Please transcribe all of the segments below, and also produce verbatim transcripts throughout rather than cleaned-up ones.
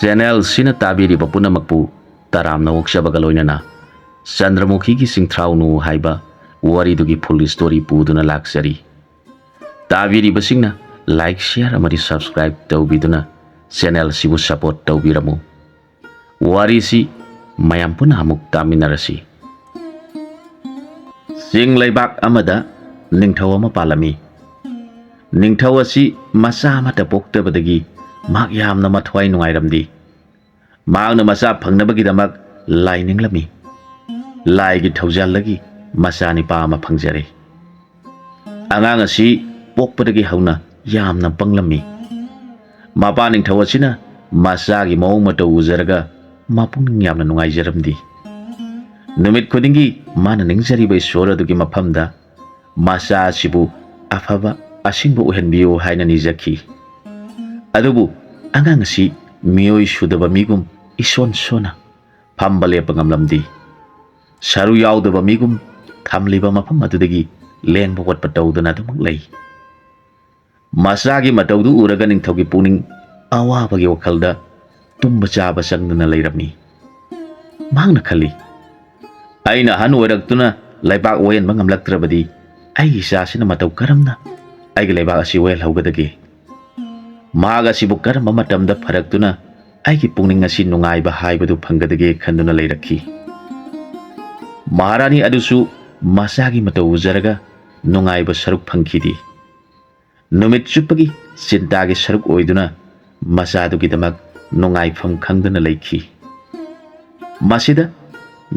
ꯆꯦꯅꯦꯜꯁꯤꯅ ꯇꯥꯕꯤꯔꯤꯕ ꯄꯨꯝꯅꯃꯛꯄꯨ ꯇꯔꯥꯝꯅ ꯑꯣꯛꯆꯕꯒ ꯂꯣꯏꯅꯅ ꯆꯟꯗ꯭ꯔꯃꯨꯈꯤꯒꯤ ꯆꯤꯡꯊ꯭ꯔꯥꯎꯅꯨ ꯍꯥꯏꯕ ꯋꯥꯔꯤꯗꯨꯒꯤ full story ꯄꯨꯗꯨꯅ ꯂꯥꯛꯆꯔꯤ꯫ ꯇꯥꯕꯤꯔꯤꯕꯁꯤꯡꯅ like, share ꯑꯃꯗꯤ subscribe ꯇꯧꯕꯤꯗꯨꯅ ꯆꯦꯅꯦꯜꯁꯤꯕꯨ support ꯇꯧꯕꯤꯔꯝꯃꯨ꯫ ꯋꯥꯔꯤꯁꯤ ꯃꯌꯥꯝ ꯄꯨꯟꯅ ꯑꯃꯨꯛ ꯇꯥꯃꯤꯟꯅꯔꯁꯤ꯫ ꯆꯤꯡ ꯂꯩꯕꯥꯛ ꯑꯃꯗ ꯅꯤꯡꯊꯧ ꯑꯃ ꯄꯥꯜꯂꯝꯃꯤ꯫ ꯅꯤꯡꯊꯧ ꯑꯁꯤ ꯃꯆꯥ ꯑꯃꯠꯇ ꯄꯣꯛꯇꯕꯗꯒꯤ ꯃꯍꯥꯛ ꯌꯥꯝꯅ ꯃꯊ꯭ꯋꯥꯏ ꯅꯨꯡꯉꯥꯏꯔꯝꯗꯦ꯫ ꯃꯍꯥꯛꯅ ꯃꯆꯥ ꯐꯪꯅꯕꯒꯤꯗꯃꯛ ꯂꯥꯏ ꯅꯤꯡꯂꯝꯃꯤ꯫ ꯂꯥꯏꯒꯤ ꯊꯧꯖꯥꯜꯗꯒꯤ ꯃꯆꯥ ꯅꯤꯄꯥ ꯑꯃ ꯐꯪꯖꯔꯦ꯫ ꯑꯉꯥꯡ ꯑꯁꯤ ꯄꯣꯛꯄꯗꯒꯤ ꯍꯧꯅ ꯌꯥꯝꯅ ꯄꯪꯂꯝꯃꯤ꯫ ꯃꯄꯥ ꯅꯤꯡꯊꯧ ꯑꯁꯤꯅ ꯃꯆꯥꯒꯤ ꯃꯑꯣꯡ ꯃꯇꯧ ꯎꯖꯔꯒ ꯃꯄꯨꯛꯅꯤꯡ ꯌꯥꯝꯅ ꯅꯨꯡꯉꯥꯏꯖꯔꯝꯗꯦ꯫ ꯅꯨꯃꯤꯠ ꯈꯨꯗꯤꯡꯒꯤ ꯃꯥꯅ ꯅꯤꯡꯖꯔꯤꯕ ꯏꯁꯣꯔ ꯑꯗꯨꯒꯤ ꯃꯐꯝꯗ ꯃꯆꯥ ꯑꯁꯤꯕꯨ ꯑꯐꯕ ꯑꯁꯤꯡꯕ ꯑꯣꯏꯍꯟꯕꯤꯌꯨ ꯍꯥꯏꯅ ꯅꯤꯖꯈꯤ꯫ ꯑꯗꯨꯕꯨ ꯑꯉꯥꯡ ꯑꯁꯤ ꯃꯤꯑꯣꯏ ꯁꯨꯗꯕ ꯃꯤꯒꯨꯝ ꯏꯁꯣꯟ ꯁꯣꯟꯅ ꯐꯝꯕ ꯂꯦꯞꯄ ꯉꯝꯂꯝꯗꯦ꯫ ꯁꯔꯨ ꯌꯥꯎꯗꯕ ꯃꯤꯒꯨꯝ ꯊꯝꯂꯤꯕ ꯃꯐꯝ ꯑꯗꯨꯗꯒꯤ ꯂꯦꯡꯕ ꯑꯣꯠꯄ ꯇꯧꯗꯨꯅ ꯑꯗꯨꯃꯛ ꯂꯩ꯫ ꯃꯆꯥꯒꯤ ꯃꯇꯧꯗꯨ ꯎꯔꯒ ꯅꯤꯡꯊꯧꯒꯤ ꯄꯨꯛꯅꯤꯡ ꯑꯋꯥꯕꯒꯤ ꯋꯥꯈꯜꯗ ꯇꯨꯝꯕ ꯆꯥꯕ ꯆꯪꯗꯅ ꯂꯩꯔꯝꯃꯤ꯫ ꯃꯍꯥꯛꯅ ꯈꯜꯂꯤ, "ꯑꯩꯅ ꯑꯍꯟ ꯑꯣꯏꯔꯛꯇꯨꯅ ꯂꯩꯕꯥꯛ ꯋꯥꯌꯦꯟꯕ ꯉꯝꯂꯛꯇ꯭ꯔꯕꯗꯤ ꯑꯩꯒꯤ ꯏꯆꯥꯁꯤꯅ ꯃꯇꯧ ꯀꯔꯝꯅ ꯑꯩꯒꯤ ꯂꯩꯕꯥꯛ ꯑꯁꯤ ꯋꯥꯌꯦꯜꯍꯧꯒꯗꯒꯦ? ꯃꯍꯥꯛ ꯑꯁꯤꯕꯨ ꯀꯔꯝꯕ ꯃꯇꯝꯗ ꯐꯔꯛꯇꯨꯅ ꯑꯩꯒꯤ ꯄꯨꯛꯅꯤꯡ ꯑꯁꯤ ꯅꯨꯡꯉꯥꯏꯕ ꯍꯥꯏꯕꯗꯨ ꯐꯪꯒꯗꯒꯦ?" ꯈꯟꯗꯨꯅ ꯂꯩꯔꯛꯈꯤ꯫ ꯃꯍꯥꯔꯥꯅꯤ ꯑꯗꯨꯁꯨ ꯃꯆꯥꯒꯤ ꯃꯇꯧ ꯎꯖꯔꯒ ꯅꯨꯡꯉꯥꯏꯕ ꯁꯔꯨꯛ ꯐꯪꯈꯤꯗꯦ꯫ ꯅꯨꯃꯤꯠ ꯆꯨꯞꯄꯒꯤ ꯆꯤꯟꯇꯥꯒꯤ ꯁꯔꯨꯛ ꯑꯣꯏꯗꯨꯅ ꯃꯆꯥꯗꯨꯒꯤꯗꯃꯛ ꯅꯨꯡꯉꯥꯏꯐꯝ ꯈꯪꯗꯅ ꯂꯩꯈꯤ꯫ ꯃꯁꯤꯗ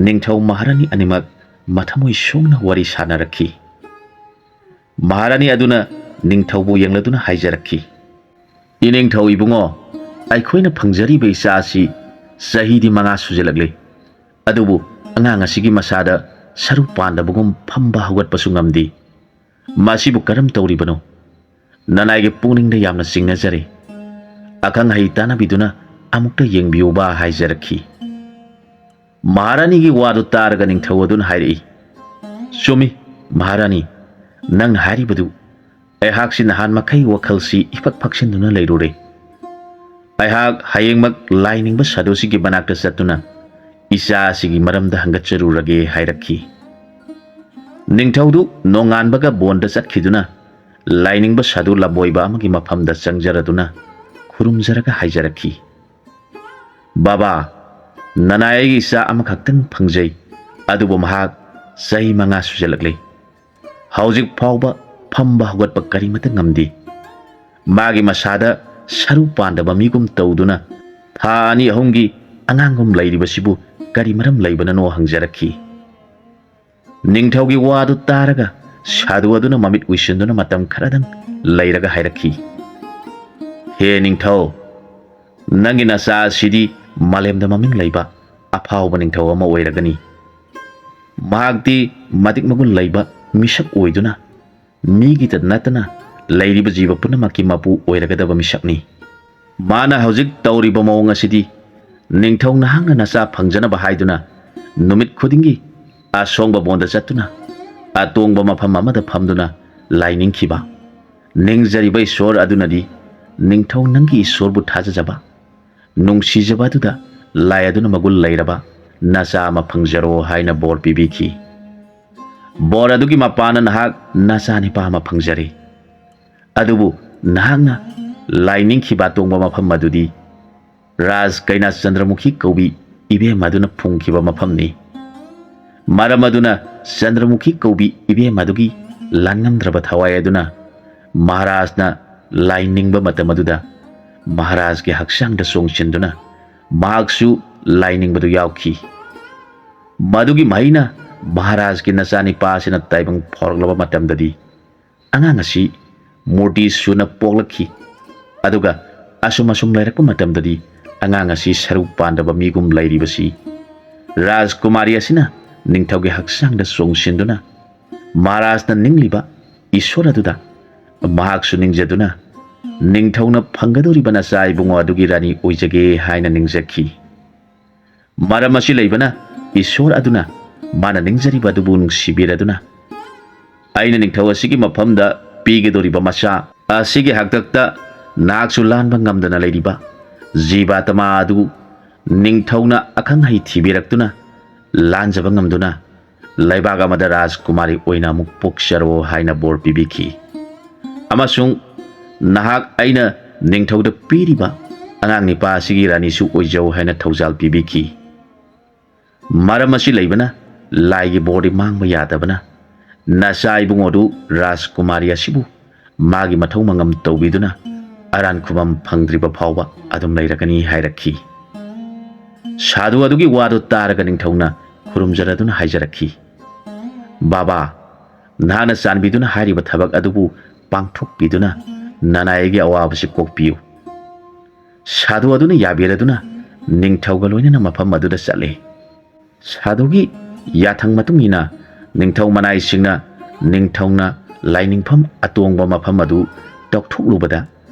ꯅꯤꯡꯊꯧ ꯃꯍꯥꯔꯥꯅꯤ ꯑꯅꯤꯃꯛ ꯃꯊꯃꯣꯏ ꯁꯣꯛꯅ ꯋꯥꯔꯤ ꯁꯥꯅꯔꯛꯈꯤ꯫ ꯃꯍꯥꯔꯥꯅꯤ ꯑꯗꯨꯅ ꯅꯤꯡꯊꯧꯕꯨ ꯌꯦꯡꯂꯗꯨꯅ ꯍꯥꯏꯖꯔꯛꯈꯤ, "ꯏꯅꯤꯡꯊꯧ ꯏꯕꯨꯡꯉꯣ, ꯑꯩꯈꯣꯏꯅ ꯐꯪꯖꯔꯤꯕ ꯏꯆꯥ ꯑꯁꯤ ꯆꯍꯤꯗꯤ ꯃꯉꯥ ꯁꯨꯖꯤꯜꯂꯛꯂꯦ, ꯑꯗꯨꯕꯨ ꯑꯉꯥꯡ ꯑꯁꯤꯒꯤ ꯃꯁꯥꯗ ꯁꯔꯨ ꯄꯥꯟꯗꯕꯒꯨꯝ ꯐꯝꯕ ꯍꯧꯒꯠꯄꯁꯨ ꯉꯝꯗꯦ꯫ ꯃꯁꯤꯕꯨ ꯀꯔꯝ ꯇꯧꯔꯤꯕꯅꯣ? ꯅꯅꯥꯏꯒꯤ ꯄꯨꯛꯅꯤꯡꯗ ꯌꯥꯝꯅ ꯆꯤꯡꯅꯖꯔꯦ꯫ ꯑꯈꯪ ꯑꯍꯩ ꯇꯥꯟꯅꯕꯤꯗꯨꯅ ꯑꯃꯨꯛꯇ ꯌꯦꯡꯕꯤꯌꯨꯕ" ꯍꯥꯏꯖꯔꯛꯈꯤ꯫ ꯃꯍꯥꯔꯥꯅꯤꯒꯤ ꯋꯥꯗꯨ ꯇꯥꯔꯒ ꯅꯤꯡꯊꯧ ꯑꯗꯨꯅ ꯍꯥꯏꯔꯛꯏ, "ꯆꯨꯝꯃꯤ, ꯃꯍꯥꯔꯥꯅꯤ, ꯅꯪꯅ ꯍꯥꯏꯔꯤꯕꯗꯨ꯫ ꯑꯩꯍꯥꯛꯁꯤ ꯅꯍꯥꯟ ꯃꯈꯩ ꯋꯥꯈꯜꯁꯤ ꯏꯐꯛ ꯐꯛꯁꯤꯟꯗꯨꯅ ꯂꯩꯔꯨꯔꯦ꯫ ꯑꯩꯍꯥꯛ ꯍꯌꯦꯡꯃꯛ ꯂꯥꯏꯅꯤꯡꯕ ꯁꯥꯗꯨꯁꯤꯒꯤ ꯃꯅꯥꯛꯇ ꯆꯠꯇꯨꯅ ꯏꯆꯥ ꯑꯁꯤꯒꯤ ꯃꯔꯝꯗ ꯍꯪꯒꯠꯆꯔꯨꯔꯒꯦ ꯍꯥꯏꯔꯛꯈꯤ꯫ ꯅꯤꯡꯊꯧꯗꯨ ꯅꯣꯡꯉꯥꯟꯕꯒ ꯕꯣꯟꯗ ꯆꯠꯈꯤꯗꯨꯅ ꯂꯥꯏꯅꯤꯡꯕ ꯁꯥꯗꯨ ꯂꯝꯕꯣꯏꯕ ꯑꯃꯒꯤ ꯃꯐꯝꯗ ꯆꯪꯖꯔꯗꯨꯅ ꯈꯨꯔꯨꯝꯖꯔꯒ ꯍꯥꯏꯖꯔꯛꯈꯤ, "ꯕꯥꯕꯥ, ꯅꯅꯥꯏ ꯑꯩꯒꯤ ꯏꯆꯥ ꯑꯃꯈꯛꯇꯪ ꯐꯪꯖꯩ, ꯑꯗꯨꯕꯨ ꯃꯍꯥꯛ ꯆꯍꯤ ꯃꯉꯥ ꯁꯨꯖꯜꯂꯛꯂꯦ꯫ ꯍꯧꯖꯤꯛ ꯐꯥꯎꯕ ꯐꯝꯕ ꯍꯧꯒꯠꯄ ꯀꯔꯤꯃꯇ ꯉꯝꯗꯦ꯫ ꯃꯥꯒꯤ ꯃꯁꯥꯗ ꯁꯔꯨ ꯄꯥꯟꯗꯕ ꯃꯤꯒꯨꯝ ꯇꯧꯗꯨꯅ ꯊꯥ ꯑꯅꯤ ꯑꯍꯨꯝꯒꯤ ꯑꯉꯥꯡꯒꯨꯝ ꯂꯩꯔꯤꯕꯁꯤꯕꯨ ꯀꯔꯤ ꯃꯔꯝ ꯂꯩꯕꯅꯅꯣ?" ꯍꯪꯖꯔꯛꯈꯤ꯫ ꯅꯤꯡꯊꯧꯒꯤ ꯋꯥꯗꯨ ꯇꯥꯔꯒ ꯁꯥꯗꯨ ꯑꯗꯨꯅ ꯃꯃꯤꯠ ꯎꯏꯁꯤꯟꯗꯨꯅ ꯃꯇꯝ ꯈꯔꯗꯪ ꯂꯩꯔꯒ ꯍꯥꯏꯔꯛꯈꯤ, "ꯍꯦ ꯅꯤꯡꯊꯧ, ꯅꯪꯒꯤ ꯅꯆꯥ ꯑꯁꯤꯗꯤ ꯃꯥꯂꯦꯝꯗ ꯃꯃꯤꯡ ꯂꯩꯕ ꯑꯐꯥꯎꯕ ꯅꯤꯡꯊꯧ ꯑꯃ ꯑꯣꯏꯔꯒꯅꯤ꯫ ꯃꯍꯥꯛꯇꯤ ꯃꯇꯤꯛ ꯃꯒꯨꯟ ꯂꯩꯕ ꯃꯤꯁꯛ ꯑꯣꯏꯗꯨꯅ ꯃꯤꯒꯤꯇ ꯅꯠꯇꯅ ꯂꯩꯔꯤꯕ ꯖꯤꯕ ꯄꯨꯝꯅꯃꯛꯀꯤ ꯃꯄꯨ ꯑꯣꯏꯔꯒꯗꯕ ꯃꯤꯁꯛꯅꯤ꯫ ꯃꯥꯅ ꯍꯧꯖꯤꯛ ꯇꯧꯔꯤꯕ ꯃꯑꯣꯡ ꯑꯁꯤꯗꯤ ꯅꯤꯡꯊꯧ ꯅꯍꯥꯛꯅ ꯅꯆꯥ ꯐꯪꯖꯅꯕ ꯍꯥꯏꯗꯨꯅ ꯅꯨꯃꯤꯠ ꯈꯨꯗꯤꯡꯒꯤ ꯑꯁꯣꯡꯕ ꯕꯣꯟꯗ ꯆꯠꯇꯨꯅ ꯑꯇꯣꯡꯕ ꯃꯐꯝ ꯑꯃꯗ ꯐꯝꯗꯨꯅ ꯂꯥꯏ ꯅꯤꯡꯈꯤꯕ꯫ ꯅꯤꯡꯖꯔꯤꯕ ꯏꯁꯣꯔ ꯑꯗꯨꯅꯗꯤ ꯅꯤꯡꯊꯧ ꯅꯪꯒꯤ ꯏꯁꯣꯔꯕꯨ ꯊꯥꯖꯖꯕ, ꯅꯨꯡꯁꯤꯖꯕ ꯑꯗꯨꯗ ꯂꯥꯏ ꯑꯗꯨꯅ ꯃꯒꯨꯟ ꯂꯩꯔꯕ ꯅꯆꯥ ꯑꯃ ꯐꯪꯖꯔꯣ ꯍꯥꯏꯅ ꯕꯣꯔ ꯄꯤꯕꯤꯈꯤ꯫ ꯕꯣꯔ ꯑꯗꯨꯒꯤ ꯃꯄꯥꯟꯅ ꯅꯍꯥꯛ ꯅꯆꯥ ꯅꯤꯄꯥ ꯑꯃ ꯐꯪꯖꯔꯦ꯫ ꯑꯗꯨꯕꯨ ꯅꯍꯥꯛꯅ ꯂꯥꯏ ꯅꯤꯡꯈꯤꯕ ꯑꯇꯣꯡꯕ ꯃꯐꯝ ꯑꯗꯨꯗꯤ ꯔꯥꯖ ꯀꯩꯅꯥ ꯆꯟꯗ꯭ꯔꯃꯨꯈꯤ ꯀꯧꯕꯤ ꯏꯕꯦꯝ ꯑꯗꯨꯅ ꯐꯨꯝꯈꯤꯕ ꯃꯐꯝꯅꯤ꯫ ꯃꯔꯝ ꯑꯗꯨꯅ ꯆꯟꯗ꯭ꯔꯃꯨꯈꯤ ꯀꯧꯕꯤ ꯏꯕꯦꯝ ꯑꯗꯨꯒꯤ ꯂꯥꯟꯉꯝꯗ꯭ꯔꯕ ꯊꯋꯥꯏ ꯑꯗꯨꯅ ꯃꯍꯥꯔꯥꯖꯅ ꯂꯥꯏ ꯅꯤꯡꯕ ꯃꯇꯝ ꯑꯗꯨꯗ ꯃꯍꯥꯔꯥꯖꯒꯤ ꯍꯛꯆꯥꯡꯗ ꯆꯣꯡꯁꯤꯟꯗꯨꯅ ꯃꯍꯥꯛꯁꯨ ꯂꯥꯏ ꯅꯤꯡꯕꯗꯨ ꯌꯥꯎꯈꯤ꯫ ꯃꯗꯨꯒꯤ ꯃꯍꯩꯅ ꯃꯍꯥꯔꯥꯖꯒꯤ ꯅꯆꯥꯅꯤꯄꯥ ꯑꯁꯤꯅ ꯇꯥꯏꯕꯪ ꯐꯥꯎꯔꯛꯂꯕ ꯃꯇꯝꯗꯗꯤ ꯑꯉꯥꯡ ꯑꯁꯤ ꯃꯨꯔꯇꯤ ꯁꯨꯅ ꯄꯣꯛꯂꯛꯈꯤ꯫ ꯑꯗꯨꯒ ꯑꯁꯨꯝ ꯑꯁꯨꯝ ꯂꯩꯔꯛꯄ ꯃꯇꯝꯗꯗꯤ ꯑꯉꯥꯡ ꯑꯁꯤ ꯁꯔꯨ ꯄꯥꯟꯗꯕ ꯃꯤꯒꯨꯝ ꯂꯩꯔꯤꯕꯁꯤ ꯔꯥꯖꯀꯨꯃꯥꯔꯤ ꯑꯁꯤꯅ ꯅꯤꯡꯊꯧꯒꯤ ꯍꯛꯆꯥꯡꯗ ꯆꯣꯡꯁꯤꯟꯗꯨꯅ ꯃꯍꯥꯔꯥꯖꯅ ꯅꯤꯡꯂꯤꯕ ꯏꯁꯣꯔ ꯑꯗꯨꯗ ꯃꯍꯥꯛꯁꯨ ꯅꯤꯡꯖꯗꯨꯅ ꯅꯤꯡꯊꯧꯅ ꯐꯪꯒꯗꯧꯔꯤꯕ ꯅꯆꯥ ꯏꯕꯨꯡꯉꯣ ꯑꯗꯨꯒꯤ ꯔꯥꯅꯤ ꯑꯣꯏꯖꯒꯦ ꯍꯥꯏꯅ ꯅꯤꯡꯖꯈꯤ꯫ ꯃꯔꯝ ꯑꯁꯤ ꯂꯩꯕꯅ ꯏꯁꯣꯔ ꯑꯗꯨꯅ ꯃꯥꯅ ꯅꯤꯡꯖꯔꯤꯕ ꯑꯗꯨꯕꯨ ꯅꯨꯡꯁꯤꯕꯤꯔꯗꯨꯅ ꯑꯩꯅ ꯅꯤꯡꯊꯧ ꯑꯁꯤꯒꯤ ꯃꯐꯝꯗ ꯄꯤꯒꯗꯧꯔꯤꯕ ꯃꯆꯥ ꯑꯁꯤꯒꯤ ꯍꯥꯛꯇꯛꯇ ꯅꯍꯥꯛꯁꯨ ꯂꯥꯟꯕ ꯉꯝꯗꯅ ꯂꯩꯔꯤꯕ ꯖꯤꯕꯥꯇꯃꯥ ꯑꯗꯨ ꯅꯤꯡꯊꯧꯅ ꯑꯈꯪ ꯑꯍꯩ ꯊꯤꯕꯤꯔꯛꯇꯨꯅ ꯂꯥꯟꯖꯕ ꯉꯝꯗꯨꯅ ꯂꯩꯕꯥꯛ ꯑꯃꯗ ꯔꯥꯖꯀꯨꯃꯥꯔꯤ ꯑꯣꯏꯅ ꯑꯃꯨꯛ ꯄꯣꯛꯆꯔꯣ ꯍꯥꯏꯅ ꯕꯣꯔ ꯄꯤꯕꯤꯈꯤ꯫ ꯑꯃꯁꯨꯡ ꯅꯍꯥꯛ ꯑꯩꯅ ꯅꯤꯡꯊꯧꯗ ꯄꯤꯔꯤꯕ ꯑꯉꯥꯡ ꯅꯤꯄꯥ ꯑꯁꯤꯒꯤ ꯔꯥꯅꯤꯁꯨ ꯑꯣꯏꯖꯧ ꯍꯥꯏꯅ ꯊꯧꯖꯥꯜ ꯄꯤꯕꯤꯈꯤ꯫ ꯃꯔꯝ ꯑꯁꯤ ꯂꯩꯕꯅ ꯂꯥꯏꯒꯤ ꯕꯣꯔꯗꯤ ꯃꯥꯡꯕ ꯌꯥꯗꯕꯅ ꯅꯆꯥ ꯏꯕꯨꯡꯉꯣꯗꯨ ꯔꯥꯖꯀꯨꯃꯥꯔꯤ ꯑꯁꯤꯕꯨ ꯃꯥꯒꯤ ꯃꯊꯧ ꯃꯉꯝ ꯇꯧꯕꯤꯗꯨꯅ ꯑꯔꯥꯟ ꯈꯨꯕꯝ ꯐꯪꯗ꯭ꯔꯤꯕ ꯐꯥꯎꯕ ꯑꯗꯨꯝ ꯂꯩꯔꯒꯅꯤ ꯍꯥꯏꯔꯛꯈꯤ꯫ ꯁꯥꯗꯨ ꯑꯗꯨꯒꯤ ꯋꯥꯗꯨ ꯇꯥꯔꯒ ꯅꯤꯡꯊꯧꯅ ꯈꯨꯔꯨꯝꯖꯔꯗꯨꯅ ꯍꯥꯏꯖꯔꯛꯈꯤ, "ꯕꯥꯕꯥ, ꯅꯍꯥꯛꯅ ꯆꯥꯟꯕꯤꯗꯨꯅ ꯍꯥꯏꯔꯤꯕ ꯊꯕꯛ ꯑꯗꯨꯕꯨ ꯄꯥꯡꯊꯣꯛꯄꯤꯗꯨꯅ ꯅꯅꯥꯏꯒꯤ ꯑꯋꯥꯕꯁꯤ ꯀꯣꯛꯄꯤꯌꯨ꯫" ꯁꯥꯗꯨ ꯑꯗꯨꯅ ꯌꯥꯕꯤꯔꯗꯨꯅ ꯅꯤꯡꯊꯧꯒ ꯂꯣꯏꯅꯅ ꯃꯐꯝ ꯑꯗꯨꯗ ꯆꯠꯂꯦ꯫ ꯁꯥꯗꯨꯒꯤ ꯌꯥꯊꯪ ꯃꯇꯨꯡ ꯏꯟꯅ ꯅꯤꯡꯊꯧ ꯃꯅꯥꯏꯁꯤꯡꯅ ꯅꯤꯡꯊꯧꯅ ꯂꯥꯏꯅꯤꯡꯐꯝ ꯑꯇꯣꯡꯕ ꯃꯐꯝ ꯑꯗꯨ ꯇꯧꯊꯣꯛꯂꯨꯕꯗ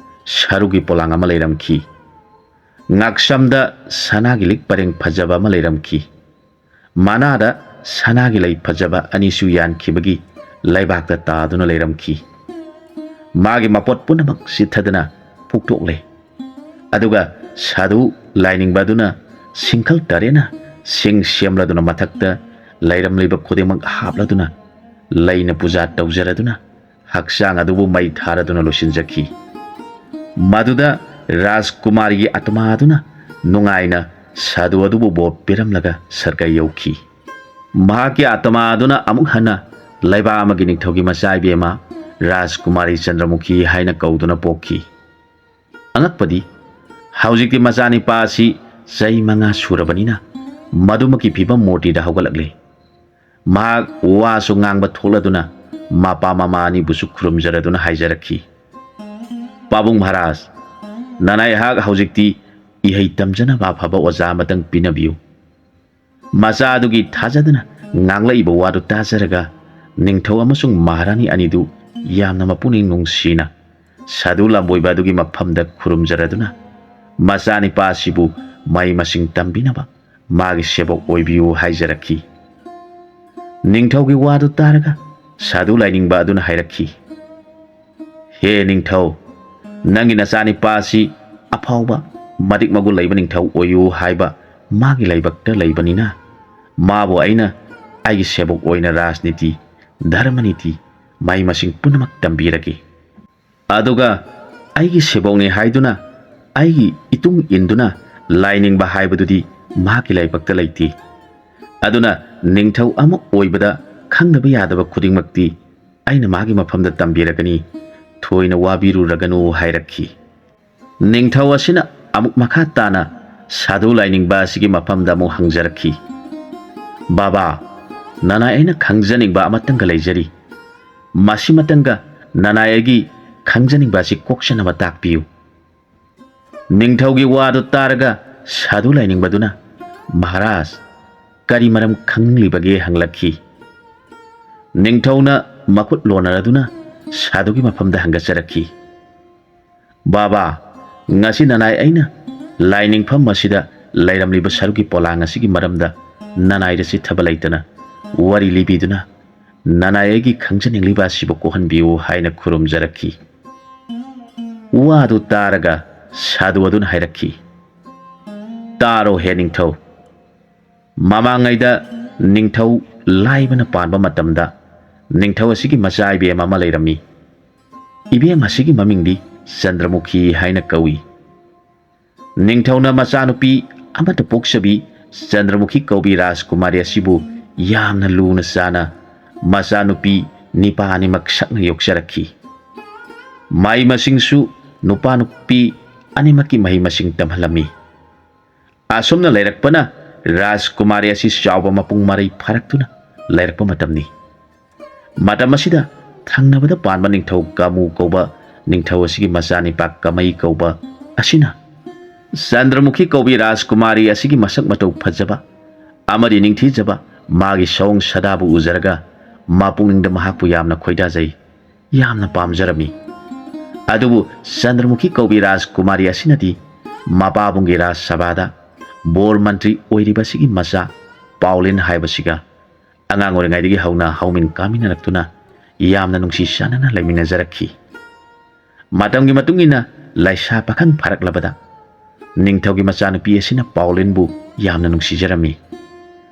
ꯁꯔꯨꯒꯤ ꯄꯣꯂꯥꯡ ꯑꯃ ꯂꯩꯔꯝꯈꯤ꯫ ꯉꯥꯛꯁꯝꯗ ꯁꯅꯥꯒꯤ ꯂꯤꯛ ꯄꯔꯦꯡ ꯐꯖꯕ ꯑꯃ ꯂꯩꯔꯝꯈꯤ꯫ ꯃꯅꯥꯗ ꯁꯅꯥꯒꯤ ꯂꯩ ꯐꯖꯕ ꯑꯅꯤꯁꯨ ꯌꯥꯟꯈꯤꯕꯒꯤ ꯂꯩꯕꯥꯛꯇ ꯇꯥꯗꯨꯅ ꯂꯩꯔꯝꯈꯤ꯫ ꯃꯥꯒꯤ ꯃꯄꯣꯠ ꯄꯨꯝꯅꯃꯛ ꯆꯤꯠꯊꯗꯅ ꯐꯨꯛꯇꯣꯛꯂꯦ꯫ ꯑꯗꯨꯒ ꯁꯥꯗꯨ ꯂꯥꯏꯅꯤꯡꯕ ꯑꯗꯨꯅ ꯁꯤꯡꯈꯜ ꯇꯔꯦꯠꯅ ꯁꯤꯡ ꯁꯦꯝꯂꯗꯨꯅ ꯃꯊꯛꯇ ꯂꯩꯔꯝꯂꯤꯕ ꯈꯨꯗꯤꯡꯃꯛ ꯍꯥꯞꯂꯗꯨꯅ ꯂꯩꯅ ꯄꯨꯖꯥ ꯇꯧꯖꯔꯗꯨꯅ ꯍꯛꯆꯥꯡ ꯑꯗꯨꯕꯨ ꯃꯩ ꯊꯥꯔꯗꯨꯅ ꯂꯣꯏꯁꯤꯟꯖꯈꯤ꯫ ꯃꯗꯨꯗ ꯔꯥꯖꯀꯨꯃꯥꯔꯤꯒꯤ ꯑꯥꯇꯃꯥ ꯑꯗꯨꯅ ꯅꯨꯡꯉꯥꯏꯅ ꯁꯥꯗꯨ ꯑꯗꯨꯕꯨ ꯕꯣꯔ ꯄꯤꯔꯝꯂꯒ ꯁꯔꯒ ꯌꯧꯈꯤ꯫ ꯃꯍꯥꯛꯀꯤ ꯑꯥꯇꯃꯥ ꯑꯗꯨꯅ ꯑꯃꯨꯛ ꯍꯟꯅ ꯂꯩꯕꯥꯛ ꯑꯃꯒꯤ ꯅꯤꯡꯊꯧꯒꯤ ꯃꯆꯥ ꯏꯕꯦꯝꯃ ꯔꯥꯖꯀꯨꯃꯥꯔꯤ ꯆꯟꯗ꯭ꯔꯃꯨꯈꯤ ꯍꯥꯏꯅ ꯀꯧꯗꯨꯅ ꯄꯣꯛꯈꯤ꯫ ꯑꯉꯛꯄꯗꯤ, ꯍꯧꯖꯤꯛꯇꯤ ꯃꯆꯥꯅꯤꯄꯥ ꯑꯁꯤ ꯆꯍꯤ ꯃꯉꯥ ꯁꯨꯔꯕꯅꯤꯅ ꯃꯗꯨꯃꯛꯀꯤ ꯐꯤꯕꯝ ꯃꯨꯔꯇꯤꯗ ꯍꯧꯒꯠꯂꯛꯂꯦ꯫ ꯃꯍꯥꯛ ꯋꯥꯁꯨ ꯉꯥꯡꯕ ꯊꯣꯛꯂꯗꯨꯅ ꯃꯄꯥ ꯃꯃꯥ ꯑꯅꯤꯕꯨꯁꯨ ꯈꯨꯔꯨꯝꯖꯔꯗꯨꯅ ꯍꯥꯏꯖꯔꯛꯈꯤ, "ꯄꯥꯕꯨꯡ ꯃꯍꯥꯔꯥꯖ, ꯅꯅꯥꯏꯍꯥꯛ ꯍꯧꯖꯤꯛꯇꯤ ꯏꯍꯩ ꯇꯝꯖꯅꯕ ꯑꯐꯕ ꯑꯣꯖꯥ ꯑꯃꯇꯪ ꯄꯤꯅꯕꯤꯌꯨ꯫" ꯃꯆꯥ ꯑꯗꯨꯒꯤ ꯊꯥꯖꯗꯅ ꯉꯥꯡꯂꯛꯏꯕ ꯋꯥꯗꯨ ꯇꯥꯖꯔꯒ ꯅꯤꯡꯊꯧ ꯑꯃꯁꯨꯡ ꯃꯍꯥꯔꯥꯅꯤ ꯑꯅꯤꯗꯨ ꯌꯥꯝꯅ ꯃꯄꯨꯛꯅꯤꯡ ꯅꯨꯡꯁꯤꯅ ꯁꯥꯗꯨ ꯂꯝꯕꯣꯏꯕ ꯑꯗꯨꯒꯤ ꯃꯐꯝꯗ ꯈꯨꯔꯨꯝꯖꯔꯗꯨꯅ ꯃꯆꯥꯅꯤꯄꯥ ꯑꯁꯤꯕꯨ ꯃꯍꯩ ꯃꯁꯤꯡ ꯇꯝꯕꯤꯅꯕ ꯃꯥꯒꯤ ꯁꯦꯕꯣꯛ ꯑꯣꯏꯕꯤꯌꯨ ꯍꯥꯏꯖꯔꯛꯈꯤ꯫ ꯅꯤꯡꯊꯧꯒꯤ ꯋꯥꯗꯨ ꯇꯥꯔꯒ ꯁꯥꯗꯨ ꯂꯥꯏꯅꯤꯡꯕ ꯑꯗꯨꯅ ꯍꯥꯏꯔꯛꯈꯤ, "ꯍꯦ ꯅꯤꯡꯊꯧ, ꯅꯪꯒꯤ ꯅꯆꯥꯅꯤꯄꯥ ꯑꯁꯤ ꯑꯐꯥꯎꯕ ꯃꯇꯤꯛ ꯃꯒꯨꯟ ꯂꯩꯕ ꯅꯤꯡꯊꯧ ꯑꯣꯏꯌꯨ ꯍꯥꯏꯕ ꯃꯥꯒꯤ ꯂꯥꯏꯕꯛꯇ ꯂꯩꯕꯅꯤꯅ, ꯃꯥꯕꯨ ꯑꯩꯅ ꯑꯩꯒꯤ ꯁꯦꯕꯣꯛ ꯑꯣꯏꯅ ꯔꯥꯖꯅꯤꯇꯤ, ꯙꯔꯃꯅꯤꯇꯤ, ꯃꯍꯩ ꯃꯁꯤꯡ ꯄꯨꯝꯅꯃꯛ ꯇꯝꯕꯤꯔꯒꯦ꯫ ꯑꯗꯨꯒ ꯑꯩꯒꯤ ꯁꯦꯕꯣꯛꯅꯤ ꯍꯥꯏꯗꯨꯅ ꯑꯩꯒꯤ ꯏꯇꯨꯡ ꯏꯟꯗꯨꯅ ꯂꯥꯏꯅꯤꯡꯕ ꯍꯥꯏꯕꯗꯨꯗꯤ ꯃꯍꯥꯛꯀꯤ ꯂꯥꯏꯕꯛꯇ ꯂꯩꯇꯦ꯫ ꯑꯗꯨꯅ ꯅꯤꯡꯊꯧ ꯑꯃ ꯑꯣꯏꯕꯗ ꯈꯪꯗꯕ ꯌꯥꯗꯕ ꯈꯨꯗꯤꯡꯃꯛꯇꯤ ꯑꯩꯅ ꯃꯥꯒꯤ ꯃꯐꯝꯗ ꯇꯝꯕꯤꯔꯒꯅꯤ, ꯊꯣꯏꯅ ꯋꯥꯕꯤꯔꯨꯔꯒꯅꯨ ꯍꯥꯏꯔꯛꯈꯤ꯫ ꯅꯤꯡꯊꯧ ꯑꯁꯤꯅ ꯑꯃꯨꯛ ꯃꯈꯥ ꯇꯥꯅ ꯁꯥꯗꯨ ꯂꯥꯏꯅꯤꯡꯕ ꯑꯁꯤꯒꯤ ꯃꯐꯝꯗ ꯑꯃꯨꯛ ꯍꯪꯖꯔꯛꯈꯤ, "ꯕꯥꯕꯥ, ꯅꯅꯥꯏ ꯑꯩꯅ ꯈꯪꯖꯅꯤꯡꯕ ꯑꯃꯇꯪꯒ ꯂꯩꯖꯔꯤ꯫ ꯃꯁꯤꯃꯇꯪꯒ ꯅꯅꯥꯏ ꯑꯩꯒꯤ ꯈꯪꯖꯅꯤꯡꯕ ꯑꯁꯤ ꯀꯣꯛꯆꯅꯕ ꯇꯥꯛꯄꯤꯌꯨ꯫" ꯅꯤꯡꯊꯧꯒꯤ ꯋꯥꯗꯨ ꯇꯥꯔꯒ ꯁꯥꯗꯨ ꯂꯥꯏꯅꯤꯡꯕꯗꯨꯅ, "ꯃꯍꯥꯔꯥꯖ, ꯀꯔꯤ ꯃꯔꯝ ꯈꯪꯅꯤꯡꯂꯤꯕꯒꯦ?" ꯍꯪꯂꯛꯈꯤ꯫ ꯅꯤꯡꯊꯧꯅ ꯃꯈꯨꯠ ꯂꯣꯟꯅꯔꯗꯨꯅ ꯁꯥꯗꯨꯒꯤ ꯃꯐꯝꯗ ꯍꯪꯒꯠꯆꯔꯛꯈꯤ, "ꯕꯥꯕꯥ, ꯉꯁꯤ ꯅꯅꯥꯏ ꯑꯩꯅ ꯂꯥꯏꯅꯤꯡꯐꯝ ꯑꯁꯤꯗ ꯂꯩꯔꯝꯂꯤꯕ ꯁꯔꯨꯛꯀꯤ ꯄꯣꯂꯥꯡ ꯑꯁꯤꯒꯤ ꯃꯔꯝꯗ ꯅꯅꯥꯏꯗ ꯆꯤꯠꯊꯕ ꯂꯩꯇꯅ ꯋꯥꯔꯤ ꯂꯤꯕꯤꯗꯨꯅ ꯅꯅꯥꯏ ꯑꯩꯒꯤ ꯈꯪꯖꯅꯤꯡꯂꯤꯕ ꯑꯁꯤꯕꯨ ꯀꯣꯛꯍꯟꯕꯤꯌꯨ" ꯍꯥꯏꯅ ꯈꯨꯔꯨꯝꯖꯔꯛꯈꯤ꯫ ꯋꯥꯗꯨ ꯇꯥꯔꯒ ꯁꯥꯗꯨ ꯑꯗꯨꯅ ꯍꯥꯏꯔꯛꯈꯤ, "ꯇꯥꯔꯣ ꯍꯦ ꯅꯤꯡꯊꯧ, ꯃꯃꯥꯡꯉꯩꯗ ꯅꯤꯡꯊꯧ ꯂꯥꯏꯕꯅ ꯄꯥꯟꯕ ꯃꯇꯝꯗ ꯅꯤꯡꯊꯧ ꯑꯁꯤꯒꯤ ꯃꯆꯥ ꯏꯕꯦꯝ ꯑꯃ ꯂꯩꯔꯝꯃꯤ꯫ ꯏꯕꯦꯝ ꯑꯁꯤꯒꯤ ꯃꯃꯤꯡꯗꯤ ꯆꯟꯗ꯭ꯔꯃꯨꯈꯤ ꯍꯥꯏꯅ ꯀꯧꯏ꯫ ꯅꯤꯡꯊꯧꯅ ꯃꯆꯥꯅꯨꯄꯤ ꯑꯃꯠꯇ ꯄꯣꯛꯆꯕꯤ ꯆꯟꯗ꯭ꯔꯃꯨꯈꯤ ꯀꯧꯕꯤ ꯔꯥꯖꯀꯨꯃꯥꯔꯤ ꯑꯁꯤꯕꯨ ꯌꯥꯝꯅ ꯂꯨꯅ ꯆꯥꯅ ꯃꯆꯥꯅꯨꯄꯤ ꯅꯤꯄꯥ ꯑꯅꯤꯃꯛ ꯁꯛꯅ ꯌꯣꯛꯆꯔꯛꯈꯤ꯫ ꯃꯍꯩ ꯃꯁꯤꯡꯁꯨ ꯅꯨꯄꯥ ꯅꯨꯄꯤ ꯑꯅꯤꯃꯛꯀꯤ ꯃꯍꯩ ꯃꯁꯤꯡ ꯇꯝꯍꯜꯂꯝꯃꯤ꯫ ꯑꯁꯨꯝꯅ ꯂꯩꯔꯛꯄꯅ ꯔꯥꯖꯀꯨꯃꯥꯔꯤ ꯑꯁꯤ ꯆꯥꯎꯕ ꯃꯄꯨꯡ ꯃꯔꯩ ꯐꯥꯔꯛꯇꯨꯅ ꯂꯩꯔꯛꯄ ꯃꯇꯝꯅꯤ꯫ ꯃꯇꯝ ꯑꯁꯤꯗ ꯊꯪꯅꯕꯗ ꯄꯥꯟꯕ ꯅꯤꯡꯊꯧ ꯀꯥꯃꯨ ꯀꯧꯕ ꯅꯤꯡꯊꯧ ꯑꯁꯤꯒꯤ ꯃꯆꯥꯅꯤꯄꯥ ꯀꯃꯩ ꯀꯧꯕ ꯑꯁꯤꯅ ꯆꯟꯗ꯭ꯔꯃꯨꯈꯤ ꯀꯧꯕꯤ ꯔꯥꯖꯀꯨꯃꯥꯔꯤ ꯑꯁꯤꯒꯤ ꯃꯁꯛ ꯃꯇꯧ ꯐꯖꯕ ꯑꯃꯗꯤ ꯅꯤꯡꯊꯤꯖꯕ ꯃꯥꯒꯤ ꯁꯑꯣꯡ ꯁꯥꯗꯥꯕꯨ ꯎꯖꯔꯒ ꯃꯄꯨꯛꯅꯤꯡꯗ ꯃꯍꯥꯛꯄꯨ ꯌꯥꯝꯅ ꯈꯣꯏꯗꯥꯖꯩ, ꯌꯥꯝꯅ ꯄꯥꯝꯖꯔꯝꯃꯤ꯫ ꯑꯗꯨꯕꯨ ꯆꯟꯗ꯭ꯔꯃꯨꯈꯤ ꯀꯧꯕꯤ ꯔꯥꯖꯀꯨꯃꯥꯔꯤ ꯑꯁꯤꯅꯗꯤ ꯃꯄꯥꯕꯨꯡꯒꯤ ꯔꯥꯖ ꯁꯚꯥꯗ ꯕꯣꯔ ꯃꯟꯇ꯭ꯔꯤ ꯑꯣꯏꯔꯤꯕ ꯑꯁꯤꯒꯤ ꯃꯆꯥ ꯄꯥꯎꯂꯤꯟ ꯍꯥꯏꯕꯁꯤꯒ ꯑꯉꯥꯡ ꯑꯣꯏꯔꯤꯉꯩꯗꯒꯤ ꯍꯧꯅ ꯍꯧꯃꯤꯟ ꯀꯥꯃꯤꯟꯅꯔꯛꯇꯨꯅ ꯌꯥꯝꯅ ꯅꯨꯡꯁꯤ ꯆꯥꯟꯅꯅ ꯂꯩꯃꯤꯟꯅꯖꯔꯛꯈꯤ꯫ ꯃꯇꯝꯒꯤ ꯃꯇꯨꯡ ꯏꯟꯅ ꯂꯩꯁꯥ ꯄꯥꯈꯪ ꯐꯥꯔꯛꯂꯕꯗ ꯅꯤꯡꯊꯧꯒꯤ ꯃꯆꯥꯅꯨꯄꯤ ꯑꯁꯤꯅ ꯄꯥꯎꯂꯤꯟꯕꯨ ꯌꯥꯝꯅ ꯅꯨꯡꯁꯤꯖꯔꯝꯃꯤ꯫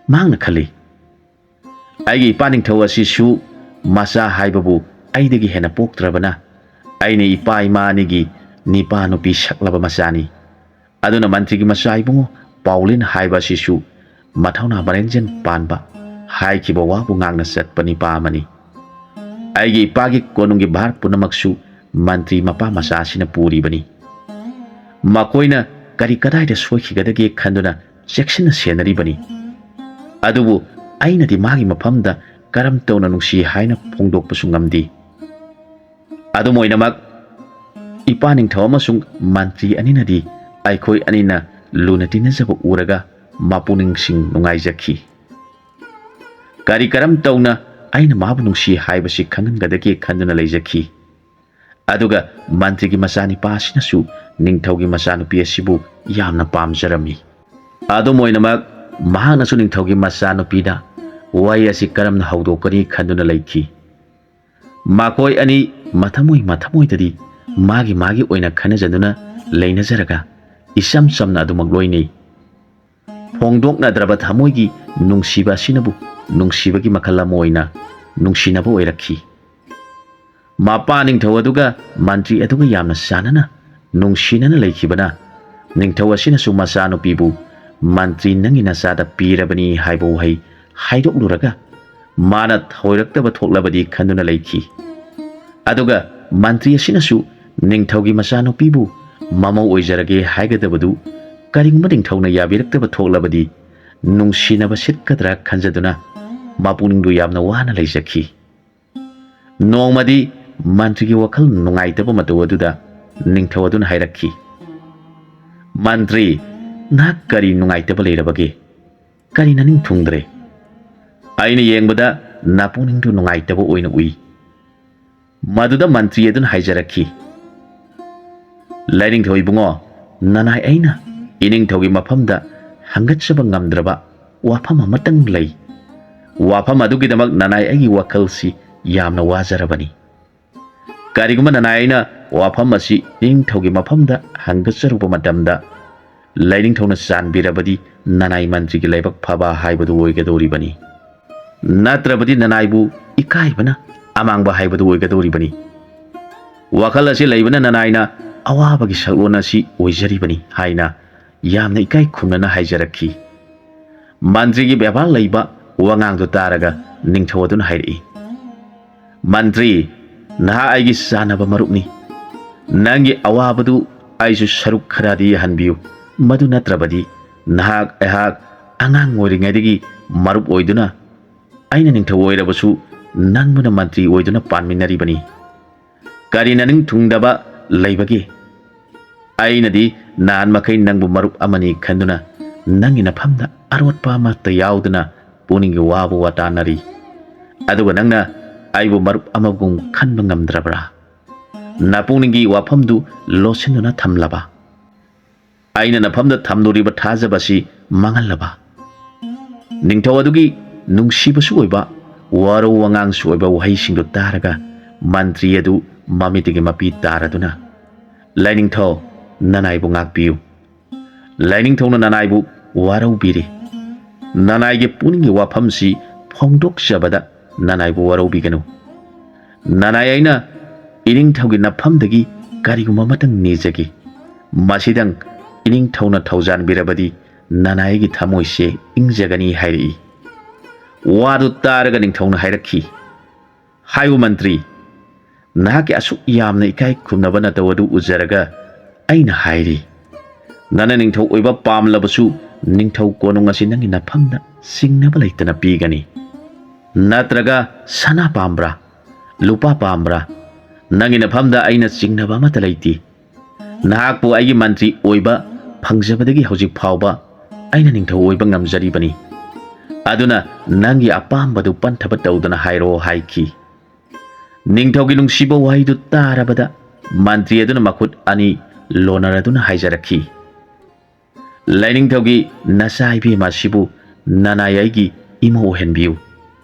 ꯃꯍꯥꯛꯅ ꯈꯜꯂꯤ, "ꯑꯩꯒꯤ ꯏꯄꯥ ꯅꯤꯡꯊꯧ ꯑꯁꯤꯁꯨ ꯃꯆꯥ ꯍꯥꯏꯕꯕꯨ ꯑꯩꯗꯒꯤ ꯍꯦꯟꯅ ꯄꯣꯛꯇ꯭ꯔꯕꯅ, ꯑꯩꯅ ꯏꯄꯥ ꯏꯃꯥ ꯑꯅꯤꯒꯤ ꯅꯤꯄꯥ ꯅꯨꯄꯤ ꯁꯛꯂꯕ ꯃꯆꯥꯅꯤ꯫ ꯑꯗꯨꯅ ꯃꯟꯇ꯭ꯔꯤꯒꯤ ꯃꯆꯥ ꯏꯕꯨꯡꯉꯣ ꯄꯥꯎꯂꯤꯟ ꯍꯥꯏꯕ ꯑꯁꯤꯁꯨ ꯃꯊꯧꯅꯥ ꯃꯔꯦꯟꯖꯦꯟ ꯄꯥꯟꯕ, ꯍꯥꯏꯈꯤꯕ ꯋꯥꯕꯨ ꯉꯥꯛꯅ ꯆꯠꯄ ꯅꯤꯄꯥ ꯑꯃꯅꯤ꯫ ꯑꯩꯒꯤ ꯏꯄꯥꯒꯤ ꯀꯣꯅꯨꯡꯒꯤ ꯚꯥꯔ ꯄꯨꯝꯅꯃꯛꯁꯨ ꯃꯟꯇ꯭ꯔꯤ ꯃꯄꯥ ꯃꯆꯥ ꯑꯁꯤꯅ ꯄꯨꯔꯤꯕꯅꯤ꯫ ꯃꯈꯣꯏꯅ ꯀꯔꯤ ꯀꯗꯥꯏꯗ ꯁꯣꯏꯈꯤꯒꯗꯒꯦ ꯈꯟꯗꯨꯅ ꯆꯦꯛꯁꯤꯟꯅ ꯁꯦꯟꯅꯔꯤꯕꯅꯤ꯫ ꯑꯗꯨꯕꯨ ꯑꯩꯅꯗꯤ ꯃꯥꯒꯤ ꯃꯐꯝꯗ ꯀꯔꯝ ꯇꯧꯅ ꯅꯨꯡꯁꯤ ꯍꯥꯏꯅ ꯐꯣꯡꯗꯣꯛꯄꯁꯨ ꯉꯝꯗꯦ꯫ ꯑꯗꯨꯝ ꯑꯣꯏꯅꯃꯛ, ꯏꯄꯥ ꯅꯤꯡꯊꯧ ꯑꯃꯁꯨꯡ ꯃꯟꯇ꯭ꯔꯤ ꯑꯅꯤꯅꯗꯤ ꯑꯩꯈꯣꯏ ꯑꯅꯤꯅ ꯂꯨꯅ ꯇꯤꯟꯅꯖꯕ ꯎꯔꯒ ꯃꯄꯨꯛꯅꯤꯡꯁꯤꯡ ꯅꯨꯡꯉꯥꯏꯖꯈꯤ꯫ ꯀꯔꯤ ꯀꯔꯝ ꯇꯧꯅ ꯑꯩꯅ ꯃꯥꯕꯨ ꯅꯨꯡꯁꯤ ꯍꯥꯏꯕꯁꯤ ꯈꯪꯍꯟꯒꯗꯒꯦ ꯈꯟꯗꯨꯅ ꯂꯩꯖꯈꯤ꯫ ꯑꯗꯨꯒ ꯃꯟꯇ꯭ꯔꯤꯒꯤ ꯃꯆꯥꯅꯤꯄꯥ ꯑꯁꯤꯅꯁꯨ ꯅꯤꯡꯊꯧꯒꯤ ꯃꯆꯥꯅꯨꯄꯤ ꯑꯁꯤꯕꯨ ꯌꯥꯝꯅ ꯄꯥꯝꯖꯔꯝꯃꯤ꯫ ꯑꯗꯨꯝ ꯑꯣꯏꯅꯃꯛ, ꯃꯍꯥꯛꯅꯁꯨ ꯅꯤꯡꯊꯧꯒꯤ ꯃꯆꯥꯅꯨꯄꯤꯗ ꯋꯥꯔꯤ ꯑꯁꯤ ꯀꯔꯝꯅ ꯍꯧꯗꯣꯛꯀꯅꯤ ꯈꯟꯗꯨꯅ ꯂꯩꯈꯤ꯫ ꯃꯈꯣꯏ ꯑꯅꯤ ꯃꯊꯃꯣꯏ ꯃꯊꯃꯣꯏꯗꯗꯤ ꯃꯥꯒꯤ ꯃꯥꯒꯤ ꯑꯣꯏꯅ ꯈꯟꯅꯖꯗꯨꯅ ꯂꯩꯅꯖꯔꯒ ꯏꯆꯝ ꯆꯝꯅ ꯑꯗꯨꯃꯛ ꯂꯣꯏꯅꯩ꯫ ꯐꯣꯡꯗꯣꯛꯅꯗ꯭ꯔꯕ ꯊꯃꯣꯏꯒꯤ ꯅꯨꯡꯁꯤꯕ ꯑꯁꯤꯅꯕꯨ ꯅꯨꯡꯁꯤꯕꯒꯤ ꯃꯈꯜ ꯑꯃ ꯑꯣꯏꯅ ꯅꯨꯡꯁꯤꯅꯕ ꯑꯣꯏꯔꯛꯈꯤ꯫ ꯃꯄꯥ ꯅꯤꯡꯊꯧ ꯑꯗꯨꯒ ꯃꯟꯇ꯭ꯔꯤ ꯑꯗꯨꯒ ꯌꯥꯝꯅ ꯆꯥꯟꯅꯅ ꯅꯨꯡꯁꯤꯅꯅ ꯂꯩꯈꯤꯕꯅ ꯅꯤꯡꯊꯧ ꯑꯁꯤꯅꯁꯨ ꯃꯆꯥꯅꯨꯄꯤꯕꯨ "ꯃꯟꯇ꯭ꯔꯤ ꯅꯪꯒꯤ ꯅꯆꯥꯗ ꯄꯤꯔꯕꯅꯤ" ꯍꯥꯏꯕ ꯋꯥꯍꯩ ꯍꯥꯏꯗꯣꯛꯂꯨꯔꯒ ꯃꯥꯅ ꯊꯧꯑꯣꯏꯔꯛꯇꯕ ꯊꯣꯛꯂꯕꯗꯤ ꯈꯟꯗꯨꯅ ꯂꯩꯈꯤ꯫ ꯑꯗꯨꯒ ꯃꯟꯇ꯭ꯔꯤ ꯑꯁꯤꯅꯁꯨ ꯅꯤꯡꯊꯧꯒꯤ ꯃꯆꯥꯅꯨꯄꯤꯕꯨ ꯃꯃꯧ ꯑꯣꯏꯖꯔꯒꯦ ꯍꯥꯏꯒꯗꯕꯗꯨ ꯀꯔꯤꯒꯨꯝꯕ ꯅꯤꯡꯊꯧꯅ ꯌꯥꯕꯤꯔꯛꯇꯕ ꯊꯣꯛꯂꯕꯗꯤ ꯅꯨꯡꯁꯤꯅꯕ ꯁꯤꯠꯀꯗ꯭ꯔꯥ ꯈꯟꯖꯗꯨꯅ ꯃꯄꯨꯛꯅꯤꯡꯗꯨ ꯌꯥꯝꯅ ꯋꯥꯅ ꯂꯩꯖꯈꯤ꯫ ꯅꯣꯡꯃꯗꯤ ꯃꯟꯇ꯭ꯔꯤꯒꯤ ꯋꯥꯈꯜ ꯅꯨꯡꯉꯥꯏꯇꯕ ꯃꯇꯧ ꯑꯗꯨꯗ ꯅꯤꯡꯊꯧ ꯑꯗꯨꯅ ꯍꯥꯏꯔꯛꯈꯤ, "ꯃꯟꯇ꯭ꯔꯤ, ꯅꯍꯥꯛ ꯀꯔꯤ ꯅꯨꯡꯉꯥꯏꯇꯕ ꯂꯩꯔꯕꯒꯦ? ꯀꯔꯤ ꯅꯅꯤꯡ ꯊꯨꯡꯗ꯭ꯔꯦ? ꯑꯩꯅ ꯌꯦꯡꯕꯗ ꯅꯄꯨꯛꯅꯤꯡꯗꯨ ꯅꯨꯡꯉꯥꯏꯇꯕ ꯑꯣꯏꯅ ꯎꯏ꯫" ꯃꯗꯨꯗ ꯃꯟꯇ꯭ꯔꯤ ꯑꯗꯨꯅ ꯍꯥꯏꯖꯔꯛꯈꯤ, "ꯂꯥꯏꯅꯤꯡꯊꯧ ꯏꯕꯨꯡꯉꯣ, ꯅꯅꯥꯏ ꯑꯩꯅ ꯏꯅꯤꯡꯊꯧꯒꯤ ꯃꯐꯝꯗ ꯍꯪꯒꯠꯆꯕ ꯉꯝꯗ꯭ꯔꯕ ꯋꯥꯐꯝ ꯑꯃꯇꯪ ꯂꯩ꯫ ꯋꯥꯐꯝ ꯑꯗꯨꯒꯤꯗꯃꯛ ꯅꯅꯥꯏ ꯑꯩꯒꯤ ꯋꯥꯈꯜꯁꯤ ꯌꯥꯝꯅ ꯋꯥꯖꯔꯕꯅꯤ꯫ ꯀꯔꯤꯒꯨꯝꯕ ꯅꯅꯥꯏ ꯑꯩꯅ ꯋꯥꯐꯝ ꯑꯁꯤ ꯏꯅꯤꯡꯊꯧꯒꯤ ꯃꯐꯝꯗ ꯍꯪꯒꯠꯆꯔꯨꯕ ꯃꯇꯝꯗ ꯂꯥꯏꯅꯤꯡꯊꯧꯅ ꯆꯥꯟꯕꯤꯔꯕꯗꯤ ꯅꯅꯥꯏ ꯃꯟꯇ꯭ꯔꯤꯒꯤ ꯂꯥꯏꯕꯛ ꯐꯕ ꯍꯥꯏꯕꯗꯨ ꯑꯣꯏꯒꯗꯧꯔꯤꯕꯅꯤ꯫ ꯅꯠꯇ꯭ꯔꯕꯗꯤ ꯅꯅꯥꯏꯕꯨ ꯏꯀꯥꯏꯕꯅ ꯑꯃꯥꯡꯕ ꯍꯥꯏꯕꯗꯨ ꯑꯣꯏꯒꯗꯧꯔꯤꯕꯅꯤ꯫ ꯋꯥꯈꯜ ꯑꯁꯤ ꯂꯩꯕꯅ ꯅꯅꯥꯏꯅ ꯑꯋꯥꯕꯒꯤ ꯁꯛꯂꯣꯟ ꯑꯁꯤ ꯑꯣꯏꯖꯔꯤꯕꯅꯤ ꯍꯥꯏꯅ ꯌꯥꯝꯅ ꯏꯀꯥꯏ ꯈꯨꯝꯅꯅ ꯍꯥꯏꯖꯔꯛꯈꯤ꯫ ꯃꯟꯇ꯭ꯔꯤꯒꯤ ꯕꯦꯕꯥꯔ ꯂꯩꯕ ꯋꯥꯉꯥꯡꯗꯨ ꯇꯥꯔꯒ ꯅꯤꯡꯊꯧ ꯑꯗꯨꯅ ꯍꯥꯏꯔꯛꯏ, "ꯃꯟꯇ꯭ꯔꯤ, ꯅꯍꯥꯛ ꯑꯩꯒꯤ ꯆꯥꯟꯅꯕ ꯃꯔꯨꯞꯅꯤ꯫ ꯅꯪꯒꯤ ꯑꯋꯥꯕꯗꯨ ꯑꯩꯁꯨ ꯁꯔꯨꯛ ꯈꯔꯗꯤ ꯌꯥꯍꯟꯕꯤꯌꯨ꯫ ꯃꯗꯨ ꯅꯠꯇ꯭ꯔꯕꯗꯤ ꯅꯍꯥꯛ ꯑꯩꯍꯥꯛ ꯑꯉꯥꯡ ꯑꯣꯏꯔꯤꯉꯩꯗꯒꯤ ꯃꯔꯨꯞ ꯑꯣꯏꯗꯨꯅ, ꯑꯩꯅ ꯅꯤꯡꯊꯧ ꯑꯣꯏꯔꯕꯁꯨ ꯅꯪꯕꯨꯅ ꯃꯟꯇ꯭ꯔꯤ ꯑꯣꯏꯗꯨꯅ ꯄꯥꯟꯃꯤꯟꯅꯔꯤꯕꯅꯤ꯫ ꯀꯔꯤ ꯅꯅꯤꯡ ꯊꯨꯡꯗꯕ ꯂꯩꯕꯒꯦ? ꯑꯩꯅꯗꯤ ꯅꯍꯥꯟ ꯃꯈꯩ ꯅꯪꯕꯨ ꯃꯔꯨꯞ ꯑꯃꯅꯤ ꯈꯟꯗꯨꯅ ꯅꯪꯒꯤ ꯅꯐꯝꯗ ꯑꯔꯣꯠꯄ ꯑꯃꯠꯇ ꯌꯥꯎꯗꯅ ꯄꯨꯛꯅꯤꯡꯒꯤ ꯋꯥꯕꯨ ꯋꯥꯇꯥꯅꯔꯤ꯫ ꯑꯗꯨꯒ ꯅꯪꯅ ꯑꯩꯕꯨ ꯃꯔꯨꯞ ꯑꯃꯒꯨꯝ ꯈꯟꯕ ꯉꯝꯗ꯭ꯔꯕ꯭ꯔꯥ? ꯅꯄꯨꯛꯅꯤꯡꯒꯤ ꯋꯥꯐꯝꯗꯨ ꯂꯣꯠꯁꯤꯟꯗꯨꯅ ꯊꯝꯂꯕ? ꯑꯩꯅ ꯅꯐꯝꯗ ꯊꯝꯂꯨꯔꯤꯕ ꯊꯥꯖꯕ ꯑꯁꯤ ꯃꯥꯡꯍꯜꯂꯕ?" ꯅꯤꯡꯊꯧ ꯑꯗꯨꯒꯤ ꯅꯨꯡꯁꯤꯕꯁꯨ ꯑꯣꯏꯕ, ꯋꯥꯔꯧ ꯋꯥꯉꯥꯡꯁꯨ ꯑꯣꯏꯕ ꯋꯥꯍꯩꯁꯤꯡꯗꯨ ꯇꯥꯔꯒ ꯃꯟꯇ꯭ꯔꯤ ꯑꯗꯨ ꯃꯃꯤꯠꯇꯒꯤ ꯃꯄꯤ ꯇꯥꯔꯗꯨꯅ, "ꯂꯥꯏꯅꯤꯡꯊꯧ, ꯅꯅꯥꯏꯕꯨ ꯉꯥꯛꯄꯤꯌꯨ꯫ ꯂꯥꯏꯅꯤꯡꯊꯧꯅ ꯅꯅꯥꯏꯕꯨ ꯋꯥꯔꯧꯕꯤꯔꯤ꯫ ꯅꯅꯥꯏꯒꯤ ꯄꯨꯛꯅꯤꯡꯒꯤ ꯋꯥꯐꯝꯁꯤ ꯐꯣꯡꯗꯣꯛꯆꯕꯗ ꯅꯅꯥꯏꯕꯨ ꯋꯥꯔꯧꯕꯤꯒꯅꯨ꯫ ꯅꯅꯥꯏ ꯑꯩꯅ ꯏꯅꯤꯡꯊꯧꯒꯤ ꯅꯐꯝꯗꯒꯤ ꯀꯔꯤꯒꯨꯝꯕ ꯑꯃꯇꯪ ꯅꯤꯖꯒꯦ꯫ ꯃꯁꯤꯗꯪ ꯏꯅꯤꯡꯊꯧꯅ ꯊꯧꯖꯥꯟꯕꯤꯔꯕꯗꯤ ꯅꯅꯥꯏꯒꯤ ꯊꯃꯣꯏꯁꯦ ꯏꯪꯖꯒꯅꯤ" ꯍꯥꯏꯔꯛꯏ꯫ ꯋꯥꯗꯨ ꯇꯥꯔꯒ ꯅꯤꯡꯊꯧꯅ ꯍꯥꯏꯔꯛꯈꯤ, "ꯍꯥꯏꯌꯨ ꯃꯟꯇ꯭ꯔꯤ, ꯅꯍꯥꯛꯀꯤ ꯑꯁꯨꯛ ꯌꯥꯝꯅ ꯏꯀꯥꯏ ꯈꯨꯝꯅꯕ ꯅꯇꯧ ꯑꯗꯨ ꯎꯖꯔꯒ ꯑꯩꯅ ꯍꯥꯏꯔꯤ, ꯅꯅ ꯅꯤꯡꯊꯧ ꯑꯣꯏꯕ ꯄꯥꯝꯂꯕꯁꯨ ꯅꯤꯡꯊꯧ ꯀꯣꯅꯨꯡ ꯑꯁꯤ ꯅꯪꯒꯤ ꯅꯐꯝꯗ ꯆꯤꯡꯅꯕ ꯂꯩꯇꯅ ꯄꯤꯒꯅꯤ꯫ ꯅꯠꯇ꯭ꯔꯒ ꯁꯅꯥ ꯄꯥꯝꯕ꯭ꯔꯥ? ꯂꯨꯄꯥ ꯄꯥꯝꯕ꯭ꯔꯥ? ꯅꯪꯒꯤ ꯅꯐꯝꯗ ꯑꯩꯅ ꯆꯤꯡꯅꯕ ꯑꯃꯠꯇ ꯂꯩꯇꯦ꯫ ꯅꯍꯥꯛꯄꯨ ꯑꯩꯒꯤ ꯃꯟꯇ꯭ꯔꯤ ꯑꯣꯏꯕ ꯐꯪꯖꯕꯗꯒꯤ ꯍꯧꯖꯤꯛ ꯐꯥꯎꯕ ꯑꯩꯅ ꯅꯤꯡꯊꯧ ꯑꯣꯏꯕ ꯉꯝꯖꯔꯤꯕꯅꯤ꯫ ꯑꯗꯨꯅ ꯅꯪꯒꯤ ꯑꯄꯥꯝꯕꯗꯨ ꯄꯟꯊꯕ ꯇꯧꯗꯅ ꯍꯥꯏꯔꯣ" ꯍꯥꯏꯈꯤ꯫ ꯅꯤꯡꯊꯧꯒꯤ ꯅꯨꯡꯁꯤꯕ ꯋꯥꯍꯩꯗꯨ ꯇꯥꯔꯕꯗ ꯃꯟꯇ꯭ꯔꯤ ꯑꯗꯨꯅ ꯃꯈꯨꯠ ꯑꯅꯤ ꯂꯣꯟꯅꯔꯗꯨꯅ ꯍꯥꯏꯖꯔꯛꯈꯤ, "ꯂꯥꯏꯅꯤꯡꯊꯧꯒꯤ ꯅꯆꯥ ꯏꯕꯦꯝꯃ ꯑꯁꯤꯕꯨ ꯅꯅꯥꯏ ꯑꯩꯒꯤ ꯏꯃꯧ ꯑꯣꯏꯍꯟꯕꯤꯌꯨ꯫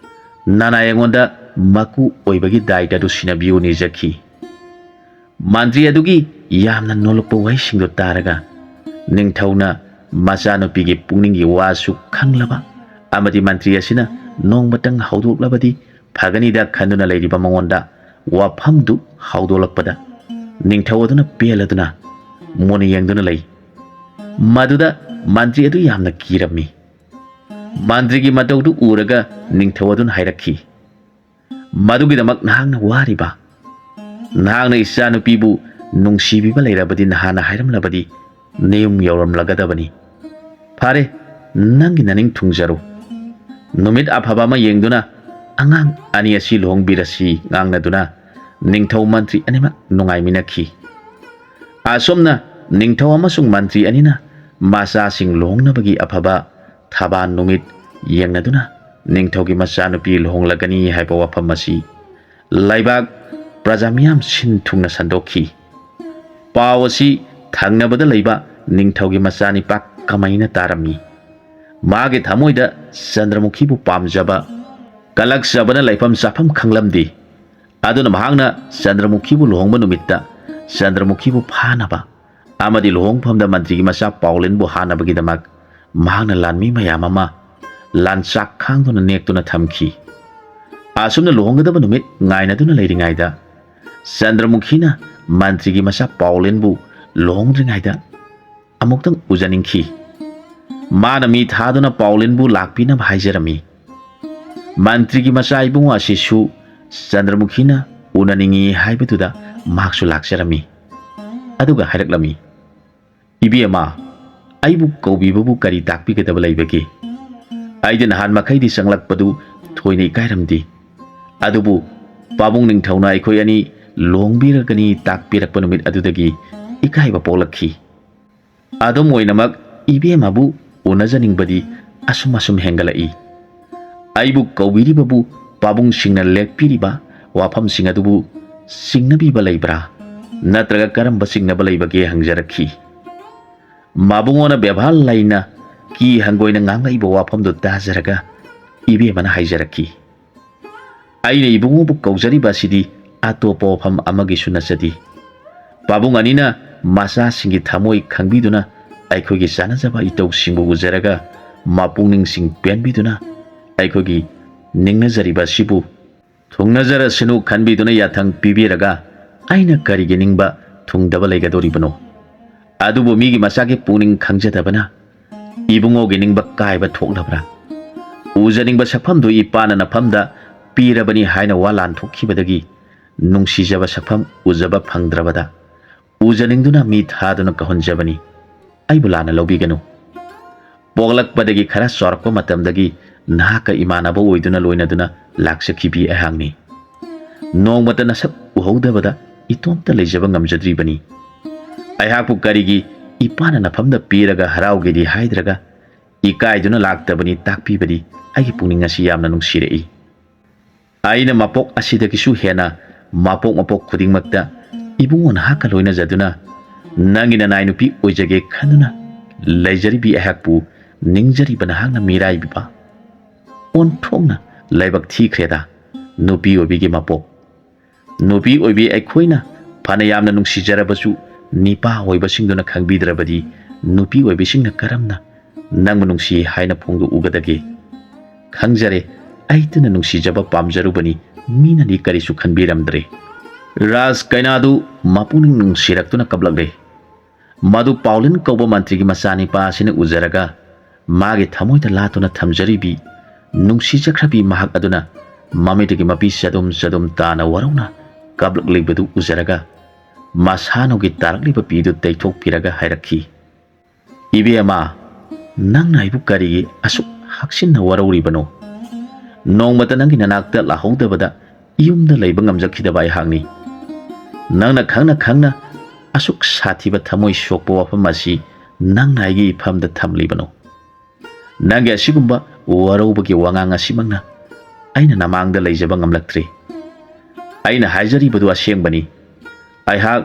ꯅꯅꯥꯏ ꯑꯩꯉꯣꯟꯗ ꯃꯀꯨ ꯑꯣꯏꯕꯒꯤ ꯗꯥꯏꯇ ꯑꯗꯨ ꯁꯤꯟꯅꯕꯤꯌꯨ" ꯅꯤꯖꯈꯤ꯫ ꯃꯟꯇ꯭ꯔꯤ ꯑꯗꯨꯒꯤ ꯌꯥꯝꯅ ꯅꯣꯂꯨꯛꯄ ꯋꯥꯍꯩꯁꯤꯡꯗꯨ ꯇꯥꯔꯒ ꯅꯤꯡꯊꯧꯅ ꯃꯆꯥꯅꯨꯄꯤꯒꯤ ꯄꯨꯛꯅꯤꯡꯒꯤ ꯋꯥꯁꯨ ꯈꯪꯂꯕ ꯑꯃꯗꯤ ꯃꯟꯇ꯭ꯔꯤ ꯑꯁꯤꯅ ꯅꯣꯡꯃꯇꯪ ꯍꯧꯗꯣꯛꯂꯕꯗꯤ ꯐꯒꯅꯤꯗ ꯈꯟꯗꯨꯅ ꯂꯩꯔꯤꯕ ꯃꯉꯣꯟꯗ ꯋꯥꯐꯝꯗꯨ ꯍꯧꯗꯣꯛꯂꯛꯄꯗ ꯅꯤꯡꯊꯧ ꯑꯗꯨꯅ ꯄꯦꯜꯂꯗꯨꯅ ꯃꯨꯟꯅ ꯌꯦꯡꯗꯨꯅ ꯂꯩ꯫ ꯃꯗꯨꯗ ꯃꯟꯇ꯭ꯔꯤ ꯑꯗꯨ ꯌꯥꯝꯅ ꯀꯤꯔꯝꯃꯤ꯫ ꯃꯟꯇ꯭ꯔꯤꯒꯤ ꯃꯇꯧꯗꯨ ꯎꯔꯒ ꯅꯤꯡꯊꯧ ꯑꯗꯨꯅ ꯍꯥꯏꯔꯛꯈꯤ, "ꯃꯗꯨꯒꯤꯗꯃꯛ ꯅꯍꯥꯛꯅ ꯋꯥꯔꯤꯕ? ꯅꯍꯥꯛꯅ ꯏꯆꯥꯅꯨꯄꯤꯕꯨ ꯅꯨꯡꯁꯤꯕꯤꯕ ꯂꯩꯔꯕꯗꯤ ꯅꯍꯥꯟꯅ ꯍꯥꯏꯔꯝꯂꯕꯗꯤ ꯅꯌꯨꯝ ꯌꯧꯔꯝꯂꯒꯗꯕꯅꯤ꯫ ꯐꯔꯦ, ꯅꯪꯒꯤ ꯅꯅꯤꯡ ꯊꯨꯡꯖꯔꯨ꯫ ꯅꯨꯃꯤꯠ ꯑꯐꯕ ꯑꯃ ꯌꯦꯡꯗꯨꯅ ꯑꯉꯥꯡ ꯑꯅꯤ ꯑꯁꯤ ꯂꯨꯍꯣꯡꯕꯤꯔꯁꯤ" ꯉꯥꯡꯅꯗꯨꯅ ꯅꯤꯡꯊꯧ ꯃꯟꯇ꯭ꯔꯤ ꯑꯅꯤꯃꯛ ꯅꯨꯡꯉꯥꯏꯃꯤꯟꯅꯈꯤ꯫ ꯑꯁꯨꯝꯅ ꯅꯤꯡꯊꯧ ꯑꯃꯁꯨꯡ ꯃꯟꯇ꯭ꯔꯤ ꯑꯅꯤꯅ ꯃꯆꯥꯁꯤꯡ ꯂꯨꯍꯣꯡꯅꯕꯒꯤ ꯑꯐꯕ ꯊꯕꯥꯟ ꯅꯨꯃꯤꯠ ꯌꯦꯡꯅꯗꯨꯅ ꯅꯤꯡꯊꯧꯒꯤ ꯃꯆꯥꯅꯨꯄꯤ ꯂꯨꯍꯣꯡꯂꯒꯅꯤ ꯍꯥꯏꯕ ꯋꯥꯐꯝ ꯑꯁꯤ ꯂꯩꯕꯥꯛ ꯄ꯭ꯔꯖꯥ ꯃꯤꯌꯥꯝ ꯁꯤꯟ ꯊꯨꯡꯅ ꯁꯟꯗꯣꯛꯈꯤ꯫ ꯄꯥꯎ ꯑꯁꯤ ꯊꯪꯅꯕꯗ ꯂꯩꯕ ꯅꯤꯡꯊꯧꯒꯤ ꯃꯆꯥꯅꯤꯄꯥ ꯀꯃꯩꯅ ꯇꯥꯔꯝꯃꯤ꯫ ꯃꯥꯒꯤ ꯊꯃꯣꯏꯗ ꯆꯟꯗ꯭ꯔꯃꯨꯈꯤꯕꯨ ꯄꯥꯝꯖꯕ ꯀꯂꯛꯆꯕꯅ ꯂꯩꯐꯝ ꯆꯥꯐꯝ ꯈꯪꯂꯝꯗꯦ꯫ ꯑꯗꯨꯅ ꯃꯍꯥꯛꯅ ꯆꯟꯗ꯭ꯔꯃꯨꯈꯤꯕꯨ ꯂꯨꯍꯣꯡꯕ ꯅꯨꯃꯤꯠꯇ ꯆꯟꯗ꯭ꯔꯃꯨꯈꯤꯕꯨ ꯐꯥꯅꯕ ꯑꯃꯗꯤ ꯂꯨꯍꯣꯡꯐꯝꯗ ꯃꯟꯇ꯭ꯔꯤꯒꯤ ꯃꯆꯥ ꯄꯥꯎꯂꯦꯟꯕꯨ ꯍꯥꯠꯅꯕꯒꯤꯗꯃꯛ ꯃꯍꯥꯛꯅ ꯂꯥꯟꯃꯤ ꯃꯌꯥꯝ ꯑꯃ ꯂꯥꯟꯆꯥꯛ ꯈꯥꯡꯗꯨꯅ ꯅꯦꯛꯇꯨꯅ ꯊꯝꯈꯤ꯫ ꯑꯁꯨꯝꯅ ꯂꯨꯍꯣꯡꯒꯗꯕ ꯅꯨꯃꯤꯠ ꯉꯥꯏꯅꯗꯨꯅ ꯂꯩꯔꯤꯉꯩꯗ ꯆꯟꯗ꯭ꯔꯃꯨꯈꯤꯅ ꯃꯟꯇ꯭ꯔꯤꯒꯤ ꯃꯆꯥ ꯄꯥꯎꯂꯦꯟꯕꯨ ꯂꯨꯍꯣꯡꯗ꯭ꯔꯤꯉꯩꯗ ꯑꯃꯨꯛꯇꯪ ꯎꯖꯅꯤꯡꯈꯤ꯫ ꯃꯥꯅ ꯃꯤ ꯊꯥꯗꯨꯅ ꯄꯥꯎꯂꯦꯟꯕꯨ ꯂꯥꯛꯄꯤꯅꯕ ꯍꯥꯏꯖꯔꯝꯃꯤ꯫ ꯃꯟꯇ꯭ꯔꯤꯒꯤ ꯃꯆꯥ ꯏꯕꯨꯡꯉꯣ ꯑꯁꯤꯁꯨ ꯆꯟꯗ꯭ꯔꯃꯨꯈꯤꯅ ꯎꯅꯅꯤꯡꯏ ꯍꯥꯏꯕꯗꯨꯗ ꯃꯍꯥꯛꯁꯨ ꯂꯥꯛꯆꯔꯝꯃꯤ꯫ ꯑꯗꯨꯒ ꯍꯥꯏꯔꯛꯂꯝꯃꯤ, "ꯏꯕꯦꯝꯃ, ꯑꯩꯕꯨ ꯀꯧꯕꯤꯕꯕꯨ ꯀꯔꯤ ꯇꯥꯛꯄꯤꯒꯗꯕ ꯂꯩꯕꯒꯦ? ꯑꯩꯗꯤ ꯅꯍꯥꯟ ꯃꯈꯩꯗꯤ ꯆꯪꯂꯛꯄꯗꯨ ꯊꯣꯏꯅ ꯏꯀꯥꯏꯔꯝꯗꯦ꯫ ꯑꯗꯨꯕꯨ ꯄꯥꯕꯨꯡ ꯅꯤꯡꯊꯧꯅ ꯑꯩꯈꯣꯏ ꯑꯅꯤ ꯂꯨꯍꯣꯡꯕꯤꯔꯒꯅꯤ ꯇꯥꯛꯄꯤꯔꯛꯄ ꯅꯨꯃꯤꯠ ꯑꯗꯨꯗꯒꯤ ꯏꯀꯥꯏꯕ ꯄꯣꯛꯂꯛꯈꯤ꯫ ꯑꯗꯨꯝ ꯑꯣꯏꯅꯃꯛ ꯏꯕꯦꯝꯃꯕꯨ ꯎꯅꯖꯅꯤꯡꯕꯗꯤ ꯑꯁꯨꯝ ꯑꯁꯨꯝ ꯍꯦꯟꯒꯠꯂꯛꯏ꯫ ꯑꯩꯕꯨ ꯀꯧꯕꯤꯔꯤꯕꯕꯨ ꯄꯥꯕꯨꯡꯁꯤꯡꯅ ꯂꯦꯞꯄꯤꯔꯤꯕ ꯋꯥꯐꯝꯁꯤꯡ ꯑꯗꯨꯕꯨ ꯆꯤꯡꯅꯕꯤꯕ ꯂꯩꯕ꯭ꯔꯥ? ꯅꯠꯇ꯭ꯔꯒ ꯀꯔꯝꯕ ꯆꯤꯡꯅꯕ ꯂꯩꯕꯒꯦ?" ꯍꯪꯖꯔꯛꯈꯤ꯫ ꯃꯕꯨꯡꯉꯣꯅ ꯕꯦꯕꯥꯔ ꯂꯩꯅ ꯀꯤ ꯍꯪꯒꯣꯏꯅ ꯉꯥꯡꯂꯛꯏꯕ ꯋꯥꯐꯝꯗꯨ ꯇꯥꯖꯔꯒ ꯏꯕꯦꯝꯃꯅ ꯍꯥꯏꯖꯔꯛꯈꯤ, "ꯑꯩꯅ ꯏꯕꯨꯡꯉꯣꯕꯨ ꯀꯧꯖꯔꯤꯕ ꯑꯁꯤꯗꯤ ꯑꯇꯣꯞꯄ ꯋꯥꯐꯝ ꯑꯃꯒꯤꯁꯨ ꯅꯠꯆꯗꯦ꯫ ꯄꯥꯕꯨꯡ ꯑꯅꯤꯅ ꯃꯆꯥꯁꯤꯡꯒꯤ ꯊꯃꯣꯏ ꯈꯪꯕꯤꯗꯨꯅ ꯑꯩꯈꯣꯏꯒꯤ ꯆꯥꯟꯅꯖꯕ ꯏꯇꯧꯁꯤꯡꯕꯨ ꯎꯖꯔꯒ ꯃꯄꯨꯛꯅꯤꯡꯁꯤꯡ ꯄꯦꯟꯕꯤꯗꯨꯅ ꯑꯩꯈꯣꯏꯒꯤ ꯅꯤꯡꯅꯖꯔꯤꯕ ꯑꯁꯤꯕꯨ ꯊꯨꯡꯅꯖꯔꯁꯅꯨ ꯈꯟꯕꯤꯗꯨꯅ ꯌꯥꯊꯪ ꯄꯤꯕꯤꯔꯒ ꯑꯩꯅ ꯀꯔꯤꯒꯤ ꯅꯤꯡꯕ ꯊꯨꯡꯗꯕ ꯂꯩꯒꯗꯧꯔꯤꯕꯅꯣ? ꯑꯗꯨꯕꯨ ꯃꯤꯒꯤ ꯃꯆꯥꯒꯤ ꯄꯨꯛꯅꯤꯡ ꯈꯪꯖꯗꯕꯅ ꯏꯕꯨꯡꯉꯣꯒꯤ ꯅꯤꯡꯕ ꯀꯥꯏꯕ ꯊꯣꯛꯂꯕ꯭ꯔꯥ? ꯎꯖꯅꯤꯡꯕ ꯁꯛꯐꯝꯗꯨ ꯏꯄꯥꯅ ꯅꯐꯝꯗ ꯄꯤꯔꯕꯅꯤ ꯍꯥꯏꯅ ꯋꯥ ꯂꯥꯟꯊꯣꯛꯈꯤꯕꯗꯒꯤ ꯅꯨꯡꯁꯤꯖꯕ ꯁꯛꯐꯝ ꯎꯖꯕ ꯐꯪꯗ꯭ꯔꯕꯗ ꯎꯖꯅꯤꯡꯗꯨꯅ ꯃꯤ ꯊꯥꯗꯨꯅ ꯀꯧꯍꯟꯖꯕꯅꯤ꯫ ꯑꯩꯕꯨ ꯂꯥꯟꯅ ꯂꯧꯕꯤꯒꯅꯨ꯫ ꯄꯣꯛꯂꯛꯄꯗꯒꯤ ꯈꯔ ꯆꯥꯎꯔꯛꯄ ꯃꯇꯝꯗꯒꯤ ꯅꯍꯥꯛꯀ ꯏꯃꯥꯟꯅꯕ ꯑꯣꯏꯗꯨꯅ ꯂꯣꯏꯅꯗꯨꯅ ꯂꯥꯛꯆꯈꯤꯕꯤ ꯑꯩꯍꯥꯛꯅꯤ꯫ ꯅꯣꯡꯃꯇ ꯅꯁꯛ ꯎꯍꯧꯗꯕꯗ ꯏꯇꯣꯝꯇ ꯂꯩꯖꯕ ꯉꯝꯖꯗ꯭ꯔꯤꯕꯅꯤ꯫ ꯑꯩꯍꯥꯛꯄꯨ ꯀꯔꯤꯒꯤ ꯏꯄꯥꯅ ꯅꯐꯝꯗ ꯄꯤꯔꯒ ꯍꯔꯥꯎꯒꯦꯗꯤ ꯍꯥꯏꯗ꯭ꯔꯒ ꯏꯀꯥꯏꯗꯨꯅ ꯂꯥꯛꯇꯕꯅꯤ ꯇꯥꯛꯄꯤꯕꯗꯤ ꯑꯩꯒꯤ ꯄꯨꯛꯅꯤꯡ ꯑꯁꯤ ꯌꯥꯝꯅ ꯅꯨꯡꯁꯤꯔꯛꯏ꯫ ꯑꯩꯅ ꯃꯄꯣꯛ ꯑꯁꯤꯗꯒꯤꯁꯨ ꯍꯦꯟꯅ ꯃꯄꯣꯛ ꯃꯄꯣꯛ ꯈꯨꯗꯤꯡꯃꯛꯇ ꯏꯕꯨꯡꯉꯣ ꯅꯍꯥꯛꯀ ꯂꯣꯏꯅꯖꯗꯨꯅ ꯅꯪꯒꯤ ꯅꯅꯥꯏ ꯅꯨꯄꯤ ꯑꯣꯏꯖꯒꯦ ꯈꯟꯗꯨꯅ ꯂꯩꯖꯔꯤꯕꯤ ꯑꯩꯍꯥꯛꯄꯨ ꯅꯤꯡꯖꯔꯤꯕ ꯅꯍꯥꯛꯅ ꯃꯤꯔꯥꯏꯕꯤꯕ ꯑꯣꯟꯊꯣꯛꯅ ꯂꯥꯏꯕꯛ ꯊꯤꯈ꯭ꯔꯦꯗ꯫ ꯅꯨꯄꯤ ꯑꯣꯏꯕꯤꯒꯤ ꯃꯄꯣꯛ꯫ ꯅꯨꯄꯤ ꯑꯣꯏꯕꯤ ꯑꯩꯈꯣꯏꯅ ꯐꯅ ꯌꯥꯝꯅ ꯅꯨꯡꯁꯤꯖꯔꯕꯁꯨ ꯅꯤꯄꯥ ꯑꯣꯏꯕꯁꯤꯡꯗꯨꯅ ꯈꯪꯕꯤꯗ꯭ꯔꯕꯗꯤ ꯅꯨꯄꯤ ꯑꯣꯏꯕꯤꯁꯤꯡꯅ ꯀꯔꯝꯅ ꯅꯪꯕꯨ ꯅꯨꯡꯁꯤ ꯍꯥꯏꯅ ꯐꯣꯡꯗꯣꯛꯎꯒꯗꯒꯦ? ꯈꯪꯖꯔꯦ, ꯑꯩꯇꯅ ꯅꯨꯡꯁꯤꯖꯕ ꯄꯥꯝꯖꯔꯨꯕꯅꯤ, ꯃꯤꯅꯗꯤ ꯀꯔꯤꯁꯨ ꯈꯟꯕꯤꯔꯝꯗ꯭ꯔꯦ꯫ ꯔꯥꯖ ꯀꯩꯅꯥꯗꯨ ꯃꯄꯨꯛꯅꯤꯡ ꯅꯨꯡꯁꯤꯔꯛꯇꯨꯅ ꯀꯞꯂꯛꯂꯦ꯫ ꯃꯗꯨ ꯄꯥꯎꯂꯤꯟ ꯀꯧꯕ ꯃꯟꯇ꯭ꯔꯤꯒꯤ ꯃꯆꯥꯅꯤꯄꯥ ꯑꯁꯤꯅ ꯎꯖꯔꯒ ꯃꯥꯒꯤ ꯊꯃꯣꯏꯗ ꯂꯥꯠꯇꯨꯅ ꯊꯝꯖꯔꯤꯕꯤ ꯅꯨꯡꯁꯤꯖꯈ꯭ꯔꯕꯤ ꯃꯍꯥꯛ ꯑꯗꯨꯅ ꯃꯃꯤꯠꯇꯒꯤ ꯃꯄꯤ ꯆꯗꯨꯝ ꯆꯗꯨꯝ ꯇꯥꯅ ꯋꯥꯔꯧꯅ ꯀꯞꯂꯛꯂꯤꯕꯗꯨ ꯎꯖꯔꯒ ꯃꯁꯥꯅꯧꯒꯤ ꯇꯥꯔꯛꯂꯤꯕ ꯄꯤꯗꯨ ꯇꯩꯊꯣꯛꯄꯤꯔꯒ ꯍꯥꯏꯔꯛꯈꯤ, "ꯏꯕꯦꯝꯃ, ꯅꯪꯅ ꯑꯩꯕꯨ ꯀꯔꯤꯒꯤ ꯑꯁꯨꯛ ꯍꯛꯆꯤꯟꯅ ꯋꯥꯔꯧꯔꯤꯕꯅꯣ? ꯅꯣꯡꯃꯇ ꯅꯪꯒꯤ ꯅꯅꯥꯛꯇ ꯂꯥꯛꯍꯧꯗꯕꯗ ꯌꯨꯝꯗ ꯂꯩꯕ ꯉꯝꯖꯈꯤꯗꯕ ꯑꯩꯍꯥꯛꯅꯤ꯫ ꯅꯪꯅ ꯈꯪꯅ ꯈꯪꯅ ꯑꯁꯨꯛ ꯁꯥꯊꯤꯕ ꯊꯃꯣꯏ ꯁꯣꯛꯄ ꯋꯥꯐꯝ ꯑꯁꯤ ꯅꯪꯅ ꯑꯩꯒꯤ ꯏꯐꯝꯗ ꯊꯝꯂꯤꯕꯅꯣ? ꯅꯪꯒꯤ ꯑꯁꯤꯒꯨꯝꯕ ꯋꯥꯔꯧꯕꯒꯤ ꯋꯥꯉꯥꯡ ꯑꯁꯤꯃꯛꯅ ꯑꯩꯅ ꯅꯃꯥꯡꯗ ꯂꯩꯖꯕ ꯉꯝꯂꯛꯇ꯭ꯔꯤ꯫ ꯑꯩꯅ ꯍꯥꯏꯖꯔꯤꯕꯗꯨ ꯑꯁꯦꯡꯕꯅꯤ꯫ ꯑꯩꯍꯥꯛ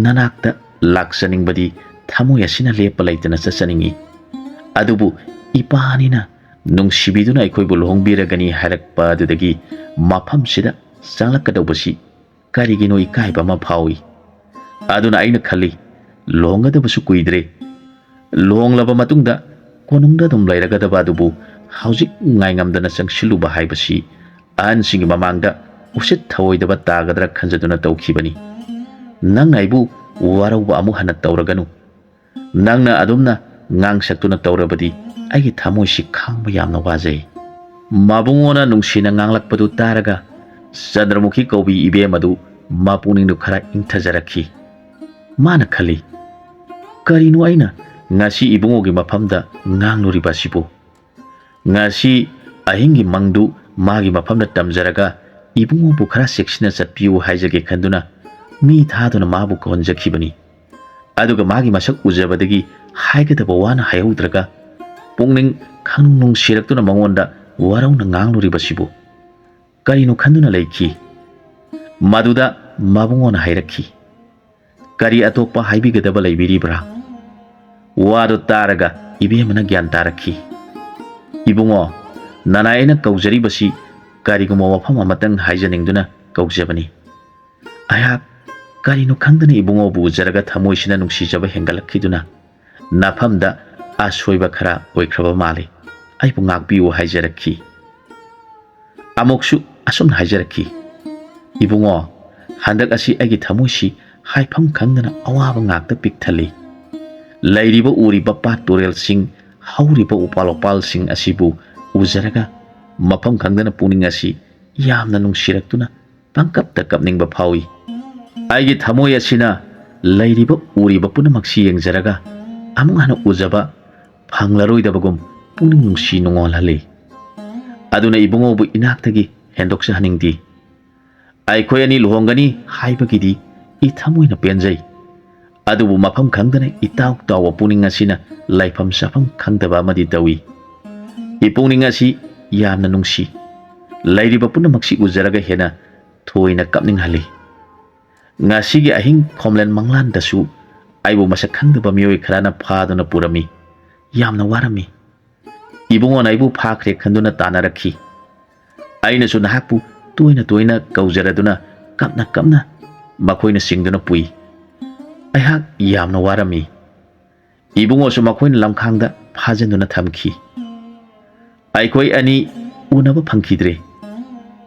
ꯅꯅꯥꯛꯇ ꯂꯥꯛꯆꯅꯤꯡꯕꯗꯤ ꯊꯃꯣꯏ ꯑꯁꯤꯅ ꯂꯦꯞꯄ ꯂꯩꯇꯅ ꯆꯠꯆꯅꯤꯡꯏ꯫ ꯑꯗꯨꯕꯨ ꯏꯄꯥꯅꯤꯅ ꯅꯨꯡꯁꯤꯕꯤꯗꯨꯅ ꯑꯩꯈꯣꯏꯕꯨ ꯂꯨꯍꯣꯡꯕꯤꯔꯒꯅꯤ ꯍꯥꯏꯔꯛꯄ ꯑꯗꯨꯗꯒꯤ ꯃꯐꯝꯁꯤꯗ ꯆꯪꯂꯛꯀꯗꯧꯕꯁꯤ ꯀꯔꯤꯒꯤꯅꯣ ꯏꯀꯥꯏꯕ ꯑꯃ ꯐꯥꯎꯏ꯫ ꯑꯗꯨꯅ ꯑꯩꯅ ꯈꯜꯂꯤ, ꯂꯨꯍꯣꯡꯒꯗꯕꯁꯨ ꯀꯨꯏꯗ꯭ꯔꯦ꯫ ꯂꯨꯍꯣꯡꯂꯕ ꯃꯇꯨꯡꯗ ꯀꯣꯅꯨꯡꯗ ꯑꯗꯨꯝ ꯂꯩꯔꯒꯗꯕ ꯑꯗꯨꯕꯨ ꯍꯧꯖꯤꯛ ꯉꯥꯏꯉꯝꯗꯅ ꯆꯪꯁꯤꯜꯂꯨꯕ ꯍꯥꯏꯕꯁꯤ ꯑꯍꯟꯁꯤꯡꯒꯤ ꯃꯃꯥꯡꯗ ꯎꯁꯤꯠ ꯊꯑꯣꯏꯗꯕ ꯇꯥꯒꯗ꯭ꯔꯥ ꯈꯟꯖꯗꯨꯅ ꯇꯧꯈꯤꯕꯅꯤ꯫ ꯅꯪꯅ ꯑꯩꯕꯨ ꯋꯥꯔꯧꯕ ꯑꯃꯨꯛ ꯍꯟꯅ ꯇꯧꯔꯒꯅꯨ꯫ ꯅꯪꯅ ꯑꯗꯨꯝꯅ ꯉꯥꯡꯁꯛꯇꯨꯅ ꯇꯧꯔꯕꯗꯤ ꯑꯩꯒꯤ ꯊꯃꯣꯏꯁꯤ ꯈꯥꯡꯕ ꯌꯥꯝꯅ ꯋꯥꯖꯩ꯫ ꯃꯕꯨꯡꯉꯣꯅ ꯅꯨꯡꯁꯤꯅ ꯉꯥꯡꯂꯛꯄꯗꯨ ꯇꯥꯔꯒ ꯆꯟꯗ꯭ꯔꯃꯨꯈꯤ ꯀꯧꯕꯤ ꯏꯕꯦꯝ ꯑꯗꯨ ꯃꯄꯨꯛꯅꯤꯡꯗꯨ ꯈꯔ ꯏꯪꯊꯖꯔꯛꯈꯤ꯫ ꯃꯥꯅ ꯈꯜꯂꯤ, "ꯀꯔꯤꯅꯣ ꯑꯩꯅ ꯉꯁꯤ ꯏꯕꯨꯡꯉꯣꯒꯤ ꯃꯐꯝꯗ ꯉꯥꯡꯂꯨꯔꯤꯕ ꯑꯁꯤꯕꯨ? ꯉꯁꯤ ꯑꯍꯤꯡꯒꯤ ꯃꯪꯗꯨ ꯃꯥꯒꯤ ꯃꯐꯝꯗ ꯇꯝꯖꯔꯒ ꯏꯕꯨꯡꯉꯣꯕꯨ ꯈꯔ ꯆꯦꯛꯁꯤꯟꯅ ꯆꯠꯄꯤꯌꯨ ꯍꯥꯏꯖꯒꯦ ꯈꯟꯗꯨꯅ ꯃꯤ ꯊꯥꯗꯨꯅ ꯃꯥꯕꯨ ꯀꯧꯍꯟꯖꯈꯤꯕꯅꯤ꯫ ꯑꯗꯨꯒ ꯃꯥꯒꯤ ꯃꯁꯛ ꯎꯖꯕꯗꯒꯤ ꯍꯥꯏꯒꯗꯕ ꯋꯥꯅ ꯍꯥꯏꯍꯧꯗ꯭ꯔꯒ ꯄꯨꯛꯅꯤꯡ ꯈꯪꯅꯨꯡ ꯅꯨꯡꯁꯤꯔꯛꯇꯨꯅ ꯃꯉꯣꯟꯗ ꯋꯥꯔꯧꯅ ꯉꯥꯡꯂꯨꯔꯤꯕꯁꯤꯕꯨ?" ꯀꯔꯤꯅꯣ ꯈꯟꯗꯨꯅ ꯂꯩꯈꯤ꯫ ꯃꯗꯨꯗ ꯃꯕꯨꯡꯉꯣꯅ ꯍꯥꯏꯔꯛꯈꯤ, "ꯀꯔꯤ ꯑꯇꯣꯞꯄ ꯍꯥꯏꯕꯤꯒꯗꯕ ꯂꯩꯕꯤꯔꯤꯕ꯭ꯔꯥ?" ꯋꯥꯗꯨ ꯇꯥꯔꯒ ꯏꯕꯦꯝꯃꯅ ꯒ꯭ꯌꯥꯟ ꯇꯥꯔꯛꯈꯤ꯫ "ꯏꯕꯨꯡꯉꯣ, ꯅꯅꯥꯏ ꯑꯩꯅ ꯀꯧꯖꯔꯤꯕꯁꯤ ꯀꯔꯤꯒꯨꯝꯕ ꯋꯥꯐꯝ ꯑꯃꯇꯪ ꯍꯥꯏꯖꯅꯤꯡꯗꯨꯅ ꯀꯧꯖꯕꯅꯤ꯫ ꯑꯩꯍꯥꯛ ꯀꯔꯤꯅꯣ ꯈꯪꯗꯅ ꯏꯕꯨꯡꯉꯣꯕꯨ ꯎꯖꯔꯒ ꯊꯃꯣꯏꯁꯤꯅ ꯅꯨꯡꯁꯤꯖꯕ ꯍꯦꯟꯒꯠꯂꯛꯈꯤꯗꯨꯅ ꯅꯐꯝꯗ ꯑꯁꯣꯏꯕ ꯈꯔ ꯑꯣꯏꯈ꯭ꯔꯕ ꯃꯥꯜꯂꯤ꯫ ꯑꯩꯕꯨ ꯉꯥꯛꯄꯤꯌꯨ" ꯍꯥꯏꯖꯔꯛꯈꯤ꯫ ꯑꯃꯨꯛꯁꯨ ꯑꯁꯨꯝꯅ ꯍꯥꯏꯖꯔꯛꯈꯤ, "ꯏꯕꯨꯡꯉꯣ, ꯍꯟꯗꯛ ꯑꯁꯤ ꯑꯩꯒꯤ ꯊꯃꯣꯏꯁꯤ ꯍꯥꯏꯐꯝ ꯈꯪꯗꯅ ꯑꯋꯥꯕ ꯉꯥꯛꯇ ꯄꯤꯛ ꯊꯜꯂꯤ꯫ ꯂꯩꯔꯤꯕ ꯎꯔꯤꯕ ꯄꯥꯠ ꯇꯨꯔꯦꯜꯁꯤꯡ, ꯍꯧꯔꯤꯕ ꯎꯄꯥꯜ ꯋꯥꯄꯥꯜꯁꯤꯡ ꯑꯁꯤꯕꯨ ꯎꯖꯔꯒ ꯃꯐꯝ ꯈꯪꯗꯅ ꯄꯨꯛꯅꯤꯡ ꯑꯁꯤ ꯌꯥꯝꯅ ꯅꯨꯡꯁꯤꯔꯛꯇꯨꯅ ꯄꯪꯀꯞꯇ ꯀꯞꯅꯤꯡꯕ ꯐꯥꯎꯏ꯫ ꯑꯩꯒꯤ ꯊꯃꯣꯏ ꯑꯁꯤꯅ ꯂꯩꯔꯤꯕ ꯎꯔꯤꯕ ꯄꯨꯝꯅꯃꯛꯁꯤ ꯌꯦꯡꯖꯔꯒ ꯑꯃꯨꯛ ꯍꯟꯅ ꯎꯖꯕ ꯐꯪꯂꯔꯣꯏꯗꯕꯒꯨꯝ ꯄꯨꯛꯅꯤꯡ ꯅꯨꯡꯁꯤ ꯅꯨꯡꯉꯣꯜꯍꯜꯂꯤ꯫ ꯑꯗꯨꯅ ꯏꯕꯨꯡꯉꯣꯕꯨ ꯏꯅꯥꯛꯇꯒꯤ ꯍꯦꯟꯗꯣꯛꯆꯍꯟꯅꯤꯡꯗꯦ꯫ ꯑꯩꯈꯣꯏ ꯑꯅꯤ ꯂꯨꯍꯣꯡꯒꯅꯤ ꯍꯥꯏꯕꯒꯤꯗꯤ ꯏ ꯊꯃꯣꯏꯅ ꯄꯦꯟꯖꯩ꯫ ꯑꯗꯨꯕꯨ ꯃꯐꯝ ꯈꯪꯗꯅ ꯏꯇꯥꯎ ꯇꯥꯎꯕ ꯄꯨꯛꯅꯤꯡ ꯑꯁꯤꯅ ꯂꯩꯐꯝ ꯆꯥꯐꯝ ꯈꯪꯗꯕ ꯑꯃꯗꯤ ꯇꯧꯏ꯫ ꯏꯄꯨꯛꯅꯤꯡ ꯑꯁꯤ ꯌꯥꯝꯅ ꯅꯨꯡꯁꯤ꯫ ꯂꯩꯔꯤꯕ ꯄꯨꯝꯅꯃꯛꯁꯤ ꯎꯖꯔꯒ ꯍꯦꯟꯅ ꯊꯣꯏꯅ ꯀꯞꯅꯤꯡꯍꯜꯂꯤ꯫ ꯉꯁꯤꯒꯤ ꯑꯍꯤꯡ ꯈꯣꯝꯂꯦꯟ ꯃꯪꯂꯥꯟꯗꯁꯨ ꯑꯩꯕꯨ ꯃꯁꯛ ꯈꯪꯗꯕ ꯃꯤꯑꯣꯏ ꯈꯔꯅ ꯐꯥꯗꯨꯅ ꯄꯨꯔꯝꯃꯤ꯫ ꯌꯥꯝꯅ ꯋꯥꯔꯝꯃꯤ꯫ ꯏꯕꯨꯡꯉꯣꯅ ꯑꯩꯕꯨ ꯐꯥꯈ꯭ꯔꯦ ꯈꯟꯗꯨꯅ ꯇꯥꯟꯅꯔꯛꯈꯤ꯫ ꯑꯩꯅꯁꯨ ꯅꯍꯥꯛꯄꯨ ꯇꯣꯏꯅ ꯇꯣꯏꯅ ꯀꯧꯖꯔꯗꯨꯅ ꯀꯞꯅ ꯀꯞꯅ ꯃꯈꯣꯏꯅ ꯆꯤꯡꯗꯨꯅ ꯄꯨꯏ꯫ ꯑꯩꯍꯥꯛ ꯌꯥꯝꯅ ꯋꯥꯔꯝꯃꯤ꯫ ꯏꯕꯨꯡꯉꯣꯁꯨ ꯃꯈꯣꯏꯅ ꯂꯝꯈꯥꯡꯗ ꯐꯥꯖꯤꯟꯗꯨꯅ ꯊꯝꯈꯤ꯫ ꯑꯩꯈꯣꯏ ꯑꯅꯤ ꯎꯅꯕ ꯐꯪꯈꯤꯗ꯭ꯔꯦ꯫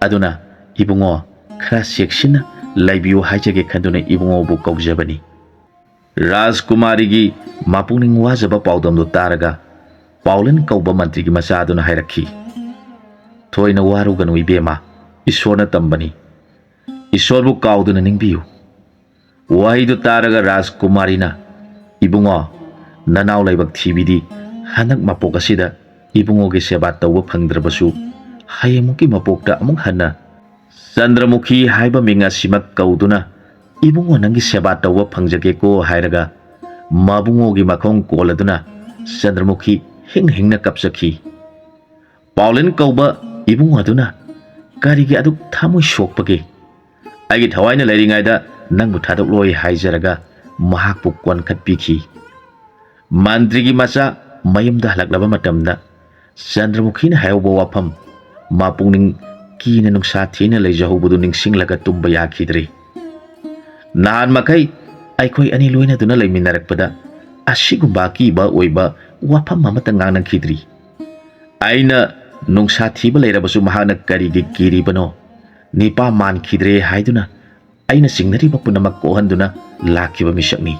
ꯑꯗꯨꯅ ꯏꯕꯨꯡꯉꯣ, ꯈꯔ ꯆꯦꯛꯁꯤꯟꯅ ꯂꯩꯕꯤꯌꯨ ꯍꯥꯏꯖꯒꯦ ꯈꯟꯗꯨꯅ ꯏꯕꯨꯡꯉꯣꯕꯨ ꯀꯧꯖꯕꯅꯤ꯫ ꯔꯥꯖꯀꯨꯃꯥꯔꯤꯒꯤ ꯃꯄꯨꯛꯅꯤꯡ ꯋꯥꯖꯕ ꯄꯥꯎꯗꯝꯗꯨ ꯇꯥꯔꯒ ꯄꯥꯎꯂꯤꯟ ꯀꯧꯕ ꯃꯟꯇ꯭ꯔꯤꯒꯤ ꯃꯆꯥꯗꯨꯅ ꯍꯥꯏꯔꯛꯈꯤ, "ꯊꯣꯏꯅ ꯋꯥꯔꯨꯒꯅꯨ ꯏꯕꯦꯝꯃ, ꯏꯁꯣꯔꯅ ꯇꯝꯕꯅꯤ꯫ ꯏꯁꯣꯔꯕꯨ ꯀꯥꯎꯗꯨꯅ ꯅꯤꯡꯕꯤꯌꯨ꯫" ꯋꯥꯍꯩꯗꯨ ꯇꯥꯔꯒ ꯔꯥꯖꯀꯨꯃꯥꯔꯤꯅ, "ꯏꯕꯨꯡꯉꯣ, ꯅꯅꯥꯎ ꯂꯥꯏꯕꯛ ꯊꯤꯕꯤꯗꯤ ꯍꯟꯗꯛ ꯃꯄꯣꯛ ꯑꯁꯤꯗ ꯏꯕꯨꯡꯉꯣꯒꯤ ꯁꯦꯕꯥ ꯇꯧꯕ ꯐꯪꯗ꯭ꯔꯕꯁꯨ ꯍꯌꯦꯡꯃꯨꯛꯀꯤ ꯃꯄꯣꯛꯇ ꯑꯃꯨꯛ ꯍꯟꯅ ꯆꯟꯗ꯭ꯔꯃꯨꯈꯤ ꯍꯥꯏꯕ ꯃꯤꯡ ꯑꯁꯤꯃꯛ ꯀꯧꯗꯨꯅ ꯏꯕꯨꯡꯉꯣ ꯅꯪꯒꯤ ꯁꯦꯕꯥ ꯇꯧꯕ ꯐꯪꯖꯒꯦꯀꯣ" ꯍꯥꯏꯔꯒ ꯃꯕꯨꯡꯉꯣꯒꯤ ꯃꯈꯣꯡ ꯀꯣꯜꯂꯗꯨꯅ ꯆꯟꯗ꯭ꯔꯃꯨꯈꯤ ꯍꯤꯡ ꯍꯤꯡꯅ ꯀꯞꯆꯈꯤ꯫ ꯄꯥꯎꯂꯤꯟ ꯀꯧꯕ ꯏꯕꯨꯡꯉꯣ ꯑꯗꯨꯅ, "ꯀꯔꯤꯒꯤ ꯑꯗꯨꯛ ꯊꯃꯣꯏ ꯁꯣꯛꯄꯒꯦ? ꯑꯩꯒꯤ ꯊꯋꯥꯏꯅ ꯂꯩꯔꯤꯉꯩꯗ ꯅꯪꯕꯨ ꯊꯥꯗꯣꯛꯂꯣꯏ" ꯍꯥꯏꯖꯔꯒ ꯃꯍꯥꯛꯄꯨ ꯀꯣꯟꯈꯠꯄꯤꯈꯤ꯫ ꯃꯟꯇ꯭ꯔꯤꯒꯤ ꯃꯆꯥ ꯃꯌꯨꯝꯗ ꯍꯜꯂꯛꯂꯕ ꯃꯇꯝꯗ ꯆꯟꯗ꯭ꯔꯃꯨꯈꯤꯅ ꯍꯥꯏꯍꯧꯕ ꯋꯥꯐꯝ, ꯃꯄꯨꯛꯅꯤꯡ ꯀꯤꯅ ꯅꯨꯡꯁꯥ ꯊꯤꯅ ꯂꯩꯖꯍꯧꯕꯗꯨ ꯅꯤꯡꯁꯤꯡꯂꯒ ꯇꯨꯝꯕ ꯌꯥꯈꯤꯗ꯭ꯔꯦ꯫ ꯅꯍꯥꯟ ꯃꯈꯩ ꯑꯩꯈꯣꯏ ꯑꯅꯤ ꯂꯣꯏꯅꯗꯨꯅ ꯂꯩꯃꯤꯟꯅꯔꯛꯄꯗ ꯑꯁꯤꯒꯨꯝꯕ ꯑꯀꯤꯕ ꯑꯣꯏꯕ ꯋꯥꯐꯝ ꯑꯃꯠꯇ ꯉꯥꯡꯅꯈꯤꯗ꯭ꯔꯤ꯫ ꯑꯩꯅ ꯅꯨꯡꯁꯥ ꯊꯤꯕ ꯂꯩꯔꯕꯁꯨ ꯃꯍꯥꯛꯅ ꯀꯔꯤꯒꯤ ꯀꯤꯔꯤꯕꯅꯣ? ꯅꯤꯄꯥ ꯃꯥꯟꯈꯤꯗ꯭ꯔꯦ ꯍꯥꯏꯗꯨꯅ ꯑꯩꯅ ꯆꯤꯡꯅꯔꯤꯕ ꯄꯨꯝꯅꯃꯛ ꯀꯣꯛꯍꯟꯗꯨꯅ ꯂꯥꯛꯈꯤꯕ ꯃꯤꯁꯛꯅꯤ꯫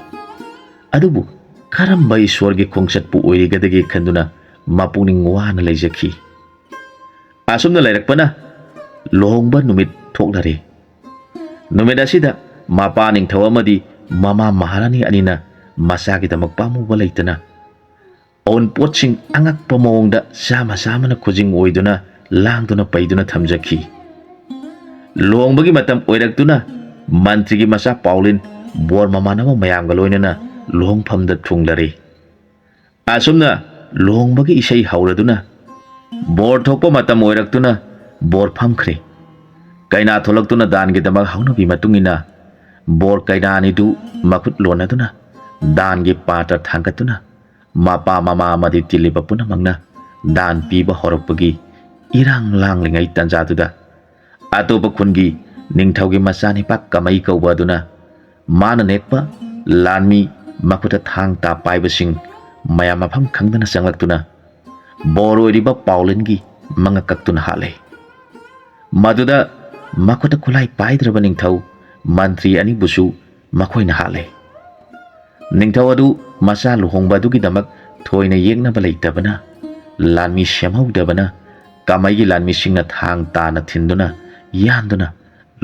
ꯑꯗꯨꯕꯨ ꯀꯔꯝꯕ ꯏꯁꯣꯔꯒꯤ ꯈꯣꯡꯆꯠꯄꯨ ꯑꯣꯏꯔꯤꯒꯗꯒꯦ ꯈꯟꯗꯨꯅ ꯃꯄꯨꯛꯅꯤꯡ ꯋꯥꯅ ꯂꯩꯖꯈꯤ꯫ ꯑꯁꯨꯝꯅ ꯂꯩꯔꯛꯄꯅ ꯂꯨꯍꯣꯡꯕ ꯅꯨꯃꯤꯠ ꯊꯣꯛꯂꯔꯦ꯫ ꯅꯨꯃꯤꯠ ꯑꯁꯤꯗ ꯃꯄꯥ ꯅꯤꯡꯊꯧ ꯑꯃꯗꯤ ꯃꯃꯥ ꯃꯍꯥꯔꯥꯅꯤ ꯑꯅꯤꯅ ꯃꯆꯥꯒꯤꯗꯃꯛ ꯄꯥꯝꯃꯨꯕ ꯂꯩꯇꯅ ꯑꯋꯨꯟꯄꯣꯠꯁꯤꯡ ꯑꯉꯛꯄ ꯃꯑꯣꯡꯗ ꯆꯥꯃ ꯆꯥꯃꯅ ꯈꯨꯖꯤꯡ ꯑꯣꯏꯗꯨꯅ ꯂꯥꯡꯗꯨꯅ ꯄꯩꯗꯨꯅ ꯊꯝꯖꯈꯤ꯫ ꯂꯨꯍꯣꯡꯕꯒꯤ ꯃꯇꯝ ꯑꯣꯏꯔꯛꯇꯨꯅ ꯃꯟꯇ꯭ꯔꯤꯒꯤ ꯃꯆꯥ ꯄꯥꯎꯂꯤꯟ ꯕꯣꯔ ꯃꯃꯥꯟꯅꯕ ꯃꯌꯥꯝꯒ ꯂꯣꯏꯅꯅ ꯂꯨꯍꯣꯡꯐꯝꯗ ꯊꯨꯡꯂꯔꯦ꯫ ꯑꯁꯨꯝꯅ ꯂꯨꯍꯣꯡꯕꯒꯤ ꯏꯁꯩ ꯍꯧꯔꯗꯨꯅ ꯕꯣꯔ ꯊꯣꯛꯄ ꯃꯇꯝ ꯑꯣꯏꯔꯛꯇꯨꯅ ꯕꯣꯔ ꯐꯝꯈ꯭ꯔꯦ꯫ ꯀꯩꯅꯥ ꯊꯣꯛꯂꯛꯇꯨꯅ ꯗꯥꯟꯒꯤꯗꯃꯛ ꯍꯧꯅꯕꯤ ꯃꯇꯨꯡ ꯏꯟꯅ ꯕꯣꯔ ꯀꯩꯅꯥ ꯑꯅꯤꯗꯨ ꯃꯈꯨꯠ ꯂꯣꯟꯅꯗꯨꯅ ꯗꯥꯟꯒꯤ ꯄꯥꯇ꯭ꯔ ꯊꯥꯡꯒꯠꯇꯨꯅ ꯃꯄꯥ ꯃꯃꯥ ꯑꯃꯗꯤ ꯇꯤꯜꯂꯤꯕ ꯄꯨꯝꯅꯃꯛꯅ ꯗꯥꯟ ꯄꯤꯕ ꯍꯧꯔꯛꯄꯒꯤ ꯏꯔꯥꯡ ꯂꯥꯡꯂꯤꯉꯩ ꯇꯟꯖꯥꯗꯨꯗ ꯑꯇꯣꯞꯄ ꯈꯨꯟꯒꯤ ꯅꯤꯡꯊꯧꯒꯤ ꯃꯆꯥꯅꯤꯄꯥ ꯀꯃꯩ ꯀꯧꯕ ꯑꯗꯨꯅ ꯃꯥꯅ ꯅꯦꯛꯄ ꯂꯥꯟꯃꯤ ꯃꯈꯨꯠꯇ ꯊꯥꯡ ꯇꯥ ꯄꯥꯏꯕꯁꯤꯡ ꯃꯌꯥꯝ ꯃꯐꯝ ꯈꯪꯗꯅ ꯆꯪꯂꯛꯇꯨꯅ ꯕꯣꯔ ꯑꯣꯏꯔꯤꯕ ꯄꯥꯎꯂꯦꯟꯒꯤ ꯃꯉꯛ ꯀꯛꯇꯨꯅ ꯍꯥꯠꯂꯦ꯫ ꯃꯗꯨꯗ ꯃꯈꯨꯠꯇ ꯈꯨꯠꯂꯥꯏ ꯄꯥꯏꯗ꯭ꯔꯕ ꯅꯤꯡꯊꯧ ꯃꯟꯇ꯭ꯔꯤ ꯑꯅꯤꯕꯨꯁꯨ ꯃꯈꯣꯏꯅ ꯍꯥꯠꯂꯦ꯫ ꯅꯤꯡꯊꯧ ꯑꯗꯨ ꯃꯆꯥ ꯂꯨꯍꯣꯡꯕ ꯑꯗꯨꯒꯤꯗꯃꯛ ꯊꯣꯏꯅ ꯌꯦꯛꯅꯕ ꯂꯩꯇꯕꯅ ꯂꯥꯟꯃꯤ ꯁꯦꯝꯍꯧꯗꯕꯅ ꯀꯃꯩꯒꯤ ꯂꯥꯟꯃꯤꯁꯤꯡꯅ ꯊꯥꯡ ꯇꯥꯅ ꯊꯤꯟꯗꯨꯅ ꯌꯥꯟꯗꯨꯅ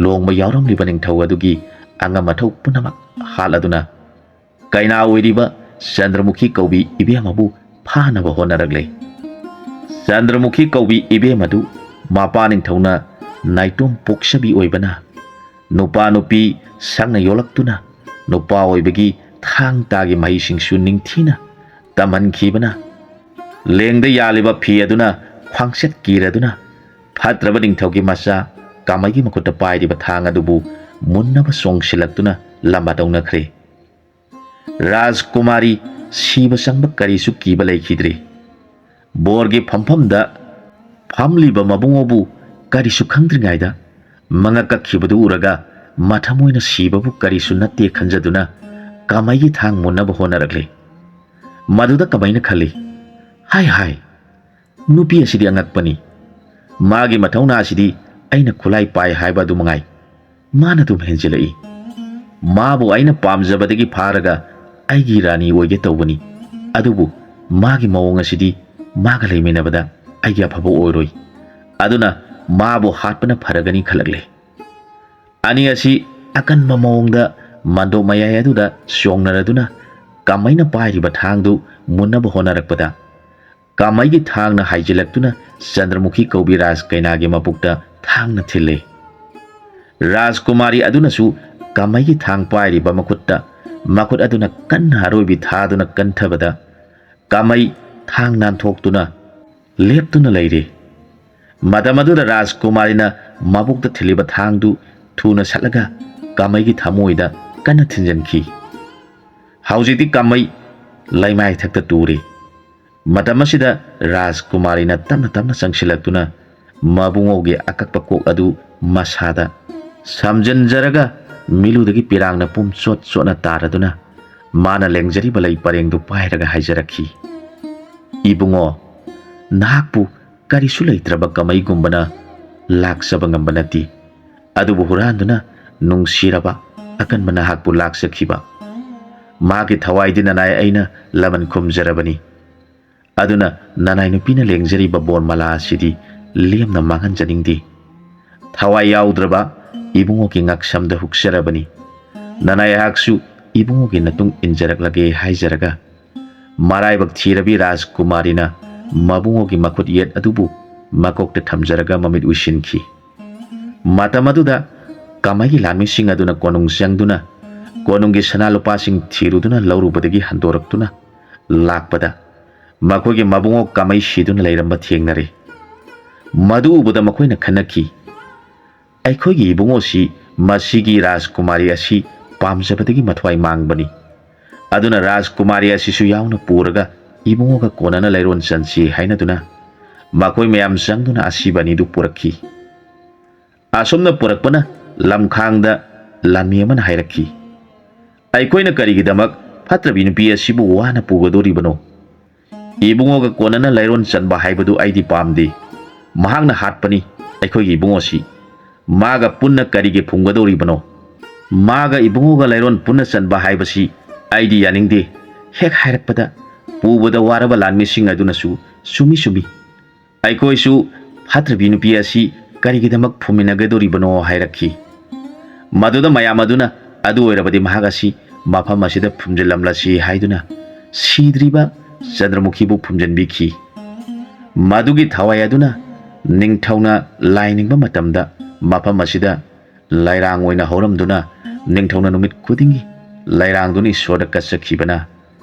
ꯂꯣꯡꯕ ꯌꯥꯎꯔꯝꯂꯤꯕ ꯅꯤꯡꯊꯧ ꯑꯗꯨꯒꯤ ꯑꯉꯝ ꯑꯊꯧ ꯄꯨꯝꯅꯃꯛ ꯍꯥꯠꯂꯗꯨꯅ ꯀꯩꯅꯥ ꯑꯣꯏꯔꯤꯕ ꯆꯟꯗ꯭ꯔꯃꯨꯈꯤ ꯀꯧꯕꯤ ꯏꯕꯦꯝ ꯑꯃꯕꯨ ꯐꯥꯅꯕ ꯍꯣꯠꯅꯔꯛꯂꯦ꯫ ꯆꯟꯗ꯭ꯔꯃꯨꯈꯤ ꯀꯧꯕꯤ ꯏꯕꯦꯝ ꯑꯗꯨ ꯃꯄꯥ ꯅꯤꯡꯊꯧꯅ ꯅꯥꯏꯇꯣꯝ ꯄꯣꯛꯆꯕꯤ ꯑꯣꯏꯕꯅ ꯅꯨꯄꯥ ꯅꯨꯄꯤ ꯁꯛꯅ ꯌꯣꯛꯂꯛꯇꯨꯅ ꯅꯨꯄꯥ ꯑꯣꯏꯕꯒꯤ ꯊꯥꯡ ꯇꯥꯒꯤ ꯃꯍꯩꯁꯤꯡꯁꯨ ꯅꯤꯡꯊꯤꯅ ꯇꯝꯍꯟꯈꯤꯕꯅ ꯂꯦꯡꯗ ꯌꯥꯜꯂꯤꯕ ꯐꯤ ꯑꯗꯨꯅ ꯈ꯭ꯋꯥꯡꯆꯠ ꯀꯤꯔꯗꯨꯅ ꯐꯠꯇ꯭ꯔꯕ ꯅꯤꯡꯊꯧꯒꯤ ꯃꯆꯥ ꯀꯃꯩꯒꯤ ꯃꯈꯨꯠꯇ ꯄꯥꯏꯔꯤꯕ ꯊꯥꯡ ꯑꯗꯨꯕꯨ ꯃꯨꯟꯅꯕ ꯆꯣꯡꯁꯤꯜꯂꯛꯇꯨꯅ ꯂꯝꯕꯥ ꯇꯧꯅꯈ꯭ꯔꯦ꯫ ꯔꯥꯖꯀꯨꯃꯥꯔꯤ ꯁꯤꯕ ꯆꯪꯕ ꯀꯔꯤꯁꯨ ꯀꯤꯕ ꯂꯩꯈꯤꯗ꯭ꯔꯦ꯫ ꯕꯣꯔꯒꯤ ꯐꯝꯐꯝꯗ ꯐꯝꯂꯤꯕ ꯃꯕꯨꯡꯉꯣꯕꯨ ꯀꯔꯤꯁꯨ ꯈꯪꯗ꯭ꯔꯤꯉꯩꯗ ꯃꯉꯛ ꯀꯛꯈꯤꯕꯗꯨ ꯎꯔꯒ ꯃꯊꯃꯣꯏꯅ ꯁꯤꯕꯕꯨ ꯀꯔꯤꯁꯨ ꯅꯠꯇꯦ ꯈꯟꯖꯗꯨꯅ ꯀꯃꯩꯒꯤ ꯊꯥꯡ ꯃꯨꯟꯅꯕ ꯍꯣꯠꯅꯔꯛꯂꯦ꯫ ꯃꯗꯨꯗ ꯀꯃꯩꯅ ꯈꯜꯂꯤ, "ꯍꯥꯏ ꯍꯥꯏ, ꯅꯨꯄꯤ ꯑꯁꯤꯗꯤ ꯑꯉꯛꯄꯅꯤ꯫ ꯃꯥꯒꯤ ꯃꯊꯧꯅꯥ ꯑꯁꯤꯗꯤ ꯑꯩꯅ ꯈꯨꯠꯂꯥꯏ ꯄꯥꯏ ꯍꯥꯏꯕ ꯑꯗꯨ ꯃꯉꯥꯏ꯫ ꯃꯥꯅ ꯑꯗꯨꯝ ꯍꯦꯟꯖꯤꯜꯂꯛꯏ꯫ ꯃꯥꯕꯨ ꯑꯩꯅ ꯄꯥꯝꯖꯕꯗꯒꯤ ꯐꯥꯔꯒ ꯑꯩꯒꯤ ꯔꯥꯅꯤ ꯑꯣꯏꯒꯦ ꯇꯧꯕꯅꯤ꯫ ꯑꯗꯨꯕꯨ ꯃꯥꯒꯤ ꯃꯑꯣꯡ ꯑꯁꯤꯗꯤ ꯃꯥꯒ ꯂꯩꯃꯤꯟꯅꯕꯗ ꯑꯩꯒꯤ ꯑꯐꯕ ꯑꯣꯏꯔꯣꯏ꯫ ꯑꯗꯨꯅ ꯃꯥꯕꯨ ꯍꯥꯠꯄꯅ ꯐꯔꯒꯅꯤ" ꯈꯜꯂꯛꯂꯦ꯫ ꯑꯅꯤ ꯑꯁꯤ ꯑꯀꯟꯕ ꯃꯑꯣꯡꯗ ꯃꯟꯗꯣꯞ ꯃꯌꯥꯏ ꯑꯗꯨꯗ ꯆꯣꯡꯅꯔꯗꯨꯅ ꯀꯃꯩꯅ ꯄꯥꯏꯔꯤꯕ ꯊꯥꯡꯗꯨ ꯃꯨꯟꯅꯕ ꯍꯣꯠꯅꯔꯛꯄꯗ, ꯀꯃꯩꯒꯤ ꯊꯥꯡꯅ ꯍꯥꯏꯖꯤꯜꯂꯛꯇꯨꯅ ꯆꯟꯗ꯭ꯔꯃꯨꯈꯤ ꯀꯧꯕꯤ ꯔꯥꯖ ꯀꯩꯅꯥꯒꯤ ꯃꯕꯨꯛꯇ ꯊꯥꯡꯅ ꯊꯤꯜꯂꯦ꯫ ꯔꯥꯖꯀꯨꯃꯥꯔꯤ ꯑꯗꯨꯅꯁꯨ ꯀꯃꯩꯒꯤ ꯊꯥꯡ ꯄꯥꯏꯔꯤꯕ ꯃꯈꯨꯠꯇ ꯃꯈꯨꯠ ꯑꯗꯨꯅ ꯀꯟꯅ ꯑꯔꯣꯏꯕꯤ ꯊꯥꯗꯨꯅ ꯀꯟꯊꯕꯗ, ꯀꯃꯩ ꯊꯥꯡ ꯅꯥꯟꯊꯣꯛꯇꯨꯅ ꯂꯦꯞꯇꯨꯅ ꯂꯩꯔꯦ꯫ ꯃꯇꯝ ꯑꯗꯨꯗ ꯔꯥꯖꯀꯨꯃꯥꯔꯤꯅ ꯃꯕꯨꯛꯇ ꯊꯤꯜꯂꯤꯕ ꯊꯥꯡꯗꯨ ꯊꯨꯅ ꯁꯠꯂꯒ ꯀꯃꯩꯒꯤ ꯊꯃꯣꯏꯗ ꯀꯟꯅ ꯊꯤꯟꯖꯤꯟꯈꯤ꯫ ꯍꯧꯖꯤꯛꯇꯤ ꯀꯃꯩ ꯂꯩꯃꯥꯏ ꯊꯛꯇ ꯇꯨꯔꯦ꯫ ꯃꯇꯝ ꯑꯁꯤꯗ ꯔꯥꯖꯀꯨꯃꯥꯔꯤꯅ ꯇꯞꯅ ꯇꯞꯅ ꯆꯪꯁꯤꯜꯂꯛꯇꯨꯅ ꯃꯕꯨꯡꯉꯣꯒꯤ ꯑꯀꯛꯄ ꯀꯣꯛ ꯑꯗꯨ ꯃꯁꯥꯗ ꯁꯝꯖꯤꯟꯖꯔꯒ ꯃꯤꯠꯂꯨꯗꯒꯤ ꯄꯤꯔꯥꯡꯅ ꯄꯨꯝ ꯆꯣꯠ ꯆꯣꯠꯅ ꯇꯥꯔꯗꯨꯅ ꯃꯥꯅ ꯂꯦꯡꯖꯔꯤꯕ ꯂꯩ ꯄꯔꯦꯡꯗꯨ ꯄꯥꯏꯔꯒ ꯍꯥꯏꯖꯔꯛꯈꯤ, "ꯏꯕꯨꯡꯉꯣ, ꯅꯍꯥꯛꯄꯨ ꯀꯔꯤꯁꯨ ꯂꯩꯇ꯭ꯔꯕ ꯀꯃꯩꯒꯨꯝꯕꯅ ꯂꯥꯛꯆꯕ ꯉꯝꯕ ꯅꯠꯇꯦ꯫ ꯑꯗꯨꯕꯨ ꯍꯨꯔꯥꯟꯗꯨꯅ ꯅꯨꯡꯁꯤꯔꯕ ꯑꯀꯟꯕ ꯅꯍꯥꯛꯄꯨ ꯂꯥꯛꯆꯈꯤꯕ꯫ ꯃꯥꯒꯤ ꯊꯋꯥꯏꯗꯤ ꯅꯅꯥꯏ ꯑꯩꯅ ꯂꯃꯟ ꯈꯨꯝꯖꯔꯕꯅꯤ꯫ ꯑꯗꯨꯅ ꯅꯅꯥꯏ ꯅꯨꯄꯤꯅ ꯂꯦꯡꯖꯔꯤꯕ ꯕꯣꯔꯃꯥꯂꯥ ꯑꯁꯤꯗꯤ ꯂꯦꯝꯅ ꯃꯥꯡꯍꯟꯖꯅꯤꯡꯗꯦ꯫ ꯊꯋꯥꯏ ꯌꯥꯎꯗ꯭ꯔꯕ ꯏꯕꯨꯡꯉꯣꯒꯤ ꯉꯛꯁꯝꯗ ꯍꯨꯛꯆꯔꯕꯅꯤ꯫ ꯅꯅꯥꯏ ꯑꯩꯍꯥꯛꯁꯨ ꯏꯕꯨꯡꯉꯣꯒꯤ ꯅꯇꯨꯡ ꯏꯟꯖꯔꯛꯂꯒꯦ" ꯍꯥꯏꯖꯔꯒ, ꯃꯔꯥꯏꯕꯛ ꯊꯤꯔꯕꯤ ꯔꯥꯖꯀꯨꯃꯥꯔꯤꯅ ꯃꯕꯨꯡꯉꯣꯒꯤ ꯃꯈꯨꯠ ꯌꯦꯠ ꯑꯗꯨꯕꯨ ꯃꯀꯣꯛꯇ ꯊꯝꯖꯔꯒ ꯃꯃꯤꯠ ꯎꯏꯁꯤꯟꯈꯤ꯫ ꯃꯇꯝ ꯑꯗꯨꯗ ꯀꯃꯩꯒꯤ ꯂꯥꯟꯃꯤꯁꯤꯡ ꯑꯗꯨꯅ ꯀꯣꯅꯨꯡ ꯆꯪꯗꯨꯅ ꯀꯣꯅꯨꯡꯒꯤ ꯁꯅꯥ ꯂꯨꯄꯥꯁꯤꯡ ꯊꯤꯔꯨꯗꯨꯅ ꯂꯧꯔꯨꯕꯗꯒꯤ ꯍꯟꯗꯣꯔꯛꯇꯨꯅ ꯂꯥꯛꯄꯗ, ꯃꯈꯣꯏꯒꯤ ꯃꯕꯨꯡꯉꯣ ꯀꯃꯩ ꯁꯤꯗꯨꯅ ꯂꯩꯔꯝꯕ ꯊꯦꯡꯅꯔꯦ꯫ ꯃꯗꯨ ꯎꯕꯗ ꯃꯈꯣꯏꯅ ꯈꯟꯅꯈꯤ, "ꯑꯩꯈꯣꯏꯒꯤ ꯏꯕꯨꯡꯉꯣꯁꯤ ꯃꯁꯤꯒꯤ ꯔꯥꯖꯀꯨꯃꯥꯔꯤ ꯑꯁꯤ ꯄꯥꯝꯖꯕꯗꯒꯤ ꯃꯊ꯭ꯋꯥꯏ ꯃꯥꯡꯕꯅꯤ꯫ ꯑꯗꯨꯅ ꯔꯥꯖꯀꯨꯃꯥꯔꯤ ꯑꯁꯤꯁꯨ ꯌꯥꯎꯅ ꯄꯨꯔꯒ ꯏꯕꯨꯡꯉꯣꯒ ꯀꯣꯟꯅꯅ ꯂꯩꯔꯣꯟ ꯆꯟꯁꯤ" ꯍꯥꯏꯅꯗꯨꯅ ꯃꯈꯣꯏ ꯃꯌꯥꯝ ꯆꯪꯗꯨꯅ ꯑꯁꯤꯕ ꯑꯅꯤꯗꯨ ꯄꯨꯔꯛꯈꯤ꯫ ꯑꯁꯨꯝꯅ ꯄꯨꯔꯛꯄꯅ ꯂꯝꯈꯥꯡꯗ ꯂꯥꯟꯃꯤ ꯑꯃꯅ ꯍꯥꯏꯔꯛꯈꯤ, "ꯑꯩꯈꯣꯏꯅ ꯀꯔꯤꯒꯤꯗꯃꯛ ꯐꯠꯇ꯭ꯔꯕꯤ ꯅꯨꯄꯤ ꯑꯁꯤꯕꯨ ꯋꯥꯅ ꯄꯨꯒꯗꯧꯔꯤꯕꯅꯣ? ꯏꯕꯨꯡꯉꯣꯒ ꯀꯣꯟꯅꯅ ꯂꯩꯔꯣꯟ ꯆꯟꯕ ꯍꯥꯏꯕꯗꯨ ꯑꯩꯗꯤ ꯄꯥꯝꯗꯦ꯫ ꯃꯍꯥꯛꯅ ꯍꯥꯠꯄꯅꯤ ꯑꯩꯈꯣꯏꯒꯤ ꯏꯕꯨꯡꯉꯣꯁꯤ꯫ ꯃꯥꯒ ꯄꯨꯟꯅ ꯀꯔꯤꯒꯤ ꯐꯨꯝꯒꯗꯧꯔꯤꯕꯅꯣ? ꯃꯥꯒ ꯏꯕꯨꯡꯉꯣꯒ ꯂꯩꯔꯣꯟ ꯄꯨꯟꯅ ꯆꯟꯕ ꯍꯥꯏꯕꯁꯤ ꯑꯩꯗꯤ ꯌꯥꯅꯤꯡꯗꯦ" ꯍꯦꯛ ꯍꯥꯏꯔꯛꯄꯗ, ꯄꯨꯕꯗ ꯋꯥꯔꯕ ꯂꯥꯟꯃꯤꯁꯤꯡ ꯑꯗꯨꯅꯁꯨ, "ꯆꯨꯝꯃꯤ, ꯆꯨꯝꯃꯤ, ꯑꯩꯈꯣꯏꯁꯨ ꯐꯠꯇ꯭ꯔꯕꯤ ꯅꯨꯄꯤ ꯑꯁꯤ ꯀꯔꯤꯒꯤꯗꯃꯛ ꯐꯨꯝꯃꯤꯟꯅꯒꯗꯧꯔꯤꯕꯅꯣ?" ꯍꯥꯏꯔꯛꯈꯤ꯫ ꯃꯗꯨꯗ ꯃꯌꯥꯝ ꯑꯗꯨꯅ, "ꯑꯗꯨ ꯑꯣꯏꯔꯕꯗꯤ ꯃꯍꯥꯛ ꯑꯁꯤ ꯃꯐꯝ ꯑꯁꯤꯗ ꯐꯨꯝꯖꯤꯜꯂꯝꯂꯁꯤ" ꯍꯥꯏꯗꯨꯅ ꯁꯤꯗ꯭ꯔꯤꯕ ꯆꯟꯗ꯭ꯔꯃꯨꯈꯤꯕꯨ ꯐꯨꯝꯖꯤꯟꯕꯤꯈꯤ꯫ ꯃꯗꯨꯒꯤ ꯊꯋꯥꯏ ꯑꯗꯨꯅ ꯅꯤꯡꯊꯧꯅ ꯂꯥꯏ ꯅꯤꯡꯕ ꯃꯇꯝꯗ ꯃꯐꯝ ꯑꯁꯤꯗ ꯂꯩꯔꯥꯡ ꯑꯣꯏꯅ ꯍꯧꯔꯝꯗꯨꯅ ꯅꯤꯡꯊꯧꯅ ꯅꯨꯃꯤꯠ ꯈꯨꯗꯤꯡꯒꯤ ꯂꯩꯔꯥꯡꯗꯨꯅ ꯏꯁꯣꯔꯗ ꯀꯠꯆꯈꯤꯕꯅ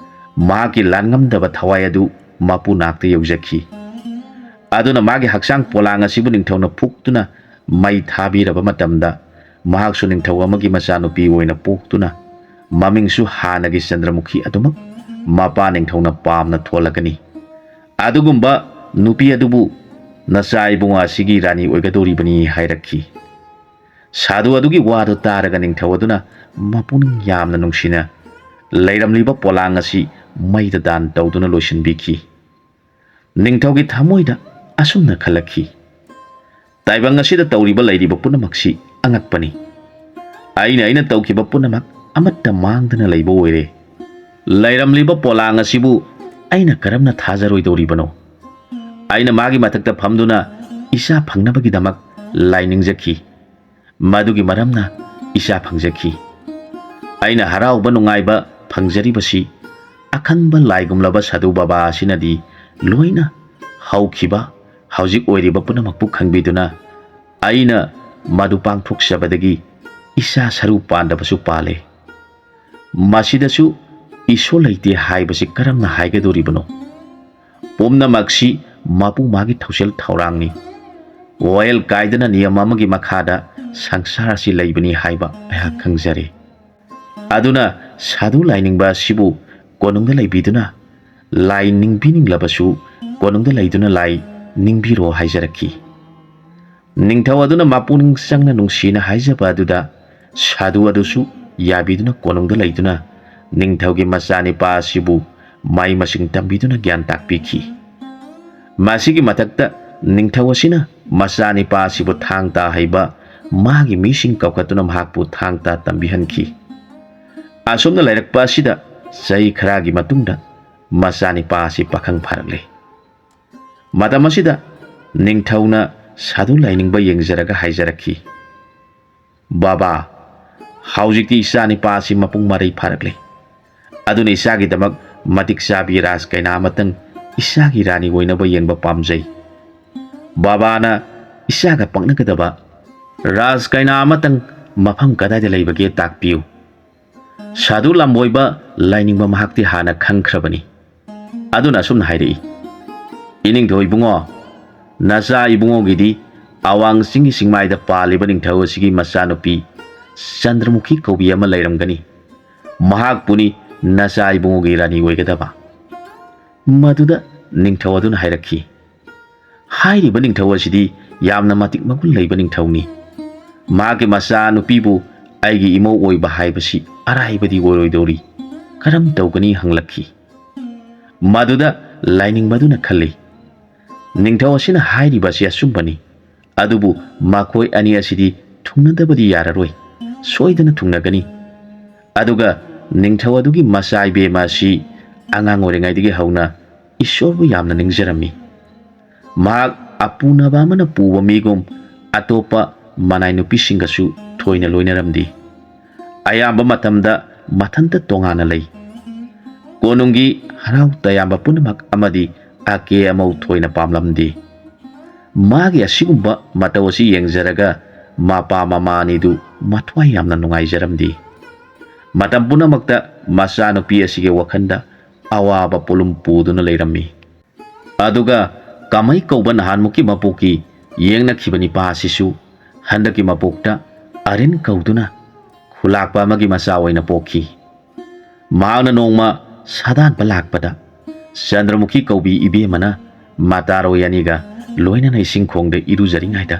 ꯃꯍꯥꯛꯀꯤ ꯂꯥꯟꯉꯝꯗꯕ ꯊꯋꯥꯏ ꯑꯗꯨ ꯃꯄꯨ ꯅꯥꯛꯇ ꯌꯧꯖꯈꯤ꯫ ꯑꯗꯨꯅ ꯃꯥꯒꯤ ꯍꯛꯆꯥꯡ ꯄꯣꯂꯥꯡ ꯑꯁꯤꯕꯨ ꯅꯤꯡꯊꯧꯅ ꯐꯨꯛꯇꯨꯅ ꯃꯩ ꯊꯥꯕꯤꯔꯕ ꯃꯇꯝꯗ, ꯃꯍꯥꯛꯁꯨ ꯅꯤꯡꯊꯧ ꯑꯃꯒꯤ ꯃꯆꯥꯅꯨꯄꯤ ꯑꯣꯏꯅ ꯄꯣꯛꯇꯨꯅ ꯃꯃꯤꯡꯁꯨ ꯍꯥꯟꯅꯒꯤ ꯆꯟꯗ꯭ꯔꯃꯨꯈꯤ ꯑꯗꯨꯃꯛ ꯃꯄꯥ ꯅꯤꯡꯊꯧꯅ ꯄꯥꯝꯅ ꯊꯣꯜꯂꯒꯅꯤ꯫ ꯑꯗꯨꯒꯨꯝꯕ ꯅꯨꯄꯤ ꯑꯗꯨꯕꯨ ꯅꯆꯥ ꯏꯕꯨꯡꯉꯣ ꯑꯁꯤꯒꯤ ꯔꯥꯅꯤ ꯑꯣꯏꯒꯗꯧꯔꯤꯕꯅꯤ ꯍꯥꯏꯔꯛꯈꯤ꯫ ꯁꯥꯗꯨ ꯑꯗꯨꯒꯤ ꯋꯥꯗꯨ ꯇꯥꯔꯒ ꯅꯤꯡꯊꯧ ꯑꯗꯨꯅ ꯃꯄꯨꯛꯅꯤꯡ ꯌꯥꯝꯅ ꯅꯨꯡꯁꯤꯅ ꯂꯩꯔꯝꯂꯤꯕ ꯄꯣꯂꯥꯡ ꯑꯁꯤ ꯃꯩꯗ ꯗꯥꯟ ꯇꯧꯗꯨꯅ ꯂꯣꯏꯁꯤꯟꯕꯤꯈꯤ꯫ ꯅꯤꯡꯊꯧꯒꯤ ꯊꯃꯣꯏꯗ ꯑꯁꯨꯝꯅ ꯈꯜꯂꯛꯈꯤ, "ꯇꯥꯏꯕꯪ ꯑꯁꯤꯗ ꯇꯧꯔꯤꯕ ꯂꯩꯔꯤꯕ ꯄꯨꯝꯅꯃꯛꯁꯤ ꯑꯉꯛꯄꯅꯤ꯫ ꯑꯩꯅ ꯑꯩꯅ ꯇꯧꯈꯤꯕ ꯄꯨꯝꯅꯃꯛ ꯑꯃꯠꯇ ꯃꯥꯡꯗꯅ ꯂꯩꯕ ꯑꯣꯏꯔꯦ꯫ ꯂꯩꯔꯝꯂꯤꯕ ꯄꯣꯂꯥꯡ ꯑꯁꯤꯕꯨ ꯑꯩꯅ ꯀꯔꯝꯅ ꯊꯥꯖꯔꯣꯏꯗꯧꯔꯤꯕꯅꯣ? ꯑꯩꯅ ꯃꯥꯒꯤ ꯃꯊꯛꯇ ꯐꯝꯗꯨꯅ ꯏꯆꯥ ꯐꯪꯅꯕꯒꯤꯗꯃꯛ ꯂꯥꯏ ꯅꯤꯡꯖꯈꯤ꯫ ꯃꯗꯨꯒꯤ ꯃꯔꯝꯅ ꯏꯆꯥ ꯐꯪꯖꯈꯤ꯫ ꯑꯩꯅ ꯍꯔꯥꯎꯕ ꯅꯨꯡꯉꯥꯏꯕ ꯐꯪꯖꯔꯤꯕꯁꯤ ꯑꯈꯪꯕ ꯂꯥꯏꯒꯨꯝꯂꯕ ꯁꯥꯙꯨ ꯕꯥꯕꯥ ꯑꯁꯤꯅꯗꯤ ꯂꯣꯏꯅ ꯍꯧꯈꯤꯕ, ꯍꯧꯖꯤꯛ ꯑꯣꯏꯔꯤꯕ ꯄꯨꯝꯅꯃꯛꯄꯨ ꯈꯪꯕꯤꯗꯨꯅ ꯑꯩꯅ ꯃꯗꯨ ꯄꯥꯡꯊꯣꯛꯆꯕꯗꯒꯤ ꯏꯆꯥ ꯁꯔꯨ ꯄꯥꯟꯗꯕꯁꯨ ꯄꯥꯜꯂꯦ꯫ ꯃꯁꯤꯗꯁꯨ ꯏꯁꯣꯔ ꯂꯩꯇꯦ ꯍꯥꯏꯕꯁꯤ ꯀꯔꯝꯅ ꯍꯥꯏꯒꯗꯧꯔꯤꯕꯅꯣ? ꯄꯨꯝꯅꯃꯛꯁꯤ ꯃꯄꯨ ꯃꯥꯒꯤ ꯊꯧꯁꯤꯜ ꯊꯧꯔꯥꯡꯅꯤ꯫ ꯋꯥꯌꯦꯜ ꯀꯥꯏꯗꯅ ꯅꯤꯌꯝ ꯑꯃꯒꯤ ꯃꯈꯥꯗ ꯁꯪꯁꯥꯔ ꯑꯁꯤ ꯂꯩꯕꯅꯤ ꯍꯥꯏꯕ ꯑꯩꯍꯥꯛ ꯈꯪꯖꯔꯦ꯫ ꯑꯗꯨꯅ ꯁꯥꯙꯨ ꯂꯥꯏꯅꯤꯡꯕ ꯑꯁꯤꯕꯨ ꯀꯣꯅꯨꯡꯗ ꯂꯩꯕꯤꯗꯨꯅ ꯂꯥꯏ ꯅꯤꯡꯕꯤꯅꯤꯡꯂꯕꯁꯨ ꯀꯣꯅꯨꯡꯗ ꯂꯩꯗꯨꯅ ꯂꯥꯏ ꯅꯤꯡꯕꯤꯔꯣ" ꯍꯥꯏꯖꯔꯛꯈꯤ꯫ ꯅꯤꯡꯊꯧ ꯑꯗꯨꯅ ꯃꯄꯨꯛꯅꯤꯡ ꯆꯪꯅ ꯅꯨꯡꯁꯤꯅ ꯍꯥꯏꯖꯕ ꯑꯗꯨꯗ ꯁꯥꯙꯨ ꯑꯗꯨꯁꯨ ꯌꯥꯕꯤꯗꯨꯅ ꯀꯣꯅꯨꯡꯗ ꯂꯩꯗꯨꯅ ꯅꯤꯡꯊꯧꯒꯤ ꯃꯆꯥꯅꯤꯄꯥ ꯑꯁꯤꯕꯨ ꯃꯍꯩ ꯃꯁꯤꯡ ꯇꯝꯕꯤꯗꯨꯅ ꯒ꯭ꯌꯥꯟ ꯇꯥꯛꯄꯤꯈꯤ꯫ ꯃꯁꯤꯒꯤ ꯃꯊꯛꯇ ꯅꯤꯡꯊꯧ ꯑꯁꯤꯅ ꯃꯆꯥꯅꯤꯄꯥ ꯑꯁꯤꯕꯨ ꯊꯥꯡ ꯇꯥ ꯍꯩꯕ ꯃꯥꯒꯤ ꯃꯤꯁꯤꯡ ꯀꯧꯈꯠꯇꯨꯅ ꯃꯍꯥꯛꯄꯨ ꯊꯥꯡ ꯇꯥ ꯇꯝꯕꯤꯍꯟꯈꯤ꯫ ꯑꯁꯨꯝꯅ ꯂꯩꯔꯛꯄ ꯑꯁꯤꯗ ꯆꯍꯤ ꯈꯔꯒꯤ ꯃꯇꯨꯡꯗ ꯃꯆꯥꯅꯤꯄꯥ ꯑꯁꯤ ꯄꯥꯈꯪ ꯐꯥꯔꯛꯂꯦ꯫ ꯃꯇꯝ ꯑꯁꯤꯗ ꯅꯤꯡꯊꯧꯅ ꯁꯥꯙꯨ ꯂꯥꯏꯅꯤꯡꯕ ꯌꯦꯡꯖꯔꯒ ꯍꯥꯏꯖꯔꯛꯈꯤ, "ꯕꯥꯕꯥ, ꯍꯧꯖꯤꯛꯇꯤ ꯏꯆꯥ ꯅꯤꯄꯥ ꯑꯁꯤ ꯃꯄꯨꯡ ꯃꯔꯩ ꯐꯥꯔꯛꯂꯦ꯫ ꯑꯗꯨꯅ ꯏꯆꯥꯒꯤꯗꯃꯛ ꯃꯇꯤꯛ ꯆꯥꯕꯤ ꯔꯥꯖ ꯀꯩꯅꯥ ꯑꯃꯇꯪ ꯏꯆꯥꯒꯤ ꯔꯥꯅꯤ ꯑꯣꯏꯅꯕ ꯌꯦꯡꯕ ꯄꯥꯝꯖꯩ꯫ ꯕꯥꯕꯥꯅ ꯏꯆꯥꯒ ꯄꯛꯅꯒꯗꯕ ꯔꯥꯖ ꯀꯩꯅꯥ ꯑꯃꯇꯪ ꯃꯐꯝ ꯀꯗꯥꯏꯗ ꯂꯩꯕꯒꯦ ꯇꯥꯛꯄꯤꯌꯨ꯫" ꯁꯥꯙꯨ ꯂꯝꯕꯣꯏꯕ ꯂꯥꯏꯅꯤꯡꯕ ꯃꯍꯥꯛꯇꯤ ꯍꯥꯟꯅ ꯈꯪꯈ꯭ꯔꯕꯅꯤ꯫ ꯑꯗꯨꯅ ꯑꯁꯨꯝꯅ ꯍꯥꯏꯔꯛꯏ, "ꯏꯅꯤꯡꯊꯧ ꯏꯕꯨꯡꯉꯣ, ꯅꯆꯥ ꯏꯕꯨꯡꯉꯣꯒꯤꯗꯤ ꯑꯋꯥꯡ ꯆꯤꯡꯒꯤ ꯆꯤꯡꯃꯥꯏꯗ ꯄꯥꯜꯂꯤꯕ ꯅꯤꯡꯊꯧ ꯑꯁꯤꯒꯤ ꯃꯆꯥꯅꯨꯄꯤ ꯆꯟꯗ꯭ꯔꯃꯨꯈꯤ ꯀꯧꯕꯤ ꯑꯃ ꯂꯩꯔꯝꯒꯅꯤ꯫ ꯃꯍꯥꯛꯄꯨꯅꯤ ꯅꯆꯥ ꯏꯕꯨꯡꯉꯣꯒꯤ ꯔꯥꯅꯤ ꯑꯣꯏꯒꯗꯕ꯫" ꯃꯗꯨꯗ ꯅꯤꯡꯊꯧ ꯑꯗꯨꯅ ꯍꯥꯏꯔꯛꯈꯤ, "ꯍꯥꯏꯔꯤꯕ ꯅꯤꯡꯊꯧ ꯑꯁꯤꯗꯤ ꯌꯥꯝꯅ ꯃꯇꯤꯛ ꯃꯒꯨꯟ ꯂꯩꯕ ꯅꯤꯡꯊꯧꯅꯤ꯫ ꯃꯍꯥꯛꯀꯤ ꯃꯆꯥꯅꯨꯄꯤꯕꯨ ꯑꯩꯒꯤ ꯏꯃꯧ ꯑꯣꯏꯕ ꯍꯥꯏꯕꯁꯤ ꯑꯔꯥꯏꯕꯗꯤ ꯑꯣꯏꯔꯣꯏꯗꯧꯔꯤ꯫ ꯀꯔꯝ ꯇꯧꯒꯅꯤ ꯍꯪꯂꯛꯈꯤ꯫ ꯃꯗꯨꯗ ꯂꯥꯏꯅꯤꯡꯕꯗꯨꯅ ꯈꯜꯂꯤ, "ꯅꯤꯡꯊꯧ ꯑꯁꯤꯅ ꯍꯥꯏꯔꯤꯕ ꯑꯁꯤ ꯑꯆꯨꯝꯕꯅꯤ, ꯑꯗꯨꯕꯨ ꯃꯈꯣꯏ ꯑꯅꯤ ꯑꯁꯤꯗꯤ ꯊꯨꯡꯅꯗꯕꯗꯤ ꯌꯥꯔꯔꯣꯏ, ꯁꯣꯏꯗꯅ ꯊꯨꯡꯅꯒꯅꯤ꯫ ꯑꯗꯨꯒ ꯅꯤꯡꯊꯧ ꯑꯗꯨꯒꯤ ꯃꯆꯥ ꯏꯕꯦꯝꯃ ꯑꯁꯤ ꯑꯉꯥꯡ ꯑꯣꯏꯔꯤꯉꯩꯗꯒꯤ ꯍꯧꯅ ꯏꯁꯣꯔꯕꯨ ꯌꯥꯝꯅ ꯅꯤꯡꯖꯔꯝꯃꯤ꯫ ꯃꯍꯥꯛ ꯑꯄꯨꯅꯕ ꯑꯃꯅ ꯄꯨꯕ ꯃꯤꯒꯨꯝ ꯑꯇꯣꯞꯄ ꯃꯅꯥꯏ ꯅꯨꯄꯤꯁꯤꯡꯒꯁꯨ ꯊꯣꯏꯅ ꯂꯣꯏꯅꯔꯝꯗꯦ꯫ ꯑꯌꯥꯝꯕ ꯃꯇꯝꯗ ꯃꯊꯟꯇ ꯇꯣꯉꯥꯟꯅ ꯂꯩ꯫ ꯀꯣꯅꯨꯡꯒꯤ ꯍꯔꯥꯎ ꯇꯌꯥꯝꯕ ꯄꯨꯝꯅꯃꯛ ꯑꯃꯗꯤ ꯑꯀꯦ ꯑꯃꯧ ꯊꯣꯏꯅ ꯄꯥꯝꯂꯝꯗꯦ꯫ ꯃꯥꯒꯤ ꯑꯁꯤꯒꯨꯝꯕ ꯃꯇꯧ ꯑꯁꯤ ꯌꯦꯡꯖꯔꯒ ꯃꯄꯥ ꯃꯃꯥ ꯑꯅꯤꯗꯨ ꯃꯊ꯭ꯋꯥꯏ ꯌꯥꯝꯅ ꯅꯨꯡꯉꯥꯏꯖꯔꯝꯗꯦ꯫ ꯃꯇꯝ ꯄꯨꯝꯅꯃꯛꯇ ꯃꯆꯥꯅꯨꯄꯤ ꯑꯁꯤꯒꯤ ꯋꯥꯈꯜꯗ ꯑꯋꯥꯕ ꯄꯣꯠꯂꯨꯝ ꯄꯨꯗꯨꯅ ꯂꯩꯔꯝꯃꯤ꯫ ꯑꯗꯨꯒ ꯀꯃꯩ ꯀꯧꯕ ꯅꯍꯥꯟꯃꯨꯛꯀꯤ ꯃꯄꯣꯛꯀꯤ ꯌꯦꯡꯅꯈꯤꯕ ꯅꯤꯄꯥ ꯑꯁꯤꯁꯨ ꯍꯟꯗꯛꯀꯤ ꯃꯄꯣꯛꯇ ꯑꯔꯤꯟ ꯀꯧꯗꯨꯅ ꯈꯨꯂꯥꯛꯄ ꯑꯃꯒꯤ ꯃꯆꯥ ꯑꯣꯏꯅ ꯄꯣꯛꯈꯤ꯫ ꯃꯍꯥꯛꯅ ꯅꯣꯡꯃ ꯁꯥꯗꯥꯟꯕ ꯂꯥꯛꯄꯗ ꯆꯟꯗ꯭ꯔꯃꯨꯈꯤ ꯀꯧꯕꯤ ꯏꯕꯦꯝꯃꯅ ꯃꯇꯥꯔꯣꯏ ꯑꯅꯤꯒ ꯂꯣꯏꯅꯅ ꯏꯁꯤꯡ ꯈꯣꯡꯗ ꯏꯔꯨꯖꯔꯤꯉꯩꯗ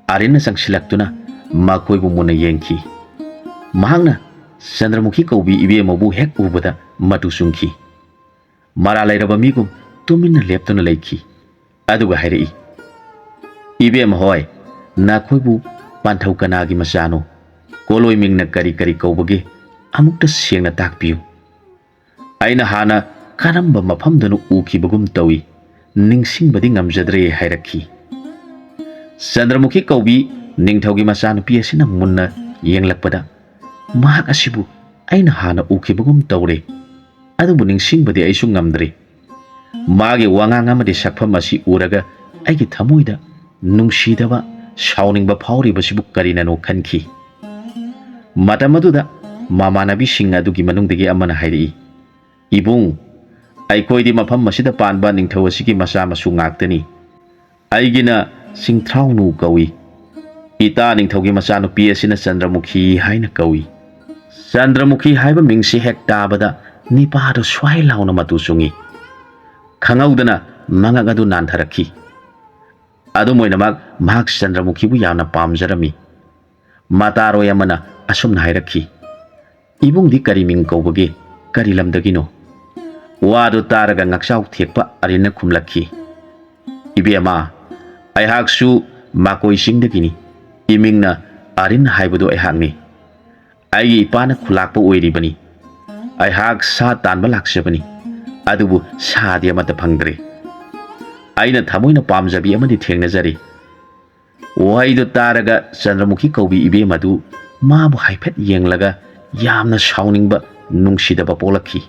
ꯑꯔꯤꯟꯅ ꯆꯪꯁꯤꯜꯂꯛꯇꯨꯅ ꯃꯈꯣꯏꯕꯨ ꯃꯨꯟꯅ ꯌꯦꯡꯈꯤ꯫ ꯃꯍꯥꯛꯅ ꯆꯟꯗ꯭ꯔꯃꯨꯈꯤ ꯀꯧꯕꯤ ꯏꯕꯦꯝꯃꯕꯨ ꯍꯦꯛ ꯎꯕꯗ ꯃꯇꯨ ꯆꯨꯡꯈꯤ꯫ ꯃꯔꯥꯜ ꯂꯩꯔꯕ ꯃꯤꯒꯨꯝ ꯇꯨꯃꯤꯟꯅ ꯂꯦꯞꯇꯨꯅ ꯂꯩꯈꯤ꯫ ꯑꯗꯨꯒ ꯍꯥꯏꯔꯛꯏ, "ꯏꯕꯦꯝꯃ ꯍꯣꯏ, ꯅꯈꯣꯏꯕꯨ ꯄꯥꯟꯊꯧ ꯀꯅꯥꯒꯤ ꯃꯆꯥꯅꯣ? ꯀꯣꯂꯣꯏ ꯃꯤꯡꯅ ꯀꯔꯤ ꯀꯔꯤ ꯀꯧꯕꯒꯦ? ꯑꯃꯨꯛꯇ ꯁꯦꯡꯅ ꯇꯥꯛꯄꯤꯌꯨ꯫ ꯑꯩꯅ ꯍꯥꯟꯅ ꯀꯔꯝꯕ ꯃꯐꯝꯗꯅꯣ ꯎꯈꯤꯕꯒꯨꯝ ꯇꯧꯏ, ꯅꯤꯡꯁꯤꯡꯕꯗꯤ ꯉꯝꯖꯗ꯭ꯔꯦ" ꯍꯥꯏꯔꯛꯈꯤ꯫ ꯆꯟꯗ꯭ꯔꯃꯨꯈꯤ ꯀꯧꯕꯤ ꯅꯤꯡꯊꯧꯒꯤ ꯃꯆꯥꯅꯨꯄꯤ ꯑꯁꯤꯅ ꯃꯨꯟꯅ ꯌꯦꯡꯂꯛꯄꯗ, "ꯃꯍꯥꯛ ꯑꯁꯤꯕꯨ ꯑꯩꯅ ꯍꯥꯟꯅ ꯎꯈꯤꯕꯒꯨꯝ ꯇꯧꯔꯦ, ꯑꯗꯨꯕꯨ ꯅꯤꯡꯁꯤꯡꯕꯗꯤ ꯑꯩꯁꯨ ꯉꯝꯗ꯭ꯔꯦ꯫ ꯃꯥꯒꯤ ꯋꯥꯉꯥꯡ ꯑꯃꯗꯤ ꯁꯛꯐꯝ ꯑꯁꯤ ꯎꯔꯒ ꯑꯩꯒꯤ ꯊꯃꯣꯏꯗ ꯅꯨꯡꯁꯤꯗꯕ, ꯁꯥꯎꯅꯤꯡꯕ ꯐꯥꯎꯔꯤꯕꯁꯤꯕꯨ ꯀꯔꯤꯅꯅꯣ ꯈꯟꯈꯤ"꯫ ꯃꯇꯝ ꯑꯗꯨꯗ ꯃꯃꯥꯟꯅꯕꯤꯁꯤꯡ ꯑꯗꯨꯒꯤ ꯃꯅꯨꯡꯗꯒꯤ ꯑꯃꯅ ꯍꯥꯏꯔꯛꯏ, "ꯏꯕꯨꯡ, ꯑꯩꯈꯣꯏꯗꯤ ꯃꯐꯝ ꯑꯁꯤꯗ ꯄꯥꯟꯕ ꯅꯤꯡꯊꯧ ꯑꯁꯤꯒꯤ ꯃꯆꯥ ꯃꯁꯨ ꯉꯥꯛꯇꯅꯤ꯫ ꯑꯩꯒꯤꯅ ꯆꯤꯡꯊ꯭ꯔꯥꯎꯅꯨ ꯀꯧꯏ꯫ ꯏꯇꯥ ꯅꯤꯡꯊꯧꯒꯤ ꯃꯆꯥꯅꯨꯄꯤ ꯑꯁꯤꯅ ꯆꯟꯗ꯭ꯔꯃꯨꯈꯤ ꯍꯥꯏꯅ ꯀꯧꯏ"꯫ ꯆꯟꯗ꯭ꯔꯃꯨꯈꯤ ꯍꯥꯏꯕ ꯃꯤꯡꯁꯤ ꯍꯦꯛ ꯇꯥꯕꯗ ꯅꯤꯄꯥꯗꯨ ꯁ꯭ꯋꯥꯏ ꯂꯥꯎꯅ ꯃꯇꯨ ꯆꯨꯡꯏ꯫ ꯈꯪꯍꯧꯗꯅ ꯃꯉꯛ ꯑꯗꯨ ꯅꯥꯟꯊꯔꯛꯈꯤ꯫ ꯑꯗꯨꯝ ꯑꯣꯏꯅꯃꯛ, ꯃꯍꯥꯛ ꯆꯟꯗ꯭ꯔꯃꯨꯈꯤꯕꯨ ꯌꯥꯝꯅ ꯄꯥꯝꯖꯔꯝꯃꯤ꯫ ꯃꯇꯥꯔꯣꯏ ꯑꯃꯅ ꯑꯁꯨꯝꯅ ꯍꯥꯏꯔꯛꯈꯤ, "ꯏꯕꯨꯡꯗꯤ ꯀꯔꯤ ꯃꯤꯡ ꯀꯧꯕꯒꯦ? ꯀꯔꯤ ꯂꯝꯗꯒꯤꯅꯣ?" ꯋꯥꯗꯨ ꯇꯥꯔꯒ ꯉꯛꯆꯥꯎ ꯊꯦꯛꯄ ꯑꯔꯤꯟꯅ ꯈꯨꯝꯂꯛꯈꯤ, "ꯏꯕꯦꯝꯃ, ꯑꯩꯍꯥꯛꯁꯨ ꯃꯥꯀꯣꯏ ꯆꯤꯡꯗꯒꯤꯅꯤ꯫ ꯏꯃꯤꯡꯅ ꯑꯔꯤꯟ ꯍꯥꯏꯕꯗꯨ ꯑꯩꯍꯥꯛꯅꯤ꯫ ꯑꯩꯒꯤ ꯏꯄꯥꯅ ꯈꯨꯂꯥꯛꯄ ꯑꯣꯏꯔꯤꯕꯅꯤ꯫ ꯑꯩꯍꯥꯛ ꯁꯥ ꯇꯥꯟꯕ ꯂꯥꯛꯆꯕꯅꯤ, ꯑꯗꯨꯕꯨ ꯁꯥꯗꯤ ꯑꯃꯠꯇ ꯐꯪꯗ꯭ꯔꯦ꯫" ꯑꯩꯅ ꯊꯃꯣꯏꯅ ꯄꯥꯝꯖꯕꯤ ꯑꯃꯗꯤ ꯊꯦꯡꯅꯖꯔꯤ꯫ ꯋꯥꯍꯩꯗꯨ ꯇꯥꯔꯒ ꯆꯟꯗ꯭ꯔꯃꯨꯈꯤ ꯀꯧꯕꯤ ꯏꯕꯦꯝ ꯑꯗꯨ ꯃꯥꯕꯨ ꯍꯥꯏꯐꯦꯠ ꯌꯦꯡꯂꯒ ꯌꯥꯝꯅ ꯁꯥꯎꯅꯤꯡꯕ, ꯅꯨꯡꯁꯤꯗꯕ ꯄꯣꯛꯂꯛꯈꯤ꯫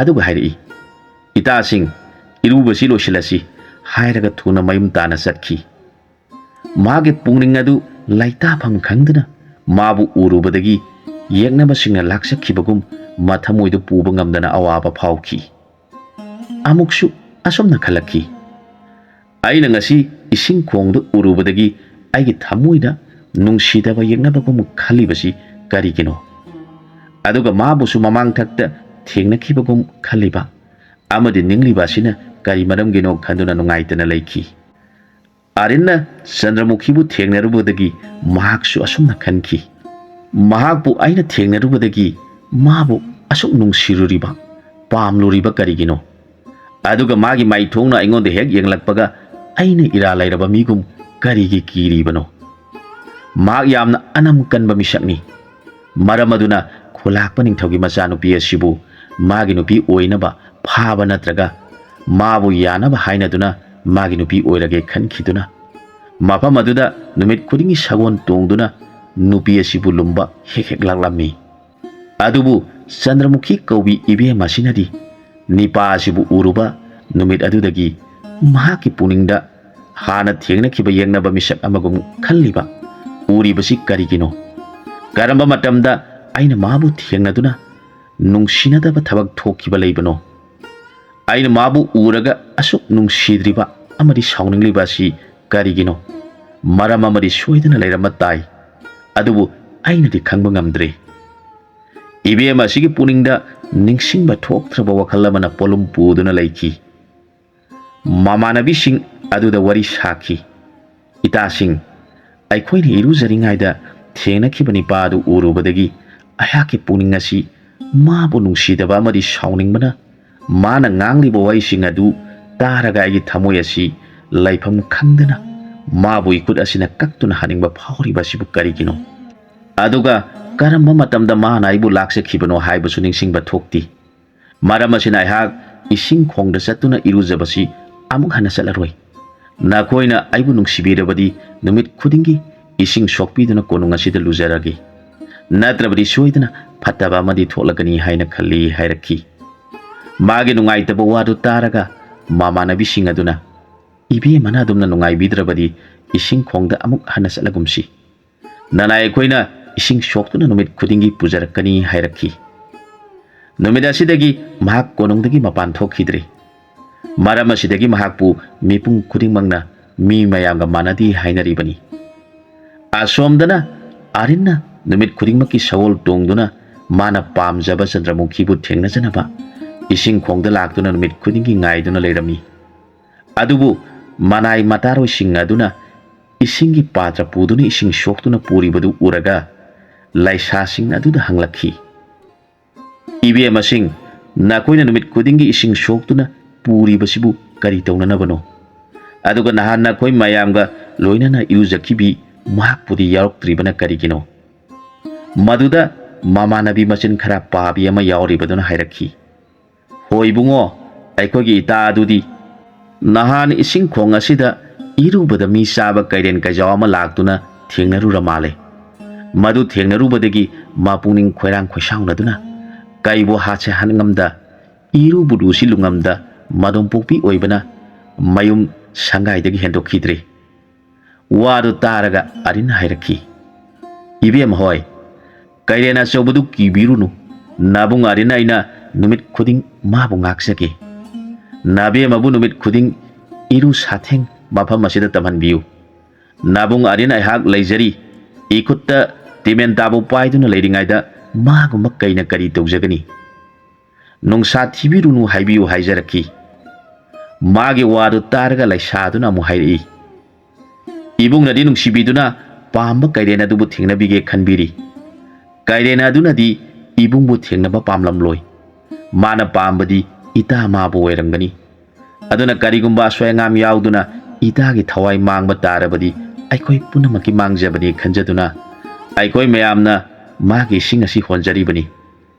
ꯑꯗꯨꯒ ꯍꯥꯏꯔꯛꯏ, "ꯏꯇꯥꯁꯤꯡ, ꯏꯔꯨꯕꯁꯤ ꯂꯣꯏꯁꯤꯜꯂꯁꯤ" ꯍꯥꯏꯔꯒ ꯊꯨꯅ ꯃꯌꯨꯝ ꯇꯥꯅ ꯆꯠꯈꯤ꯫ ꯃꯥꯒꯤ ꯄꯨꯛꯅꯤꯡ ꯑꯗꯨ ꯂꯩꯇꯥꯐꯝ ꯈꯪꯗꯅ ꯃꯥꯕꯨ ꯎꯔꯨꯕꯗꯒꯤ ꯌꯦꯛꯅꯕꯁꯤꯡꯅ ꯂꯥꯛꯆꯈꯤꯕꯒꯨꯝ ꯃꯊꯃꯣꯏꯗꯨ ꯄꯨꯕ ꯉꯝꯗꯅ ꯑꯋꯥꯕ ꯐꯥꯎꯈꯤ꯫ ꯑꯃꯨꯛꯁꯨ ꯑꯁꯨꯝꯅ ꯈꯜꯂꯛꯈꯤ, "ꯑꯩꯅ ꯉꯁꯤ ꯏꯁꯤꯡ ꯈꯣꯡꯗ ꯎꯔꯨꯕꯗꯒꯤ ꯑꯩꯒꯤ ꯊꯃꯣꯏꯗ ꯅꯨꯡꯁꯤꯗꯕ ꯌꯦꯛꯅꯕꯒꯨꯝ ꯈꯜꯂꯤꯕꯁꯤ ꯀꯔꯤꯒꯤꯅꯣ? ꯑꯗꯨꯒ ꯃꯥꯕꯨꯁꯨ ꯃꯃꯥꯡꯊꯛꯇ ꯊꯦꯡꯅꯈꯤꯕꯒꯨꯝ ꯈꯜꯂꯤꯕ ꯑꯃꯗꯤ ꯅꯤꯡꯂꯤꯕ ꯑꯁꯤꯅ ꯀꯔꯤ ꯃꯔꯝꯒꯤꯅꯣ?" ꯈꯟꯗꯨꯅ ꯅꯨꯡꯉꯥꯏꯇꯅ ꯂꯩꯈꯤ꯫ ꯑꯥꯔꯤꯟꯅ ꯆꯟꯗ꯭ꯔꯃꯨꯈꯤꯕꯨ ꯊꯦꯡꯅꯔꯨꯕꯗꯒꯤ ꯃꯍꯥꯛꯁꯨ ꯑꯁꯨꯝꯅ ꯈꯟꯈꯤ, "ꯃꯍꯥꯛꯄꯨ ꯑꯩꯅ ꯊꯦꯡꯅꯔꯨꯕꯗꯒꯤ ꯃꯥꯕꯨ ꯑꯁꯨꯛ ꯅꯨꯡꯁꯤꯔꯨꯔꯤꯕ, ꯄꯥꯝꯂꯨꯔꯤꯕ ꯀꯔꯤꯒꯤꯅꯣ? ꯑꯗꯨꯒ ꯃꯥꯒꯤ ꯃꯥꯏꯊꯣꯡꯅ ꯑꯩꯉꯣꯟꯗ ꯍꯦꯛ ꯌꯦꯡꯂꯛꯄꯒ ꯑꯩꯅ ꯏꯔꯥ ꯂꯩꯔꯕ ꯃꯤꯒꯨꯝ ꯀꯔꯤꯒꯤ ꯀꯤꯔꯤꯕꯅꯣ? ꯃꯍꯥꯛ ꯌꯥꯝꯅ ꯑꯅꯝ ꯀꯟꯕ ꯃꯤꯁꯛꯅꯤ꯫ ꯃꯔꯝ ꯑꯗꯨꯅ ꯈꯨꯂꯥꯛꯄ ꯅꯤꯡꯊꯧꯒꯤ ꯃꯆꯥꯅꯨꯄꯤ ꯑꯁꯤꯕꯨ ꯃꯥꯒꯤ ꯅꯨꯄꯤ ꯑꯣꯏꯅꯕ ꯐꯥꯕ ꯅꯠꯇ꯭ꯔꯒ ꯃꯥꯕꯨ ꯌꯥꯅꯕ ꯍꯥꯏꯅꯗꯨꯅ ꯃꯥꯒꯤ ꯅꯨꯄꯤ ꯑꯣꯏꯔꯒꯦ ꯈꯟꯈꯤꯗꯨꯅ ꯃꯐꯝ ꯑꯗꯨꯗ ꯅꯨꯃꯤꯠ ꯈꯨꯗꯤꯡꯒꯤ ꯁꯒꯣꯜ ꯇꯣꯡꯗꯨꯅ ꯅꯨꯄꯤ ꯑꯁꯤꯕꯨ ꯂꯨꯝꯕ ꯍꯦꯛ ꯍꯦꯛ ꯂꯥꯛꯂꯝꯃꯤ꯫ ꯑꯗꯨꯕꯨ ꯆꯟꯗ꯭ꯔꯃꯨꯈꯤ ꯀꯧꯕꯤ ꯏꯕꯦꯝ ꯑꯁꯤꯅꯗꯤ ꯅꯤꯄꯥ ꯑꯁꯤꯕꯨ ꯎꯔꯨꯕ ꯅꯨꯃꯤꯠ ꯑꯗꯨꯗꯒꯤ ꯃꯍꯥꯛꯀꯤ ꯄꯨꯛꯅꯤꯡꯗ ꯍꯥꯟꯅ ꯊꯦꯡꯅꯈꯤꯕ ꯌꯦꯛꯅꯕ ꯃꯤꯁꯛ ꯑꯃꯒꯨꯝ ꯈꯜꯂꯤꯕ ꯎꯔꯤꯕꯁꯤ ꯀꯔꯤꯒꯤꯅꯣ? ꯀꯔꯝꯕ ꯃꯇꯝꯗ ꯑꯩꯅ ꯃꯥꯕꯨ ꯊꯦꯡꯅꯗꯨꯅ ꯅꯨꯡꯁꯤꯅꯗꯕ ꯊꯕꯛ ꯊꯣꯛꯈꯤꯕ ꯂꯩꯕꯅꯣ? ꯑꯩꯅ ꯃꯥꯕꯨ ꯎꯔꯒ ꯑꯁꯨꯛ ꯅꯨꯡꯁꯤꯗ꯭ꯔꯤꯕ ꯑꯃꯗꯤ ꯁꯥꯎꯅꯤꯡꯂꯤꯕ ꯑꯁꯤ ꯀꯔꯤꯒꯤꯅꯣ? ꯃꯔꯝ ꯑꯃꯗꯤ ꯁꯣꯏꯗꯅ ꯂꯩꯔꯝꯕ ꯇꯥꯏ, ꯑꯗꯨꯕꯨ ꯑꯩꯅꯗꯤ ꯈꯪꯕ ꯉꯝꯗ꯭ꯔꯦ꯫ ꯏꯕꯦꯝ ꯑꯁꯤꯒꯤ ꯄꯨꯛꯅꯤꯡꯗ ꯅꯤꯡꯁꯤꯡꯕ ꯊꯣꯛꯇ꯭ꯔꯕ ꯋꯥꯈꯜ ꯑꯃꯅ ꯄꯣꯠꯂꯨꯝ ꯄꯨꯗꯨꯅ ꯂꯩꯈꯤ꯫ ꯃꯃꯥꯟꯅꯕꯤꯁꯤꯡ ꯑꯗꯨꯗ ꯋꯥꯔꯤ ꯁꯥꯈꯤ꯫ "ꯏꯇꯥꯁꯤꯡ, ꯑꯩꯈꯣꯏꯅ ꯏꯔꯨꯖꯔꯤꯉꯩꯗ ꯊꯦꯡꯅꯈꯤꯕ ꯅꯤꯄꯥ ꯑꯗꯨ ꯎꯔꯨꯕꯗꯒꯤ ꯑꯩꯍꯥꯛꯀꯤ ꯄꯨꯛꯅꯤꯡ ꯑꯁꯤ ꯃꯥꯕꯨ ꯅꯨꯡꯁꯤꯗꯕ ꯑꯃꯗꯤ ꯁꯥꯎꯅꯤꯡꯕꯅ ꯃꯥꯅ ꯉꯥꯡꯂꯤꯕ ꯋꯥꯍꯩꯁꯤꯡ ꯑꯗꯨ ꯇꯥꯔꯒ ꯑꯩꯒꯤ ꯊꯃꯣꯏ ꯑꯁꯤ ꯂꯩꯐꯝ ꯈꯪꯗꯅ ꯃꯥꯕꯨ ꯏꯈꯨꯠ ꯑꯁꯤꯅ ꯀꯛꯇꯨꯅ ꯍꯥꯅꯤꯡꯕ ꯐꯥꯎꯔꯤꯕ ꯑꯁꯤꯕꯨ ꯀꯔꯤꯒꯤꯅꯣ? ꯑꯗꯨꯒ ꯀꯔꯝꯕ ꯃꯇꯝꯗ ꯃꯥꯅ ꯑꯩꯕꯨ ꯂꯥꯛꯆꯈꯤꯕꯅꯣ ꯍꯥꯏꯕꯁꯨ ꯅꯤꯡꯁꯤꯡꯕ ꯊꯣꯛꯇꯦ꯫ ꯃꯔꯝ ꯑꯁꯤꯅ ꯑꯩꯍꯥꯛ ꯏꯁꯤꯡ ꯈꯣꯡꯗ ꯆꯠꯇꯨꯅ ꯏꯔꯨꯖꯕꯁꯤ ꯑꯃꯨꯛ ꯍꯟꯅ ꯆꯠꯂꯔꯣꯏ꯫ ꯅꯈꯣꯏꯅ ꯑꯩꯕꯨ ꯅꯨꯡꯁꯤꯕꯤꯔꯕꯗꯤ ꯅꯨꯃꯤꯠ ꯈꯨꯗꯤꯡꯒꯤ ꯏꯁꯤꯡ ꯁꯣꯛꯄꯤꯗꯨꯅ ꯀꯣꯅꯨꯡ ꯑꯁꯤꯗ ꯂꯨꯖꯔꯒꯦ꯫ ꯅꯠꯇ꯭ꯔꯕꯗꯤ ꯁꯣꯏꯗꯅ ꯐꯠꯇꯕ ꯑꯃꯗꯤ ꯊꯣꯛꯂꯛꯀꯅꯤ ꯍꯥꯏꯅ ꯈꯜꯂꯤ ꯍꯥꯏꯔꯛꯈꯤ꯫ ꯃꯥꯒꯤ ꯅꯨꯡꯉꯥꯏꯇꯕ ꯋꯥꯗꯨ ꯇꯥꯔꯒ ꯃꯃꯥꯟꯅꯕꯤꯁꯤꯡ ꯑꯗꯨꯅ, "ꯏꯕꯦꯝꯃꯅ ꯑꯗꯨꯝꯅ ꯅꯨꯡꯉꯥꯏꯕꯤꯗ꯭ꯔꯕꯗꯤ ꯏꯁꯤꯡ ꯈꯣꯡꯗ ꯑꯃꯨꯛ ꯍꯟꯅ ꯆꯠꯂꯒꯨꯝꯁꯤ꯫ ꯅꯅꯥꯏ ꯑꯩꯈꯣꯏꯅ ꯏꯁꯤꯡ ꯁꯣꯛꯇꯨꯅ ꯅꯨꯃꯤꯠ ꯈꯨꯗꯤꯡꯒꯤ ꯄꯨꯖꯔꯛꯀꯅꯤ" ꯍꯥꯏꯔꯛꯈꯤ꯫ ꯅꯨꯃꯤꯠ ꯑꯁꯤꯗꯒꯤ ꯃꯍꯥꯛ ꯀꯣꯅꯨꯡꯗꯒꯤ ꯃꯄꯥꯟ ꯊꯣꯛꯈꯤꯗ꯭ꯔꯦ꯫ ꯃꯔꯝ ꯑꯁꯤꯗꯒꯤ ꯃꯍꯥꯛꯄꯨ ꯃꯤꯄꯨꯝ ꯈꯨꯗꯤꯡꯃꯛꯅ ꯃꯤ ꯃꯌꯥꯝꯒ ꯃꯥꯟꯅꯗꯦ ꯍꯥꯏꯅꯔꯤꯕꯅꯤ꯫ ꯑꯁꯣꯝꯗꯅ ꯑꯥꯔꯤꯟꯅ ꯅꯨꯃꯤꯠ ꯈꯨꯗꯤꯡꯃꯛꯀꯤ ꯁꯒꯣꯜ ꯇꯣꯡꯗꯨꯅ ꯃꯥꯅ ꯄꯥꯝꯖꯕ ꯆꯟꯗ꯭ꯔꯃꯨꯈꯤꯕꯨ ꯊꯦꯡꯅꯖꯅꯕ ꯏꯁꯤꯡ ꯈꯣꯡꯗ ꯂꯥꯛꯇꯨꯅ ꯅꯨꯃꯤꯠ ꯈꯨꯗꯤꯡꯒꯤ ꯉꯥꯏꯗꯨꯅ ꯂꯩꯔꯝꯃꯤ꯫ ꯑꯗꯨꯕꯨ ꯃꯅꯥꯏ ꯃꯇꯥꯔꯣꯏꯁꯤꯡ ꯑꯗꯨꯅ ꯏꯁꯤꯡꯒꯤ ꯄꯥꯇ꯭ꯔ ꯄꯨꯗꯨꯅ ꯏꯁꯤꯡ ꯁꯣꯛꯇꯨꯅ ꯄꯨꯔꯤꯕꯗꯨ ꯎꯔꯒ ꯂꯩꯁꯥꯁꯤꯡ ꯑꯗꯨꯗ ꯍꯪꯂꯛꯈꯤ, "ꯏꯕꯦꯝꯃꯁꯤꯡ, ꯅꯈꯣꯏꯅ ꯅꯨꯃꯤꯠ ꯈꯨꯗꯤꯡꯒꯤ ꯏꯁꯤꯡ ꯁꯣꯛꯇꯨꯅ ꯄꯨꯔꯤꯕꯁꯤꯕꯨ ꯀꯔꯤ ꯇꯧꯅꯅꯕꯅꯣ? ꯑꯗꯨꯒ ꯅꯍꯥꯟ ꯅꯈꯣꯏ ꯃꯌꯥꯝꯒ ꯂꯣꯏꯅꯅ ꯏꯔꯨꯖꯈꯤꯕꯤ ꯃꯍꯥꯛꯄꯨꯗꯤ ꯌꯥꯎꯔꯛꯇ꯭ꯔꯤꯕꯅ ꯀꯔꯤꯒꯤꯅꯣ?" ꯃꯗꯨꯗ ꯃꯃꯥꯟꯅꯕꯤ ꯃꯆꯤꯟ ꯈꯔ ꯄꯥꯕꯤ ꯑꯃ ꯌꯥꯎꯔꯤꯕꯗꯨꯅ ꯍꯥꯏꯔꯛꯈꯤ, "ꯍꯣꯏ ꯏꯕꯨꯡꯉꯣ, ꯑꯩꯈꯣꯏꯒꯤ ꯏꯇꯥ ꯑꯗꯨꯗꯤ ꯅꯍꯥꯟ ꯏꯁꯤꯡ ꯈꯣꯡ ꯑꯁꯤꯗ ꯏꯔꯨꯕꯗ ꯃꯤ ꯆꯥꯕ ꯀꯩꯔꯦꯟ ꯀꯩꯖꯥꯎ ꯑꯃ ꯂꯥꯛꯇꯨꯅ ꯊꯦꯡꯅꯔꯨꯔ ꯃꯥꯜꯂꯦ꯫ ꯃꯗꯨ ꯊꯦꯡꯅꯔꯨꯕꯗꯒꯤ ꯃꯄꯨꯛꯅꯤꯡ ꯈꯣꯏꯔꯥꯡ ꯈꯣꯏꯁꯥꯎꯅꯗꯨꯅ ꯀꯩꯕꯨ ꯍꯥꯠꯁꯦ ꯍꯥꯠꯉꯝꯗ, ꯏꯔꯨꯕꯨ ꯂꯨꯁꯤ ꯂꯨꯉꯝꯗ, ꯃꯗꯣꯝ ꯄꯣꯛꯄꯤ ꯑꯣꯏꯕꯅ ꯃꯌꯨꯝ ꯁꯪꯒꯥꯏꯗꯒꯤ ꯍꯦꯟꯗꯣꯛꯈꯤꯗ꯭ꯔꯦ꯫" ꯋꯥꯗꯨ ꯇꯥꯔꯒ ꯑꯥꯔꯤꯟꯅ ꯍꯥꯏꯔꯛꯈꯤ, "ꯏꯕꯦꯝ ꯍꯣꯏ, ꯀꯩꯔꯦꯟ ꯑꯆꯧꯕꯗꯨ ꯀꯤꯕꯤꯔꯨꯅꯨ꯫ ꯅꯥꯕꯨꯡ ꯑꯥꯔꯤꯟ ꯑꯩꯅ ꯅꯨꯃꯤꯠ ꯈꯨꯗꯤꯡ ꯃꯥꯕꯨ ꯉꯥꯛꯆꯒꯦ꯫ ꯅꯥꯕꯦꯝꯃꯕꯨ ꯅꯨꯃꯤꯠ ꯈꯨꯗꯤꯡ ꯏꯔꯨ ꯁꯥꯊꯦꯡ ꯃꯐꯝ ꯑꯁꯤꯗ ꯇꯝꯍꯟꯕꯤꯌꯨ꯫ ꯅꯥꯕꯨꯡ ꯑꯥꯔꯤꯟ ꯑꯩꯍꯥꯛ ꯂꯩꯖꯔꯤ꯫ ꯏꯈꯨꯠꯇ ꯇꯤꯃꯦꯟ ꯇꯥꯕꯨ ꯄꯥꯏꯗꯨꯅ ꯂꯩꯔꯤꯉꯩꯗ ꯃꯥꯒꯨꯝꯕ ꯀꯩꯅ ꯀꯔꯤ ꯇꯧꯖꯒꯅꯤ? ꯅꯨꯡꯁꯥ ꯊꯤꯕꯤꯔꯨꯅꯨ ꯍꯥꯏꯕꯤꯌꯨ" ꯍꯥꯏꯖꯔꯛꯈꯤ꯫ ꯃꯥꯒꯤ ꯋꯥꯗꯨ ꯇꯥꯔꯒ ꯂꯩꯁꯥꯗꯨꯅ ꯑꯃꯨꯛ ꯍꯥꯏꯔꯛꯏ, "ꯏꯕꯨꯡꯅꯗꯤ ꯅꯨꯡꯁꯤꯕꯤꯗꯨꯅ ꯄꯥꯝꯕ ꯀꯩꯔꯦꯟ ꯑꯗꯨꯕꯨ ꯊꯦꯡꯅꯕꯤꯒꯦ ꯈꯟꯕꯤꯔꯤ꯫ ꯀꯩꯔꯦꯟ ꯑꯗꯨꯅꯗꯤ ꯏꯕꯨꯡꯕꯨ ꯊꯦꯡꯅꯕ ꯄꯥꯝꯂꯝꯂꯣꯏ꯫ ꯃꯥꯅ ꯄꯥꯝꯕꯗꯤ ꯏꯇꯥ ꯃꯥꯕꯨ ꯑꯣꯏꯔꯝꯒꯅꯤ꯫ ꯑꯗꯨꯅ ꯀꯔꯤꯒꯨꯝꯕ ꯑꯁꯣꯏ ꯑꯉꯥꯝ ꯌꯥꯎꯗꯨꯅ ꯏꯇꯥꯒꯤ ꯊꯋꯥꯏ ꯃꯥꯡꯕ ꯇꯥꯔꯕꯗꯤ ꯑꯩꯈꯣꯏ ꯄꯨꯝꯅꯃꯛꯀꯤ ꯃꯥꯡꯖꯕꯅꯤ ꯈꯟꯖꯗꯨꯅ ꯑꯩꯈꯣꯏ ꯃꯌꯥꯝꯅ ꯃꯥꯒꯤ ꯏꯁꯤꯡ ꯑꯁꯤ ꯍꯣꯟꯖꯔꯤꯕꯅꯤ꯫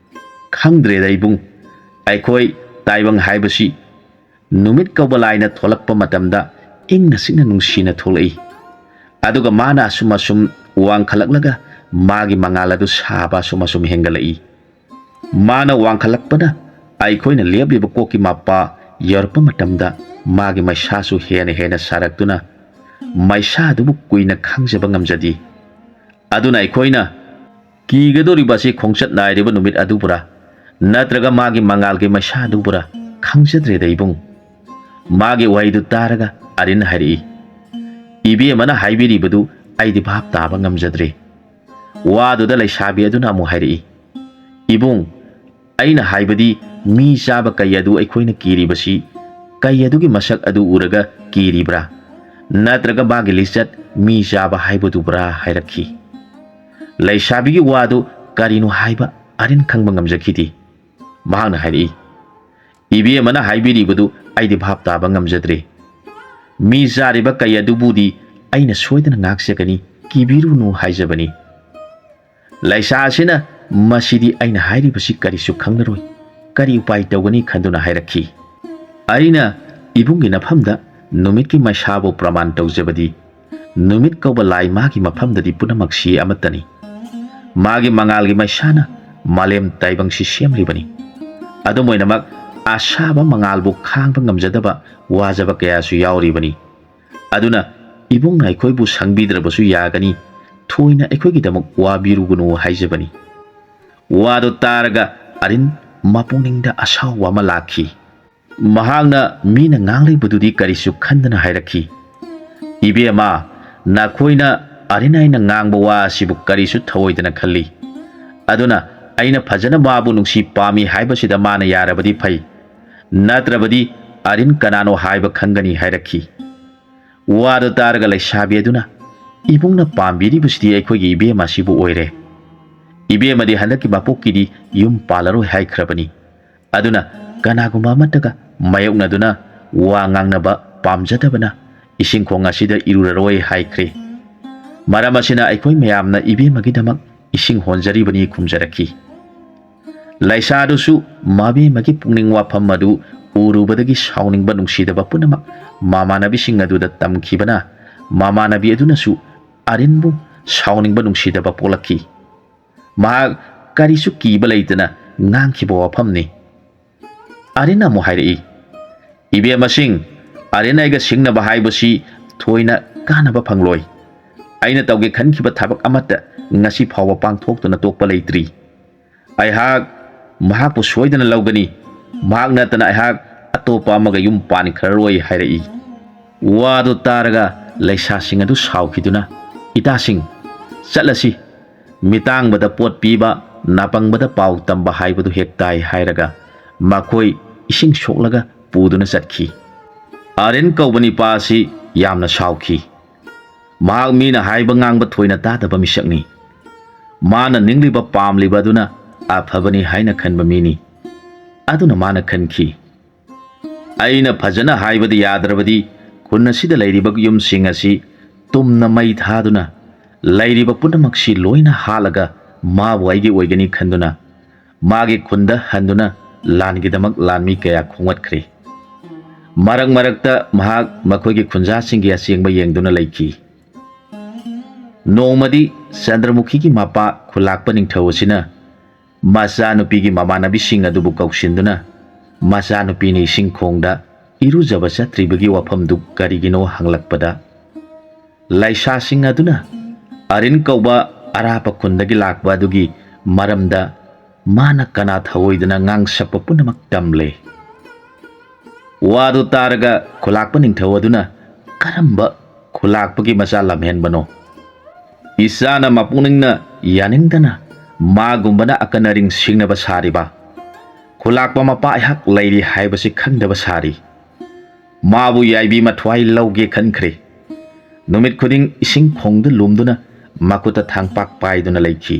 ꯈꯪꯗ꯭ꯔꯦꯗ ꯏꯕꯨꯡ, ꯑꯩꯈꯣꯏ ꯇꯥꯏꯕꯪ ꯍꯥꯏꯕꯁꯤ ꯅꯨꯃꯤꯠ ꯀꯧꯕ ꯂꯥꯏꯅ ꯊꯣꯛꯂꯛꯄ ꯃꯇꯝꯗ ꯏꯪꯅ ꯆꯤꯛꯅ ꯅꯨꯡꯁꯤꯅ ꯊꯣꯛꯂꯛꯏ꯫ ꯑꯗꯨꯒ ꯃꯥꯅ ꯑꯁꯨꯝ ꯑꯁꯨꯝ ꯋꯥꯡꯈꯠꯂꯛꯂꯒ ꯃꯥꯒꯤ ꯃꯉꯥꯜ ꯑꯗꯨ ꯁꯥꯕ ꯑꯁꯨꯝ ꯑꯁꯨꯝ ꯍꯦꯟꯒꯠꯂꯛꯏ꯫ ꯃꯥꯅ ꯋꯥꯡꯈꯠꯂꯛꯄꯅ ꯑꯩꯈꯣꯏꯅ ꯂꯦꯞꯂꯤꯕ ꯀꯣꯛꯀꯤ ꯃꯄꯥ ꯌꯧꯔꯛꯄ ꯃꯇꯝꯗ ꯃꯥꯒꯤ ꯃꯩꯁꯥꯁꯨ ꯍꯦꯟꯅ ꯍꯦꯟꯅ ꯁꯥꯔꯛꯇꯨꯅ ꯃꯩꯁꯥ ꯑꯗꯨꯕꯨ ꯀꯨꯏꯅ ꯈꯪꯖꯕ ꯉꯝꯖꯗꯦ꯫ ꯑꯗꯨꯅ ꯑꯩꯈꯣꯏꯅ ꯀꯤꯒꯗꯧꯔꯤꯕ ꯑꯁꯤ ꯈꯣꯡꯆꯠ ꯅꯥꯏꯔꯤꯕ ꯅꯨꯃꯤꯠ ꯑꯗꯨꯕꯨꯔꯥ, ꯅꯠꯇ꯭ꯔꯒ ꯃꯥꯒꯤ ꯃꯉꯥꯜꯒꯤ ꯃꯩꯁꯥ ꯑꯗꯨꯕꯨꯔꯥ ꯈꯪꯖꯗ꯭ꯔꯦꯗ ꯏꯕꯨꯡ꯫ ꯃꯥꯒꯤ ꯋꯥꯍꯩꯗꯨ ꯇꯥꯔꯒ ꯑꯔꯤꯟ ꯍꯥꯏꯔꯛꯏ, "ꯏꯕꯦꯝꯃꯅ ꯍꯥꯏꯕꯤꯔꯤꯕꯗꯨ ꯑꯩꯗꯤ ꯚꯥꯞ ꯇꯥꯕ ꯉꯝꯖꯗ꯭ꯔꯦ꯫" ꯋꯥꯗꯨꯗ ꯂꯩꯁꯥꯕꯤ ꯑꯗꯨꯅ ꯑꯃꯨꯛ ꯍꯥꯏꯔꯛꯏ, "ꯏꯕꯨꯡ, ꯑꯩꯅ ꯍꯥꯏꯕꯗꯤ ꯃꯤ ꯆꯥꯕ ꯀꯩ ꯑꯗꯨ ꯑꯩꯈꯣꯏꯅ ꯀꯤꯔꯤꯕꯁꯤ ꯀꯩ ꯑꯗꯨꯒꯤ ꯃꯁꯛ ꯑꯗꯨ ꯎꯔꯒ ꯀꯤꯔꯤꯕ꯭ꯔꯥ? ꯅꯠꯇ꯭ꯔꯒ ꯃꯥꯒꯤ ꯂꯤꯆꯠ ꯃꯤ ꯆꯥꯕ ꯍꯥꯏꯕꯗꯨꯕ꯭ꯔꯥ?" ꯍꯥꯏꯔꯛꯈꯤ꯫ ꯂꯩꯁꯥꯕꯤꯒꯤ ꯋꯥꯗꯨ ꯀꯔꯤꯅꯣ ꯍꯥꯏꯕ ꯑꯔꯤꯟ ꯈꯪꯕ ꯉꯝꯖꯈꯤꯗꯦ꯫ ꯃꯍꯥꯛꯅ ꯍꯥꯏꯔꯛꯏ, "ꯏꯕꯦꯝꯃꯅ ꯍꯥꯏꯕꯤꯔꯤꯕꯗꯨ ꯑꯩꯗꯤ ꯚꯥꯞ ꯇꯥꯕ ꯉꯝꯖꯗ꯭ꯔꯦ꯫ ꯃꯤ ꯆꯥꯔꯤꯕ ꯀꯩ ꯑꯗꯨꯕꯨꯗꯤ ꯑꯩꯅ ꯁꯣꯏꯗꯅ ꯉꯥꯛꯆꯒꯅꯤ, ꯀꯤꯕꯤꯔꯨꯅꯨ ꯍꯥꯏꯖꯕꯅꯤ꯫ ꯂꯩꯁꯥ ꯑꯁꯤꯅ ꯃꯁꯤꯗꯤ ꯑꯩꯅ ꯍꯥꯏꯔꯤꯕꯁꯤ ꯀꯔꯤꯁꯨ ꯈꯪꯂꯔꯣꯏ, ꯀꯔꯤ ꯎꯄꯥꯏ ꯇꯧꯒꯅꯤ ꯈꯟꯗꯨꯅ ꯍꯥꯏꯔꯛꯈꯤ꯫" ꯑꯔꯤꯟꯅ ꯏꯕꯨꯡꯒꯤ ꯅꯐꯝꯗ ꯅꯨꯃꯤꯠꯀꯤ ꯃꯩꯁꯥꯕꯨ ꯄ꯭ꯔꯃꯥꯟ ꯇꯧꯖꯕꯗꯤ ꯅꯨꯃꯤꯠ ꯀꯧꯕ ꯂꯥꯏ ꯃꯥꯒꯤ ꯃꯐꯝꯗꯗꯤ ꯄꯨꯝꯅꯃꯛꯁꯤ ꯑꯃꯠꯇꯅꯤ꯫ ꯃꯥꯒꯤ ꯃꯉꯥꯜꯒꯤ ꯃꯩꯁꯥꯅ ꯃꯥꯂꯦꯝ ꯇꯥꯏꯕꯪꯁꯤ ꯁꯦꯝꯂꯤꯕꯅꯤ꯫ ꯑꯗꯨꯝ ꯑꯣꯏꯅꯃꯛ, ꯑꯁꯥꯕ ꯃꯉꯥꯜꯕꯨ ꯈꯥꯡꯕ ꯉꯝꯖꯗꯕ ꯋꯥꯖꯕ ꯀꯌꯥꯁꯨ ꯌꯥꯎꯔꯤꯕꯅꯤ꯫ ꯑꯗꯨꯅ ꯏꯕꯨꯡꯅ ꯑꯩꯈꯣꯏꯕꯨ ꯁꯪꯕꯤꯗ꯭ꯔꯕꯁꯨ ꯌꯥꯒꯅꯤ, ꯊꯣꯏꯅ ꯑꯩꯈꯣꯏꯒꯤꯗꯃꯛ ꯋꯥꯕꯤꯔꯨꯒꯅꯨ ꯍꯥꯏꯖꯕꯅꯤ꯫ ꯋꯥꯗꯨ ꯇꯥꯔꯒ ꯑꯔꯤꯟ ꯃꯄꯨꯛꯅꯤꯡꯗ ꯑꯁꯥꯎꯕ ꯑꯃ ꯂꯥꯛꯈꯤ꯫ ꯃꯍꯥꯛꯅ ꯃꯤꯅ ꯉꯥꯡꯂꯤꯕꯗꯨꯗꯤ ꯀꯔꯤꯁꯨ ꯈꯟꯗꯅ ꯍꯥꯏꯔꯛꯈꯤ, "ꯏꯕꯦꯝꯃ, ꯅꯈꯣꯏꯅ ꯑꯔꯤꯟ ꯑꯩꯅ ꯉꯥꯡꯕ ꯋꯥ ꯑꯁꯤꯕꯨ ꯀꯔꯤꯁꯨ ꯊꯧꯑꯣꯏꯗꯅ ꯈꯜꯂꯤ꯫ ꯑꯗꯨꯅ ꯑꯩꯅ ꯐꯖꯅ ꯃꯥꯕꯨ ꯅꯨꯡꯁꯤ ꯄꯥꯝꯃꯤ ꯍꯥꯏꯕꯁꯤꯗ ꯃꯥꯅ ꯌꯥꯔꯕꯗꯤ ꯐꯩ, ꯅꯠꯇ꯭ꯔꯕꯗꯤ ꯑꯔꯤꯟ ꯀꯅꯥꯅꯣ ꯍꯥꯏꯕ ꯈꯪꯒꯅꯤ" ꯍꯥꯏꯔꯛꯈꯤ꯫ ꯋꯥꯗꯨ ꯇꯥꯔꯒ ꯂꯩꯁꯥꯕꯤ ꯑꯗꯨꯅ, "ꯏꯕꯨꯡꯅ ꯄꯥꯝꯕꯤꯔꯤꯕꯁꯤꯗꯤ ꯑꯩꯈꯣꯏꯒꯤ ꯏꯕꯦꯝꯃ ꯑꯁꯤꯕꯨ ꯑꯣꯏꯔꯦ꯫ "ꯏꯕꯦꯝꯃꯗꯤ ꯍꯟꯗꯛꯀꯤ ꯃꯄꯣꯛꯀꯤꯗꯤ ꯌꯨꯝ ꯄꯥꯜꯂꯔꯣꯏ ꯍꯥꯏꯈ꯭ꯔꯕꯅꯤ꯫ ꯑꯗꯨꯅ ꯀꯅꯥꯒꯨꯝꯕ ꯑꯃꯠꯇꯒ ꯃꯥꯌꯣꯛꯅꯗꯨꯅ ꯋꯥ ꯉꯥꯡꯅꯕ ꯄꯥꯝꯖꯗꯕꯅ ꯏꯁꯤꯡ ꯈꯣꯡ ꯑꯁꯤꯗ ꯏꯔꯨꯔꯔꯣꯏ ꯍꯥꯏꯈ꯭ꯔꯦ꯫ ꯃꯔꯝ ꯑꯁꯤꯅ ꯑꯩꯈꯣꯏ ꯃꯌꯥꯝꯅ ꯏꯕꯦꯝꯃꯒꯤꯗꯃꯛ ꯏꯁꯤꯡ ꯍꯣꯟꯖꯔꯤꯕꯅꯤ" ꯈꯨꯝꯖꯔꯛꯈꯤ꯫ ꯂꯩꯁꯥꯗꯨꯁꯨ ꯃꯕꯦꯝꯃꯒꯤ ꯄꯨꯛꯅꯤꯡ ꯋꯥꯐꯝ ꯑꯗꯨ ꯎꯔꯨꯕꯗꯒꯤ ꯁꯥꯎꯅꯤꯡꯕ ꯅꯨꯡꯁꯤꯗꯕ ꯄꯨꯝꯅꯃꯛ ꯃꯃꯥꯟꯅꯕꯤꯁꯤꯡ ꯑꯗꯨꯗ ꯇꯝꯈꯤꯕꯅ, ꯃꯃꯥꯟꯅꯕꯤ ꯑꯗꯨꯅꯁꯨ ꯑꯔꯤꯟꯕꯨ ꯁꯥꯎꯅꯤꯡꯕ ꯅꯨꯡꯁꯤꯗꯕ ꯄꯣꯛꯂꯛꯈꯤ꯫ ꯃꯍꯥꯛ ꯀꯔꯤꯁꯨ ꯀꯤꯕ ꯂꯩꯇꯅ ꯉꯥꯡꯈꯤꯕ ꯋꯥꯐꯝꯅꯤ꯫ ꯑꯔꯤꯟꯅ ꯑꯃꯨꯛ ꯍꯥꯏꯔꯛꯏ, "ꯏꯕꯦꯝꯃꯁꯤꯡ, ꯑꯔꯤꯟ ꯑꯩꯒ ꯁꯤꯡꯅꯕ ꯍꯥꯏꯕꯁꯤ ꯊꯣꯏꯅ ꯀꯥꯟꯅꯕ ꯐꯪꯂꯣꯏ꯫ ꯑꯩꯅ ꯇꯧꯒꯦ ꯈꯟꯈꯤꯕ ꯊꯕꯛ ꯑꯃꯠꯇ ꯉꯁꯤ ꯐꯥꯎꯕ ꯄꯥꯡꯊꯣꯛꯇꯨꯅ ꯇꯣꯛꯄ ꯂꯩꯇ꯭ꯔꯤ꯫ ꯑꯩꯍꯥꯛ ꯃꯍꯥꯛꯄꯨ ꯁꯣꯏꯗꯅ ꯂꯧꯒꯅꯤ꯫ ꯃꯍꯥꯛ ꯅꯠꯇꯅ ꯑꯩꯍꯥꯛ ꯑꯇꯣꯞꯄ ꯑꯃꯒ ꯌꯨꯝ ꯄꯥꯟꯈ꯭ꯔꯔꯣꯏ" ꯍꯥꯏꯔꯛꯏ꯫ ꯋꯥꯗꯨ ꯇꯥꯔꯒ ꯂꯩꯁꯥꯁꯤꯡ ꯑꯗꯨ ꯁꯥꯎꯈꯤꯗꯨꯅ, "ꯏꯇꯥꯁꯤꯡ, ꯆꯠꯂꯁꯤ꯫ ꯃꯤꯇꯥꯡꯕꯗ ꯄꯣꯠ ꯄꯤꯕ, ꯅꯥꯄꯪꯕꯗ ꯄꯥꯎ ꯇꯝꯕ ꯍꯥꯏꯕꯗꯨ ꯍꯦꯛ ꯇꯥꯏ" ꯍꯥꯏꯔꯒ ꯃꯈꯣꯏ ꯏꯁꯤꯡ ꯁꯣꯛꯂꯒ ꯄꯨꯗꯨꯅ ꯆꯠꯈꯤ꯫ ꯑꯔꯤꯟ ꯀꯧꯕ ꯅꯤꯄꯥ ꯑꯁꯤ ꯌꯥꯝꯅ ꯁꯥꯎꯈꯤ꯫ ꯃꯍꯥꯛ ꯃꯤꯅ ꯍꯥꯏꯕ ꯉꯥꯡꯕ ꯊꯣꯏꯅ ꯇꯥꯗꯕ ꯃꯤꯁꯛꯅꯤ꯫ ꯃꯥꯅ ꯅꯤꯡꯂꯤꯕ ꯄꯥꯝꯂꯤꯕ ꯑꯗꯨꯅ ꯑꯐꯕꯅꯤ ꯍꯥꯏꯅ ꯈꯟꯕ ꯃꯤꯅꯤ꯫ ꯑꯗꯨꯅ ꯃꯥꯅ ꯈꯟꯈꯤ, "ꯑꯩꯅ ꯐꯖꯅ ꯍꯥꯏꯕꯗ ꯌꯥꯗ꯭ꯔꯕꯗꯤ ꯈꯨꯟ ꯑꯁꯤꯗ ꯂꯩꯔꯤꯕ ꯌꯨꯝꯁꯤꯡ ꯑꯁꯤ ꯇꯨꯝꯅ ꯃꯩ ꯊꯥꯗꯨꯅ ꯂꯩꯔꯤꯕ ꯄꯨꯝꯅꯃꯛꯁꯤ ꯂꯣꯏꯅ ꯍꯥꯠꯂꯒ ꯃꯥꯕꯨ ꯑꯩꯒꯤ ꯑꯣꯏꯒꯅꯤ" ꯈꯟꯗꯨꯅ ꯃꯥꯒꯤ ꯈꯨꯟꯗ ꯍꯟꯗꯨꯅ ꯂꯥꯟꯒꯤꯗꯃꯛ ꯂꯥꯟꯃꯤ ꯀꯌꯥ ꯈꯣꯝꯒꯠꯈ꯭ꯔꯦ꯫ ꯃꯔꯛ ꯃꯔꯛꯇ ꯃꯍꯥꯛ ꯃꯈꯣꯏꯒꯤ ꯈꯨꯟꯖꯥꯁꯤꯡꯒꯤ ꯑꯁꯦꯡꯕ ꯌꯦꯡꯗꯨꯅ ꯂꯩꯈꯤ꯫ ꯅꯣꯡꯃꯗꯤ ꯆꯟꯗ꯭ꯔꯃꯨꯈꯤꯒꯤ ꯃꯄꯥ ꯈꯨꯂꯥꯛꯄ ꯅꯤꯡꯊꯧ ꯑꯁꯤꯅ ꯃꯆꯥꯅꯨꯄꯤꯒꯤ ꯃꯃꯥꯟꯅꯕꯤꯁꯤꯡ ꯑꯗꯨꯕꯨ ꯀꯧꯁꯤꯟꯗꯨꯅ ꯃꯆꯥꯅꯨꯄꯤꯅ ꯏꯁꯤꯡ ꯈꯣꯡꯗ ꯏꯔꯨꯖꯕ ꯆꯠꯇ꯭ꯔꯤꯕꯒꯤ ꯋꯥꯐꯝꯗꯨ ꯀꯔꯤꯒꯤꯅꯣ ꯍꯪꯂꯛꯄꯗ, ꯂꯩꯁꯥꯁꯤꯡ ꯑꯗꯨꯅ ꯑꯔꯤꯟ ꯀꯧꯕ ꯑꯔꯥꯞꯄ ꯈꯨꯟꯗꯒꯤ ꯂꯥꯛꯄ ꯑꯗꯨꯒꯤ ꯃꯔꯝꯗ ꯃꯥꯅ ꯀꯅꯥ ꯊꯧꯑꯣꯏꯗꯅ ꯉꯥꯡꯁꯛꯄ ꯄꯨꯝꯅꯃꯛ ꯇꯝꯂꯦ꯫ ꯋꯥꯗꯨ ꯇꯥꯔꯒ ꯈꯨꯂꯥꯛꯄ ꯅꯤꯡꯊꯧ ꯑꯗꯨꯅ, "ꯀꯔꯝꯕ ꯈꯨꯂꯥꯛꯄꯒꯤ ꯃꯆꯥ ꯂꯝꯍꯦꯟꯕꯅꯣ? ꯏꯆꯥꯅ ꯃꯄꯨꯛꯅꯤꯡꯅ ꯌꯥꯅꯤꯡꯗꯅ ꯃꯥꯒꯨꯝꯕꯅ ꯑꯀꯟ ꯑꯔꯤꯡ ꯁꯤꯡꯅꯕ ꯁꯥꯔꯤꯕ? ꯈꯨꯂꯥꯛꯄ ꯃꯄꯥ ꯑꯩꯍꯥꯛ ꯂꯩꯔꯤ ꯍꯥꯏꯕꯁꯤ ꯈꯪꯗꯕ ꯁꯥꯔꯤ꯫ ꯃꯥꯕꯨ ꯌꯥꯏꯕꯤ ꯃꯊ꯭ꯋꯥꯏ ꯂꯧꯒꯦ ꯈꯟꯈ꯭ꯔꯦ"꯫ ꯅꯨꯃꯤꯠ ꯈꯨꯗꯤꯡ ꯏꯁꯤꯡ ꯈꯣꯡꯗ ꯂꯨꯝꯗꯨꯅ ꯃꯈꯨꯠꯇ ꯊꯥꯡꯄꯥꯛ ꯄꯥꯏꯗꯨꯅ ꯂꯩꯈꯤ꯫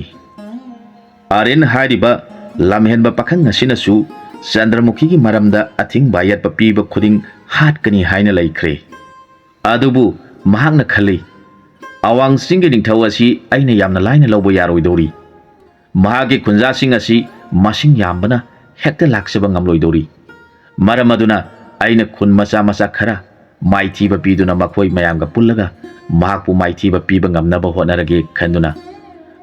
ꯑꯥꯔꯤꯟ ꯍꯥꯏꯔꯤꯕ ꯂꯝꯍꯦꯟꯕ ꯄꯥꯈꯪ ꯑꯁꯤꯅꯁꯨ ꯆꯟꯗ꯭ꯔꯃꯨꯈꯤꯒꯤ ꯃꯔꯝꯗ ꯑꯊꯤꯡꯕ ꯑꯌꯦꯠꯄ ꯄꯤꯕ ꯈꯨꯗꯤꯡ ꯍꯥꯠꯀꯅꯤ ꯍꯥꯏꯅ ꯂꯩꯈ꯭ꯔꯦ꯫ ꯑꯗꯨꯕꯨ ꯃꯍꯥꯛꯅ ꯈꯜꯂꯤ, "ꯑꯋꯥꯡ ꯆꯤꯡꯒꯤ ꯅꯤꯡꯊꯧ ꯑꯁꯤ ꯑꯩꯅ ꯌꯥꯝꯅ ꯂꯥꯏꯅ ꯂꯧꯕ ꯌꯥꯔꯣꯏꯗꯧꯔꯤ꯫ ꯃꯍꯥꯛꯀꯤ ꯈꯨꯟꯖꯥꯁꯤꯡ ꯑꯁꯤ ꯃꯁꯤꯡ ꯌꯥꯝꯕꯅ ꯍꯦꯛꯇ ꯂꯥꯛꯆꯕ ꯉꯝꯂꯣꯏꯗꯧꯔꯤ꯫ ꯃꯔꯝ ꯑꯗꯨꯅ ꯑꯩꯅ ꯈꯨꯟ ꯃꯆꯥ ꯃꯆꯥ ꯈꯔ ꯃꯥꯏꯊꯤꯕ ꯄꯤꯗꯨꯅ ꯃꯈꯣꯏ ꯃꯌꯥꯝꯒ ꯄꯨꯜꯂꯒ ꯃꯍꯥꯛꯄꯨ ꯃꯥꯏꯊꯤꯕ ꯄꯤꯕ ꯉꯝꯅꯕ ꯍꯣꯠꯅꯔꯒꯦ" ꯈꯟꯗꯨꯅ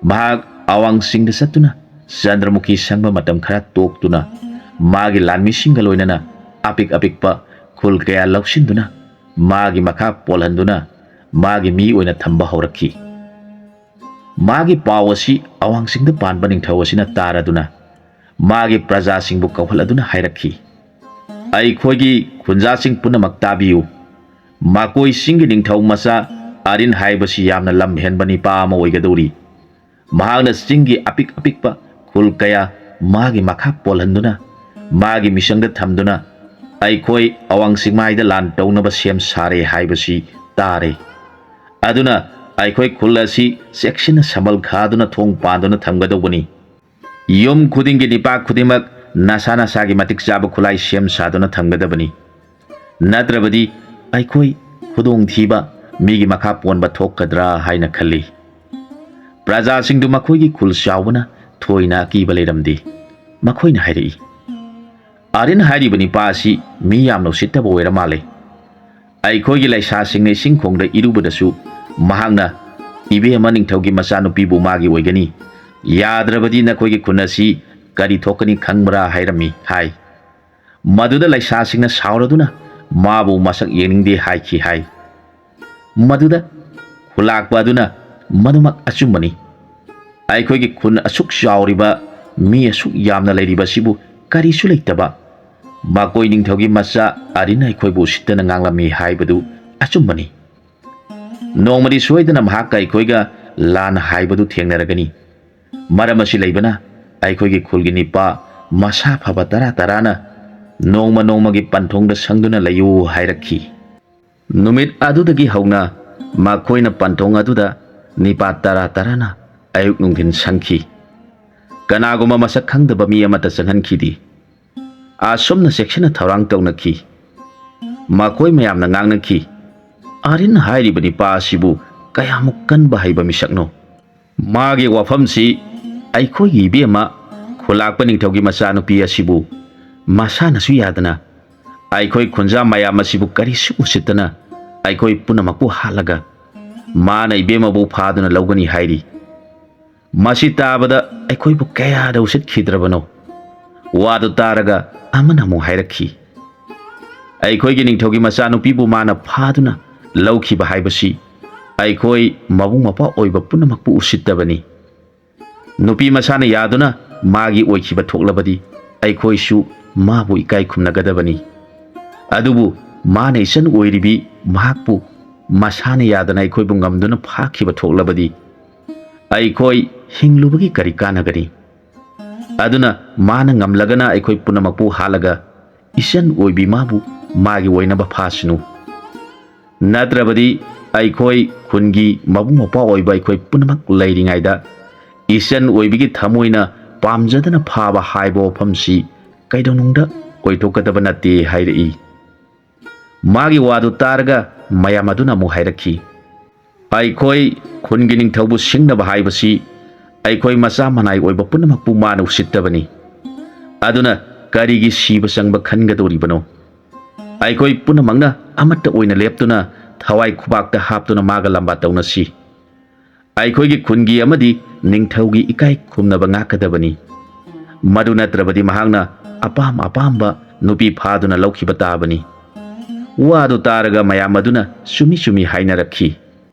ꯃꯍꯥꯛ ꯑꯋꯥꯡꯁꯤꯡꯗ ꯆꯠꯇꯨꯅ ꯆꯟꯗ꯭ꯔꯃꯨꯈꯤ ꯁꯪꯕ ꯃꯇꯝ ꯈꯔ ꯇꯣꯛꯇꯨꯅ ꯃꯥꯒꯤ ꯂꯥꯟꯃꯤꯁꯤꯡꯒ ꯂꯣꯏꯅꯅ ꯑꯄꯤꯛ ꯑꯄꯤꯛꯄ ꯈꯨꯜ ꯀꯌꯥ ꯂꯧꯁꯤꯟꯗꯨꯅ ꯃꯥꯒꯤ ꯃꯈꯥ ꯄꯣꯜꯍꯟꯗꯨꯅ ꯃꯥꯒꯤ ꯃꯤ ꯑꯣꯏꯅ ꯊꯝꯕ ꯍꯧꯔꯛꯈꯤ꯫ ꯃꯥꯒꯤ ꯄꯥꯎ ꯑꯁꯤ ꯑꯋꯥꯡꯁꯤꯡꯗ ꯄꯥꯟꯕ ꯅꯤꯡꯊꯧ ꯑꯁꯤꯅ ꯇꯥꯔꯗꯨꯅ ꯃꯥꯒꯤ ꯄ꯭ꯔꯖꯥꯁꯤꯡꯕꯨ ꯀꯧꯍꯜꯂꯗꯨꯅ ꯍꯥꯏꯔꯛꯈꯤ, "ꯑꯩꯈꯣꯏꯒꯤ ꯈꯨꯟꯖꯥꯁꯤꯡ ꯄꯨꯝꯅꯃꯛ ꯇꯥꯕꯤꯌꯨ꯫ ꯃꯈꯣꯏ ꯆꯤꯡꯒꯤ ꯅꯤꯡꯊꯧ ꯃꯆꯥ ꯑꯥꯔꯤꯟ ꯍꯥꯏꯕꯁꯤ ꯌꯥꯝꯅ ꯂꯝ ꯍꯦꯟꯕ ꯅꯤꯄꯥ ꯑꯃ ꯑꯣꯏꯒꯗꯧꯔꯤ꯫ ꯃꯍꯥꯛꯅ ꯆꯤꯡꯒꯤ ꯑꯄꯤꯛ ꯑꯄꯤꯛꯄ ꯈꯨꯜ ꯀꯌꯥ ꯃꯥꯒꯤ ꯃꯈꯥ ꯄꯣꯜꯍꯟꯗꯨꯅ ꯃꯥꯒꯤ ꯃꯤꯆꯪꯗ ꯊꯝꯗꯨꯅ ꯑꯩꯈꯣꯏ ꯑꯋꯥꯡ ꯆꯤꯡꯃꯥꯏꯗ ꯂꯥꯟ ꯇꯧꯅꯕ ꯁꯦꯝ ꯁꯥꯔꯦ ꯍꯥꯏꯕꯁꯤ ꯇꯥꯔꯦ꯫ ꯑꯗꯨꯅ ꯑꯩꯈꯣꯏ ꯈꯨꯜ ꯑꯁꯤ ꯆꯦꯛꯁꯤꯟꯅ ꯁꯝꯕꯜ ꯈꯥꯗꯨꯅ ꯊꯣꯡ ꯄꯥꯟꯗꯨꯅ ꯊꯝꯒꯗꯧꯕꯅꯤ꯫ ꯌꯨꯝ ꯈꯨꯗꯤꯡꯒꯤ ꯅꯤꯄꯥ ꯈꯨꯗꯤꯡꯃꯛ ꯅꯁꯥ ꯅꯁꯥꯒꯤ ꯃꯇꯤꯛ ꯆꯥꯕ ꯈꯨꯠꯂꯥꯏ ꯁꯦꯝ ꯁꯥꯗꯨꯅ ꯊꯝꯒꯗꯕꯅꯤ꯫ ꯅꯠꯇ꯭ꯔꯕꯗꯤ ꯑꯩꯈꯣꯏ ꯈꯨꯗꯣꯡꯊꯤꯕ, ꯃꯤꯒꯤ ꯃꯈꯥ ꯄꯣꯟꯕ ꯊꯣꯛꯀꯗ꯭ꯔꯥ ꯍꯥꯏꯅ ꯈꯜꯂꯤ꯫" ꯄ꯭ꯔꯖꯥꯁꯤꯡꯗꯨ ꯃꯈꯣꯏꯒꯤ ꯈꯨꯜ ꯆꯥꯎꯕꯅ ꯊꯣꯏꯅ ꯑꯀꯤꯕ ꯂꯩꯔꯝꯗꯦ꯫ ꯃꯈꯣꯏꯅ ꯍꯥꯏꯔꯛꯏ, "ꯑꯥꯔꯤꯟ ꯍꯥꯏꯔꯤꯕ ꯅꯤꯄꯥ ꯑꯁꯤ ꯃꯤ ꯌꯥꯝꯅ ꯎꯁꯤꯠꯇꯕ ꯑꯣꯏꯔ ꯃꯥꯜꯂꯦ꯫ ꯑꯩꯈꯣꯏꯒꯤ ꯂꯩꯁꯥꯁꯤꯡꯅ ꯏꯁꯤꯡ ꯈꯣꯡꯗ ꯏꯔꯨꯕꯗꯁꯨ ꯃꯍꯥꯛꯅ ꯏꯕꯦꯝꯃ ꯅꯤꯡꯊꯧꯒꯤ ꯃꯆꯥꯅꯨꯄꯤꯕꯨ ꯃꯥꯒꯤ ꯑꯣꯏꯒꯅꯤ, ꯌꯥꯗ꯭ꯔꯕꯗꯤ ꯅꯈꯣꯏꯒꯤ ꯈꯨꯟ ꯑꯁꯤ ꯀꯔꯤ ꯊꯣꯛꯀꯅꯤ ꯈꯪꯕ꯭ꯔꯥ ꯍꯥꯏꯔꯝꯃꯤ" ꯍꯥꯏ꯫ ꯃꯗꯨꯗ ꯂꯩꯁꯥꯁꯤꯡꯅ ꯁꯥꯎꯔꯗꯨꯅ ꯃꯥꯕꯨ ꯃꯁꯛ ꯌꯦꯡꯅꯤꯡꯗꯦ ꯍꯥꯏꯈꯤ ꯍꯥꯏ꯫ ꯃꯗꯨꯗ ꯈꯨꯂꯥꯛꯄ ꯑꯗꯨꯅ, "ꯃꯗꯨꯃꯛ ꯑꯆꯨꯝꯕꯅꯤ꯫ ꯑꯩꯈꯣꯏꯒꯤ ꯈꯨꯟ ꯑꯁꯨꯛ ꯆꯥꯎꯔꯤꯕ, ꯃꯤ ꯑꯁꯨꯛ ꯌꯥꯝꯅ ꯂꯩꯔꯤꯕ ꯑꯁꯤꯕꯨ ꯀꯔꯤꯁꯨ ꯂꯩꯇꯕ ꯃꯀꯣꯏ ꯅꯤꯡꯊꯧꯒꯤ ꯃꯆꯥ ꯑꯥꯔꯤꯟ ꯑꯩꯈꯣꯏꯕꯨ ꯎꯁꯤꯠꯇꯅ ꯉꯥꯡꯂꯝꯃꯤ ꯍꯥꯏꯕꯗꯨ ꯑꯆꯨꯝꯕꯅꯤ꯫ ꯅꯣꯡꯃꯗꯤ ꯁꯣꯏꯗꯅ ꯃꯍꯥꯛꯀ ꯑꯩꯈꯣꯏꯒ ꯂꯥꯟ ꯍꯥꯏꯕꯗꯨ ꯊꯦꯡꯅꯔꯒꯅꯤ꯫ ꯃꯔꯝ ꯑꯁꯤ ꯂꯩꯕꯅ ꯑꯩꯈꯣꯏꯒꯤ ꯈꯨꯜꯒꯤ ꯅꯤꯄꯥ ꯃꯁꯥ ꯐꯕ ꯇꯔꯥ ꯇꯔꯥꯅ ꯅꯣꯡꯃ ꯅꯣꯡꯃꯒꯤ ꯄꯟꯊꯨꯡꯗ ꯁꯪꯗꯨꯅ ꯂꯩꯌꯨ" ꯍꯥꯏꯔꯛꯈꯤ꯫ ꯅꯨꯃꯤꯠ ꯑꯗꯨꯗꯒꯤ ꯍꯧꯅ ꯃꯈꯣꯏꯅ ꯄꯟꯊꯨꯡ ꯑꯗꯨꯗ ꯅꯤꯄꯥ ꯇꯔꯥ ꯇꯔꯥꯅ ꯑꯌꯨꯛ ꯅꯨꯡꯊꯤꯜ ꯁꯪꯈꯤ꯫ ꯀꯅꯥꯒꯨꯝꯕ ꯃꯁꯛ ꯈꯪꯗꯕ ꯃꯤ ꯑꯃꯠꯇ ꯆꯪꯍꯟꯈꯤꯗꯦ꯫ ꯑꯁꯨꯝꯅ ꯆꯦꯛꯁꯤꯟꯅ ꯊꯧꯔꯥꯡ ꯇꯧꯅꯈꯤ꯫ ꯃꯈꯣꯏ ꯃꯌꯥꯝꯅ ꯉꯥꯡꯅꯈꯤ, "ꯑꯥꯔꯤꯟ ꯍꯥꯏꯔꯤꯕ ꯅꯨꯄꯥ ꯑꯁꯤꯕꯨ ꯀꯌꯥꯃꯨꯛ ꯀꯟꯕ ꯍꯩꯕ ꯃꯤꯁꯛꯅꯣ? ꯃꯥꯒꯤ ꯋꯥꯐꯝꯁꯤ ꯑꯩꯈꯣꯏꯒꯤ ꯏꯕꯦꯝꯃ ꯈꯨꯂꯥꯛꯄ ꯅꯤꯡꯊꯧꯒꯤ ꯃꯆꯥꯅꯨꯄꯤ ꯑꯁꯤꯕꯨ ꯃꯁꯥꯅꯁꯨ ꯌꯥꯗꯅ ꯑꯩꯈꯣꯏ ꯈꯨꯟꯖꯥ ꯃꯌꯥꯝ ꯑꯁꯤꯕꯨ ꯀꯔꯤꯁꯨ ꯎꯁꯤꯠꯇꯅ ꯑꯩꯈꯣꯏ ꯄꯨꯝꯅꯃꯛꯄꯨ ꯍꯥꯠꯂꯒ ꯃꯥꯅ ꯏꯕꯦꯝꯃꯕꯨ ꯐꯥꯗꯨꯅ ꯂꯧꯒꯅꯤ ꯍꯥꯏꯔꯤ꯫ ꯃꯁꯤ ꯇꯥꯕꯗ ꯑꯩꯈꯣꯏꯕꯨ ꯀꯌꯥꯗ ꯎꯁꯤꯠꯈꯤꯗ꯭ꯔꯕꯅꯣ?" ꯋꯥꯗꯨ ꯇꯥꯔꯒ ꯑꯃꯅ ꯑꯃꯨꯛ ꯍꯥꯏꯔꯛꯈꯤ, "ꯑꯩꯈꯣꯏꯒꯤ ꯅꯤꯡꯊꯧꯒꯤ ꯃꯆꯥꯅꯨꯄꯤꯕꯨ ꯃꯥꯅ ꯐꯥꯗꯨꯅ ꯂꯧꯈꯤꯕ ꯍꯥꯏꯕꯁꯤ ꯑꯩꯈꯣꯏ ꯃꯕꯨꯡ ꯃꯧꯄ꯭ꯋꯥ ꯑꯣꯏꯕ ꯄꯨꯝꯅꯃꯛꯄꯨ ꯎꯁꯤꯠꯇꯕꯅꯤ꯫ ꯅꯨꯄꯤ ꯃꯁꯥꯅ ꯌꯥꯗꯨꯅ ꯃꯥꯒꯤ ꯑꯣꯏꯈꯤꯕ ꯊꯣꯛꯂꯕꯗꯤ ꯑꯩꯈꯣꯏꯁꯨ ꯃꯥꯕꯨ ꯏꯀꯥꯏ ꯈꯨꯝꯅꯒꯗꯕꯅꯤ꯫ ꯑꯗꯨꯕꯨ ꯃꯥꯅ ꯏꯆꯟ ꯑꯣꯏꯔꯤꯕꯤ ꯃꯍꯥꯛꯄꯨ ꯃꯁꯥꯅ ꯌꯥꯗꯅ ꯑꯩꯈꯣꯏꯕꯨ ꯉꯝꯗꯨꯅ ꯐꯥꯈꯤꯕ ꯊꯣꯛꯂꯕꯗꯤ ꯑꯩꯈꯣꯏ ꯍꯤꯡꯂꯨꯕꯒꯤ ꯀꯔꯤ ꯀꯥꯟꯅꯒꯅꯤ? ꯑꯗꯨꯅ ꯃꯥꯅ ꯉꯝꯂꯒꯅ ꯑꯩꯈꯣꯏ ꯄꯨꯝꯅꯃꯛꯄꯨ ꯍꯥꯠꯂꯒ ꯏꯆꯟ ꯑꯣꯏꯕꯤ ꯃꯥꯕꯨ ꯃꯥꯒꯤ ꯑꯣꯏꯅꯕ ꯐꯥꯁꯅꯨ꯫ ꯅꯠꯇ꯭ꯔꯕꯗꯤ ꯑꯩꯈꯣꯏ ꯈꯨꯟꯒꯤ ꯃꯕꯨꯡ ꯃꯧꯄ꯭ꯋꯥ ꯑꯣꯏꯕ ꯑꯩꯈꯣꯏ ꯄꯨꯝꯅꯃꯛ ꯂꯩꯔꯤꯉꯩꯗ ꯏꯆꯟ ꯑꯣꯏꯕꯤꯒꯤ ꯊꯃꯣꯏꯅ ꯄꯥꯝꯖꯗꯅ ꯐꯥꯕ ꯍꯥꯏꯕ ꯋꯥꯐꯝꯁꯤ ꯀꯩꯗꯧꯅꯨꯡꯗ ꯑꯣꯏꯊꯣꯛꯀꯗꯕ ꯅꯠꯇꯦ" ꯍꯥꯏꯔꯛꯏ꯫ ꯃꯥꯒꯤ ꯋꯥꯗꯨ ꯇꯥꯔꯒ ꯃꯌꯥꯝ ꯑꯗꯨꯅ ꯑꯃꯨꯛ ꯍꯥꯏꯔꯛꯈꯤ, "ꯑꯩꯈꯣꯏ ꯈꯨꯟꯒꯤ ꯅꯤꯡꯊꯧꯕꯨ ꯁꯤꯡꯅꯕ ꯍꯥꯏꯕꯁꯤ ꯑꯩꯈꯣꯏ ꯃꯆꯥ ꯃꯅꯥꯏ ꯑꯣꯏꯕ ꯄꯨꯝꯅꯃꯛꯄꯨ ꯃꯥꯅ ꯎꯁꯤꯠꯇꯕꯅꯤ꯫ ꯑꯗꯨꯅ ꯀꯔꯤꯒꯤ ꯁꯤꯕ ꯆꯪꯕ ꯈꯟꯒꯗꯧꯔꯤꯕꯅꯣ? ꯑꯩꯈꯣꯏ ꯄꯨꯝꯅꯃꯛꯅ ꯑꯃꯠꯇ ꯑꯣꯏꯅ ꯂꯦꯞꯇꯨꯅ ꯊꯋꯥꯏ ꯈꯨꯕꯥꯛꯇ ꯍꯥꯞꯇꯨꯅ ꯃꯥꯒ ꯂꯝꯕꯥ ꯇꯧꯅꯁꯤ꯫ ꯑꯩꯈꯣꯏꯒꯤ ꯈꯨꯟꯒꯤ ꯑꯃꯗꯤ ꯅꯤꯡꯊꯧꯒꯤ ꯏꯀꯥꯏ ꯈꯨꯝꯅꯕ ꯉꯥꯛꯀꯗꯕꯅꯤ꯫ ꯃꯗꯨ ꯅꯠꯇ꯭ꯔꯕꯗꯤ ꯃꯍꯥꯛꯅ ꯑꯄꯥꯝ ꯑꯄꯥꯝꯕ ꯅꯨꯄꯤ ꯐꯥꯗꯨꯅ ꯂꯧꯈꯤꯕ ꯇꯥꯕꯅꯤ"꯫ ꯋꯥꯗꯨ ꯇꯥꯔꯒ ꯃꯌꯥꯝ ꯑꯗꯨꯅ ꯆꯨꯝꯃꯤ ꯆꯨꯝꯃꯤ ꯍꯥꯏꯅꯔꯛꯈꯤ꯫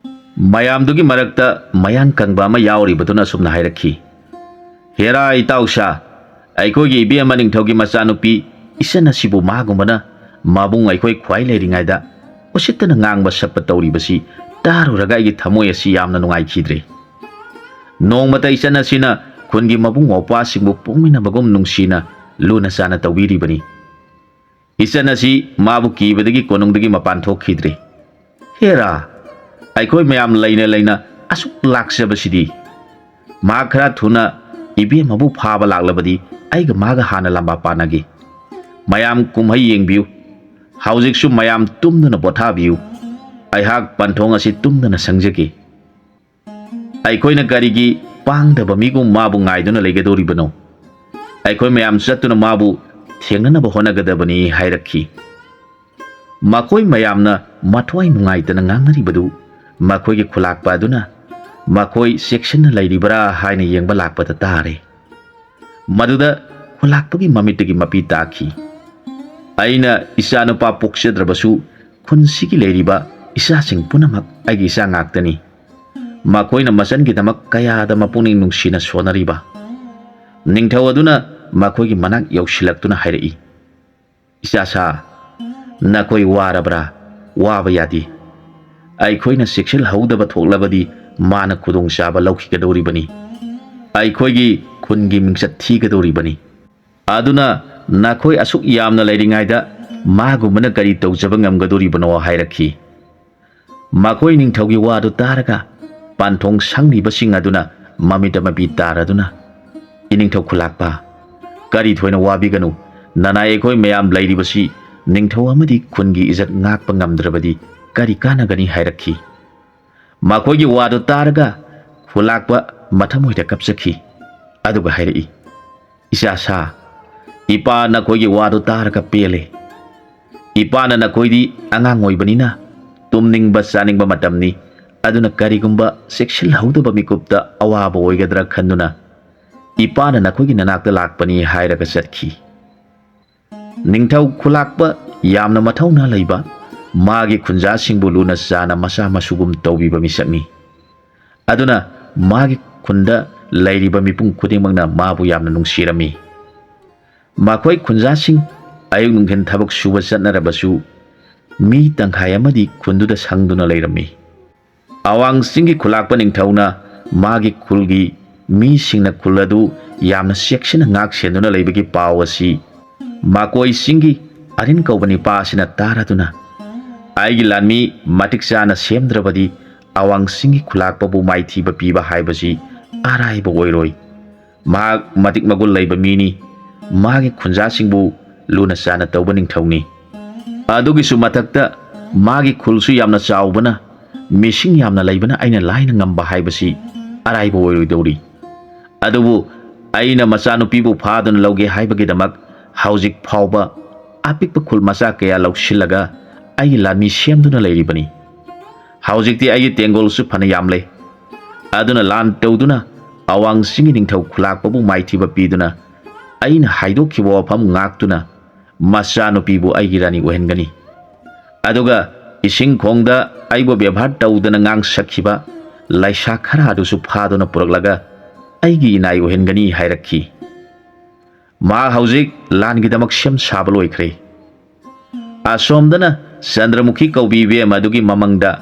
ꯃꯌꯥꯝꯗꯨꯒꯤ ꯃꯔꯛꯇ ꯃꯌꯥꯡ ꯀꯪꯕ ꯑꯃ ꯌꯥꯎꯔꯤꯕꯗꯨꯅ ꯑꯁꯨꯝꯅ ꯍꯥꯏꯔꯛꯈꯤ, "ꯍꯦꯔꯥ ꯏꯇꯥꯎꯁꯥ, ꯑꯩꯈꯣꯏꯒꯤ ꯏꯕꯦꯝꯃ ꯅꯤꯡꯊꯧꯒꯤ ꯃꯆꯥꯅꯨꯄꯤ ꯏꯆꯟ ꯑꯁꯤꯕꯨ ꯃꯥꯒꯨꯝꯕꯅ ꯃꯕꯨꯡ ꯑꯩꯈꯣꯏ ꯈ꯭ꯋꯥꯏ ꯂꯩꯔꯤꯉꯩꯗ ꯎꯁꯤꯠꯇꯅ ꯉꯥꯡꯕ ꯁꯛꯄ ꯇꯧꯔꯤꯕꯁꯤ ꯇꯥꯔꯨꯔꯒ ꯑꯩꯒꯤ ꯊꯃꯣꯏ ꯑꯁꯤ ꯌꯥꯝꯅ ꯅꯨꯡꯉꯥꯏꯈꯤꯗ꯭ꯔꯦ꯫ ꯅꯣꯡꯃꯇ ꯏꯆꯟ ꯑꯁꯤꯅ ꯈꯨꯟꯒꯤ ꯃꯕꯨꯡ ꯃꯧꯄ꯭ꯋꯥꯁꯤꯡꯕꯨ ꯄꯣꯛꯃꯤꯟꯅꯕꯒꯨꯝ ꯅꯨꯡꯁꯤꯅ ꯂꯨꯅ ꯆꯥꯟꯅ ꯇꯧꯕꯤꯔꯤꯕꯅꯤ꯫ ꯏꯆꯟ ꯑꯁꯤ ꯃꯥꯕꯨ ꯀꯤꯕꯗꯒꯤ ꯀꯣꯅꯨꯡꯗꯒꯤ ꯃꯄꯥꯟ ꯊꯣꯛꯈꯤꯗ꯭ꯔꯦ꯫ ꯍꯦꯔꯥ, ꯑꯩꯈꯣꯏ ꯃꯌꯥꯝ ꯂꯩꯅ ꯂꯩꯅ ꯑꯁꯨꯛ ꯂꯥꯛꯆꯕꯁꯤꯗꯤ꯫ ꯃꯍꯥꯛ ꯈꯔ ꯊꯨꯅ ꯏꯕꯦꯝꯃꯕꯨ ꯐꯥꯕ ꯂꯥꯛꯂꯕꯗꯤ ꯑꯩꯒ ꯃꯥꯒ ꯍꯥꯟꯅ ꯂꯝꯕꯥ ꯄꯥꯅꯒꯦ꯫ ꯃꯌꯥꯝ ꯀꯨꯝꯍꯩ ꯌꯦꯡꯕꯤꯌꯨ꯫ ꯍꯧꯖꯤꯛꯁꯨ ꯃꯌꯥꯝ ꯇꯨꯝꯗꯨꯅ ꯄꯣꯊꯥꯕꯤꯌꯨ꯫ ꯑꯩꯍꯥꯛ ꯄꯟꯊꯣꯡ ꯑꯁꯤ ꯇꯨꯝꯗꯅ ꯁꯪꯖꯒꯦ꯫ ꯑꯩꯈꯣꯏꯅ ꯀꯔꯤꯒꯤ ꯄꯥꯡꯗꯕ ꯃꯤꯒꯨꯝ ꯃꯥꯕꯨ ꯉꯥꯏꯗꯨꯅ ꯂꯩꯒꯗꯧꯔꯤꯕꯅꯣ? ꯑꯩꯈꯣꯏ ꯃꯌꯥꯝ ꯆꯠꯇꯨꯅ ꯃꯥꯕꯨ ꯊꯦꯡꯅꯅꯕ ꯍꯣꯠꯅꯒꯗꯕꯅꯤ" ꯍꯥꯏꯔꯛꯈꯤ꯫ ꯃꯈꯣꯏ ꯃꯌꯥꯝꯅ ꯃꯊ꯭ꯋꯥꯏ ꯅꯨꯡꯉꯥꯏꯇꯅ ꯉꯥꯡꯅꯔꯤꯕꯗꯨ ꯃꯈꯣꯏꯒꯤ ꯈꯨꯂꯥꯛꯄ ꯑꯗꯨꯅ ꯃꯈꯣꯏ ꯆꯦꯛꯁꯤꯟꯅ ꯂꯩꯔꯤꯕ꯭ꯔꯥ ꯍꯥꯏꯅ ꯌꯦꯡꯕ ꯂꯥꯛꯄꯗ ꯇꯥꯔꯦ꯫ ꯃꯗꯨꯗ ꯈꯨꯂꯥꯛꯄꯒꯤ ꯃꯃꯤꯠꯇꯒꯤ ꯃꯄꯤ ꯇꯥꯈꯤ꯫ "ꯑꯩꯅ ꯏꯆꯥꯅꯨꯄꯥ ꯄꯣꯛꯆꯗ꯭ꯔꯕꯁꯨ, ꯈꯨꯟꯁꯤꯒꯤ ꯂꯩꯔꯤꯕ ꯏꯆꯥꯁꯤꯡ ꯄꯨꯝꯅꯃꯛ ꯑꯩꯒꯤ ꯏꯆꯥ ꯉꯥꯛꯇꯅꯤ꯫ ꯃꯈꯣꯏꯅ ꯃꯆꯟꯒꯤꯗꯃꯛ ꯀꯌꯥꯗ ꯃꯄꯨꯛꯅꯤꯡ ꯅꯨꯡꯁꯤꯅ ꯁꯣꯟꯅꯔꯤꯕ!" ꯅꯤꯡꯊꯧ ꯑꯗꯨꯅ ꯃꯈꯣꯏꯒꯤ ꯃꯅꯥꯛ ꯌꯧꯁꯤꯜꯂꯛꯇꯨꯅ ꯍꯥꯏꯔꯛꯏ, "ꯏꯆꯥꯁꯥ, ꯅꯈꯣꯏ ꯋꯥꯔꯕ꯭ꯔꯥ? ꯋꯥꯕ ꯌꯥꯗꯦ꯫ ꯑꯩꯈꯣꯏꯅ ꯆꯦꯛꯁꯤꯜꯍꯧꯗꯕ ꯊꯣꯛꯂꯕꯗꯤ ꯃꯥꯅ ꯈꯨꯗꯣꯡꯆꯥꯕ ꯂꯧꯈꯤꯒꯗꯧꯔꯤꯕꯅꯤ꯫ ꯑꯩꯈꯣꯏꯒꯤ ꯈꯨꯟꯒꯤ ꯃꯤꯡꯆꯠ ꯊꯤꯒꯗꯧꯔꯤꯕꯅꯤ꯫ ꯑꯗꯨꯅ ꯅꯈꯣꯏ ꯑꯁꯨꯛ ꯌꯥꯝꯅ ꯂꯩꯔꯤꯉꯩꯗ ꯃꯥꯒꯨꯝꯕꯅ ꯀꯔꯤ ꯇꯧꯖꯕ ꯉꯝꯒꯗꯧꯔꯤꯕꯅꯣ?" ꯍꯥꯏꯔꯛꯈꯤ꯫ ꯃꯈꯣꯏ ꯅꯤꯡꯊꯧꯒꯤ ꯋꯥꯗꯨ ꯇꯥꯔꯒ ꯄꯥꯟꯊꯣꯡ ꯁꯪꯂꯤꯕꯁꯤꯡ ꯑꯗꯨꯅ ꯃꯃꯤꯠꯇ ꯃꯄꯤ ꯇꯥꯔꯗꯨꯅ, "ꯏꯅꯤꯡꯊꯧ ꯈꯨꯂꯥꯛꯄ, ꯀꯔꯤ ꯊꯣꯏꯅ ꯋꯥꯕꯤꯒꯅꯨ꯫ ꯅꯅꯥꯏ ꯑꯩꯈꯣꯏ ꯃꯌꯥꯝ ꯂꯩꯔꯤꯕꯁꯤ ꯅꯤꯡꯊꯧ ꯑꯃꯗꯤ ꯈꯨꯟꯒꯤ ꯏꯖꯠ ꯉꯥꯛꯄ ꯉꯝꯗ꯭ꯔꯕꯗꯤ ꯀꯔꯤ ꯀꯥꯟꯅꯒꯅꯤ?" ꯍꯥꯏꯔꯛꯈꯤ꯫ ꯃꯈꯣꯏꯒꯤ ꯋꯥꯗꯨ ꯇꯥꯔꯒ ꯈꯨꯂꯥꯛꯄ ꯃꯊꯃꯣꯏꯗ ꯀꯞꯆꯈꯤ꯫ ꯑꯗꯨꯒ ꯍꯥꯏꯔꯛꯏ, "ꯏꯆꯥꯁꯥ, ꯏꯄꯥ ꯅꯈꯣꯏꯒꯤ ꯋꯥꯗꯨ ꯇꯥꯔꯒ ꯄꯦꯜꯂꯦ꯫ ꯏꯄꯥꯅ ꯅꯈꯣꯏꯗꯤ ꯑꯉꯥꯡ ꯑꯣꯏꯕꯅꯤꯅ ꯇꯨꯝꯅꯤꯡꯕ ꯆꯥꯅꯤꯡꯕ ꯃꯇꯝꯅꯤ, ꯑꯗꯨꯅ ꯀꯔꯤꯒꯨꯝꯕ ꯆꯦꯛꯁꯤꯜꯍꯧꯗꯕ ꯃꯤꯀꯨꯞꯇ ꯑꯋꯥꯕ ꯑꯣꯏꯒꯗ꯭ꯔꯥ ꯈꯟꯗꯨꯅ ꯏꯄꯥꯅ ꯅꯈꯣꯏꯒꯤ ꯅꯅꯥꯛꯇ ꯂꯥꯛꯄꯅꯤ" ꯍꯥꯏꯔꯒ ꯆꯠꯈꯤ꯫ ꯅꯤꯡꯊꯧ ꯈꯨꯂꯥꯛꯄ ꯌꯥꯝꯅ ꯃꯊꯧꯅꯥ ꯂꯩꯕ, ꯃꯥꯒꯤ ꯈꯨꯟꯖꯥꯁꯤꯡꯕꯨ ꯂꯨꯅ ꯆꯥꯅ ꯃꯆꯥ ꯃꯁꯨꯒꯨꯝ ꯇꯧꯕꯤꯕ ꯃꯤꯁꯛꯅꯤ꯫ ꯑꯗꯨꯅ ꯃꯥꯒꯤ ꯈꯨꯟꯗ ꯂꯩꯔꯤꯕ ꯃꯤꯄꯨꯝ ꯈꯨꯗꯤꯡꯃꯛꯅ ꯃꯥꯕꯨ ꯌꯥꯝꯅ ꯅꯨꯡꯁꯤꯔꯝꯃꯤ꯫ ꯃꯈꯣꯏ ꯈꯨꯟꯖꯥꯁꯤꯡ ꯑꯌꯨꯛ ꯅꯨꯡꯊꯤꯜ ꯊꯕꯛ ꯁꯨꯕ ꯆꯠꯅꯔꯕꯁꯨ, ꯃꯤ ꯇꯪꯈꯥꯏ ꯑꯃꯗꯤ ꯈꯨꯟꯗꯨꯗ ꯁꯪꯗꯨꯅ ꯂꯩꯔꯝꯃꯤ꯫ ꯑꯋꯥꯡ ꯆꯤꯡꯒꯤ ꯈꯨꯂꯥꯛꯄ ꯅꯤꯡꯊꯧꯅ ꯃꯥꯒꯤ ꯈꯨꯜꯒꯤ ꯃꯤꯁꯤꯡꯅ ꯈꯨꯜ ꯑꯗꯨ ꯌꯥꯝꯅ ꯆꯦꯛꯁꯤꯟꯅ ꯉꯥꯛ ꯁꯦꯟꯗꯨꯅ ꯂꯩꯕꯒꯤ ꯄꯥꯎ ꯑꯁꯤ ꯃꯀꯣꯏ ꯆꯤꯡꯒꯤ ꯑꯔꯤꯟ ꯀꯧꯕ ꯅꯤꯄꯥ ꯑꯁꯤꯅ ꯇꯥꯔꯗꯨꯅ, "ꯑꯩꯒꯤ ꯂꯥꯟꯃꯤ ꯃꯇꯤꯛ ꯆꯥꯅ ꯁꯦꯝꯗ꯭ꯔꯕꯗꯤ ꯑꯋꯥꯡ ꯆꯤꯡꯒꯤ ꯈꯨꯂꯥꯛꯄꯕꯨ ꯃꯥꯏꯊꯤꯕ ꯄꯤꯕ ꯍꯥꯏꯕꯁꯤ ꯑꯔꯥꯏꯕ ꯑꯣꯏꯔꯣꯏ꯫ ꯃꯍꯥꯛ ꯃꯇꯤꯛ ꯃꯒꯨꯟ ꯂꯩꯕ ꯃꯤꯅꯤ꯫ ꯃꯥꯒꯤ ꯈꯨꯟꯖꯥꯁꯤꯡꯕꯨ ꯂꯨꯅ ꯆꯥꯅ ꯇꯧꯕ ꯅꯤꯡꯊꯧꯅꯤ꯫ ꯑꯗꯨꯒꯤꯁꯨ ꯃꯊꯛꯇ ꯃꯥꯒꯤ ꯈꯨꯜꯁꯨ ꯌꯥꯝꯅ ꯆꯥꯎꯕꯅ ꯃꯤꯁꯤꯡ ꯌꯥꯝꯅ ꯂꯩꯕꯅ ꯑꯩꯅ ꯂꯥꯏꯅ ꯉꯝꯕ ꯍꯥꯏꯕꯁꯤ ꯑꯔꯥꯏꯕ ꯑꯣꯏꯔꯣꯏꯗꯧꯔꯤ꯫ ꯑꯗꯨꯕꯨ ꯑꯩꯅ ꯃꯆꯥꯅꯨꯄꯤꯕꯨ ꯐꯥꯗꯨꯅ ꯂꯧꯒꯦ ꯍꯥꯏꯕꯒꯤꯗꯃꯛ ꯍꯧꯖꯤꯛ ꯐꯥꯎꯕ ꯑꯄꯤꯛꯄ ꯈꯨꯜ ꯃꯆꯥ ꯀꯌꯥ ꯂꯧꯁꯤꯜꯂꯒ ꯑꯩꯒꯤ ꯂꯥꯟꯃꯤ ꯁꯦꯝꯗꯨꯅ ꯂꯩꯔꯤꯕꯅꯤ꯫ ꯍꯧꯖꯤꯛꯇꯤ ꯑꯩꯒꯤ ꯇꯦꯡꯒꯣꯜꯁꯨ ꯐꯅ ꯌꯥꯝ ꯂꯩ꯫ ꯑꯗꯨꯅ ꯂꯥꯟ ꯇꯧꯗꯨꯅ ꯑꯋꯥꯡ ꯆꯤꯡꯒꯤ ꯅꯤꯡꯊꯧ ꯈꯨꯂꯥꯛꯄꯕꯨ ꯃꯥꯏꯊꯤꯕ ꯄꯤꯗꯨꯅ ꯑꯩꯅ ꯍꯥꯏꯗꯣꯛꯈꯤꯕ ꯋꯥꯐꯝ ꯉꯥꯛꯇꯨꯅ ꯃꯆꯥꯅꯨꯄꯤꯕꯨ ꯑꯩꯒꯤ ꯔꯥꯅꯤ ꯑꯣꯏꯍꯟꯒꯅꯤ꯫ ꯑꯗꯨꯒ ꯏꯁꯤꯡ ꯈꯣꯡꯗ ꯑꯩꯕꯨ ꯕꯦꯕꯥꯔ ꯇꯧꯗꯅ ꯉꯥꯡꯁꯛꯈꯤꯕ ꯂꯩꯁꯥ ꯈꯔ ꯑꯗꯨꯁꯨ ꯐꯥꯗꯨꯅ ꯄꯨꯔꯛꯂꯒ ꯑꯩꯒꯤ ꯏꯅꯥꯏ ꯑꯣꯏꯍꯟꯒꯅꯤ ꯍꯥꯏꯔꯛꯈꯤ꯫ ꯃꯍꯥꯛ ꯍꯧꯖꯤꯛ ꯂꯥꯟꯒꯤꯗꯃꯛ ꯁꯦꯝ ꯁꯥꯕ ꯂꯣꯏꯈ꯭ꯔꯦ꯫ ꯑꯁꯣꯝꯗꯅ ꯆꯟꯗ꯭ꯔꯃꯨꯈꯤ ꯀꯧꯕꯤ ꯏꯕꯦꯝ ꯑꯗꯨꯒꯤ ꯃꯃꯪꯗ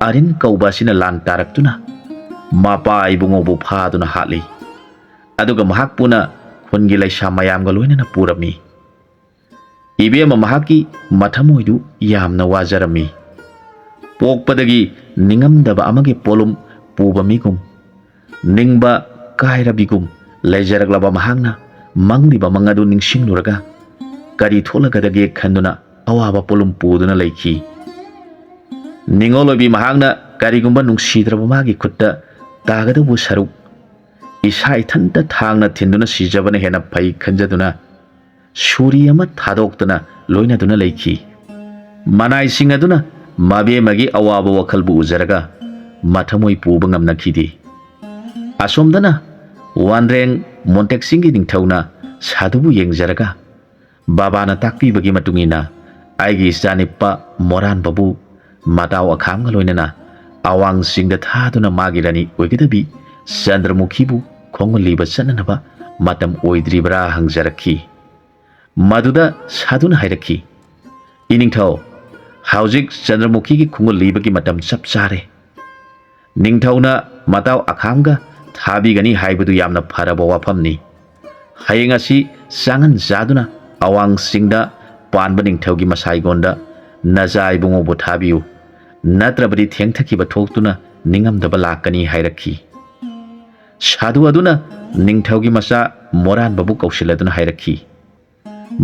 ꯑꯔꯤꯟ ꯀꯧꯕ ꯑꯁꯤꯅ ꯂꯥꯟ ꯇꯥꯔꯛꯇꯨꯅ ꯃꯄꯥ ꯏꯕꯨꯡꯉꯣꯕꯨ ꯐꯥꯗꯨꯅ ꯍꯥꯠꯂꯤ꯫ ꯑꯗꯨꯒ ꯃꯍꯥꯛꯄꯨꯅ ꯈꯨꯟꯒꯤ ꯂꯩꯁꯥ ꯃꯌꯥꯝꯒ ꯂꯣꯏꯅꯅ ꯄꯨꯔꯝꯃꯤ꯫ ꯏꯕꯦꯝꯃ ꯃꯍꯥꯛꯀꯤ ꯃꯊꯃꯣꯏꯗꯨ ꯌꯥꯝꯅ ꯋꯥꯖꯔꯝꯃꯤ꯫ ꯄꯣꯛꯄꯗꯒꯤ ꯅꯤꯡꯉꯝꯗꯕ ꯑꯃꯒꯤ ꯄꯣꯠꯂꯨꯝ ꯄꯨꯕ ꯃꯤꯒꯨꯝ, ꯅꯤꯡꯕ ꯀꯥꯏꯔꯕꯤꯒꯨꯝ ꯂꯩꯖꯔꯛꯂꯕ ꯃꯍꯥꯛꯅ ꯃꯪꯂꯤꯕ ꯃꯪ ꯑꯗꯨ ꯅꯤꯡꯁꯤꯡꯂꯨꯔꯒ ꯀꯔꯤ ꯊꯣꯛꯂꯒꯗꯒꯦ ꯈꯟꯗꯨꯅ ꯑꯋꯥꯕ ꯄꯣꯠꯂꯨꯝ ꯄꯨꯗꯨꯅ ꯂꯩꯈꯤ꯫ ꯅꯤꯡꯉꯣꯜ ꯑꯣꯏꯕꯤ ꯃꯍꯥꯛꯅ ꯀꯔꯤꯒꯨꯝꯕ ꯅꯨꯡꯁꯤꯗ꯭ꯔꯕ ꯃꯥꯒꯤ ꯈꯨꯠꯇ ꯇꯥꯒꯗꯧꯕ ꯁꯔꯨꯛ ꯏꯁꯥ ꯏꯊꯟꯇ ꯊꯥꯡꯅ ꯊꯤꯟꯗꯨꯅ ꯁꯤꯖꯕꯅ ꯍꯦꯟꯅ ꯐꯩ ꯈꯟꯖꯗꯨꯅ ꯁꯨꯔꯤ ꯑꯃ ꯊꯥꯗꯣꯛꯇꯅ ꯂꯣꯏꯅꯗꯨꯅ ꯂꯩꯈꯤ꯫ ꯃꯅꯥꯏꯁꯤꯡ ꯑꯗꯨꯅ ꯃꯕꯦꯝꯃꯒꯤ ꯑꯋꯥꯕ ꯋꯥꯈꯜꯕꯨ ꯎꯖꯔꯒ ꯃꯊꯃꯣꯏ ꯄꯨꯕ ꯉꯝꯅꯈꯤꯗꯦ꯫ ꯑꯁꯣꯝꯗꯅ ꯋꯥꯟꯔꯦꯡ ꯃꯣꯟꯇꯦꯛꯁꯤꯡꯒꯤ ꯅꯤꯡꯊꯧꯅ ꯁꯥꯗꯨꯕꯨ ꯌꯦꯡꯖꯔꯒ ꯕꯥꯕꯥꯅ ꯇꯥꯛꯄꯤꯕꯒꯤ ꯃꯇꯨꯡ ꯏꯟꯅ ꯑꯩꯒꯤ ꯏꯆꯥꯅꯤꯄꯥ ꯃꯣꯔꯥꯟꯕꯕꯨ ꯃꯇꯥꯎ ꯑꯈꯥꯝꯒ ꯂꯣꯏꯅꯅ ꯑꯋꯥꯡꯁꯤꯡꯗ ꯊꯥꯗꯨꯅ ꯃꯥꯒꯤ ꯔꯥꯅꯤ ꯑꯣꯏꯒꯗꯕꯤ ꯆꯟꯗ꯭ꯔꯃꯨꯈꯤꯕꯨ ꯈꯣꯡꯒꯨꯜꯂꯤꯕ ꯆꯠꯅꯅꯕ ꯃꯇꯝ ꯑꯣꯏꯗ꯭ꯔꯤꯕ꯭ꯔꯥ ꯍꯪꯖꯔꯛꯈꯤ꯫ ꯃꯗꯨꯗ ꯁꯥꯗꯨꯅ ꯍꯥꯏꯔꯛꯈꯤ, "ꯏꯅꯤꯡꯊꯧ, ꯍꯧꯖꯤꯛ ꯆꯟꯗ꯭ꯔꯃꯨꯈꯤꯒꯤ ꯈꯣꯡꯒꯨꯜ ꯂꯤꯕꯒꯤ ꯃꯇꯝ ꯆꯞ ꯆꯥꯔꯦ꯫ ꯅꯤꯡꯊꯧꯅ ꯃꯇꯥꯎ ꯑꯈꯥꯝꯒ ꯊꯥꯕꯤꯒꯅꯤ ꯍꯥꯏꯕꯗꯨ ꯌꯥꯝꯅ ꯐꯔꯕ ꯋꯥꯐꯝꯅꯤ꯫ ꯍꯌꯦꯡ ꯑꯁꯤ ꯆꯥꯉꯟ ꯆꯥꯗꯨꯅ ꯑꯋꯥꯡꯁꯤꯡꯗ ꯄꯥꯟꯕ ꯅꯤꯡꯊꯧꯒꯤ ꯃꯁꯥꯏꯒꯣꯟꯗ ꯅꯆꯥ ꯏꯕꯨꯡꯉꯣꯕꯨ ꯊꯥꯕꯤꯌꯨ, ꯅꯠꯇ꯭ꯔꯕꯗꯤ ꯊꯦꯡꯊꯈꯤꯕ ꯊꯣꯛꯇꯨꯅ ꯅꯤꯡꯉꯝꯗꯕ ꯂꯥꯛꯀꯅꯤ" ꯍꯥꯏꯔꯛꯈꯤ꯫ ꯁꯥꯗꯨ ꯑꯗꯨꯅ ꯅꯤꯡꯊꯧꯒꯤ ꯃꯆꯥ ꯃꯣꯔꯥꯟꯕꯕꯨ ꯀꯧꯁꯤꯜꯂꯗꯨꯅ ꯍꯥꯏꯔꯛꯈꯤ,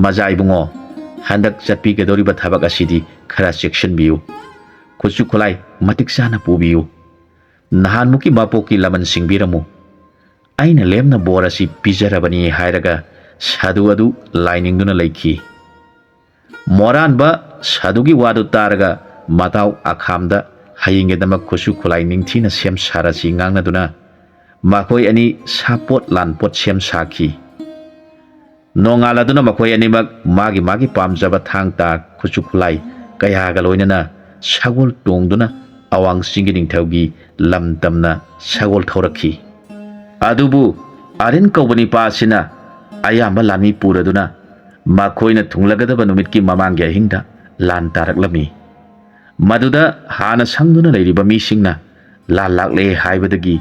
"ꯃꯖꯥ ꯏꯕꯨꯡꯉꯣ, ꯍꯟꯗꯛ ꯆꯠꯄꯤꯒꯗꯧꯔꯤꯕ ꯊꯕꯛ ꯑꯁꯤꯗꯤ ꯈꯔ ꯆꯦꯛꯁꯤꯟꯕꯤꯌꯨ꯫ ꯈꯨꯠꯁꯨ ꯈꯨꯠꯂꯥꯏ ꯃꯇꯤꯛ ꯆꯥꯅ ꯄꯨꯕꯤꯌꯨ꯫ ꯅꯍꯥꯟꯃꯨꯛꯀꯤ ꯃꯄꯣꯛꯀꯤ ꯂꯃꯟ ꯁꯤꯡꯕꯤꯔꯝꯃꯨ꯫ ꯑꯩꯅ ꯂꯦꯝꯅ ꯕꯣꯔ ꯑꯁꯤ ꯄꯤꯖꯔꯕꯅꯤ" ꯍꯥꯏꯔꯒ ꯁꯥꯗꯨ ꯑꯗꯨ ꯂꯥꯏꯅꯤꯡꯗꯨꯅ ꯂꯩꯈꯤ꯫ ꯃꯣꯔꯥꯟꯕ ꯁꯥꯗꯨꯒꯤ ꯋꯥꯗꯨ ꯇꯥꯔꯒ ꯃꯇꯥꯎ ꯑꯈꯥꯝꯗ ꯍꯌꯦꯡꯒꯤꯗꯃꯛ ꯈꯨꯠꯁꯨ ꯈꯨꯠꯂꯥꯏ ꯅꯤꯡꯊꯤꯅ ꯁꯦꯝ ꯁꯥꯔꯁꯤ ꯉꯥꯡꯅꯗꯨꯅ ꯃꯈꯣꯏ ꯑꯅꯤ ꯁꯥꯄꯣꯠ ꯂꯥꯟꯄꯣꯠ ꯁꯦꯝ ꯁꯥꯈꯤ꯫ ꯅꯣꯡꯉꯥꯜꯂꯗꯨꯅ ꯃꯈꯣꯏ ꯑꯅꯤꯃꯛ ꯃꯥꯒꯤ ꯃꯥꯒꯤ ꯄꯥꯝꯖꯕ ꯊꯥꯡ ꯇꯥ ꯈꯨꯠꯁꯨ ꯈꯨꯠꯂꯥꯏ ꯀꯌꯥꯒ ꯂꯣꯏꯅꯅ ꯁꯒꯣꯜ ꯇꯣꯡꯗꯨꯅ ꯑꯋꯥꯡ ꯆꯤꯡꯒꯤ ꯅꯤꯡꯊꯧꯒꯤ ꯂꯝꯗꯝꯅ ꯁꯒꯣꯜ ꯊꯧꯔꯛꯈꯤ꯫ ꯑꯗꯨꯕꯨ ꯑꯔꯤꯟ ꯀꯧꯕ ꯅꯤꯄꯥ ꯑꯁꯤꯅ ꯑꯌꯥꯝꯕ ꯂꯥꯟꯃꯤ ꯄꯨꯔꯗꯨꯅ ꯃꯈꯣꯏꯅ ꯊꯨꯡꯂꯒꯗꯕ ꯅꯨꯃꯤꯠꯀꯤ ꯃꯃꯥꯡꯒꯤ ꯑꯍꯤꯡꯗ ꯂꯥꯟ ꯇꯥꯔꯛꯂꯝꯃꯤ꯫ ꯃꯗꯨꯗ ꯍꯥꯟꯅ ꯁꯪꯗꯨꯅ ꯂꯩꯔꯤꯕ ꯃꯤꯁꯤꯡꯅ ꯂꯥꯟ ꯂꯥꯛꯂꯦ ꯍꯥꯏꯕꯗꯒꯤ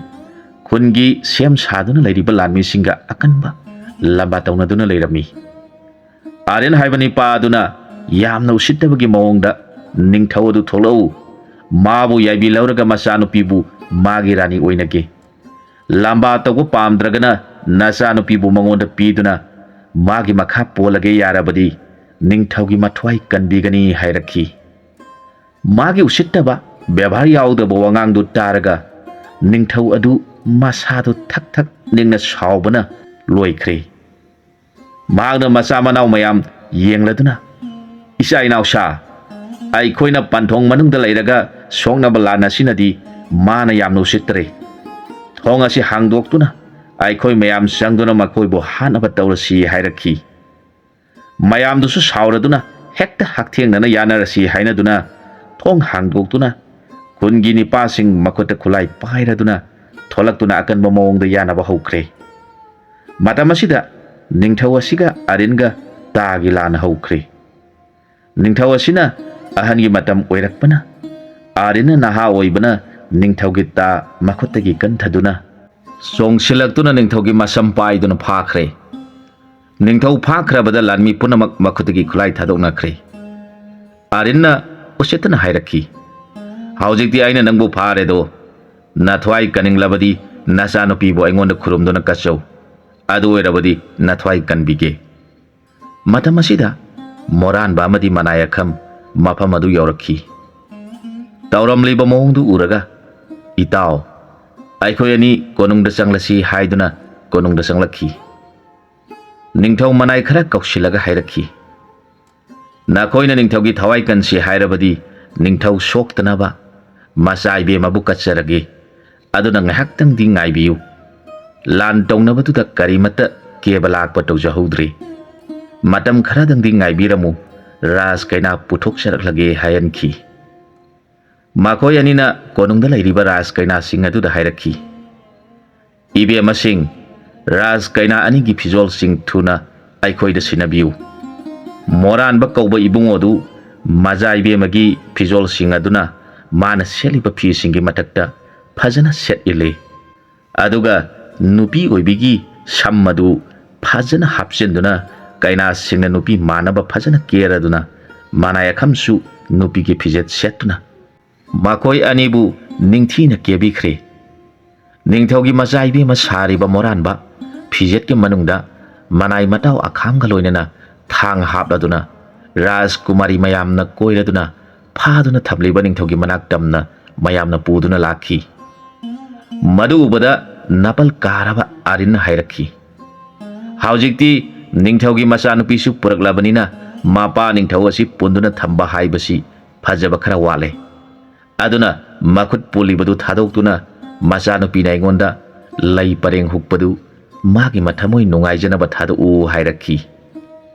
ꯈꯨꯟꯒꯤ ꯁꯦꯝ ꯁꯥꯗꯨꯅ ꯂꯩꯔꯤꯕ ꯂꯥꯟꯃꯤꯁꯤꯡꯒ ꯑꯀꯟꯕ ꯂꯝꯕꯥ ꯇꯧꯅꯗꯨꯅ ꯂꯩꯔꯝꯃꯤ꯫ ꯑꯥꯔꯌꯟ ꯍꯥꯏꯕ ꯅꯤꯄꯥ ꯑꯗꯨꯅ ꯌꯥꯝꯅ ꯎꯁꯤꯠꯇꯕꯒꯤ ꯃꯑꯣꯡꯗ, "ꯅꯤꯡꯊꯧ ꯑꯗꯨ ꯊꯣꯛꯂꯛꯎ, ꯃꯥꯕꯨ ꯌꯥꯏꯕꯤ ꯂꯧꯔꯒ ꯃꯆꯥꯅꯨꯄꯤꯕꯨ ꯃꯥꯒꯤ ꯔꯥꯅꯤ ꯑꯣꯏꯅꯒꯦ꯫ ꯂꯥꯝꯕꯥ ꯇꯧꯕ ꯄꯥꯝꯗ꯭ꯔꯒꯅ ꯅꯆꯥꯅꯨꯄꯤꯕꯨ ꯃꯉꯣꯟꯗ ꯄꯤꯗꯨꯅ ꯃꯥꯒꯤ ꯃꯈꯥ ꯄꯣꯜꯂꯒꯦ ꯌꯥꯔꯕꯗꯤ ꯅꯤꯡꯊꯧꯒꯤ ꯃꯊ꯭ꯋꯥꯏ ꯀꯟꯕꯤꯒꯅꯤ" ꯍꯥꯏꯔꯛꯈꯤ꯫ ꯃꯥꯒꯤ ꯎꯁꯤꯠꯇꯕ ꯕꯦꯕꯥꯔ ꯌꯥꯎꯗꯕ ꯋꯥꯉꯥꯡꯗꯨ ꯇꯥꯔꯒ ꯅꯤꯡꯊꯧ ꯑꯗꯨ ꯃꯁꯥꯗꯨ ꯊꯛ ꯊꯛ ꯅꯤꯡꯅ ꯁꯥꯎꯕꯅ ꯂꯣꯏꯈ꯭ꯔꯦ꯫ ꯃꯍꯥꯛꯅ ꯃꯆꯥ ꯃꯅꯥꯎ ꯃꯌꯥꯝ ꯌꯦꯡꯂꯗꯨꯅ, "ꯏꯆꯥ ꯏꯅꯥꯎꯁꯥ, ꯑꯩꯈꯣꯏꯅ ꯄꯟꯊꯣꯡ ꯃꯅꯨꯡꯗ ꯂꯩꯔꯒ ꯁꯣꯛꯅꯕ ꯂꯥꯟ ꯑꯁꯤꯅꯗꯤ ꯃꯥꯅ ꯌꯥꯝꯅ ꯎꯁꯤꯠꯇ꯭ꯔꯦ꯫ ꯊꯣꯡ ꯑꯁꯤ ꯍꯥꯡꯗꯣꯛꯇꯨꯅ ꯑꯩꯈꯣꯏ ꯃꯌꯥꯝ ꯆꯪꯗꯨꯅ ꯃꯈꯣꯏꯕꯨ ꯍꯥꯠꯅꯕ ꯇꯧꯔꯁꯤ" ꯍꯥꯏꯔꯛꯈꯤ꯫ ꯃꯌꯥꯝꯗꯨꯁꯨ ꯁꯥꯎꯔꯗꯨꯅ ꯍꯦꯛꯇ ꯍꯛꯊꯦꯡꯅꯅ ꯌꯥꯅꯔꯁꯤ ꯍꯥꯏꯅꯗꯨꯅ ꯊꯣꯡ ꯍꯥꯡꯗꯣꯛꯇꯨꯅ ꯈꯨꯟꯒꯤ ꯅꯤꯄꯥꯁꯤꯡ ꯃꯈꯨꯠꯇ ꯈꯨꯠꯂꯥꯏ ꯄꯥꯏꯔꯗꯨꯅ ꯊꯣꯛꯂꯛꯇꯨꯅ ꯑꯀꯟꯕ ꯃꯑꯣꯡꯗ ꯌꯥꯅꯕ ꯍꯧꯈ꯭ꯔꯦ꯫ ꯃꯇꯝ ꯑꯁꯤꯗ ꯅꯤꯡꯊꯧ ꯑꯁꯤꯒ ꯑꯥꯔꯌꯟꯒ ꯇꯥꯒꯤ ꯂꯥꯟ ꯍꯧꯈ꯭ꯔꯦ꯫ ꯅꯤꯡꯊꯧ ꯑꯁꯤꯅ ꯑꯍꯟꯒꯤ ꯃꯇꯝ ꯑꯣꯏꯔꯛꯄꯅ ꯑꯥꯔꯌꯟꯅ ꯅꯍꯥ ꯑꯣꯏꯕꯅ ꯅꯤꯡꯊꯧꯒꯤ ꯇꯥ ꯃꯈꯨꯠꯇꯒꯤ ꯀꯟꯊꯗꯨꯅ ꯆꯣꯡꯁꯤꯜꯂꯛꯇꯨꯅ ꯅꯤꯡꯊꯧꯒꯤ ꯃꯁꯝ ꯄꯥꯏꯗꯨꯅ ꯐꯥꯈ꯭ꯔꯦ꯫ ꯅꯤꯡꯊꯧ ꯐꯥꯈ꯭ꯔꯕꯗ ꯂꯥꯟꯃꯤ ꯄꯨꯝꯅꯃꯛ ꯃꯈꯨꯠꯇꯒꯤ ꯈꯨꯠꯂꯥꯏ ꯊꯥꯗꯣꯛꯅꯈ꯭ꯔꯦ꯫ ꯑꯥꯔꯌꯟꯅ ꯎꯁꯤꯠꯇꯅ ꯍꯥꯏꯔꯛꯈꯤ, "ꯍꯧꯖꯤꯛꯇꯤ ꯑꯩꯅ ꯅꯪꯕꯨ ꯐꯥꯔꯦꯗꯣ, ꯅꯊ꯭ꯋꯥꯏ ꯀꯟꯅꯤꯡꯂꯕꯗꯤ ꯅꯆꯥꯅꯨꯄꯤꯕꯨ ꯑꯩꯉꯣꯟꯗ ꯈꯨꯔꯨꯝꯗꯨꯅ ꯀꯠꯆꯧ꯫ ꯑꯗꯨ ꯑꯣꯏꯔꯕꯗꯤ ꯅꯊ꯭ꯋꯥꯏ ꯀꯟꯕꯤꯒꯦ꯫ ꯃꯇꯝ ꯑꯁꯤꯗ ꯃꯣꯔꯥꯟꯕ ꯑꯃꯗꯤ ꯃꯅꯥꯏ ꯑꯈꯝ ꯃꯐꯝ ꯑꯗꯨ ꯌꯧꯔꯛꯈꯤ꯫ ꯇꯧꯔꯝꯂꯤꯕ ꯃꯑꯣꯡꯗꯨ ꯎꯔꯒ, "ꯏꯇꯥꯎ, ꯑꯩꯈꯣꯏ ꯑꯅꯤ ꯀꯣꯅꯨꯡꯗ ꯆꯪꯂꯁꯤ" ꯍꯥꯏꯗꯨꯅ ꯀꯣꯅꯨꯡꯗ ꯆꯪꯂꯛꯈꯤ꯫ ꯅꯤꯡꯊꯧ ꯃꯅꯥꯏ ꯈꯔ ꯀꯧꯁꯤꯜꯂꯒ ꯍꯥꯏꯔꯛꯈꯤ, "ꯅꯈꯣꯏꯅ ꯅꯤꯡꯊꯧꯒꯤ ꯊꯋꯥꯏ ꯀꯟꯁꯤ ꯍꯥꯏꯔꯕꯗꯤ ꯅꯤꯡꯊꯧ ꯁꯣꯛꯇꯅꯕ ꯃꯆꯥ ꯏꯕꯦꯝꯃꯕꯨ ꯀꯠꯆꯔꯒꯦ꯫ ꯑꯗꯨꯅ ꯉꯥꯏꯍꯥꯛꯇꯪꯗꯤ ꯉꯥꯏꯕꯤꯌꯨ꯫ ꯂꯥꯟ ꯇꯧꯅꯕꯗꯨꯗ ꯀꯔꯤꯃꯠꯇ ꯀꯦꯕ ꯂꯥꯛꯄ ꯇꯧꯖꯍꯧꯗ꯭ꯔꯤ꯫ ꯃꯇꯝ ꯈꯔꯗꯪꯗꯤ ꯉꯥꯏꯕꯤꯔꯝꯃꯨ, ꯔꯥꯖ ꯀꯩꯅꯥ ꯄꯨꯊꯣꯛꯆꯔꯛꯂꯒꯦ" ꯍꯥꯏꯍꯟꯈꯤ꯫ ꯃꯈꯣꯏ ꯑꯅꯤꯅ ꯀꯣꯅꯨꯡꯗ ꯂꯩꯔꯤꯕ ꯔꯥꯖ ꯀꯩꯅꯥꯁꯤꯡ ꯑꯗꯨꯗ ꯍꯥꯏꯔꯛꯈꯤ, "ꯏꯕꯦꯝꯃꯁꯤꯡ, ꯔꯥꯖ ꯀꯩꯅꯥ ꯑꯅꯤꯒꯤ ꯐꯤꯖꯣꯜꯁꯤꯡ ꯊꯨꯅ ꯑꯩꯈꯣꯏꯗ ꯁꯤꯟꯅꯕꯤꯌꯨ꯫ ꯃꯣꯔꯥꯟꯕ ꯀꯧꯕ ꯏꯕꯨꯡꯉꯣꯗꯨ ꯃꯖꯥ ꯏꯕꯦꯝꯃꯒꯤ ꯐꯤꯖꯣꯜꯁꯤꯡ ꯑꯗꯨꯅ ꯃꯥꯅ ꯁꯦꯠꯂꯤꯕ ꯐꯤꯁꯤꯡꯒꯤ ꯃꯊꯛꯇ ꯐꯖꯅ ꯁꯦꯠ ꯏꯜꯂꯤ꯫ ꯑꯗꯨꯒ ꯅꯨꯄꯤ ꯑꯣꯏꯕꯤꯒꯤ ꯁꯝ ꯑꯗꯨ ꯐꯖꯅ ꯍꯥꯞꯆꯤꯟꯗꯨꯅ, ꯀꯩꯅꯥꯁꯤꯡꯅ ꯅꯨꯄꯤ ꯃꯥꯟꯅꯕ ꯐꯖꯅ ꯀꯦꯔꯗꯨꯅ, ꯃꯅꯥꯏ ꯑꯈꯝꯁꯨ ꯅꯨꯄꯤꯒꯤ ꯐꯤꯖꯦꯠ ꯁꯦꯠꯇꯨꯅ ꯃꯈꯣꯏ ꯑꯅꯤꯕꯨ ꯅꯤꯡꯊꯤꯅ ꯀꯦꯕꯤꯈ꯭ꯔꯦ꯫ ꯅꯤꯡꯊꯧꯒꯤ ꯃꯆꯥ ꯏꯕꯦꯝꯃ ꯁꯥꯔꯤꯕ ꯃꯣꯔꯥꯟꯕ ꯐꯤꯖꯦꯠꯀꯤ ꯃꯅꯨꯡꯗ ꯃꯅꯥꯏ ꯃꯇꯥꯎ ꯑꯈꯥꯝꯒ ꯂꯣꯏꯅꯅ ꯊꯥꯡ ꯍꯥꯞꯂꯗꯨꯅ ꯔꯥꯖꯀꯨꯃꯥꯔꯤ ꯃꯌꯥꯝꯅ ꯀꯣꯏꯔꯗꯨꯅ ꯐꯥꯗꯨꯅ ꯊꯝꯂꯤꯕ ꯅꯤꯡꯊꯧꯒꯤ ꯃꯅꯥꯛ ꯇꯝꯅ ꯃꯌꯥꯝꯅ ꯄꯨꯗꯨꯅ ꯂꯥꯛꯈꯤ꯫ ꯃꯗꯨ ꯎꯕꯗ ꯅꯥꯄꯜ ꯀꯥꯔꯕ ꯑꯥꯔꯤꯟꯅ ꯍꯥꯏꯔꯛꯈꯤ, "ꯍꯧꯖꯤꯛꯇꯤ ꯅꯤꯡꯊꯧꯒꯤ ꯃꯆꯥꯅꯨꯄꯤꯁꯨ ꯄꯨꯔꯛꯂꯕꯅꯤꯅ ꯃꯄꯥ ꯅꯤꯡꯊꯧ ꯑꯁꯤ ꯄꯨꯟꯗꯨꯅ ꯊꯝꯕ ꯍꯥꯏꯕꯁꯤ ꯐꯖꯕ ꯈꯔ ꯋꯥꯠꯂꯦ꯫ ꯑꯗꯨꯅ ꯃꯈꯨꯠ ꯄꯨꯜꯂꯤꯕꯗꯨ ꯊꯥꯗꯣꯛꯇꯨꯅ ꯃꯆꯥꯅꯨꯄꯤꯅ ꯑꯩꯉꯣꯟꯗ ꯂꯩ ꯄꯔꯦꯡ ꯍꯨꯛꯄꯗꯨ ꯃꯥꯒꯤ ꯃꯊꯃꯣꯏ ꯅꯨꯡꯉꯥꯏꯖꯅꯕ ꯊꯥꯗꯣꯛꯎ" ꯍꯥꯏꯔꯛꯈꯤ꯫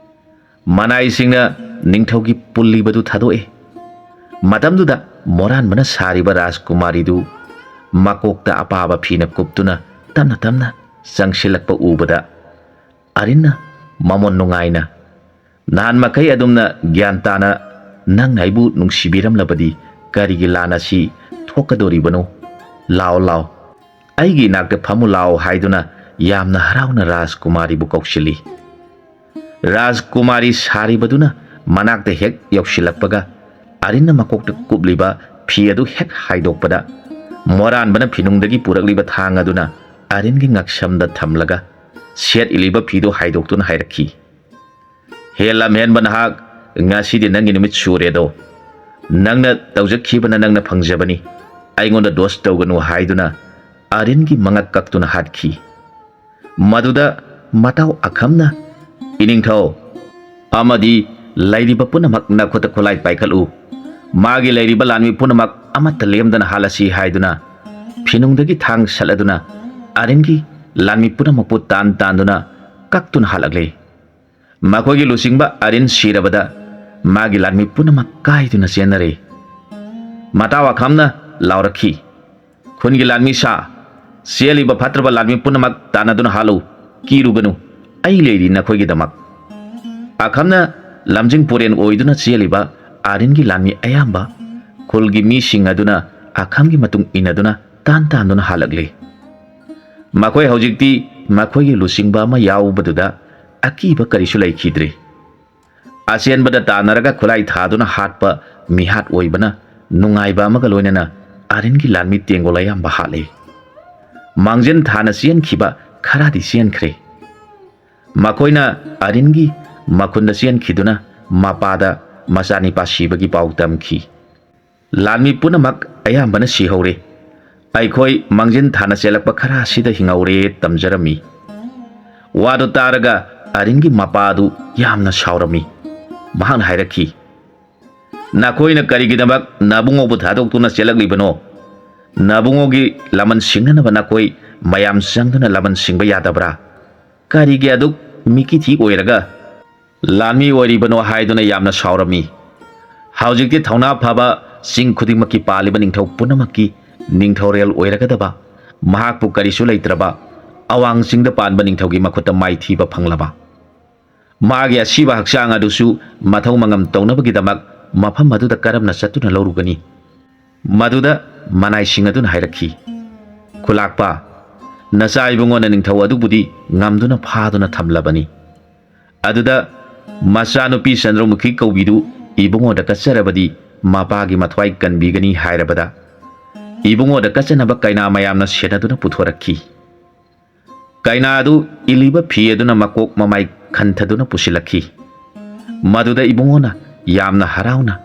ꯃꯅꯥꯏꯁꯤꯡꯅ ꯅꯤꯡꯊꯧꯒꯤ ꯄꯨꯜꯂꯤꯕꯗꯨ ꯊꯥꯗꯣꯛꯏ꯫ ꯃꯇꯝꯗꯨꯗ ꯃꯣꯔꯥꯟꯕꯅ ꯁꯥꯔꯤꯕ ꯔꯥꯖꯀꯨꯃꯥꯔꯤꯗꯨ ꯃꯀꯣꯛꯇ ꯑꯄꯥꯕ ꯐꯤꯅ ꯀꯨꯞꯇꯨꯅ ꯇꯞꯅ ꯇꯞꯅ ꯆꯪꯁꯤꯜꯂꯛꯄ ꯎꯕꯗ ꯑꯥꯔꯤꯟꯅ ꯃꯃꯣꯟ ꯅꯨꯡꯉꯥꯏꯅ, "ꯅꯍꯥꯟ ꯃꯈꯩ ꯑꯗꯨꯝꯅ ꯒ꯭ꯌꯥꯟ ꯇꯥꯅ ꯅꯪꯅ ꯑꯩꯕꯨ ꯅꯨꯡꯁꯤꯕꯤꯔꯝꯂꯕꯗꯤ ꯀꯔꯤꯒꯤ ꯂꯥꯟ ꯑꯁꯤ ꯊꯣꯛꯀꯗꯣꯔꯤꯕꯅꯣ? ꯂꯥꯎ, ꯂꯥꯎ, ꯑꯩꯒꯤ ꯏꯅꯥꯛꯇ ꯐꯝꯃꯨ ꯂꯥꯎ" ꯍꯥꯏꯗꯨꯅ ꯌꯥꯝꯅ ꯍꯔꯥꯎꯅ ꯔꯥꯖꯀꯨꯃꯥꯔꯤꯕꯨ ꯀꯧꯁꯤꯜꯂꯤ꯫ ꯔꯥꯖꯀꯨꯃꯥꯔꯤ ꯁꯥꯔꯤꯕꯗꯨꯅ ꯃꯅꯥꯛꯇ ꯍꯦꯛ ꯌꯧꯁꯤꯜꯂꯛꯄꯒ ꯑꯥꯔꯤꯟꯅ ꯃꯀꯣꯛꯇ ꯀꯨꯞꯂꯤꯕ ꯐꯤ ꯑꯗꯨ ꯍꯦꯛ ꯍꯥꯏꯗꯣꯛꯄꯗ ꯃꯣꯔꯥꯟꯕꯅ ꯐꯤꯅꯨꯡꯗꯒꯤ ꯄꯨꯔꯛꯂꯤꯕ ꯊꯥꯡ ꯑꯗꯨꯅ ꯑꯔꯤꯟꯒꯤ ꯉꯛꯁꯝꯗ ꯊꯝꯂꯒ ꯁꯦꯠ ꯏꯜꯂꯤꯕ ꯐꯤꯗꯨ ꯍꯥꯏꯗꯣꯛꯇꯨꯅ ꯍꯥꯏꯔꯛꯈꯤ, "ꯍꯦ ꯂꯝꯍꯦꯟꯕ ꯅꯍꯥꯛ, ꯉꯁꯤꯗꯤ ꯅꯪꯒꯤ ꯅꯨꯃꯤꯠ ꯁꯨꯔꯦꯗꯣ꯫ ꯅꯪꯅ ꯇꯧꯖꯈꯤꯕꯅ ꯅꯪꯅ ꯐꯪꯖꯕꯅꯤ꯫ ꯑꯩꯉꯣꯟꯗ ꯗꯣꯁ ꯇꯧꯒꯅꯨ" ꯍꯥꯏꯗꯨꯅ ꯑꯔꯤꯟꯒꯤ ꯃꯉꯛ ꯀꯛꯇꯨꯅ ꯍꯥꯠꯈꯤ꯫ ꯃꯗꯨꯗ ꯃꯇꯥꯎ ꯑꯈꯝꯅ, "ꯏꯅꯤꯡꯊꯧ ꯑꯃꯗꯤ ꯂꯩꯔꯤꯕ ꯄꯨꯝꯅꯃꯛ ꯅꯈꯨꯠꯇ ꯈꯨꯠꯂꯥꯏ ꯄꯥꯏꯈꯠꯂꯨ꯫ ꯃꯥꯒꯤ ꯂꯩꯔꯤꯕ ꯂꯥꯟꯃꯤ ꯄꯨꯝꯅꯃꯛ ꯑꯃꯠꯇ ꯂꯦꯝꯗꯅ ꯍꯥꯠꯂꯁꯤ" ꯍꯥꯏꯗꯨꯅ ꯐꯤꯅꯨꯡꯗꯒꯤ ꯊꯥꯡ ꯁꯠꯂꯗꯨꯅ ꯑꯔꯤꯟꯒꯤ ꯂꯥꯟꯃꯤ ꯄꯨꯝꯅꯃꯛꯄꯨ ꯇꯥꯟ ꯇꯥꯟꯗꯨꯅ ꯀꯛꯇꯨꯅ ꯍꯥꯠꯂꯛꯂꯦ꯫ ꯃꯈꯣꯏꯒꯤ ꯂꯨꯆꯤꯡꯕ ꯑꯔꯤꯟ ꯁꯤꯔꯕꯗ ꯃꯥꯒꯤ ꯂꯥꯟꯃꯤ ꯄꯨꯝꯅꯃꯛ ꯀꯥꯏꯗꯨꯅ ꯆꯦꯟꯅꯔꯦ꯫ ꯃꯇꯥꯎ ꯑꯈꯝꯅ ꯂꯥꯎꯔꯛꯈꯤ, "ꯈꯨꯟꯒꯤ ꯂꯥꯟꯃꯤ ꯁꯥ, ꯆꯦꯜꯂꯤꯕ ꯐꯠꯇ꯭ꯔꯕ ꯂꯥꯟꯃꯤ ꯄꯨꯝꯅꯃꯛ ꯇꯥꯟꯅꯗꯨꯅ ꯍꯥꯠꯂꯨ, ꯀꯤꯔꯨꯒꯅꯨ, ꯑꯩ ꯂꯩꯔꯤ ꯅꯈꯣꯏꯒꯤꯗꯃꯛ"꯫ ꯑꯈꯝꯅ ꯂꯝꯖꯤꯡ ꯄꯨꯔꯦꯟ ꯑꯣꯏꯗꯨꯅ ꯆꯦꯜꯂꯤꯕ ꯑꯥꯔꯤꯟꯒꯤ ꯂꯥꯟꯃꯤ ꯑꯌꯥꯝꯕ ꯈꯨꯜꯒꯤ ꯃꯤꯁꯤꯡ ꯑꯗꯨꯅ ꯑꯈꯝꯒꯤ ꯃꯇꯨꯡ ꯏꯟꯅꯗꯨꯅ ꯇꯥꯟ ꯇꯥꯟꯗꯨꯅ ꯍꯥꯠꯂꯛꯂꯤ꯫ ꯃꯈꯣꯏ ꯍꯧꯖꯤꯛꯇꯤ ꯃꯈꯣꯏꯒꯤ ꯂꯨꯆꯤꯡꯕ ꯑꯃ ꯌꯥꯎꯕꯗꯨꯗ ꯑꯀꯤꯕ ꯀꯔꯤꯁꯨ ꯂꯩꯈꯤꯗ꯭ꯔꯦ꯫ ꯑꯆꯦꯟꯕꯗ ꯇꯥꯟꯅꯔꯒ ꯈꯨꯠꯂꯥꯏ ꯊꯥꯗꯨꯅ ꯍꯥꯠꯄ ꯃꯤꯍꯥꯠ ꯑꯣꯏꯕꯅ ꯅꯨꯡꯉꯥꯏꯕ ꯑꯃꯒ ꯂꯣꯏꯅꯅ ꯑꯥꯔꯤꯟꯒꯤ ꯂꯥꯟꯃꯤ ꯇꯦꯡꯒꯣꯜ ꯑꯌꯥꯝꯕ ꯍꯥꯠꯂꯦ꯫ ꯃꯥꯡꯖꯤꯟ ꯊꯥꯅ ꯆꯦꯟꯈꯤꯕ ꯈꯔꯗꯤ ꯆꯦꯟꯈ꯭ꯔꯦ꯫ ꯃꯈꯣꯏꯅ ꯑꯥꯔꯤꯟꯒꯤ ꯃꯈꯨꯟꯗ ꯆꯦꯟꯈꯤꯗꯨꯅ ꯃꯄꯥꯗ ꯃꯆꯥꯅꯤꯄꯥ ꯁꯤꯕꯒꯤ ꯄꯥꯎ ꯇꯝꯈꯤ꯫ "ꯂꯥꯟꯃꯤ ꯄꯨꯝꯅꯃꯛ ꯑꯌꯥꯝꯕꯅ ꯁꯤꯍꯧꯔꯦ꯫ ꯑꯩꯈꯣꯏ ꯃꯥꯡꯖꯤꯟ ꯊꯥꯅ ꯆꯦꯜꯂꯛꯄ ꯈꯔ ꯑꯁꯤꯗ ꯍꯤꯡꯍꯧꯔꯦ" ꯇꯝꯖꯔꯝꯃꯤ꯫ ꯋꯥꯗꯨ ꯇꯥꯔꯒ ꯑꯥꯔꯤꯟꯒꯤ ꯃꯄꯥ ꯑꯗꯨ ꯌꯥꯝꯅ ꯁꯥꯎꯔꯝꯃꯤ꯫ ꯃꯍꯥꯛꯅ ꯍꯥꯏꯔꯛꯈꯤ, "ꯅꯈꯣꯏꯅ ꯀꯔꯤꯒꯤꯗꯃꯛ ꯅꯕꯨꯡꯉꯣꯕꯨ ꯊꯥꯗꯣꯛꯇꯨꯅ ꯆꯦꯜꯂꯛꯂꯤꯕꯅꯣ? ꯅꯕꯨꯡꯉꯣꯒꯤ ꯂꯃꯟ ꯁꯤꯡꯅꯅꯕ ꯅꯈꯣꯏ ꯃꯌꯥꯝ ꯆꯪꯗꯨꯅ ꯂꯃꯟ ꯁꯤꯡꯕ ꯌꯥꯗꯕ꯭ꯔꯥ? ꯀꯔꯤꯒꯤ ꯑꯗꯨꯛ ꯃꯤꯀꯤꯊꯤ ꯑꯣꯏꯔꯒ ꯂꯥꯟꯃꯤ ꯑꯣꯏꯔꯤꯕꯅꯣ?" ꯍꯥꯏꯗꯨꯅ ꯌꯥꯝꯅ ꯁꯥꯎꯔꯝꯃꯤ꯫ ꯍꯧꯖꯤꯛꯇꯤ ꯊꯧꯅꯥ ꯐꯕ ꯆꯤꯡ ꯈꯨꯗꯤꯡꯃꯛꯀꯤ ꯄꯥꯜꯂꯤꯕ ꯅꯤꯡꯊꯧ ꯄꯨꯝꯅꯃꯛꯀꯤ ꯅꯤꯡꯊꯧꯔꯦꯜ ꯑꯣꯏꯔꯒꯗꯕ, ꯃꯍꯥꯛꯄꯨ ꯀꯔꯤꯁꯨ ꯂꯩꯇ꯭ꯔꯕ ꯑꯋꯥꯡ ꯆꯤꯡꯗ ꯄꯥꯟꯕ ꯅꯤꯡꯊꯧꯒꯤ ꯃꯈꯨꯠꯇ ꯃꯥꯏꯊꯤꯕ ꯐꯪꯂꯕ, ꯃꯥꯒꯤ ꯑꯁꯤꯕ ꯍꯛꯆꯥꯡ ꯑꯗꯨꯁꯨ ꯃꯊꯧ ꯃꯉꯝ ꯇꯧꯅꯕꯒꯤꯗꯃꯛ ꯃꯐꯝ ꯑꯗꯨꯗ ꯀꯔꯝꯅ ꯆꯠꯇꯨꯅ ꯂꯧꯔꯨꯒꯅꯤ? ꯃꯗꯨꯗ ꯃꯅꯥꯏꯁꯤꯡ ꯑꯗꯨꯅ ꯍꯥꯏꯔꯛꯈꯤ, "ꯈꯨꯂꯥꯛꯄ, ꯅꯆꯥ ꯏꯕꯨꯡꯉꯣꯅ ꯅꯤꯡꯊꯧ ꯑꯗꯨꯕꯨꯗꯤ ꯉꯝꯗꯨꯅ ꯐꯥꯗꯨꯅ ꯊꯝꯂꯕꯅꯤ꯫ ꯑꯗꯨꯗ ꯃꯆꯥꯅꯨꯄꯤ ꯆꯟꯗ꯭ꯔꯃꯨꯈꯤ ꯀꯧꯕꯤꯗꯨ ꯏꯕꯨꯡꯉꯣꯗ ꯀꯠꯆꯔꯕꯗꯤ ꯃꯄꯥꯒꯤ ꯃꯊ꯭ꯋꯥꯏ ꯀꯟꯕꯤꯒꯅꯤ" ꯍꯥꯏꯔꯕꯗ, ꯏꯕꯨꯡꯉꯣꯗ ꯀꯠꯆꯅꯕ ꯀꯩꯅꯥ ꯃꯌꯥꯝꯅ ꯁꯦꯟꯅꯗꯨꯅ ꯄꯨꯊꯣꯔꯛꯈꯤ꯫ ꯀꯩꯅꯥ ꯑꯗꯨ ꯏꯜꯂꯤꯕ ꯐꯤ ꯑꯗꯨꯅ ꯃꯀꯣꯛ ꯃꯃꯥꯏ ꯈꯟꯊꯗꯨꯅ ꯄꯨꯁꯤꯜꯂꯛꯈꯤ꯫ ꯃꯗꯨꯗ ꯏꯕꯨꯡꯉꯣꯅ ꯌꯥꯝꯅ ꯍꯔꯥꯎꯅ,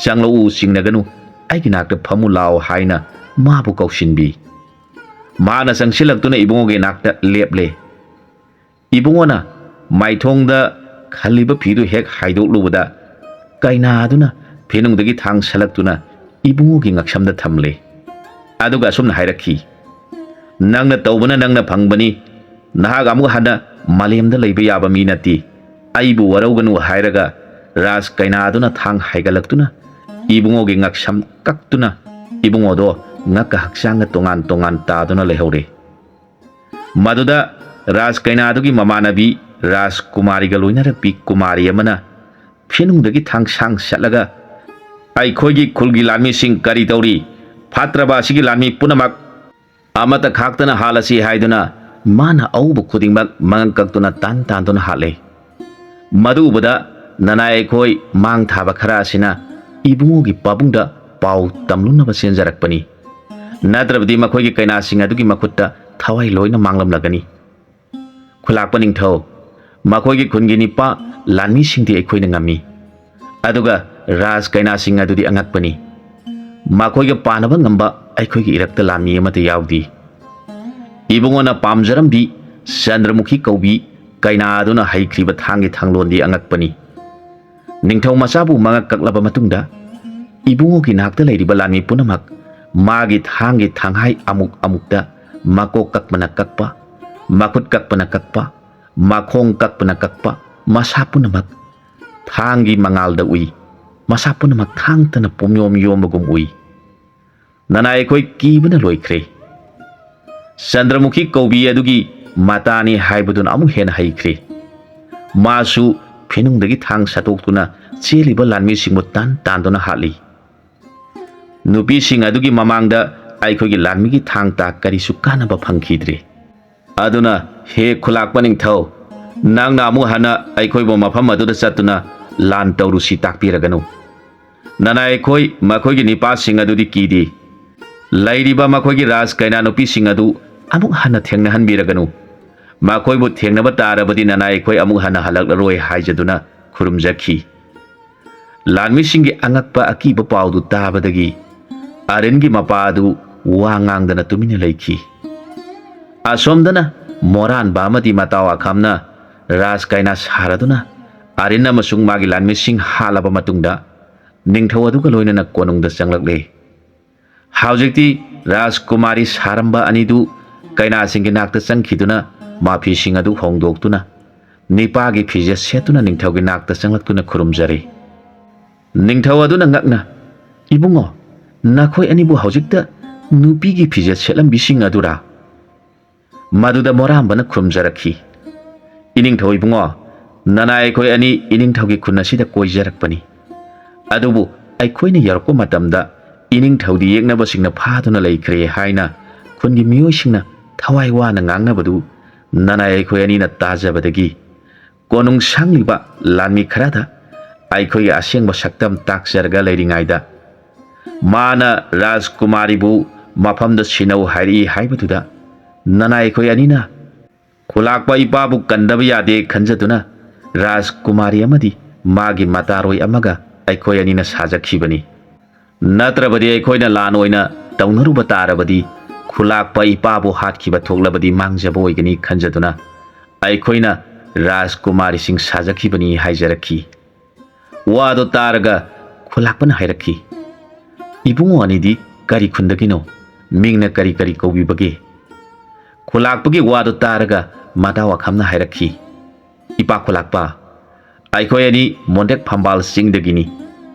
"ꯆꯪꯂꯛꯎ, ꯆꯤꯡꯅꯒꯅꯨ, ꯑꯩꯒꯤ ꯅꯥꯛꯇ ꯐꯝꯃꯨ ꯂꯥꯛꯑꯣ" ꯍꯥꯏꯅ ꯃꯥꯕꯨ ꯀꯧꯁꯤꯟꯕꯤ꯫ ꯃꯥꯅ ꯆꯪꯁꯤꯜꯂꯛꯇꯨꯅ ꯏꯕꯨꯡꯉꯣꯒꯤ ꯅꯥꯛꯇ ꯂꯦꯞꯂꯦ꯫ ꯏꯕꯨꯡꯉꯣꯅ ꯃꯥꯏꯊꯣꯡꯗ ꯈꯜꯂꯤꯕ ꯐꯤꯗꯨ ꯍꯦꯛ ꯍꯥꯏꯗꯣꯛꯂꯨꯕꯗ, ꯀꯩꯅꯥ ꯑꯗꯨꯅ ꯐꯤꯅꯨꯡꯗꯒꯤ ꯊꯥꯡ ꯁꯠꯂꯛꯇꯨꯅ ꯏꯕꯨꯡꯉꯣꯒꯤ ꯉꯛꯁꯝꯗ ꯊꯝꯂꯦ꯫ ꯑꯗꯨꯒ ꯑꯁꯨꯝꯅ ꯍꯥꯏꯔꯛꯈꯤ, "ꯅꯪꯅ ꯇꯧꯕꯅ ꯅꯪꯅ ꯐꯪꯕꯅꯤ꯫ ꯅꯍꯥꯛ ꯑꯃꯨꯛ ꯍꯟꯅ ꯃꯥꯂꯦꯝꯗ ꯂꯩꯕ ꯌꯥꯕ ꯃꯤ ꯅꯠꯇꯦ꯫ ꯑꯩꯕꯨ ꯋꯥꯔꯧꯒꯅꯨ" ꯍꯥꯏꯔꯒ ꯔꯥꯖ ꯀꯩꯅꯥ ꯑꯗꯨꯅ ꯊꯥꯡ ꯍꯥꯏꯒꯠꯂꯛꯇꯨꯅ ꯏꯕꯨꯡꯉꯣꯒꯤ ꯉꯛꯁꯝ ꯀꯛꯇꯨꯅ ꯏꯕꯨꯡꯉꯣꯗꯣ ꯉꯛꯀ ꯍꯛꯆꯥꯡꯒ ꯇꯣꯉꯥꯟ ꯇꯣꯉꯥꯟ ꯇꯥꯗꯨꯅ ꯂꯩꯍꯧꯔꯦ꯫ ꯃꯗꯨꯗ ꯔꯥꯖ ꯀꯩꯅꯥꯗꯨꯒꯤ ꯃꯃꯥꯟꯅꯕꯤ ꯔꯥꯖꯀꯨꯃꯥꯔꯤꯒ ꯂꯣꯏꯅꯔꯛꯄꯤ ꯀꯨꯃꯥꯔꯤ ꯑꯃꯅ ꯐꯤꯅꯨꯡꯗꯒꯤ ꯊꯥꯡꯁꯥꯡ ꯁꯠꯂꯒ, "ꯑꯩꯈꯣꯏꯒꯤ ꯈꯨꯜꯒꯤ ꯂꯥꯟꯃꯤꯁꯤꯡ ꯀꯔꯤ ꯇꯧꯔꯤ? ꯐꯠꯇ꯭ꯔꯕ ꯑꯁꯤꯒꯤ ꯂꯥꯟꯃꯤ ꯄꯨꯝꯅꯃꯛ ꯑꯃꯠꯇ ꯈꯥꯛꯇꯅ ꯍꯥꯠꯂꯁꯤ" ꯍꯥꯏꯗꯨꯅ ꯃꯥꯅ ꯑꯎꯕ ꯈꯨꯗꯤꯡꯃꯛ ꯃꯉꯛ ꯀꯛꯇꯨꯅ ꯇꯥꯟ ꯇꯥꯟꯗꯨꯅ ꯍꯥꯠꯂꯦ꯫ ꯃꯗꯨ ꯎꯕꯗ ꯅꯅꯥꯏ ꯑꯩꯈꯣꯏ ꯃꯥꯡ ꯊꯥꯕ ꯈꯔ ꯑꯁꯤꯅ ꯏꯕꯨꯡꯉꯣꯒꯤ ꯄꯥꯕꯨꯡꯗ ꯄꯥꯎ ꯇꯝꯂꯨꯅꯕ ꯆꯦꯟꯖꯔꯛꯄꯅꯤ꯫ ꯅꯠꯇ꯭ꯔꯕꯗꯤ ꯃꯈꯣꯏꯒꯤ ꯀꯩꯅꯥꯁꯤꯡ ꯑꯗꯨꯒꯤ ꯃꯈꯨꯠꯇ ꯊꯋꯥꯏ ꯂꯣꯏꯅ ꯃꯥꯡꯂꯝꯂꯒꯅꯤ꯫ ꯈꯨꯂꯥꯛꯄ ꯅꯤꯡꯊꯧ, ꯃꯈꯣꯏꯒꯤ ꯈꯨꯟꯒꯤ ꯅꯤꯄꯥ ꯂꯥꯟꯃꯤꯁꯤꯡꯗꯤ ꯑꯩꯈꯣꯏꯅ ꯉꯝꯃꯤ, ꯑꯗꯨꯒ ꯔꯥꯖ ꯀꯩꯅꯥꯁꯤꯡ ꯑꯗꯨꯗꯤ ꯑꯉꯛꯄꯅꯤ꯫ ꯃꯈꯣꯏꯒ ꯄꯥꯅꯕ ꯉꯝꯕ ꯑꯩꯈꯣꯏꯒꯤ ꯏꯔꯛꯇ ꯂꯥꯟꯃꯤ ꯑꯃꯠꯇ ꯌꯥꯎꯗꯦ꯫ ꯏꯕꯨꯡꯉꯣꯅ ꯄꯥꯝꯖꯔꯝꯕꯤ ꯆꯟꯗ꯭ꯔꯃꯨꯈꯤ ꯀꯧꯕꯤ ꯀꯩꯅꯥ ꯑꯗꯨꯅ ꯍꯩꯈ꯭ꯔꯤꯕ ꯊꯥꯡꯒꯤ ꯊꯥꯡꯂꯣꯟꯗꯤ ꯑꯉꯛꯄꯅꯤ꯫ ꯅꯤꯡꯊꯧ ꯃꯆꯥꯕꯨ ꯃꯉꯛ ꯀꯛꯂꯕ ꯃꯇꯨꯡꯗ, ꯏꯕꯨꯡꯉꯣꯒꯤ ꯅꯥꯛꯇ ꯂꯩꯔꯤꯕ ꯂꯥꯟꯃꯤ ꯄꯨꯝꯅꯃꯛ ꯃꯥꯒꯤ ꯊꯥꯡꯒꯤ ꯊꯥꯡꯍꯥꯏ ꯑꯃꯨꯛ ꯑꯃꯨꯛꯇ ꯃꯀꯣꯛ ꯀꯛꯄꯅ ꯀꯛꯄ, ꯃꯈꯨꯠ ꯀꯛꯄꯅ ꯀꯛꯄ, ꯃꯈꯣꯡ ꯀꯛꯄꯅ ꯀꯛꯄ, ꯃꯁꯥ ꯄꯨꯝꯅꯃꯛ ꯊꯥꯡꯒꯤ ꯃꯉꯥꯜꯗ ꯎꯏ꯫ ꯃꯁꯥ ꯄꯨꯝꯅꯃꯛ ꯊꯥꯡꯇꯅ ꯄꯨꯝꯌꯣꯝ ꯌꯣꯝꯕꯒꯨꯝ ꯎꯏ꯫ ꯅꯅꯥꯏ ꯑꯩꯈꯣꯏ ꯀꯤꯕꯅ ꯂꯣꯏꯈ꯭ꯔꯦ꯫ ꯆꯟꯗ꯭ꯔꯃꯨꯈꯤ ꯀꯧꯕꯤ ꯑꯗꯨꯒꯤ ꯃꯇꯥꯅꯤ ꯍꯥꯏꯕꯗꯨꯅ ꯑꯃꯨꯛ ꯍꯦꯟꯅ ꯍꯩꯈ꯭ꯔꯦ꯫ ꯃꯥꯁꯨ ꯐꯤꯅꯨꯡꯗꯒꯤ ꯊꯥꯡ ꯁꯠꯇꯣꯛꯇꯨꯅ ꯆꯦꯜꯂꯤꯕ ꯂꯥꯟꯃꯤꯁꯤꯡꯕꯨ ꯇꯥꯟ ꯇꯥꯟꯗꯨꯅ ꯍꯥꯠꯂꯤ꯫ ꯅꯨꯄꯤꯁꯤꯡ ꯑꯗꯨꯒꯤ ꯃꯃꯥꯡꯗ ꯑꯩꯈꯣꯏꯒꯤ ꯂꯥꯟꯃꯤꯒꯤ ꯊꯥꯡ ꯇꯥ ꯀꯔꯤꯁꯨ ꯀꯥꯟꯅꯕ ꯐꯪꯈꯤꯗ꯭ꯔꯦ꯫ ꯑꯗꯨꯅ, ꯍꯦ ꯈꯨꯂꯥꯛꯄ ꯅꯤꯡꯊꯧ, ꯅꯪꯅ ꯑꯃꯨꯛ ꯍꯟꯅ ꯑꯩꯈꯣꯏꯕꯨ ꯃꯐꯝ ꯑꯗꯨꯗ ꯆꯠꯇꯨꯅ ꯂꯥꯟ ꯇꯧꯔꯨꯁꯤ ꯇꯥꯛꯄꯤꯔꯒꯅꯨ꯫ ꯅꯅꯥꯏ ꯑꯩꯈꯣꯏ ꯃꯈꯣꯏꯒꯤ ꯅꯤꯄꯥꯁꯤꯡ ꯑꯗꯨꯗꯤ ꯀꯤꯗꯦ꯫ ꯂꯩꯔꯤꯕ ꯃꯈꯣꯏꯒꯤ ꯔꯥꯖ ꯀꯩꯅꯥ ꯅꯨꯄꯤꯁꯤꯡ ꯑꯗꯨ ꯑꯃꯨꯛ ꯍꯟꯅ ꯊꯦꯡꯅꯍꯟꯕꯤꯔꯒꯅꯨ꯫ ꯃꯈꯣꯏꯕꯨ ꯊꯦꯡꯅꯕ ꯇꯥꯔꯕꯗꯤ ꯅꯅꯥꯏ ꯑꯩꯈꯣꯏ ꯑꯃꯨꯛ ꯍꯟꯅ ꯍꯜꯂꯛꯂꯔꯣꯏ ꯍꯥꯏꯖꯗꯨꯅ ꯈꯨꯔꯨꯝꯖꯈꯤ꯫ ꯂꯥꯟꯃꯤꯁꯤꯡꯒꯤ ꯑꯉꯛꯄ ꯑꯀꯤꯕ ꯄꯥꯎꯗꯨ ꯇꯥꯕꯗꯒꯤ ꯑꯔꯤꯟꯒꯤ ꯃꯄꯥ ꯑꯗꯨ ꯋꯥ ꯉꯥꯡꯗꯅ ꯇꯨꯃꯤꯟꯅ ꯂꯩꯈꯤ꯫ ꯑꯁꯣꯝꯗꯅ ꯃꯣꯔꯥꯟꯕ ꯑꯃꯗꯤ ꯃꯇꯥꯎ ꯑꯈꯥꯝꯅ ꯔꯥꯖ ꯀꯩꯅꯥ ꯁꯥꯔꯗꯨꯅ ꯑꯔꯤꯟ ꯑꯃꯁꯨꯡ ꯃꯥꯒꯤ ꯂꯥꯟꯃꯤꯁꯤꯡ ꯍꯥꯠꯂꯕ ꯃꯇꯨꯡꯗ ꯅꯤꯡꯊꯧ ꯑꯗꯨꯒ ꯂꯣꯏꯅꯅ ꯀꯣꯅꯨꯡꯗ ꯆꯪꯂꯛꯂꯦ꯫ ꯍꯧꯖꯤꯛꯇꯤ ꯔꯥꯖꯀꯨꯃꯥꯔꯤ ꯁꯥꯔꯝꯕ ꯑꯅꯤꯗꯨ ꯀꯩꯅꯥꯁꯤꯡꯒꯤ ꯅꯥꯛꯇ ꯆꯪꯈꯤꯗꯨꯅ ꯃꯥꯐꯤꯁꯤꯡ ꯑꯗꯨ ꯍꯣꯡꯗꯣꯛꯇꯨꯅ ꯅꯤꯄꯥꯒꯤ ꯐꯤꯖꯦꯠ ꯁꯦꯠꯇꯨꯅ ꯅꯤꯡꯊꯧꯒꯤ ꯅꯥꯛꯇ ꯆꯪꯂꯛꯇꯨꯅ ꯈꯨꯔꯨꯝꯖꯔꯦ꯫ ꯅꯤꯡꯊꯧ ꯑꯗꯨꯅ ꯉꯛꯅ, "ꯏꯕꯨꯡꯉꯣ, ꯅꯈꯣꯏ ꯑꯅꯤꯕꯨ ꯍꯧꯖꯤꯛꯇ ꯅꯨꯄꯤꯒꯤ ꯐꯤꯖꯦꯠ ꯁꯦꯠꯂꯝꯕꯤꯁꯤꯡ ꯑꯗꯨꯔꯥ?" ꯃꯗꯨꯗ ꯃꯣꯔꯥꯝꯕꯅ ꯈꯨꯔꯨꯝꯖꯔꯛꯈꯤ, "ꯏꯅꯤꯡꯊꯧ ꯏꯕꯨꯡꯉꯣ, ꯅꯅꯥꯏ ꯑꯩꯈꯣꯏ ꯑꯅꯤ ꯏꯅꯤꯡꯊꯧꯒꯤ ꯈꯨꯟ ꯑꯁꯤꯗ ꯀꯣꯏꯖꯔꯛꯄꯅꯤ꯫ ꯑꯗꯨꯕꯨ ꯑꯩꯈꯣꯏꯅ ꯌꯧꯔꯛꯄ ꯃꯇꯝꯗ ꯏꯅꯤꯡꯊꯧꯗꯤ ꯌꯦꯛꯅꯕꯁꯤꯡꯅ ꯐꯥꯗꯨꯅ ꯂꯩꯈ꯭ꯔꯦ" ꯍꯥꯏꯅ ꯈꯨꯟꯒꯤ ꯃꯤꯑꯣꯏꯁꯤꯡꯅ ꯊꯋꯥꯏ ꯋꯥꯅ ꯉꯥꯡꯅꯕꯗꯨ ꯅꯅꯥꯏ ꯑꯩꯈꯣꯏ ꯑꯅꯤꯅ ꯇꯥꯖꯕꯗꯒꯤ ꯀꯣꯅꯨꯡ ꯁꯪꯂꯤꯕ ꯂꯥꯟꯃꯤ ꯈꯔꯗ ꯑꯩꯈꯣꯏꯒꯤ ꯑꯁꯦꯡꯕ ꯁꯛꯇꯝ ꯇꯥꯛꯆꯔꯒ ꯂꯩꯔꯤꯉꯩꯗ ꯃꯥꯅ ꯔꯥꯖꯀꯨꯃꯥꯔꯤꯕꯨ ꯃꯐꯝꯗ ꯁꯤꯟꯅꯧ ꯍꯥꯏꯔꯛꯏ ꯍꯥꯏꯕꯗꯨꯗ ꯅꯅꯥꯏ ꯑꯩꯈꯣꯏ ꯑꯅꯤꯅ ꯈꯨꯂꯥꯛꯄ ꯏꯄꯥꯕꯨ ꯀꯟꯗꯕ ꯌꯥꯗꯦ ꯈꯟꯖꯗꯨꯅ ꯔꯥꯖꯀꯨꯃꯥꯔꯤ ꯑꯃꯗꯤ ꯃꯥꯒꯤ ꯃꯇꯥꯔꯣꯏ ꯑꯃꯒ ꯑꯩꯈꯣꯏ ꯑꯅꯤꯅ ꯁꯥꯖꯈꯤꯕꯅꯤ꯫ ꯅꯠꯇ꯭ꯔꯕꯗꯤ ꯑꯩꯈꯣꯏꯅ ꯂꯥꯟ ꯑꯣꯏꯅ ꯇꯧꯅꯔꯨꯕ ꯇꯥꯔꯕꯗꯤ ꯈꯨꯂꯥꯛꯄ ꯏꯄꯥꯕꯨ ꯍꯥꯠꯈꯤꯕ ꯊꯣꯛꯂꯕꯗꯤ ꯃꯥꯡꯖꯕ ꯑꯣꯏꯒꯅꯤ ꯈꯟꯖꯗꯨꯅ ꯑꯩꯈꯣꯏꯅ ꯔꯥꯖꯀꯨꯃꯥꯔꯤꯁꯤꯡ ꯁꯥꯖꯈꯤꯕꯅꯤ ꯍꯥꯏꯖꯔꯛꯈꯤ꯫ ꯋꯥꯗꯨ ꯇꯥꯔꯒ ꯈꯨꯂꯥꯛꯄꯅ ꯍꯥꯏꯔꯛꯈꯤ, "ꯏꯕꯨꯡꯉꯣ ꯑꯅꯤꯗꯤ ꯀꯔꯤ ꯈꯨꯟꯗꯒꯤꯅꯣ? ꯃꯤꯡꯅ ꯀꯔꯤ ꯀꯔꯤ ꯀꯧꯕꯤꯕꯒꯦ?" ꯈꯨꯂꯥꯛꯄꯒꯤ ꯋꯥꯗꯨ ꯇꯥꯔꯒ ꯃꯇꯥꯎ ꯑꯈꯥꯝꯅ ꯍꯥꯏꯔꯛꯈꯤ, "ꯏꯄꯥ ꯈꯨꯂꯥꯛꯄ, ꯑꯩꯈꯣꯏ ꯑꯅꯤ ꯃꯣꯟꯗꯦꯛ ꯐꯝꯕꯥꯜ ꯆꯤꯡꯗꯒꯤꯅꯤ꯫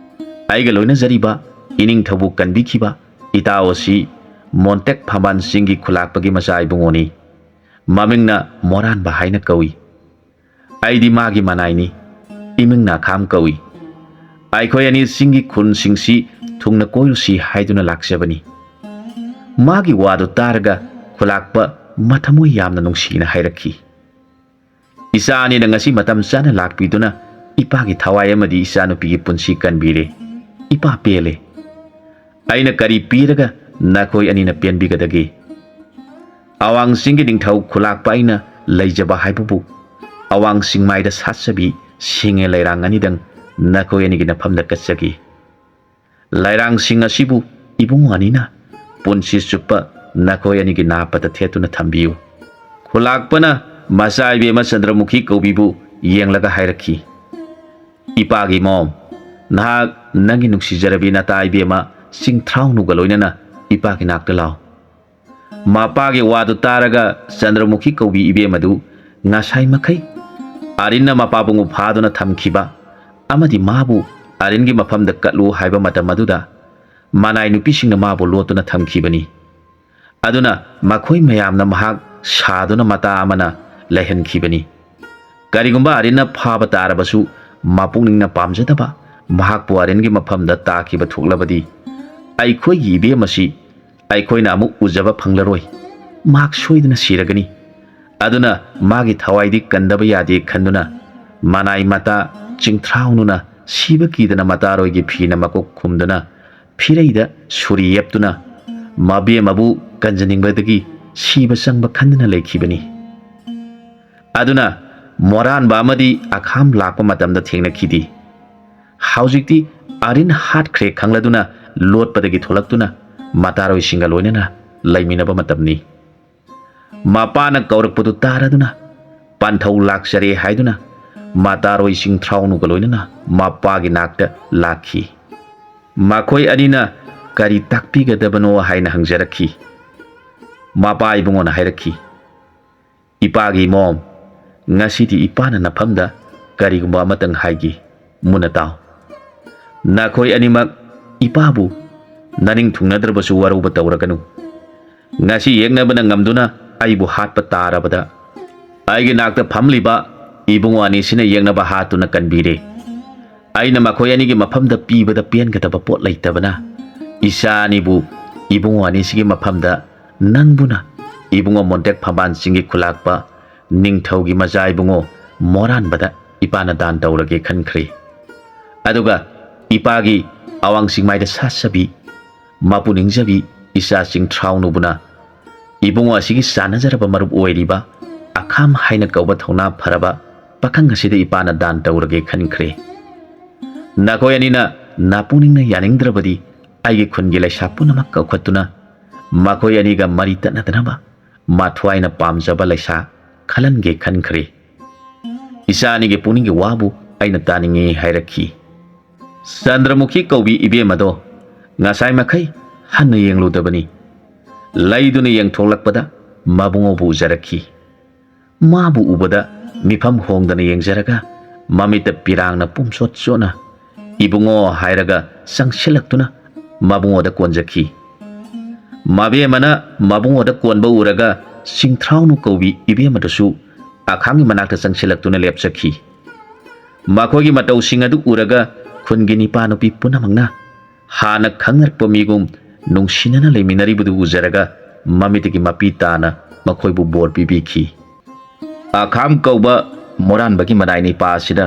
ꯑꯩꯒ ꯂꯣꯏꯅꯖꯔꯤꯕ ꯏꯅꯤꯡꯊꯧꯕꯨ ꯀꯟꯕꯤꯈꯤꯕ ꯏꯇꯥꯎ ꯑꯁꯤ ꯃꯣꯟꯇꯦꯛ ꯐꯝꯕꯥꯜ ꯆꯤꯡꯒꯤ ꯈꯨꯂꯥꯛꯄꯒꯤ ꯃꯆꯥ ꯏꯕꯨꯡꯉꯣꯅꯤ꯫ ꯃꯃꯤꯡꯅ ꯃꯣꯔꯥꯟꯕ ꯍꯥꯏꯅ ꯀꯧꯏ꯫ ꯑꯩꯗꯤ ꯃꯥꯒꯤ ꯃꯅꯥꯏꯅꯤ꯫ ꯏꯃꯤꯡꯅ ꯑꯈꯥꯝ ꯀꯧꯏ꯫ ꯑꯩꯈꯣꯏ ꯑꯅꯤ ꯆꯤꯡꯒꯤ ꯈꯨꯟꯁꯤꯡꯁꯤ ꯊꯨꯡꯅ ꯀꯣꯏꯔꯨꯁꯤ ꯍꯥꯏꯗꯨꯅ ꯂꯥꯛꯆꯕꯅꯤ꯫" ꯃꯥꯒꯤ ꯋꯥꯗꯨ ꯇꯥꯔꯒ ꯈꯨꯂꯥꯛꯄ ꯃꯊꯃꯣꯏ ꯌꯥꯝꯅ ꯅꯨꯡꯁꯤꯅ ꯍꯥꯏꯔꯛꯈꯤ, "ꯏꯆꯥ ꯑꯅꯤꯅ ꯉꯁꯤ ꯃꯇꯝ ꯆꯥꯅ ꯂꯥꯛꯄꯤꯗꯨꯅ ꯏꯄꯥꯒꯤ ꯊꯋꯥꯏ ꯑꯃꯗꯤ ꯏꯆꯥꯅꯨꯄꯤꯒꯤ ꯄꯨꯟꯁꯤ ꯀꯟꯕꯤꯔꯦ꯫ ꯏꯄꯥ ꯄꯦꯜꯂꯦ꯫ ꯑꯩꯅ ꯀꯔꯤ ꯄꯤꯔꯒ ꯅꯈꯣꯏ ꯑꯅꯤꯅ ꯄꯦꯟꯕꯤꯒꯗꯒꯦ? ꯑꯋꯥꯡ ꯆꯤꯡꯒꯤ ꯅꯤꯡꯊꯧ ꯈꯨꯂꯥꯛꯄ ꯑꯩꯅ ꯂꯩꯖꯕ ꯍꯥꯏꯕꯕꯨ ꯑꯋꯥꯡ ꯆꯤꯡꯃꯥꯏꯗ ꯁꯥꯠꯆꯕꯤ ꯁꯤꯡꯉꯦ ꯂꯩꯔꯥꯡ ꯑꯅꯤꯗꯪ ꯅꯈꯣꯏ ꯑꯅꯤꯒꯤ ꯅꯐꯝꯗ ꯀꯠꯆꯒꯦ꯫ ꯂꯩꯔꯥꯡꯁꯤꯡ ꯑꯁꯤꯕꯨ ꯏꯕꯨꯡ ꯑꯅꯤꯅ ꯄꯨꯟꯁꯤ ꯆꯨꯞꯄ ꯅꯈꯣꯏ ꯑꯅꯤꯒꯤ ꯅꯥꯞꯄꯗ ꯊꯦꯠꯇꯨꯅ ꯊꯝꯕꯤꯌꯨ꯫ ꯈꯨꯂꯥꯛꯄꯅ ꯃꯆꯥ ꯏꯕꯦꯝꯃ ꯆꯟꯗ꯭ꯔꯃꯨꯈꯤ ꯀꯧꯕꯤꯕꯨ ꯌꯦꯡꯂꯒ ꯍꯥꯏꯔꯛꯈꯤ, "ꯏꯄꯥꯒꯤ ꯃꯣꯝ, ꯅꯍꯥꯛ ꯅꯪꯒꯤ ꯅꯨꯡꯁꯤꯖꯔꯕꯤ ꯅꯇꯥ ꯏꯕꯦꯝꯃ ꯆꯤꯡꯊ꯭ꯔꯥꯎꯅꯨꯒ ꯂꯣꯏꯅꯅ ꯏꯄꯥꯒꯤ ꯅꯥꯛꯇ ꯂꯥꯎ꯫" ꯃꯄꯥꯒꯤ ꯋꯥꯗꯨ ꯇꯥꯔꯒ ꯆꯟꯗ꯭ꯔꯃꯨꯈꯤ ꯀꯧꯕꯤ ꯏꯕꯦꯝꯃꯗꯨ ꯉꯁꯥꯏ ꯃꯈꯩ ꯑꯔꯤꯟꯅ ꯃꯄꯥꯕꯨꯡꯕꯨ ꯐꯥꯗꯨꯅ ꯊꯝꯈꯤꯕ ꯑꯃꯗꯤ ꯃꯥꯕꯨ ꯑꯔꯤꯟꯒꯤ ꯃꯐꯝꯗ ꯀꯠꯂꯨ ꯍꯥꯏꯕ ꯃꯇꯝ ꯑꯗꯨꯗ ꯃꯅꯥꯏ ꯅꯨꯄꯤꯁꯤꯡꯅ ꯃꯥꯕꯨ ꯂꯣꯠꯇꯨꯅ ꯊꯝꯈꯤꯕꯅꯤ꯫ ꯑꯗꯨꯅ ꯃꯈꯣꯏ ꯃꯌꯥꯝꯅ ꯃꯍꯥꯛ ꯁꯥꯗꯨꯅ ꯃꯇꯥ ꯑꯃꯅ ꯂꯩꯍꯟꯈꯤꯕꯅꯤ꯫ ꯀꯔꯤꯒꯨꯝꯕ ꯑꯔꯤꯟꯅ ꯐꯥꯕ ꯇꯥꯔꯕꯁꯨ ꯃꯄꯨꯛꯅꯤꯡꯅ ꯄꯥꯝꯖꯗꯕ ꯃꯍꯥꯛꯄꯨ ꯑꯔꯤꯟꯒꯤ ꯃꯐꯝꯗ ꯇꯥꯈꯤꯕ ꯊꯣꯛꯂꯕꯗꯤ ꯑꯩꯈꯣꯏꯒꯤ ꯏꯕꯦꯝ ꯑꯁꯤ ꯑꯩꯈꯣꯏꯅ ꯑꯃꯨꯛ ꯎꯖꯕ ꯐꯪꯂꯔꯣꯏ꯫ ꯃꯍꯥꯛ ꯁꯣꯏꯗꯅ ꯁꯤꯔꯒꯅꯤ꯫ ꯑꯗꯨꯅ ꯃꯥꯒꯤ ꯊꯋꯥꯏꯗꯤ ꯀꯟꯗꯕ ꯌꯥꯗꯦ ꯈꯟꯗꯨꯅ ꯃꯅꯥꯏ ꯃꯇꯥ ꯆꯤꯡꯊ꯭ꯔꯥꯎꯅꯨꯅ ꯁꯤꯕ ꯀꯤꯗꯅ ꯃꯇꯥꯔꯣꯏꯒꯤ ꯐꯤꯅ ꯃꯀꯣꯛ ꯈꯨꯝꯗꯨꯅ ꯐꯤꯔꯩꯗ ꯁꯨꯔꯤ ꯌꯦꯞꯇꯨꯅ ꯃꯕꯦꯝꯃꯕꯨ ꯀꯟꯖꯅꯤꯡꯕꯗꯒꯤ ꯁꯤꯕ ꯆꯪꯕ ꯈꯟꯗꯨꯅ ꯂꯩꯈꯤꯕꯅꯤ꯫ ꯑꯗꯨꯅ ꯃꯣꯔꯥꯟꯕ ꯑꯃꯗꯤ ꯑꯈꯥꯝ ꯂꯥꯛꯄ ꯃꯇꯝꯗ ꯊꯦꯡꯅꯈꯤꯗꯦ꯫ ꯍꯧꯖꯤꯛꯇꯤ ꯑꯔꯤꯟ ꯍꯥꯠꯈ꯭ꯔꯦ ꯈꯪꯂꯗꯨꯅ ꯂꯣꯠꯄꯗꯒꯤ ꯊꯣꯛꯂꯛꯇꯨꯅ ꯃꯇꯥꯔꯣꯏꯁꯤꯡꯒ ꯂꯣꯏꯅꯅ ꯂꯩꯃꯤꯟꯅꯕ ꯃꯇꯝꯅꯤ꯫ ꯃꯄꯥꯅ ꯀꯧꯔꯛꯄꯗꯨ ꯇꯥꯔꯗꯨꯅ ꯄꯥꯟꯊꯧ ꯂꯥꯛꯆꯔꯦ ꯍꯥꯏꯗꯨꯅ ꯃꯇꯥꯔꯣꯏꯁꯤꯡ ꯊ꯭ꯔꯥꯎꯅꯨꯒ ꯂꯣꯏꯅꯅ ꯃꯄꯥꯒꯤ ꯅꯥꯛꯇ ꯂꯥꯛꯈꯤ꯫ ꯃꯈꯣꯏ ꯑꯅꯤꯅ ꯀꯔꯤ ꯇꯥꯛꯄꯤꯒꯗꯕꯅꯣ ꯍꯥꯏꯅ ꯍꯪꯖꯔꯛꯈꯤ꯫ ꯃꯄꯥ ꯏꯕꯨꯡꯉꯣꯅ ꯍꯥꯏꯔꯛꯈꯤ, "ꯏꯄꯥꯒꯤ ꯃꯣꯝ, ꯉꯁꯤꯗꯤ ꯏꯄꯥꯅ ꯅꯐꯝꯗ ꯀꯔꯤꯒꯨꯝꯕ ꯑꯃꯇꯪ ꯍꯥꯏꯒꯦ, ꯃꯨꯟꯅ ꯇꯥꯎ꯫ ꯅꯈꯣꯏ ꯑꯅꯤꯃꯛ ꯏꯄꯥꯕꯨ ꯅꯅꯤꯡ ꯊꯨꯡꯅꯗ꯭ꯔꯕꯁꯨ ꯋꯥꯔꯧꯕ ꯇꯧꯔꯒꯅꯨ꯫ ꯉꯁꯤ ꯌꯦꯛꯅꯕꯅ ꯉꯝꯗꯨꯅ ꯑꯩꯕꯨ ꯍꯥꯠꯄ ꯇꯥꯔꯕꯗ ꯑꯩꯒꯤ ꯅꯥꯛꯇ ꯐꯝꯂꯤꯕ ꯏꯕꯨꯡꯉꯣ ꯑꯅꯤꯁꯤꯅ ꯌꯦꯛꯅꯕ ꯍꯥꯠꯇꯨꯅ ꯀꯟꯕꯤꯔꯦ꯫ ꯑꯩꯅ ꯃꯈꯣꯏ ꯑꯅꯤꯒꯤ ꯃꯐꯝꯗ ꯄꯤꯕꯗ ꯄꯦꯟꯒꯗꯕ ꯄꯣꯠ ꯂꯩꯇꯕꯅ ꯏꯆꯥ ꯑꯅꯤꯕꯨ ꯏꯕꯨꯡꯉꯣ ꯑꯅꯤꯁꯤꯒꯤ ꯃꯐꯝꯗ ꯅꯪꯕꯨꯅ ꯏꯕꯨꯡꯉꯣ ꯃꯣꯟꯇꯦꯛ ꯐꯝꯕꯥꯜ ꯆꯤꯡꯒꯤ ꯈꯨꯂꯥꯛꯄ ꯅꯤꯡꯊꯧꯒꯤ ꯃꯆꯥ ꯏꯕꯨꯡꯉꯣ ꯃꯣꯔꯥꯟꯕꯗ ꯏꯄꯥꯅ ꯗꯥꯟ ꯇꯧꯔꯒꯦ ꯈꯟꯈ꯭ꯔꯦ꯫ ꯑꯗꯨꯒ ꯏꯄꯥꯒꯤ ꯑꯋꯥꯡ ꯆꯤꯡꯃꯥꯏꯗ ꯁꯥꯠꯆꯕꯤ ꯃꯄꯨ ꯅꯤꯡꯖꯕꯤ ꯏꯆꯥ ꯆꯤꯡꯊ꯭ꯔꯥꯎꯅꯨꯕꯨꯅ ꯏꯕꯨꯡꯉꯣ ꯑꯁꯤꯒꯤ ꯆꯥꯟꯅꯖꯔꯕ ꯃꯔꯨꯞ ꯑꯣꯏꯔꯤꯕ ꯑꯈꯥꯝ ꯍꯥꯏꯅ ꯀꯧꯕ ꯊꯧꯅꯥ ꯐꯔꯕ ꯄꯥꯈꯪ ꯑꯁꯤꯗ ꯏꯄꯥꯅ ꯗꯥꯟ ꯇꯧꯔꯒꯦ ꯈꯟꯈ꯭ꯔꯦ꯫ ꯅꯈꯣꯏ ꯑꯅꯤꯅ ꯅꯄꯨꯅꯤꯡꯅ ꯌꯥꯅꯤꯡꯗ꯭ꯔꯕꯗꯤ ꯑꯩꯒꯤ ꯈꯨꯟꯒꯤ ꯂꯩꯁꯥ ꯄꯨꯝꯅꯃꯛ ꯀꯧꯈꯠꯇꯨꯅ ꯃꯈꯣꯏ ꯑꯅꯤꯒ ꯃꯔꯤ ꯇꯠꯅꯗꯅꯕ ꯃꯊ꯭ꯋꯥꯏꯅ ꯄꯥꯝꯖꯕ ꯂꯩꯁꯥ ꯈꯜꯍꯟꯒꯦ ꯈꯟꯈ꯭ꯔꯦ꯫ ꯏꯆꯥ ꯑꯅꯤꯒꯤ ꯄꯨꯛꯅꯤꯡꯒꯤ ꯋꯥꯕꯨ ꯑꯩꯅ ꯇꯥꯅꯤꯡꯉꯤ ꯍꯥꯏꯔꯛꯈꯤ꯫ ꯆꯟꯗ꯭ꯔꯃꯨꯈꯤ ꯀꯧꯕꯤ ꯏꯕꯦꯝ ꯑꯗꯣ ꯉꯁꯥꯏ ꯃꯈꯩ ꯍꯟꯅ ꯌꯦꯡꯂꯨꯗꯕꯅꯤ꯫ ꯂꯩꯗꯨꯅ ꯌꯦꯡꯊꯣꯛꯂꯛꯄꯗ ꯃꯕꯨꯡꯉꯣꯕꯨ ꯎꯖꯔꯛꯈꯤ꯫ ꯃꯥꯕꯨ ꯎꯕꯗ ꯃꯤꯐꯝ ꯍꯣꯡꯗꯅ ꯌꯦꯡꯖꯔꯒ ꯃꯃꯤꯠꯇ ꯄꯤꯔꯥꯡꯅ ꯄꯨꯝꯆꯣꯠ ꯆꯣꯠꯅ "ꯏꯕꯨꯡꯉꯣ" ꯍꯥꯏꯔꯒ ꯆꯪꯁꯤꯜꯂꯛꯇꯨꯅ ꯃꯕꯨꯡꯉꯣꯗ ꯀꯣꯟꯖꯈꯤ꯫ ꯃꯕꯦꯝꯃꯅ ꯃꯕꯨꯡꯉꯣꯗ ꯀꯣꯟꯕ ꯎꯔꯒ ꯆꯤꯡꯊ꯭ꯔꯥꯎꯅꯨ ꯀꯧꯕꯤ ꯏꯕꯦꯝꯃꯗꯨꯁꯨ ꯑꯈꯥꯝꯒꯤ ꯃꯅꯥꯛꯇ ꯆꯪꯁꯤꯜꯂꯛꯇꯨꯅ ꯂꯦꯞꯆꯈꯤ꯫ ꯃꯈꯣꯏꯒꯤ ꯃꯇꯧꯁꯤꯡ ꯑꯗꯨ ꯎꯔꯒ ꯈꯨꯟꯒꯤ ꯅꯤꯄꯥ ꯅꯨꯄꯤ ꯄꯨꯝꯅꯃꯛꯅ ꯍꯥꯟꯅ ꯈꯪꯅꯔꯛꯄ ꯃꯤꯒꯨꯝ ꯅꯨꯡꯁꯤꯅꯅ ꯂꯩꯃꯤꯟꯅꯔꯤꯕꯗꯨ ꯎꯖꯔꯒ ꯃꯃꯤꯠꯇꯒꯤ ꯃꯄꯤ ꯇꯥꯅ ꯃꯈꯣꯏꯕꯨ ꯕꯣꯔ ꯄꯤꯕꯤꯈꯤ꯫ ꯑꯈꯥꯝ ꯀꯧꯕ ꯃꯣꯔꯥꯟꯕꯒꯤ ꯃꯅꯥꯏ ꯅꯤꯄꯥ ꯑꯁꯤꯅ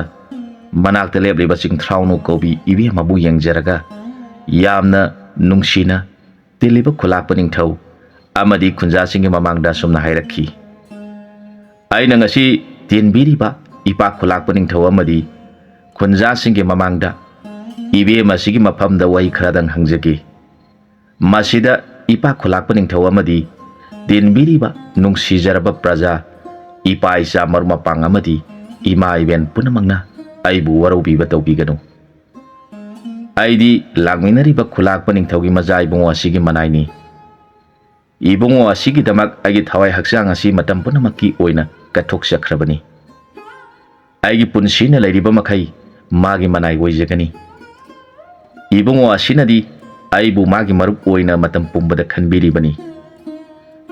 ꯃꯅꯥꯛꯇ ꯂꯦꯞꯂꯤꯕ ꯆꯤꯡꯊ꯭ꯔꯥꯎꯅꯨ ꯀꯧꯕꯤ ꯏꯕꯦꯝꯃꯕꯨ ꯌꯦꯡꯖꯔꯒ ꯌꯥꯝꯅ ꯅꯨꯡꯁꯤꯅ ꯇꯤꯜꯂꯤꯕ ꯈꯨꯂꯥꯛꯄ ꯅꯤꯡꯊꯧ ꯑꯃꯗꯤ ꯈꯨꯟꯖꯥꯁꯤꯡꯒꯤ ꯃꯃꯥꯡꯗ ꯑꯁꯨꯝꯅ ꯍꯥꯏꯔꯛꯈꯤ, "ꯑꯩꯅ ꯉꯁꯤ ꯇꯦꯟꯕꯤꯔꯤꯕ ꯏꯄꯥ ꯈꯨꯂꯥꯛꯄ ꯅꯤꯡꯊꯧ ꯑꯃꯗꯤ ꯈꯨꯟꯖꯥꯁꯤꯡꯒꯤ ꯃꯃꯥꯡꯗ ꯏꯕꯦꯝ ꯑꯁꯤꯒꯤ ꯃꯐꯝꯗ ꯋꯥꯍꯩ ꯈꯔꯗꯪ ꯍꯪꯖꯒꯦ꯫ ꯃꯁꯤꯗ ꯏꯄꯥ ꯈꯨꯂꯥꯛꯄ ꯅꯤꯡꯊꯧ ꯑꯃꯗꯤ ꯇꯦꯟꯕꯤꯔꯤꯕ ꯅꯨꯡꯁꯤꯖꯔꯕ ꯄ꯭ꯔꯖꯥ, ꯏꯄꯥ ꯏꯆꯥ ꯃꯔꯨꯞ ꯃꯄꯥꯡ ꯑꯃꯗꯤ ꯏꯃꯥ ꯏꯕꯦꯟ ꯄꯨꯝꯅꯃꯛꯅ ꯑꯩꯕꯨ ꯋꯥꯔꯧꯕꯤꯕ ꯇꯧꯕꯤꯒꯅꯨ꯫ ꯑꯩꯗꯤ ꯂꯥꯛꯃꯤꯟꯅꯔꯤꯕ ꯈꯨꯂꯥꯛꯄ ꯅꯤꯡꯊꯧꯒꯤ ꯃꯆꯥ ꯏꯕꯨꯡꯉꯣ ꯑꯁꯤꯒꯤ ꯃꯅꯥꯏꯅꯤ꯫ ꯏꯕꯨꯡꯉꯣ ꯑꯁꯤꯒꯤꯗꯃꯛ ꯑꯩꯒꯤ ꯊꯋꯥꯏ ꯍꯛꯆꯥꯡ ꯑꯁꯤ ꯃꯇꯝ ꯄꯨꯝꯅꯃꯛꯀꯤ ꯑꯣꯏꯅ ꯀꯠꯊꯣꯛꯆꯈ꯭ꯔꯕꯅꯤ꯫ ꯑꯩꯒꯤ ꯄꯨꯟꯁꯤꯅ ꯂꯩꯔꯤꯕ ꯃꯈꯩ ꯃꯥꯒꯤ ꯃꯅꯥꯏ ꯑꯣꯏꯖꯒꯅꯤ꯫ ꯏꯕꯨꯡꯉꯣ ꯑꯁꯤꯅꯗꯤ ꯑꯩꯕꯨ ꯃꯥꯒꯤ ꯃꯔꯨꯞ ꯑꯣꯏꯅ ꯃꯇꯝ ꯄꯨꯝꯕꯗ ꯈꯟꯕꯤꯔꯤꯕꯅꯤ꯫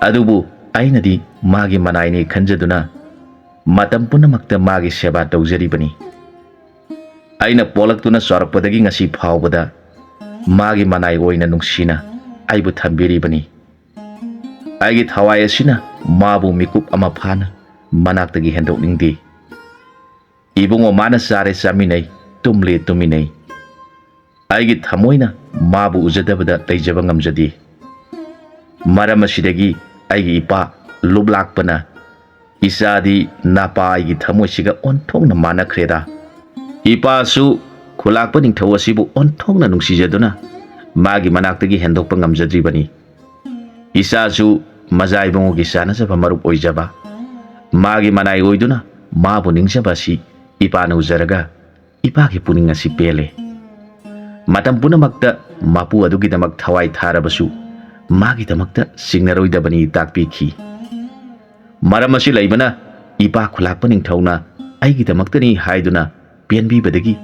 ꯑꯗꯨꯕꯨ ꯑꯩꯅꯗꯤ ꯃꯥꯒꯤ ꯃꯅꯥꯏꯅꯤ ꯈꯟꯖꯗꯨꯅ ꯃꯇꯝ ꯄꯨꯝꯅꯃꯛꯇ ꯃꯥꯒꯤ ꯁꯦꯕꯥ ꯇꯧꯖꯔꯤꯕꯅꯤ꯫ ꯑꯩꯅ ꯄꯣꯛꯂꯛꯇꯨꯅ ꯆꯥꯎꯔꯛꯄꯗꯒꯤ ꯉꯁꯤ ꯐꯥꯎꯕꯗ ꯃꯥꯒꯤ ꯃꯅꯥꯏ ꯑꯣꯏꯅ ꯅꯨꯡꯁꯤꯅ ꯑꯩꯕꯨ ꯊꯝꯕꯤꯔꯤꯕꯅꯤ꯫ ꯑꯩꯒꯤ ꯊꯋꯥꯏ ꯑꯁꯤꯅ ꯃꯥꯕꯨ ꯃꯤꯀꯨꯞ ꯑꯃ ꯐꯥꯅ ꯃꯅꯥꯛꯇꯒꯤ ꯍꯦꯟꯗꯣꯛꯅꯤꯡꯗꯦ꯫ ꯏꯕꯨꯡꯉꯣ ꯃꯥꯅ ꯆꯥꯔꯦ ꯆꯥꯃꯤꯟꯅꯩ, ꯇꯨꯝꯂꯦ ꯇꯨꯝꯃꯤꯟꯅꯩ꯫ ꯑꯩꯒꯤ ꯊꯃꯣꯏꯅ ꯃꯥꯕꯨ ꯎꯖꯗꯕꯗ ꯂꯩꯖꯕ ꯉꯝꯖꯗꯦ꯫ ꯃꯔꯝ ꯑꯁꯤꯗꯒꯤ ꯑꯩꯒꯤ ꯏꯄꯥ ꯂꯨꯞꯂꯥꯛꯄꯅ, "ꯏꯆꯥꯗꯤ ꯅꯄꯥ ꯑꯩꯒꯤ ꯊꯃꯣꯏꯁꯤꯒ ꯑꯣꯟꯊꯣꯛꯅ ꯃꯥꯟꯅꯈ꯭ꯔꯦꯗ꯫ ꯏꯄꯥꯁꯨ ꯈꯨꯂꯥꯛꯄ ꯅꯤꯡꯊꯧ ꯑꯁꯤꯕꯨ ꯑꯣꯟꯊꯣꯛꯅ ꯅꯨꯡꯁꯤꯖꯗꯨꯅ ꯃꯥꯒꯤ ꯃꯅꯥꯛꯇꯒꯤ ꯍꯦꯟꯗꯣꯛꯄ ꯉꯝꯖꯗ꯭ꯔꯤꯕꯅꯤ꯫ ꯏꯆꯥꯁꯨ ꯃꯖꯥ ꯏꯕꯨꯡꯉꯣꯒꯤ ꯆꯥꯅꯖꯕ ꯃꯔꯨꯞ ꯑꯣꯏꯖꯕ, ꯃꯥꯒꯤ ꯃꯅꯥꯏ ꯑꯣꯏꯗꯨꯅ ꯃꯥꯕꯨ ꯅꯤꯡꯖꯕ ꯑꯁꯤ ꯏꯄꯥꯅ ꯎꯖꯔꯒ ꯏꯄꯥꯒꯤ ꯄꯨꯛꯅꯤꯡ ꯑꯁꯤ ꯄꯦꯜꯂꯦ꯫ ꯃꯇꯝ ꯄꯨꯝꯅꯃꯛꯇ ꯃꯄꯨ ꯑꯗꯨꯒꯤꯗꯃꯛ ꯊꯋꯥꯏ ꯊꯥꯔꯕꯁꯨ ꯃꯥꯒꯤꯗꯃꯛꯇ ꯁꯤꯡꯅꯔꯣꯏꯗꯕꯅꯤ" ꯇꯥꯛꯄꯤꯈꯤ꯫ ꯃꯔꯝ ꯑꯁꯤ ꯂꯩꯕꯅ ꯏꯄꯥ ꯈꯨꯂꯥꯛꯄ ꯅꯤꯡꯊꯧꯅ ꯑꯩꯒꯤꯗꯃꯛꯇꯅꯤ ꯍꯥꯏꯗꯨꯅ ꯄꯦꯟꯕꯤꯕꯗꯒꯤ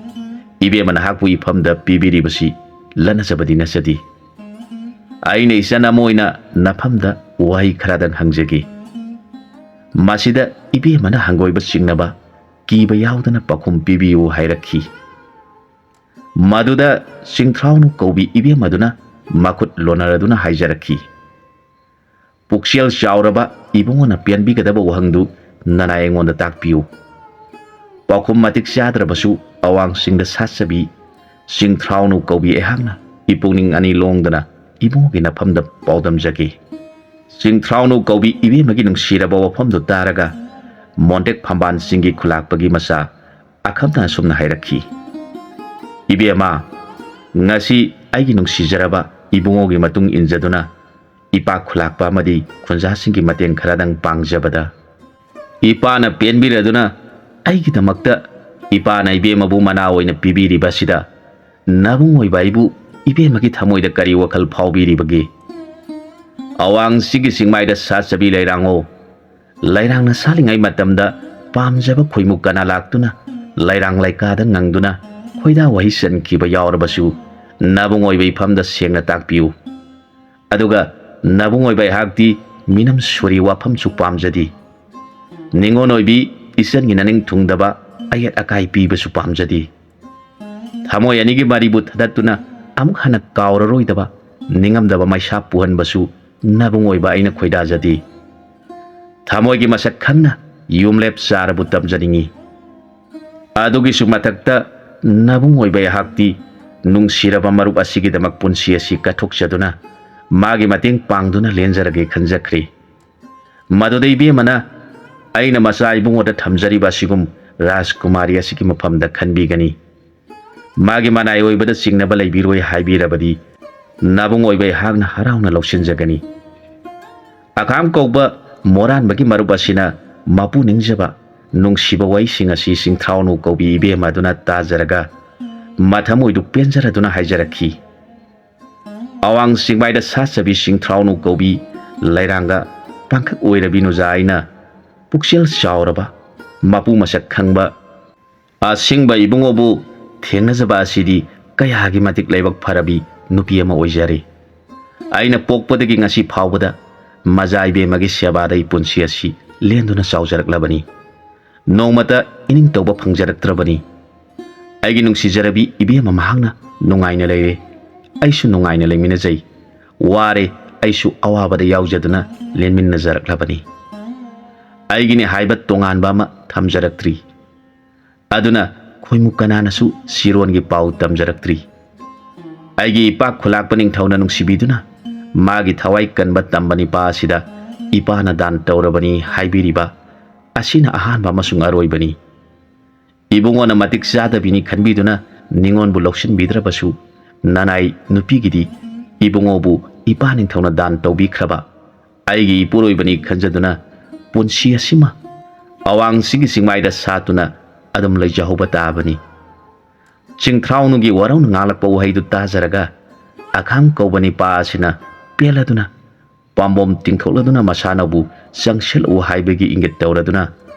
ꯏꯕꯦꯝꯃ ꯅꯍꯥꯛꯄꯨ ꯏꯐꯝꯗ ꯄꯤꯕꯤꯔꯤꯕꯁꯤ ꯂꯟꯅꯖꯕꯗꯤ ꯅꯠꯆꯗꯦ꯫ ꯑꯩꯅ ꯏꯆꯟ ꯑꯃ ꯑꯣꯏꯅ ꯅꯐꯝꯗ ꯋꯥꯍꯩ ꯈꯔꯗꯪ ꯍꯪꯖꯒꯦ꯫ ꯃꯁꯤꯗ ꯏꯕꯦꯝꯃꯅ ꯍꯪꯒꯣꯏꯕ ꯆꯤꯡꯅꯕ, ꯀꯤꯕ ꯌꯥꯎꯗꯅ ꯄꯥꯎꯈꯨꯝ ꯄꯤꯕꯤꯌꯨ ꯍꯥꯏꯔꯛꯈꯤ꯫ ꯃꯗꯨꯗ ꯆꯤꯡꯊ꯭ꯔꯥꯎꯅꯨ ꯀꯧꯕꯤ ꯏꯕꯦꯝꯃꯗꯨꯅ ꯃꯈꯨꯠ ꯂꯣꯟꯅꯔꯗꯨꯅ ꯍꯥꯏꯖꯔꯛꯈꯤ, "ꯄꯨꯛꯆꯦꯜ ꯆꯥꯎꯔꯕ ꯏꯕꯨꯡꯉꯣꯅ ꯄꯦꯟꯕꯤꯒꯗꯕ ꯋꯥꯍꯪꯗꯨ ꯅꯅꯥꯏ ꯑꯩꯉꯣꯟꯗ ꯇꯥꯛꯄꯤꯌꯨ"꯫ ꯄꯥꯎꯈꯨꯝ ꯃꯇꯤꯛ ꯆꯥꯗ꯭ꯔꯕꯁꯨ ꯑꯋꯥꯡꯁꯤꯡꯗ ꯁꯥꯠꯆꯕꯤ ꯆꯤꯡꯊ꯭ꯔꯥꯎꯅꯨ ꯀꯧꯕꯤ ꯑꯩꯍꯥꯛꯅ ꯏꯄꯨꯛꯅꯤꯡ ꯑꯅꯤ ꯂꯣꯡꯗꯅ ꯏꯕꯨꯡꯉꯣꯒꯤ ꯅꯐꯝꯗ ꯄꯥꯎꯗꯝꯖꯒꯦ꯫ ꯆꯤꯡꯊ꯭ꯔꯥꯎꯅꯨ ꯀꯧꯕꯤ ꯏꯕꯦꯝꯃꯒꯤ ꯅꯨꯡꯁꯤꯔꯕ ꯋꯥꯐꯝꯗꯨ ꯇꯥꯔꯒ ꯃꯣꯟꯇꯦꯛ ꯐꯝꯕꯥꯜꯁꯤꯡꯒꯤ ꯈꯨꯂꯥꯛꯄꯒꯤ ꯃꯆꯥ ꯑꯈꯝꯅ ꯑꯁꯨꯝꯅ ꯍꯥꯏꯔꯛꯈꯤ, "ꯏꯕꯦꯝꯃ, ꯉꯁꯤ ꯑꯩꯒꯤ ꯅꯨꯡꯁꯤꯖꯔꯕ ꯏꯕꯨꯡꯉꯣꯒꯤ ꯃꯇꯨꯡ ꯏꯟꯖꯗꯨꯅ ꯏꯄꯥ ꯈꯨꯂꯥꯛꯄ ꯑꯃꯗꯤ ꯈꯨꯟꯖꯥꯁꯤꯡꯒꯤ ꯃꯇꯦꯡ ꯈꯔꯗꯪ ꯄꯥꯡꯖꯕꯗ, ꯏꯄꯥꯅ ꯄꯦꯟꯕꯤꯔꯗꯨꯅ ꯑꯩꯒꯤꯗꯃꯛꯇ ꯏꯄꯥꯅ ꯏꯕꯦꯝꯃꯕꯨ ꯃꯅꯥ ꯑꯣꯏꯅ ꯄꯤꯕꯤꯔꯤꯕ ꯑꯁꯤꯗ ꯅꯕꯨꯡ ꯑꯣꯏꯕ ꯑꯩꯕꯨ ꯏꯕꯦꯝꯃꯒꯤ ꯊꯃꯣꯏꯗ ꯀꯔꯤ ꯋꯥꯈꯜ ꯐꯥꯎꯕꯤꯔꯤꯕꯒꯦ? ꯑꯋꯥꯡꯁꯤꯒꯤ ꯆꯤꯡꯃꯥꯏꯗ ꯁꯥꯠꯆꯕꯤ ꯂꯩꯔꯥꯡꯉꯣ, ꯂꯩꯔꯥꯡꯅ ꯁꯥꯠꯂꯤꯉꯩ ꯃꯇꯝꯗ ꯄꯥꯝꯖꯕ ꯈꯣꯏꯃꯨ ꯀꯅꯥ ꯂꯥꯛꯇꯨꯅ ꯂꯩꯔꯥꯡ ꯂꯩꯀꯥꯗ ꯉꯪꯗꯨꯅ ꯈꯣꯏꯗꯥ ꯋꯥꯍꯩ ꯆꯟꯈꯤꯕ ꯌꯥꯎꯔꯕꯁꯨ ꯅꯕꯨꯡ ꯑꯣꯏꯕ ꯏꯐꯝꯗ ꯁꯦꯡꯅ ꯇꯥꯛꯄꯤꯌꯨ꯫ ꯑꯗꯨꯒ ꯅꯕꯨꯡ ꯑꯣꯏꯕ ꯑꯩꯍꯥꯛꯇꯤ ꯃꯤꯅꯝ ꯁꯣꯔꯤ ꯋꯥꯐꯝꯁꯨ ꯄꯥꯝꯖꯗꯦ꯫ ꯅꯤꯉꯣꯜ ꯑꯣꯏꯕꯤ ꯏꯆꯟꯒꯤ ꯅꯅꯤꯡ ꯊꯨꯡꯗꯕ ꯑꯌꯦꯠ ꯑꯀꯥꯏ ꯄꯤꯕꯁꯨ ꯄꯥꯝꯖꯗꯦ꯫ ꯊꯃꯣꯏ ꯑꯅꯤꯒꯤ ꯃꯔꯤꯕꯨ ꯊꯗꯠꯇꯨꯅ ꯑꯃꯨꯛ ꯍꯟꯅ ꯀꯥꯎꯔꯔꯣꯏꯗꯕ ꯅꯤꯡꯉꯝꯗꯕ ꯃꯩꯁꯥ ꯄꯨꯍꯟꯕꯁꯨ ꯅꯕꯨꯡ ꯑꯣꯏꯕ ꯑꯩꯅ ꯈꯣꯏꯗꯥꯖꯗꯦ꯫ ꯊꯃꯣꯏꯒꯤ ꯃꯁꯛ ꯈꯪꯅ ꯌꯨꯝꯂꯦꯞ ꯆꯥꯔꯕꯨ ꯇꯝꯖꯅꯤꯡꯏ꯫ ꯑꯗꯨꯒꯤꯁꯨ ꯃꯊꯛꯇ ꯅꯕꯨꯡ ꯑꯣꯏꯕ ꯑꯩꯍꯥꯛꯇꯤ ꯅꯨꯡꯁꯤꯔꯕ ꯃꯔꯨꯞ ꯑꯁꯤꯒꯤꯗꯃꯛ ꯄꯨꯟꯁꯤ ꯑꯁꯤ ꯀꯠꯊꯣꯛꯆꯗꯨꯅ ꯃꯥꯒꯤ ꯃꯇꯦꯡ ꯄꯥꯡꯗꯨꯅ ꯂꯦꯟꯖꯔꯒꯦ ꯈꯟꯖꯈ꯭ꯔꯦ꯫ ꯃꯗꯨꯗ ꯏꯕꯦꯝꯃꯅ ꯑꯩꯅ ꯃꯆꯥ ꯏꯕꯨꯡꯉꯣꯗ ꯊꯝꯖꯔꯤꯕ ꯑꯁꯤꯒꯨꯝ ꯔꯥꯖꯀꯨꯃꯥꯔꯤ ꯑꯁꯤꯒꯤ ꯃꯐꯝꯗ ꯈꯟꯕꯤꯒꯅꯤ꯫ ꯃꯥꯒꯤ ꯃꯅꯥꯏ ꯑꯣꯏꯕꯗ ꯆꯤꯡꯅꯕ ꯂꯩꯕꯤꯔꯣꯏ ꯍꯥꯏꯕꯤꯔꯕꯗꯤ ꯅꯕꯨꯡ ꯑꯣꯏꯕ ꯑꯩꯍꯥꯛꯅ ꯍꯔꯥꯎꯅ ꯂꯧꯁꯤꯟꯖꯒꯅꯤ꯫ ꯑꯈꯥꯝ ꯀꯧꯕ ꯃꯣꯔꯥꯟꯕꯒꯤ ꯃꯔꯨꯞ ꯑꯁꯤꯅ ꯃꯄꯨ ꯅꯤꯡꯖꯕ ꯅꯨꯡꯁꯤꯕ ꯋꯥꯍꯩꯁꯤꯡ ꯑꯁꯤ ꯆꯤꯡꯊ꯭ꯔꯥꯎꯅꯨ ꯀꯧꯕꯤ ꯏꯕꯦꯝꯃ ꯑꯗꯨꯅ ꯇꯥꯖꯔꯒ ꯃꯊꯃꯣꯏꯗꯨ ꯄꯦꯟꯖꯔꯗꯨꯅ ꯍꯥꯏꯖꯔꯛꯈꯤ꯫ ꯑꯋꯥꯡ ꯆꯤꯡꯃꯥꯏꯗ ꯁꯥꯠꯆꯕꯤ ꯆꯤꯡꯊ꯭ꯔꯥꯎꯅꯨ ꯀꯧꯕꯤ ꯂꯩꯔꯥꯡꯒ ꯄꯥꯡꯈꯛ ꯑꯣꯏꯔꯕꯤ ꯅꯨꯖꯥ ꯑꯩꯅ ꯄꯨꯛꯆꯦꯜ ꯆꯥꯎꯔꯕ ꯃꯄꯨ ꯃꯁꯛ ꯈꯪꯕ ꯑꯁꯦꯡꯕ ꯏꯕꯨꯡꯉꯣꯕꯨ ꯊꯦꯡꯅꯖꯕ ꯑꯁꯤꯗꯤ ꯀꯌꯥꯒꯤ ꯃꯇꯤꯛ ꯂꯥꯏꯕꯛ ꯐꯔꯕꯤ ꯅꯨꯄꯤ ꯑꯃ ꯑꯣꯏꯖꯔꯦ꯫ ꯑꯩꯅ ꯄꯣꯛꯄꯗꯒꯤ ꯉꯁꯤ ꯐꯥꯎꯕꯗ ꯃꯖꯥ ꯏꯕꯦꯝꯃꯒꯤ ꯁꯦꯕꯥꯗ ꯑꯩ ꯄꯨꯟꯁꯤ ꯑꯁꯤ ꯂꯦꯟꯗꯨꯅ ꯆꯥꯎꯖꯔꯛꯂꯕꯅꯤ꯫ ꯅꯣꯡꯃꯇ ꯏꯅꯤꯡ ꯇꯧꯕ ꯐꯪꯖꯔꯛꯇ꯭ꯔꯕꯅꯤ꯫ ꯑꯩꯒꯤ ꯅꯨꯡꯁꯤꯖꯔꯕꯤ ꯏꯕꯦꯝꯃ ꯃꯍꯥꯛꯅ ꯅꯨꯡꯉꯥꯏꯅ ꯂꯩꯔꯦ꯫ ꯑꯩꯁꯨ ꯅꯨꯡꯉꯥꯏꯅ ꯂꯩꯃꯤꯟꯅꯖꯩ꯫ ꯋꯥꯔꯦ, ꯑꯩꯁꯨ ꯑꯋꯥꯕꯗ ꯌꯥꯎꯖꯗꯨꯅ ꯂꯦꯟꯃꯤꯟꯅꯖꯔꯛꯂꯕꯅꯤ꯫ ꯑꯩꯒꯤꯅꯤ ꯍꯥꯏꯕ ꯇꯣꯉꯥꯟꯕ ꯑꯃ ꯊꯝꯖꯔꯛꯇ꯭ꯔꯤ꯫ ꯑꯗꯨꯅ ꯈꯣꯏꯃꯨ ꯀꯅꯥꯅꯁꯨ ꯁꯤꯔꯣꯟꯒꯤ ꯄꯥꯎ ꯇꯝꯖꯔꯛꯇ꯭ꯔꯤ꯫ ꯑꯩꯒꯤ ꯏꯄꯥ ꯈꯨꯂꯥꯛꯄ ꯅꯤꯡꯊꯧꯅ ꯅꯨꯡꯁꯤꯕꯤꯗꯨꯅ ꯃꯥꯒꯤ ꯊꯋꯥꯏ ꯀꯟꯕ ꯇꯝꯕ ꯅꯤꯄꯥ ꯑꯁꯤꯗ ꯏꯄꯥꯅ ꯗꯥꯟ ꯇꯧꯔꯕꯅꯤ ꯍꯥꯏꯕꯤꯔꯤꯕ ꯑꯁꯤꯅ ꯑꯍꯥꯟꯕ ꯑꯃꯁꯨꯡ ꯑꯔꯣꯏꯕꯅꯤ꯫ ꯏꯕꯨꯡꯉꯣꯅ ꯃꯇꯤꯛ ꯆꯥꯗꯕꯤꯅꯤ ꯈꯟꯕꯤꯗꯨꯅ ꯅꯤꯉꯣꯟꯕꯨ ꯂꯧꯁꯤꯟꯕꯤꯗ꯭ꯔꯕꯁꯨ, ꯅꯅꯥꯏ ꯅꯨꯄꯤꯒꯤꯗꯤ ꯏꯕꯨꯡꯉꯣꯕꯨ ꯏꯄꯥ ꯅꯤꯡꯊꯧꯅ ꯗꯥꯟ ꯇꯧꯕꯤꯈ꯭ꯔꯕ ꯑꯩꯒꯤ ꯏꯄꯨꯔꯣꯏꯕꯅꯤ ꯈꯟꯖꯗꯨꯅ ꯄꯨꯟꯁꯤ ꯑꯁꯤꯃ ꯑꯋꯥꯡꯁꯤꯒꯤ ꯆꯤꯡꯃꯥꯏꯗ ꯁꯥꯠꯇꯨꯅ ꯑꯗꯨꯝ ꯂꯩꯖꯍꯧꯕ ꯇꯥꯕꯅꯤ꯫ ꯆꯤꯡꯊ꯭ꯔꯥꯎꯅꯨꯒꯤ ꯋꯥꯔꯧꯅ ꯉꯥꯡꯂꯛꯄ ꯋꯥꯍꯩꯗꯨ ꯇꯥꯖꯔꯒ ꯑꯈꯥꯡ ꯀꯧꯕ ꯅꯤꯄꯥ ꯑꯁꯤꯅ ꯄꯦꯜꯂꯗꯨꯅ ꯄꯥꯝꯕꯣꯝ ꯇꯤꯡꯊꯣꯛꯂꯗꯨꯅ ꯃꯁꯥꯅꯧꯕꯨ ꯆꯪꯁꯤꯜꯂꯛꯎ ꯍꯥꯏꯕꯒꯤ ꯏꯪꯒꯤꯠ ꯇꯧꯔꯗꯨꯅ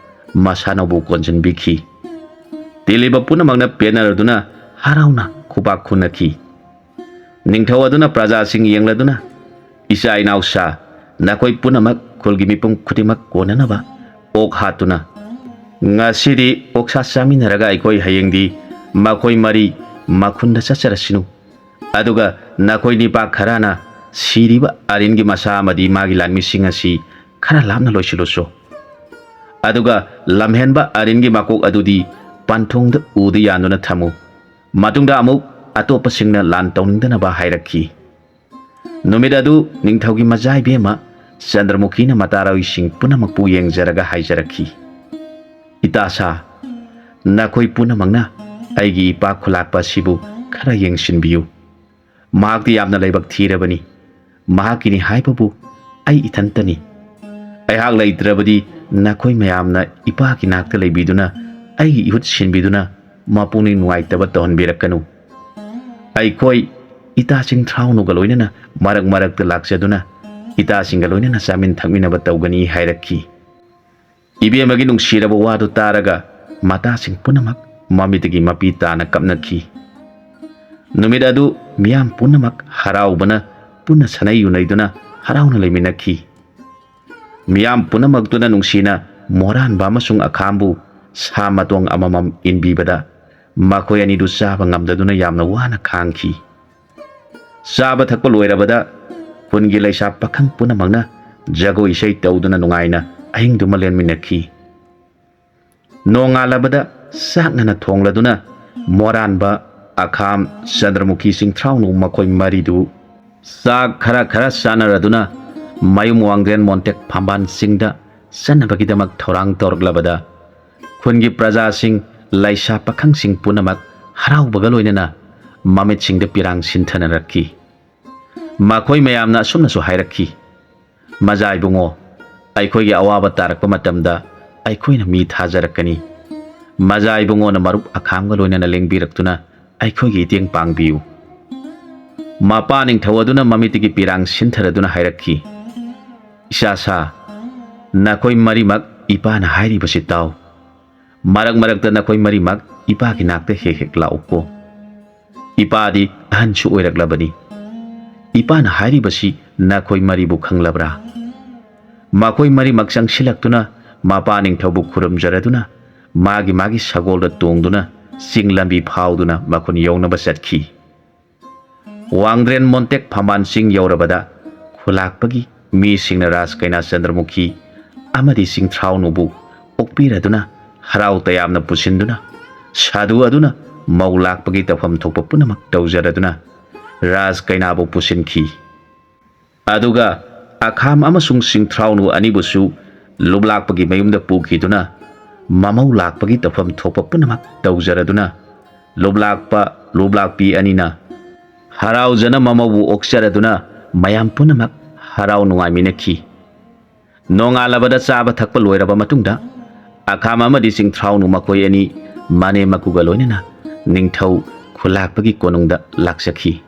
ꯃꯁꯥꯅꯧꯕꯨ ꯀꯣꯟꯁꯤꯟꯕꯤꯈꯤ꯫ ꯇꯤꯜꯂꯤꯕ ꯄꯨꯝꯅꯃꯛꯅ ꯄꯦꯟꯅꯔꯗꯨꯅ ꯍꯔꯥꯎꯅ ꯈꯨꯕꯥꯛ ꯈꯨꯅꯈꯤ꯫ ꯅꯤꯡꯊꯧ ꯑꯗꯨꯅ ꯄ꯭ꯔꯖꯥꯁꯤꯡ ꯌꯦꯡꯂꯗꯨꯅ, "ꯏꯆꯥ ꯏꯅꯥꯎ ꯁꯥ, ꯅꯈꯣꯏ ꯄꯨꯝꯅꯃꯛ ꯈꯨꯜꯒꯤ ꯃꯤꯄꯨꯝ ꯈꯨꯗꯤꯡꯃꯛ ꯀꯣꯟꯅꯅꯕ ꯑꯣꯛ ꯍꯥꯠꯇꯨꯅ, ꯉꯁꯤꯗꯤ ꯑꯣꯛꯁꯥ ꯆꯥꯃꯤꯟꯅꯔꯒ ꯑꯩꯈꯣꯏ ꯍꯌꯦꯡꯗꯤ ꯃꯈꯣꯏ ꯃꯔꯤ ꯃꯈꯨꯟꯗ ꯆꯠꯆꯔꯁꯤꯅꯨ꯫ ꯑꯗꯨꯒ ꯅꯈꯣꯏ ꯅꯤꯄꯥ ꯈꯔꯅ ꯁꯤꯔꯤꯕ ꯑꯔꯤꯟꯒꯤ ꯃꯁꯥ ꯑꯃꯗꯤ ꯃꯥꯒꯤ ꯂꯥꯟꯃꯤꯁꯤꯡ ꯑꯁꯤ ꯈꯔ ꯂꯥꯞꯅ ꯂꯣꯏꯁꯤꯜꯂꯨꯁꯨ꯫ ꯑꯗꯨꯒ ꯂꯝꯍꯦꯟꯕ ꯑꯔꯤꯟꯒꯤ ꯃꯀꯣꯛ ꯑꯗꯨꯗꯤ ꯄꯟꯊꯨꯡꯗ ꯎꯗ ꯌꯥꯟꯗꯨꯅ ꯊꯝꯃꯨ꯫ ꯃꯇꯨꯡꯗ ꯑꯃꯨꯛ ꯑꯇꯣꯞꯄꯁꯤꯡꯅ ꯂꯥꯟ ꯇꯧꯅꯤꯡꯗꯅꯕ ꯍꯥꯏꯔꯛꯈꯤ"꯫ ꯅꯨꯃꯤꯠ ꯑꯗꯨ ꯅꯤꯡꯊꯧꯒꯤ ꯃꯆꯥ ꯏꯕꯦꯝꯃ ꯆꯟꯗ꯭ꯔꯃꯨꯈꯤꯅ ꯃꯇꯥꯔꯣꯏꯁꯤꯡ ꯄꯨꯝꯅꯃꯛꯄꯨ ꯌꯦꯡꯖꯔꯒ ꯍꯥꯏꯖꯔꯛꯈꯤ, "ꯏꯇꯥ ꯁꯥ, ꯅꯈꯣꯏ ꯄꯨꯝꯅꯃꯛꯅ ꯑꯩꯒꯤ ꯏꯄꯥ ꯈꯨꯂꯥꯛꯄ ꯑꯁꯤꯕꯨ ꯈꯔ ꯌꯦꯡꯁꯤꯟꯕꯤꯌꯨ꯫ ꯃꯍꯥꯛꯇꯤ ꯌꯥꯝꯅ ꯂꯥꯏꯕꯛ ꯊꯤꯔꯕꯅꯤ꯫ ꯃꯍꯥꯛꯀꯤꯅꯤ ꯍꯥꯏꯕꯕꯨ ꯑꯩ ꯏꯊꯟꯇꯅꯤ꯫ ꯑꯩꯍꯥꯛ ꯂꯩꯇ꯭ꯔꯕꯗꯤ ꯅꯈꯣꯏ ꯃꯌꯥꯝꯅ ꯏꯄꯥꯒꯤ ꯅꯥꯛꯇ ꯂꯩꯕꯤꯗꯨꯅ ꯑꯩꯒꯤ ꯏꯍꯨꯠ ꯁꯤꯟꯕꯤꯗꯨꯅ ꯃꯄꯨꯛꯅꯤꯡ ꯅꯨꯡꯉꯥꯏꯇꯕ ꯇꯧꯍꯟꯕꯤꯔꯛꯀꯅꯨ꯫ ꯑꯩꯈꯣꯏ ꯏꯇꯥ ꯆꯤꯡꯊ꯭ꯔꯥꯎꯅꯨꯒ ꯂꯣꯏꯅꯅ ꯃꯔꯛ ꯃꯔꯛꯇ ꯂꯥꯛꯆꯗꯨꯅ ꯏꯇꯥꯁꯤꯡꯒ ꯂꯣꯏꯅꯅ ꯆꯥꯃꯤꯟ ꯊꯛꯃꯤꯟꯅꯕ ꯇꯧꯒꯅꯤ" ꯍꯥꯏꯔꯛꯈꯤ꯫ ꯏꯕꯦꯝꯃꯒꯤ ꯅꯨꯡꯁꯤꯔꯕ ꯋꯥꯗꯨ ꯇꯥꯔꯒ ꯃꯇꯥꯁꯤꯡ ꯄꯨꯝꯅꯃꯛ ꯃꯃꯤꯠꯇꯒꯤ ꯃꯄꯤ ꯇꯥꯅ ꯀꯞꯅꯈꯤ꯫ ꯅꯨꯃꯤꯠ ꯑꯗꯨ ꯃꯤꯌꯥꯝ ꯄꯨꯝꯅꯃꯛ ꯍꯔꯥꯎꯕꯅ ꯄꯨꯟꯅ ꯁꯥꯟꯅꯩ ꯌꯨꯅꯩꯗꯨꯅ ꯍꯔꯥꯎꯅ ꯂꯩꯃꯤꯟꯅꯈꯤ꯫ ꯃꯤꯌꯥꯝ ꯄꯨꯝꯅꯃꯛꯇꯨꯅ ꯅꯨꯡꯁꯤꯅ ꯃꯣꯔꯥꯟꯕ ꯑꯃꯁꯨꯡ ꯑꯈꯥꯝꯕꯨ ꯁꯥ ꯃꯇꯣꯡ ꯑꯃꯃꯝ ꯏꯟꯕꯤꯕꯗ ꯃꯈꯣꯏ ꯑꯅꯤꯗꯨ ꯆꯥꯕ ꯉꯝꯗꯗꯨꯅ ꯌꯥꯝꯅ ꯋꯥꯅ ꯈꯥꯡꯈꯤ꯫ ꯆꯥꯕ ꯊꯛꯄ ꯂꯣꯏꯔꯕꯗ ꯈꯨꯟꯒꯤ ꯂꯩꯁꯥ ꯄꯥꯈꯪ ꯄꯨꯝꯅꯃꯛꯅ ꯖꯒꯣꯏ ꯏꯁꯩ ꯇꯧꯗꯨꯅ ꯅꯨꯡꯉꯥꯏꯅ ꯑꯍꯤꯡꯗꯨꯃ ꯂꯦꯟꯃꯤꯟꯅꯈꯤ꯫ ꯅꯣꯡꯉꯥꯜꯂꯕꯗ ꯆꯥꯛ ꯉꯟꯅ ꯊꯣꯡꯂꯗꯨꯅ ꯃꯣꯔꯥꯟꯕ, ꯑꯈꯥꯝ, ꯆꯟꯗ꯭ꯔꯃꯨꯈꯤ ꯆꯤꯡꯊ꯭ꯔꯥꯎꯅꯨ ꯃꯈꯣꯏ ꯃꯔꯤꯗꯨ ꯆꯥꯛ ꯈꯔ ꯈꯔ ꯆꯥꯅꯔꯗꯨꯅ ꯃꯌꯨꯝ ꯋꯥꯡꯗ꯭ꯔꯦꯟ ꯃꯣꯟꯇꯦꯛ ꯐꯝꯕꯥꯜ ꯆꯤꯡꯗ ꯆꯠꯅꯕꯒꯤꯗꯃꯛ ꯊꯧꯔꯥꯡ ꯇꯧꯔꯛꯂꯕꯗ ꯈꯨꯟꯒꯤ ꯄ꯭ꯔꯖꯥꯁꯤꯡ, ꯂꯩꯁꯥ ꯄꯥꯈꯪꯁꯤꯡ ꯄꯨꯝꯅꯃꯛ ꯍꯔꯥꯎꯕꯒ ꯂꯣꯏꯅꯅ ꯃꯃꯤꯠꯁꯤꯡꯗ ꯄꯤꯔꯥꯡ ꯁꯤꯟꯊꯅꯔꯛꯈꯤ꯫ ꯃꯈꯣꯏ ꯃꯌꯥꯝꯅ ꯑꯁꯨꯝꯅꯁꯨ ꯍꯥꯏꯔꯛꯈꯤ, "ꯃꯖꯥ ꯏꯕꯨꯡꯉꯣ, ꯑꯩꯈꯣꯏꯒꯤ ꯑꯋꯥꯕ ꯇꯥꯔꯛꯄ ꯃꯇꯝꯗ ꯑꯩꯈꯣꯏꯅ ꯃꯤ ꯊꯥꯖꯔꯛꯀꯅꯤ꯫ ꯃꯖꯥ ꯏꯕꯨꯡꯉꯣꯅ ꯃꯔꯨꯞ ꯑꯈꯥꯝꯒ ꯂꯣꯏꯅꯅ ꯂꯦꯡꯕꯤꯔꯛꯇꯨꯅ ꯑꯩꯈꯣꯏꯒꯤ ꯏꯇꯦꯡ ꯄꯥꯡꯕꯤꯌꯨ"꯫ ꯃꯄꯥ ꯅꯤꯡꯊꯧ ꯑꯗꯨꯅ ꯃꯃꯤꯠꯇꯒꯤ ꯄꯤꯔꯥꯡ ꯁꯤꯟꯊꯔꯗꯨꯅ ꯍꯥꯏꯔꯛꯈꯤ, "ꯏꯆꯥ ꯁꯥ, ꯅꯈꯣꯏ ꯃꯔꯤꯃꯛ ꯏꯄꯥꯅ ꯍꯥꯏꯔꯤꯕꯁꯤ ꯇꯥꯎ꯫ ꯃꯔꯛ ꯃꯔꯛꯇ ꯅꯈꯣꯏ ꯃꯔꯤꯃꯛ ꯏꯄꯥꯒꯤ ꯅꯥꯛꯇ ꯍꯦꯛ ꯍꯦꯛ ꯂꯥꯛꯎꯀꯣ꯫ ꯏꯄꯥꯗꯤ ꯑꯍꯟꯁꯨ ꯑꯣꯏꯔꯛꯂꯕꯅꯤ꯫ ꯏꯄꯥꯅ ꯍꯥꯏꯔꯤꯕꯁꯤ ꯅꯈꯣꯏ ꯃꯔꯤꯕꯨ ꯈꯪꯂꯕ꯭ꯔꯥ?" ꯃꯈꯣꯏ ꯃꯔꯤꯃꯛ ꯆꯪꯁꯤꯜꯂꯛꯇꯨꯅ ꯃꯄꯥ ꯅꯤꯡꯊꯧꯕꯨ ꯈꯨꯔꯨꯝꯖꯔꯗꯨꯅ ꯃꯥꯒꯤ ꯃꯥꯒꯤ ꯁꯒꯣꯜꯗ ꯇꯣꯡꯗꯨꯅ ꯆꯤꯡ ꯂꯝꯕꯤ ꯐꯥꯎꯗꯨꯅ ꯃꯈꯨꯟ ꯌꯧꯅꯕ ꯆꯠꯈꯤ꯫ ꯋꯥꯡꯗ꯭ꯔꯦꯟ ꯃꯣꯟꯇꯦꯛ ꯐꯝꯕꯥꯜ ꯆꯤꯡ ꯌꯧꯔꯕꯗ ꯈꯨꯂꯥꯛꯄꯒꯤ ꯃꯤꯁꯤꯡꯅ ꯔꯥꯖ ꯀꯩꯅꯥ ꯆꯟꯗ꯭ꯔꯃꯨꯈꯤ ꯑꯃꯗꯤ ꯆꯤꯡꯊ꯭ꯔꯥꯎꯅꯨꯕꯨ ꯑꯣꯛꯄꯤꯔꯗꯨꯅ ꯍꯔꯥꯎ ꯇꯌꯥꯝꯅ ꯄꯨꯁꯤꯟꯗꯨꯅ ꯁꯥꯗꯨ ꯑꯗꯨꯅ ꯃꯧ ꯂꯥꯛꯄꯒꯤ ꯇꯧꯐꯝ ꯊꯣꯛꯄ ꯄꯨꯝꯅꯃꯛ ꯇꯧꯖꯔꯗꯨꯅ ꯔꯥꯖ ꯀꯩꯅꯥꯕꯨ ꯄꯨꯁꯤꯟꯈꯤ꯫ ꯑꯗꯨꯒ ꯑꯈꯥꯝ ꯑꯃꯁꯨꯡ ꯆꯤꯡꯊ꯭ꯔꯥꯎꯅꯨ ꯑꯅꯤꯕꯨꯁꯨ ꯂꯨꯞꯂꯥꯛꯄꯒꯤ ꯃꯌꯨꯝꯗ ꯄꯨꯈꯤꯗꯨꯅ, ꯃꯃꯧ ꯂꯥꯛꯄꯒꯤ ꯇꯧꯐꯝ ꯊꯣꯛꯄ ꯄꯨꯝꯅꯃꯛ ꯇꯧꯖꯔꯗꯨꯅ, ꯂꯨꯞꯂꯥꯛꯄ ꯂꯨꯞꯂꯥꯛꯄꯤ ꯑꯅꯤꯅ ꯍꯔꯥꯎꯖꯅ ꯃꯃꯧꯕꯨ ꯑꯣꯛꯆꯔꯗꯨꯅ, ꯃꯌꯥꯝ ꯄꯨꯝꯅꯃꯛ ꯍꯔꯥꯎ ꯅꯨꯡꯉꯥꯏꯃꯤꯟꯅꯈꯤ꯫ ꯅꯣꯡꯉꯥꯜꯂꯕꯗ ꯆꯥꯕ ꯊꯛꯄ ꯂꯣꯏꯔꯕ ꯃꯇꯨꯡꯗ, ꯑꯈꯥꯝ ꯑꯃꯗꯤ ꯆꯤꯡꯊ꯭ꯔꯥꯎꯅꯨ ꯃꯈꯣꯏ ꯑꯅꯤ ꯃꯅꯦꯝ ꯃꯀꯨꯒ ꯂꯣꯏꯅꯅ ꯅꯤꯡꯊꯧ ꯈꯨꯂꯥꯛꯄꯒꯤ ꯀꯣꯅꯨꯡꯗ ꯂꯥꯛꯆꯈꯤ꯫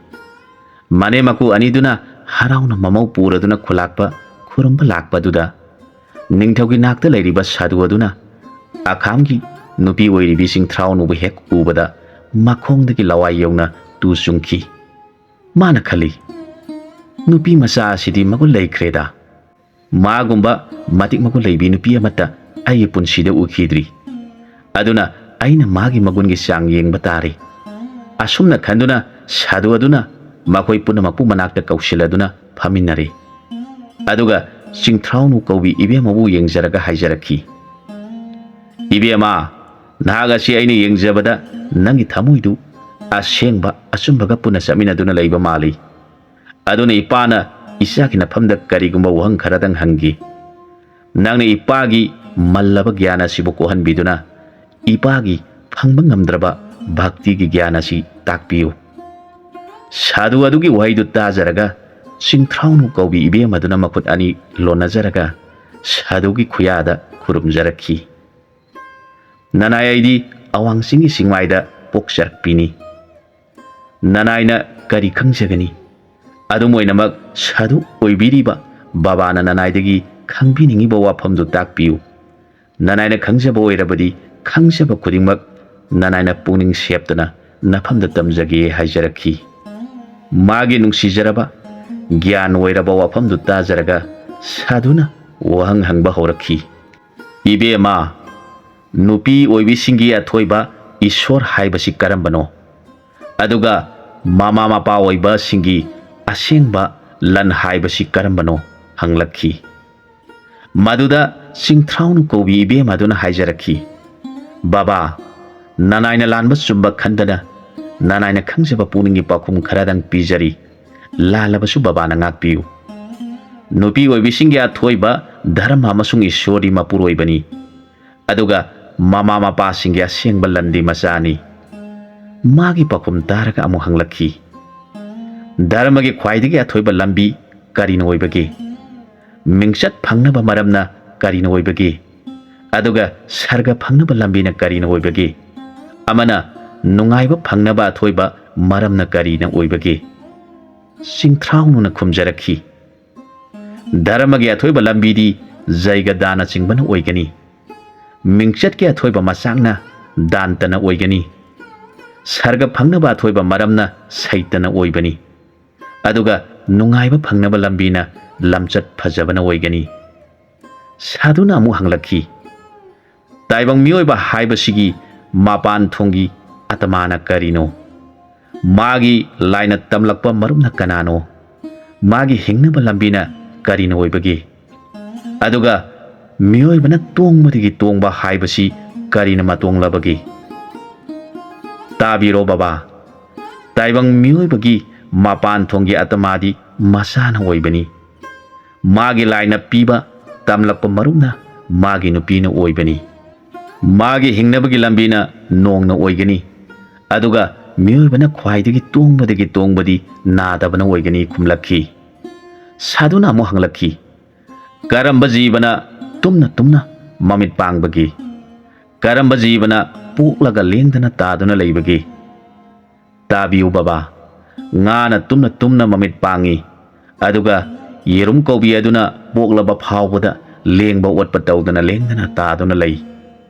ꯃꯅꯦꯝ ꯃꯀꯨ ꯑꯅꯤꯗꯨꯅ ꯍꯔꯥꯎꯅ ꯃꯃꯧ ꯄꯨꯔꯗꯨꯅ ꯈꯨꯂꯥꯛꯄ ꯈꯨꯔꯨꯝꯕ ꯂꯥꯛꯄꯗꯨꯗ, ꯅꯤꯡꯊꯧꯒꯤ ꯅꯥꯛꯇ ꯂꯩꯔꯤꯕ ꯁꯥꯗꯨ ꯑꯗꯨꯅ ꯑꯈꯥꯝꯒꯤ ꯅꯨꯄꯤ ꯑꯣꯏꯔꯤꯕꯤ ꯆꯤꯡꯊ꯭ꯔꯥꯎꯅꯨꯕꯨ ꯍꯦꯛ ꯎꯕꯗ ꯃꯈꯣꯡꯗꯒꯤ ꯂꯋꯥꯏ ꯌꯧꯅ ꯇꯨ ꯆꯨꯡꯈꯤ꯫ ꯃꯥꯅ ꯈꯜꯂꯤ, "ꯅꯨꯄꯤ ꯃꯆꯥ ꯑꯁꯤꯗꯤ ꯃꯒꯨꯟ ꯂꯩꯈ꯭ꯔꯦꯗ꯫ ꯃꯥꯒꯨꯝꯕ ꯃꯇꯤꯛ ꯃꯒꯨꯟ ꯂꯩꯕꯤ ꯅꯨꯄꯤ ꯑꯃꯠꯇ ꯑꯩꯒꯤ ꯄꯨꯟꯁꯤꯗ ꯎꯈꯤꯗ꯭ꯔꯤ꯫ ꯑꯗꯨꯅ ꯑꯩꯅ ꯃꯥꯒꯤ ꯃꯒꯨꯟꯒꯤ ꯆꯥꯡ ꯌꯦꯡꯕ ꯇꯥꯔꯦ"꯫ ꯑꯁꯨꯝꯅ ꯈꯟꯗꯨꯅ ꯁꯥꯗꯨ ꯑꯗꯨꯅ ꯃꯈꯣꯏ ꯄꯨꯝꯅꯃꯛꯄꯨ ꯃꯅꯥꯛꯇ ꯀꯧꯁꯤꯜꯂꯗꯨꯅ ꯐꯝꯃꯤꯟꯅꯔꯦ꯫ ꯑꯗꯨꯒ ꯆꯤꯡꯊ꯭ꯔꯥꯎꯅꯨ ꯀꯧꯕꯤ ꯏꯕꯦꯝꯃꯕꯨ ꯌꯦꯡꯖꯔꯒ ꯍꯥꯏꯖꯔꯛꯈꯤ, "ꯏꯕꯦꯝꯃ, ꯅꯍꯥꯛ ꯑꯁꯤ ꯑꯩꯅ ꯌꯦꯡꯖꯕꯗ ꯅꯪꯒꯤ ꯊꯃꯣꯏꯗꯨ ꯑꯁꯦꯡꯕ ꯑꯆꯨꯝꯕꯒ ꯄꯨꯟꯅ ꯆꯠꯃꯤꯟꯅꯗꯨꯅ ꯂꯩꯕ ꯃꯥꯜꯂꯤ꯫ ꯑꯗꯨꯅ ꯏꯄꯥꯅ ꯏꯆꯥꯒꯤ ꯅꯐꯝꯗ ꯀꯔꯤꯒꯨꯝꯕ ꯋꯥꯍꯪ ꯈꯔꯗꯪ ꯍꯪꯒꯦ꯫ ꯅꯪꯅ ꯏꯄꯥꯒꯤ ꯃꯜꯂꯕ ꯒ꯭ꯌꯥꯟ ꯑꯁꯤꯕꯨ ꯀꯣꯛꯍꯟꯕꯤꯗꯨꯅ ꯏꯄꯥꯒꯤ ꯐꯪꯕ ꯉꯝꯗ꯭ꯔꯕ ꯚꯛꯇꯤꯒꯤ ꯒ꯭ꯌꯥꯟ ꯑꯁꯤ ꯇꯥꯛꯄꯤꯌꯨ"꯫ ꯁꯥꯗꯨ ꯑꯗꯨꯒꯤ ꯋꯥꯍꯩꯗꯨ ꯇꯥꯖꯔꯒ ꯆꯤꯡꯊ꯭ꯔꯥꯎꯅꯨ ꯀꯧꯕꯤ ꯏꯕꯦꯝ ꯑꯗꯨꯅ ꯃꯈꯨꯠ ꯑꯅꯤ ꯂꯣꯟꯅꯖꯔꯒ ꯁꯥꯗꯨꯒꯤ ꯈꯨꯌꯥꯗ ꯈꯨꯔꯨꯝꯖꯔꯛꯈꯤ꯫ "ꯅꯅꯥꯏ ꯑꯩꯗꯤ ꯑꯋꯥꯡ ꯆꯤꯡꯒꯤ ꯆꯤꯡꯃꯥꯏꯗ ꯄꯣꯛꯆꯔꯛꯄꯤꯅꯤ꯫ ꯅꯅꯥꯏꯅ ꯀꯔꯤ ꯈꯪꯖꯒꯅꯤ? ꯑꯗꯨꯝ ꯑꯣꯏꯅꯃꯛ ꯁꯥꯗꯨ ꯑꯣꯏꯕꯤꯔꯤꯕ ꯕꯕꯥꯅ ꯅꯅꯥꯏꯗꯒꯤ ꯈꯪꯕꯤꯅꯤꯡꯉꯤꯕ ꯋꯥꯐꯝꯗꯨ ꯇꯥꯛꯄꯤꯌꯨ꯫ ꯅꯅꯥꯏꯅ ꯈꯪꯖꯕ ꯑꯣꯏꯔꯕꯗꯤ ꯈꯪꯖꯕ ꯈꯨꯗꯤꯡꯃꯛ ꯅꯅꯥꯏꯅ ꯄꯨꯛꯅꯤꯡ ꯁꯦꯞꯇꯅ ꯅꯐꯝꯗ ꯇꯝꯖꯒꯦ" ꯍꯥꯏꯖꯔꯛꯈꯤ꯫ ꯃꯥꯒꯤ ꯅꯨꯡꯁꯤꯖꯔꯕ ꯒ꯭ꯌꯥꯟ ꯑꯣꯏꯔꯕ ꯋꯥꯐꯝꯗꯨ ꯇꯥꯖꯔꯒ ꯁꯥꯗꯨꯅ ꯋꯥꯍꯪ ꯍꯪꯕ ꯍꯧꯔꯛꯈꯤ꯫ "ꯏꯕꯦꯝꯃ, ꯅꯨꯄꯤ ꯑꯣꯏꯕꯤꯁꯤꯡꯒꯤ ꯑꯊꯣꯏꯕ ꯏꯁꯣꯔ ꯍꯥꯏꯕꯁꯤ ꯀꯔꯝꯕꯅꯣ? ꯑꯗꯨꯒ ꯃꯃꯥ ꯃꯄꯥ ꯑꯣꯏꯕꯁꯤꯡꯒꯤ ꯑꯁꯦꯡꯕ ꯂꯟ ꯍꯥꯏꯕꯁꯤ ꯀꯔꯝꯕꯅꯣ?" ꯍꯪꯂꯛꯈꯤ꯫ ꯃꯗꯨꯗ ꯆꯤꯡꯊ꯭ꯔꯥꯎꯅꯨ ꯀꯧꯕꯤ ꯏꯕꯦꯝ ꯑꯗꯨꯅ ꯍꯥꯏꯖꯔꯛꯈꯤ, "ꯕꯕꯥ, ꯅꯅꯥꯏꯅ ꯂꯥꯟꯕ ꯆꯨꯝꯕ ꯈꯟꯗꯅ ꯅꯅꯥꯏꯅ ꯈꯪꯖꯕ ꯄꯨꯛꯅꯤꯡꯒꯤ ꯄꯥꯎꯈꯨꯝ ꯈꯔꯗꯪ ꯄꯤꯖꯔꯤ꯫ ꯂꯥꯜꯂꯕꯁꯨ ꯕꯕꯥꯅ ꯉꯥꯛꯄꯤꯌꯨ"꯫ ꯅꯨꯄꯤ ꯑꯣꯏꯕꯤꯁꯤꯡꯒꯤ ꯑꯊꯣꯏꯕ ꯙꯔꯃ ꯑꯃꯁꯨꯡ ꯏꯁꯣꯔꯗꯤ ꯃꯄꯨꯔꯣꯏꯕꯅꯤ, ꯑꯗꯨꯒ ꯃꯃꯥ ꯃꯄꯥꯁꯤꯡꯒꯤ ꯑꯁꯦꯡꯕ ꯂꯟꯗꯤ ꯃꯆꯥꯅꯤ꯫ ꯃꯥꯒꯤ ꯄꯥꯎꯈꯨꯝ ꯇꯥꯔꯒ ꯑꯃꯨꯛ ꯍꯪꯂꯛꯈꯤ, "ꯙꯔꯃꯒꯤ ꯈ꯭ꯋꯥꯏꯗꯒꯤ ꯑꯊꯣꯏꯕ ꯂꯝꯕꯤ ꯀꯔꯤꯅ ꯑꯣꯏꯕꯒꯦ? ꯃꯤꯡꯆꯠ ꯐꯪꯅꯕ ꯃꯔꯝꯅ ꯀꯔꯤꯅ ꯑꯣꯏꯕꯒꯦ? ꯑꯗꯨꯒ ꯁꯔꯒ ꯐꯪꯅꯕ ꯂꯝꯕꯤꯅ ꯀꯔꯤꯅ ꯑꯣꯏꯕꯒꯦ? ꯑꯃꯅ ꯅꯨꯡꯉꯥꯏꯕ ꯐꯪꯅꯕ ꯑꯊꯣꯏꯕ ꯃꯔꯝꯅ ꯀꯔꯤꯅ ꯑꯣꯏꯕꯒꯦ?" ꯆꯤꯡꯊ꯭ꯔꯥꯎꯅꯨꯅ ꯈꯨꯝꯖꯔꯛꯈꯤ, "ꯙꯔꯃꯒꯤ ꯑꯊꯣꯏꯕ ꯂꯝꯕꯤꯗꯤ ꯖꯩꯒ ꯗꯥꯅꯆꯤꯡꯕꯅ ꯑꯣꯏꯒꯅꯤ꯫ ꯃꯤꯡꯆꯠꯀꯤ ꯑꯊꯣꯏꯕ ꯃꯆꯥꯛꯅ ꯗꯥꯟꯇꯅ ꯑꯣꯏꯒꯅꯤ꯫ ꯁꯔꯒ ꯐꯪꯅꯕ ꯑꯊꯣꯏꯕ ꯃꯔꯝꯅ ꯁꯩꯇꯅ ꯑꯣꯏꯕꯅꯤ꯫ ꯑꯗꯨꯒ ꯅꯨꯡꯉꯥꯏꯕ ꯐꯪꯅꯕ ꯂꯝꯕꯤꯅ ꯂꯝꯆꯠ ꯐꯖꯕꯅ ꯑꯣꯏꯒꯅꯤ꯫" ꯁꯥꯗꯨꯅ ꯑꯃꯨꯛ ꯍꯪꯂꯛꯈꯤ, "ꯇꯥꯏꯕꯪ ꯃꯤꯑꯣꯏꯕ ꯍꯥꯏꯕꯁꯤꯒꯤ ꯃꯄꯥꯟ ꯊꯣꯡꯒꯤ ꯑꯇꯃꯥꯅ ꯀꯔꯤꯅꯣ? ꯃꯥꯒꯤ ꯂꯥꯏꯅ ꯇꯝꯂꯛꯄ ꯃꯔꯨꯞꯅ ꯀꯅꯥꯅꯣ? ꯃꯥꯒꯤ ꯍꯤꯡꯅꯕ ꯂꯝꯕꯤꯅ ꯀꯔꯤꯅ ꯑꯣꯏꯕꯒꯦ? ꯑꯗꯨꯒ ꯃꯤꯑꯣꯏꯕꯅ ꯇꯣꯡꯕꯗꯒꯤ ꯇꯣꯡꯕ ꯍꯥꯏꯕꯁꯤ ꯀꯔꯤꯅ ꯃꯇꯣꯡꯂꯕꯒꯦ?" ꯇꯥꯕꯤꯔꯣ ꯕꯕꯥ, ꯇꯥꯏꯕꯪ ꯃꯤꯑꯣꯏꯕꯒꯤ ꯃꯄꯥꯟ ꯊꯣꯡꯒꯤ ꯑꯇꯃꯥꯗꯤ ꯃꯆꯥꯅ ꯑꯣꯏꯕꯅꯤ꯫ ꯃꯥꯒꯤ ꯂꯥꯏꯅ ꯄꯤꯕ ꯇꯝꯂꯛꯄ ꯃꯔꯨꯞꯅ ꯃꯥꯒꯤ ꯅꯨꯄꯤꯅ ꯑꯣꯏꯕꯅꯤ꯫ ꯃꯥꯒꯤ ꯍꯤꯡꯅꯕꯒꯤ ꯂꯝꯕꯤꯅ ꯅꯣꯡꯅ ꯑꯣꯏꯒꯅꯤ꯫ ꯑꯗꯨꯒ ꯃꯤꯑꯣꯏꯕꯅ ꯈ꯭ꯋꯥꯏꯗꯒꯤ ꯇꯣꯡꯕꯗꯒꯤ ꯇꯣꯡꯕꯗꯤ ꯅꯥꯗꯕꯅ ꯑꯣꯏꯒꯅꯤ ꯈꯨꯝꯂꯛꯈꯤ꯫ ꯁꯥꯗꯨꯅ ꯑꯃꯨꯛ ꯍꯪꯂꯛꯈꯤ, "ꯀꯔꯝꯕ ꯖꯤꯕꯅ ꯇꯨꯝꯅ ꯇꯨꯝꯅ ꯃꯃꯤꯠ ꯄꯥꯡꯕꯒꯦ? ꯀꯔꯝꯕ ꯖꯤꯕꯅ ꯄꯣꯛꯂꯒ ꯂꯦꯡꯗꯅ ꯇꯥꯗꯨꯅ ꯂꯩꯕꯒꯦ?" ꯇꯥꯕꯤꯌꯨ ꯕꯕꯥ, ꯉꯥꯅ ꯇꯨꯝꯅ ꯇꯨꯝꯅ ꯃꯃꯤꯠ ꯄꯥꯡꯏ, ꯑꯗꯨꯒ ꯌꯦꯔꯨꯝ ꯀꯧꯕꯤ ꯑꯗꯨꯅ ꯄꯣꯛꯂꯕ ꯐꯥꯎꯕꯗ ꯂꯦꯡꯕ ꯑꯣꯠꯄ ꯇꯧꯗꯅ ꯂꯦꯡꯗꯅ ꯇꯥꯗꯨꯅ ꯂꯩ꯫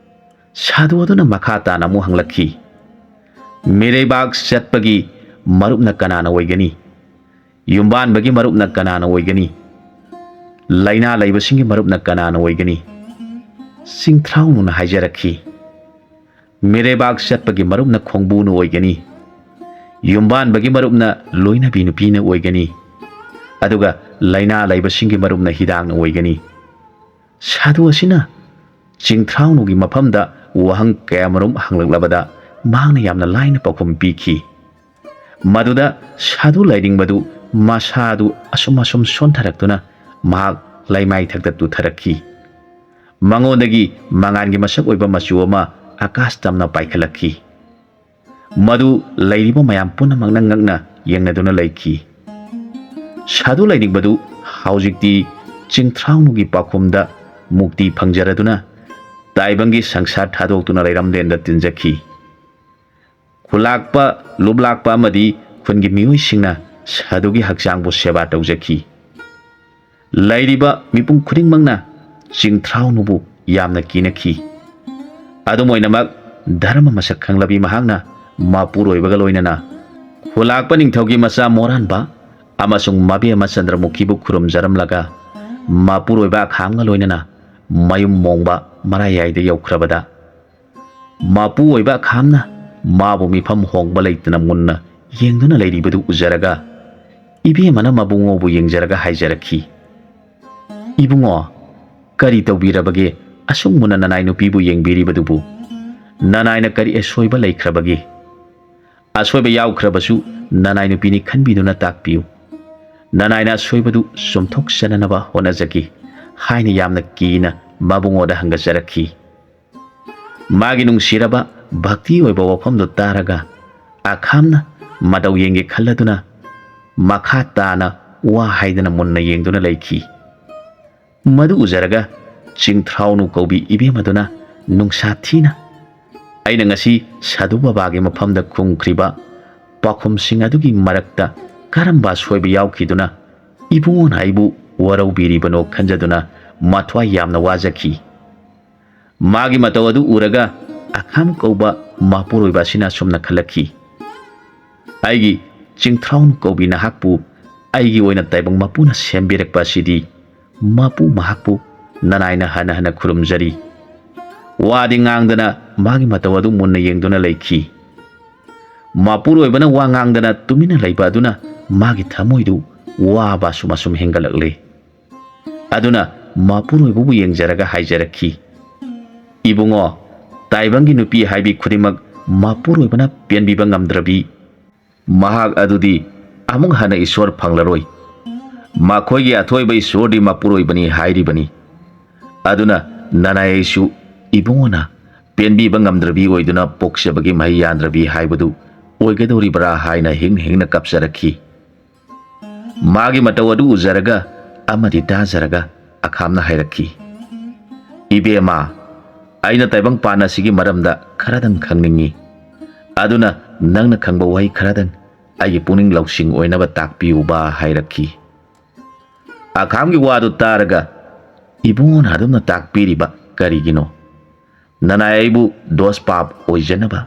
ꯁꯥꯗꯨ ꯑꯗꯨꯅ ꯃꯈꯥ ꯇꯥꯅ ꯑꯃꯨꯛ ꯍꯪꯂꯛꯈꯤ, "ꯃꯤꯔꯩꯕꯥꯛ ꯆꯠꯄꯒꯤ ꯃꯔꯨꯞꯅ ꯀꯅꯥꯅ ꯑꯣꯏꯒꯅꯤ? ꯌꯨꯝꯕꯥꯟꯕꯒꯤ ꯃꯔꯨꯞꯅ ꯀꯅꯥꯅ ꯑꯣꯏꯒꯅꯤ? ꯂꯥꯏꯅꯥ ꯂꯩꯕꯁꯤꯡꯒꯤ ꯃꯔꯨꯞꯅ ꯀꯅꯥꯅ ꯑꯣꯏꯒꯅꯤ?" ꯆꯤꯡꯊ꯭ꯔꯥꯎꯅꯨꯅ ꯍꯥꯏꯖꯔꯛꯈꯤ, "ꯃꯤꯔꯩꯕꯥꯛ ꯆꯠꯄꯒꯤ ꯃꯔꯨꯞꯅ ꯈꯣꯡꯕꯨꯅ ꯑꯣꯏꯒꯅꯤ, ꯌꯨꯝꯕꯥꯟꯕꯒꯤ ꯃꯔꯨꯞꯅ ꯂꯣꯏꯅꯕꯤ ꯅꯨꯄꯤꯅ ꯑꯣꯏꯒꯅꯤ, ꯑꯗꯨꯒ ꯂꯥꯏꯅꯥ ꯂꯩꯕꯁꯤꯡꯒꯤ ꯃꯔꯨꯞꯅ ꯍꯤꯗꯥꯛꯅ ꯑꯣꯏꯒꯅꯤ꯫" ꯁꯥꯗꯨ ꯑꯁꯤꯅ ꯆꯤꯡꯊ꯭ꯔꯥꯎꯅꯨꯒꯤ ꯃꯐꯝꯗ ꯋꯥꯍꯪ ꯀꯌꯥꯃꯔꯨꯝ ꯍꯪꯂꯛꯂꯕꯗ ꯃꯍꯥꯛꯅ ꯌꯥꯝꯅ ꯂꯥꯏꯅ ꯄꯥꯎꯈꯨꯝ ꯄꯤꯈꯤ꯫ ꯃꯗꯨꯗ ꯁꯥꯗꯨ ꯂꯥꯏꯅꯤꯡꯕꯗꯨ ꯃꯁꯥꯗꯨ ꯑꯁꯨꯝ ꯑꯁꯨꯝ ꯁꯣꯟꯊꯔꯛꯇꯨꯅ ꯃꯍꯥꯛ ꯂꯩꯃꯥꯏꯊꯛꯇ ꯇꯨꯊꯔꯛꯈꯤ꯫ ꯃꯉꯣꯟꯗꯒꯤ ꯃꯉꯥꯜꯒꯤ ꯃꯁꯛ ꯑꯣꯏꯕ ꯃꯆꯨ ꯑꯃ ꯑꯀꯥꯁ ꯇꯝꯅ ꯄꯥꯏꯈꯠꯂꯛꯈꯤ꯫ ꯃꯗꯨ ꯂꯩꯔꯤꯕ ꯃꯌꯥꯝ ꯄꯨꯝꯅꯃꯛꯅ ꯉꯛꯅ ꯌꯦꯡꯅꯗꯨꯅ ꯂꯩꯈꯤ꯫ ꯁꯥꯗꯨ ꯂꯥꯏꯅꯤꯡꯕꯗꯨ ꯍꯧꯖꯤꯛꯇꯤ ꯆꯤꯡꯊ꯭ꯔꯥꯎꯅꯨꯒꯤ ꯄꯥꯎꯈꯨꯝꯗ ꯃꯨꯛꯇꯤ ꯐꯪꯖꯔꯗꯨꯅ ꯇꯥꯏꯕꯪꯒꯤ ꯁꯪꯁꯥꯔ ꯊꯥꯗꯣꯛꯇꯨꯅ ꯂꯩꯔꯝꯂꯦꯟꯗ ꯇꯤꯟꯖꯈꯤ꯫ ꯈꯨꯂꯥꯛꯄ, ꯂꯨꯞꯂꯥꯛꯄ ꯑꯃꯗꯤ ꯈꯨꯟꯒꯤ ꯃꯤꯑꯣꯏꯁꯤꯡꯅ ꯁꯥꯗꯨꯒꯤ ꯍꯛꯆꯥꯡꯕꯨ ꯁꯦꯕꯥ ꯇꯧꯖꯈꯤ꯫ ꯂꯩꯔꯤꯕ ꯃꯤꯄꯨꯝ ꯈꯨꯗꯤꯡꯃꯛꯅ ꯆꯤꯡꯊ꯭ꯔꯥꯎꯅꯨꯕꯨ ꯌꯥꯝꯅ ꯀꯤꯅꯈꯤ꯫ ꯑꯗꯨꯝ ꯑꯣꯏꯅꯃꯛ, ꯙꯔꯃ ꯃꯁꯛ ꯈꯪꯂꯕꯤ ꯃꯍꯥꯛꯅ ꯃꯄꯨꯔꯣꯏꯕꯒ ꯂꯣꯏꯅꯅ ꯈꯨꯂꯥꯛꯄ ꯅꯤꯡꯊꯧꯒꯤ ꯃꯆꯥ ꯃꯣꯔꯥꯟꯕ ꯑꯃꯁꯨꯡ ꯃꯕꯦꯝꯃ ꯆꯟꯗ꯭ꯔꯃꯨꯈꯤꯕꯨ ꯈꯨꯔꯨꯝꯖꯔꯝꯂꯒ, ꯃꯄꯨꯔꯣꯏꯕ ꯑꯈꯥꯝꯒ ꯂꯣꯏꯅꯅ ꯃꯌꯨꯝ ꯃꯣꯡꯕ ꯃꯔꯥꯌꯥꯏꯗ ꯌꯧꯈ꯭ꯔꯕꯗ, ꯃꯄꯨ ꯑꯣꯏꯕ ꯑꯈꯥꯝꯅ ꯃꯥꯕꯨ ꯃꯤꯐꯝ ꯍꯣꯡꯕ ꯂꯩꯇꯅ ꯃꯨꯟꯅ ꯌꯦꯡꯗꯨꯅ ꯂꯩꯔꯤꯕꯗꯨ ꯎꯖꯔꯒ, ꯏꯕꯦꯝꯃꯅ ꯃꯕꯨꯡꯉꯣꯕꯨ ꯌꯦꯡꯖꯔꯒ ꯍꯥꯏꯖꯔꯛꯈꯤ, "ꯏꯕꯨꯡꯉꯣ, ꯀꯔꯤ ꯇꯧꯕꯤꯔꯕꯒꯦ? ꯑꯁꯨꯛ ꯃꯨꯟꯅ ꯅꯅꯥꯏ ꯅꯨꯄꯤꯕꯨ ꯌꯦꯡꯕꯤꯔꯤꯕꯗꯨꯕꯨ? ꯅꯅꯥꯏꯅ ꯀꯔꯤ ꯑꯁꯣꯏꯕ ꯂꯩꯈ꯭ꯔꯕꯒꯦ? ꯑꯁꯣꯏꯕ ꯌꯥꯎꯈ꯭ꯔꯕꯁꯨ ꯅꯅꯥꯏ ꯅꯨꯄꯤꯅꯤ ꯈꯟꯕꯤꯗꯨꯅ ꯇꯥꯛꯄꯤꯌꯨ꯫ ꯅꯅꯥꯏꯅ ꯑꯁꯣꯏꯕꯗꯨ ꯆꯨꯝꯊꯣꯛꯆꯅꯅꯕ ꯍꯣꯠꯅꯖꯒꯦ" ꯍꯥꯏꯅ ꯌꯥꯝꯅ ꯀꯤꯅ ꯃꯕꯨꯡꯉꯣꯗ ꯍꯪꯒꯠꯆꯔꯛꯈꯤ꯫ ꯃꯥꯒꯤ ꯅꯨꯡꯁꯤꯔꯕ ꯚꯛꯇꯤ ꯑꯣꯏꯕ ꯋꯥꯐꯝꯗꯨ ꯇꯥꯔꯒ, ꯑꯈꯥꯝꯅ ꯃꯇꯧ ꯌꯦꯡꯒꯦ ꯈꯜꯂꯗꯨꯅ ꯃꯈꯥ ꯇꯥꯅ ꯋꯥ ꯍꯥꯏꯗꯅ ꯃꯨꯟꯅ ꯌꯦꯡꯗꯨꯅ ꯂꯩꯈꯤ꯫ ꯃꯗꯨ ꯎꯖꯔꯒ ꯆꯤꯡꯊ꯭ꯔꯥꯎꯅꯨ ꯀꯧꯕꯤ ꯏꯕꯦꯝ ꯑꯗꯨꯅ ꯅꯨꯡꯁꯥ ꯊꯤꯅ, "ꯑꯩꯅ ꯉꯁꯤ ꯁꯥꯗꯨ ꯕꯕꯥꯒꯤ ꯃꯐꯝꯗ ꯈꯨꯝꯈ꯭ꯔꯤꯕ ꯄꯥꯎꯈꯨꯝꯁꯤꯡ ꯑꯗꯨꯒꯤ ꯃꯔꯛꯇ ꯀꯔꯝꯕ ꯑꯁꯣꯏꯕ ꯌꯥꯎꯈꯤꯗꯨꯅ ꯏꯕꯨꯡꯉꯣꯅ ꯑꯩꯕꯨ ꯋꯥꯔꯧꯕꯤꯔꯤꯕꯅꯣ?" ꯈꯟꯖꯗꯨꯅ ꯃꯊ꯭ꯋꯥꯏ ꯌꯥꯝꯅ ꯋꯥꯖꯈꯤ꯫ ꯃꯥꯒꯤ ꯃꯇꯧ ꯑꯗꯨ ꯎꯔꯒ ꯑꯈꯥꯝ ꯀꯧꯕ ꯃꯄꯨꯔꯣꯏꯕ ꯑꯁꯤꯅ ꯑꯁꯨꯝꯅ ꯈꯜꯂꯛꯈꯤ, "ꯑꯩꯒꯤ ꯆꯤꯡꯊ꯭ꯔꯥꯎꯅꯨ ꯀꯧꯕꯤ ꯅꯍꯥꯛꯄꯨ ꯑꯩꯒꯤ ꯑꯣꯏꯅ ꯇꯥꯏꯕꯪ ꯃꯄꯨꯅ ꯁꯦꯝꯕꯤꯔꯛꯄ ꯑꯁꯤꯗꯤ ꯃꯄꯨ ꯃꯍꯥꯛꯄꯨ ꯅꯅꯥꯏꯅ ꯍꯟꯅ ꯍꯟꯅ ꯈꯨꯔꯨꯝꯖꯔꯤ"꯫ ꯋꯥꯗꯤ ꯉꯥꯡꯗꯅ ꯃꯥꯒꯤ ꯃꯇꯧ ꯑꯗꯨ ꯃꯨꯟꯅ ꯌꯦꯡꯗꯨꯅ ꯂꯩꯈꯤ꯫ ꯃꯄꯨꯔꯣꯏꯕꯅ ꯋꯥ ꯉꯥꯡꯗꯅ ꯇꯨꯃꯤꯟꯅ ꯂꯩꯕ ꯑꯗꯨꯅ ꯃꯥꯒꯤ ꯊꯃꯣꯏꯗꯨ ꯋꯥꯕ ꯑꯁꯨꯝ ꯑꯁꯨꯝ ꯍꯦꯟꯒꯠꯂꯛꯂꯦ꯫ ꯑꯗꯨꯅ ꯃꯄꯨꯔꯣꯏꯕꯕꯨ ꯌꯦꯡꯖꯔꯒ ꯍꯥꯏꯖꯔꯛꯈꯤ, "ꯏꯕꯨꯡꯉꯣ, ꯇꯥꯏꯕꯪꯒꯤ ꯅꯨꯄꯤ ꯍꯥꯏꯕꯤ ꯈꯨꯗꯤꯡꯃꯛ ꯃꯄꯨꯔꯣꯏꯕꯅ ꯄꯦꯟꯕꯤꯕ ꯉꯝꯗ꯭ꯔꯕꯤ, ꯃꯍꯥꯛ ꯑꯗꯨꯗꯤ ꯑꯃꯨꯛ ꯍꯟꯅ ꯏꯁꯣꯔ ꯐꯪꯂꯔꯣꯏ꯫ ꯃꯈꯣꯏꯒꯤ ꯑꯊꯣꯏꯕ ꯏꯁꯣꯔꯗꯤ ꯃꯄꯨꯔꯣꯏꯕꯅꯤ ꯍꯥꯏꯔꯤꯕꯅꯤ꯫ ꯑꯗꯨꯅ ꯅꯅꯥꯏ ꯑꯩꯁꯨ ꯏꯕꯨꯡꯉꯣꯅ ꯄꯦꯟꯕꯤꯕ ꯉꯝꯗ꯭ꯔꯕꯤ ꯑꯣꯏꯗꯨꯅ ꯄꯣꯛꯆꯕꯒꯤ ꯃꯍꯩ ꯌꯥꯟꯗ꯭ꯔꯕꯤ ꯍꯥꯏꯕꯗꯨ ꯑꯣꯏꯒꯗꯧꯔꯤꯕ꯭ꯔꯥ ꯍꯥꯏꯅ ꯍꯤꯡ ꯍꯤꯡꯅ ꯀꯞꯆꯔꯛꯈꯤ꯫ ꯃꯥꯒꯤ ꯃꯇꯧ ꯑꯗꯨ ꯎꯖꯔꯒ ꯑꯃꯗꯤ ꯇꯥꯖꯔꯒ ꯑꯈꯥꯝꯅ ꯍꯥꯏꯔꯛꯈꯤ, "ꯏꯕꯦꯝꯃ, ꯑꯩꯅ ꯇꯥꯏꯕꯪꯄꯥꯟ ꯑꯁꯤꯒꯤ ꯃꯔꯝꯗ ꯈꯔꯗꯪ ꯈꯪꯅꯤꯡꯏ꯫ ꯑꯗꯨꯅ ꯅꯪꯅ ꯈꯪꯕ ꯋꯥꯍꯩ ꯈꯔꯗꯪ ꯑꯩꯒꯤ ꯄꯨꯛꯅꯤꯡ ꯂꯧꯁꯤꯡ ꯑꯣꯏꯅꯕ ꯇꯥꯛꯄꯤꯌꯨꯕ" ꯍꯥꯏꯔꯛꯈꯤ꯫ ꯑꯈꯥꯝꯒꯤ ꯋꯥꯗꯨ ꯇꯥꯔꯒ, "ꯏꯕꯨꯡꯉꯣꯅ ꯑꯗꯨꯝꯅ ꯇꯥꯛꯄꯤꯔꯤꯕ ꯀꯔꯤꯒꯤꯅꯣ? ꯅꯅꯥꯏ ꯑꯩꯕꯨ ꯗꯣꯁ ꯄꯥꯞ ꯑꯣꯏꯖꯅꯕ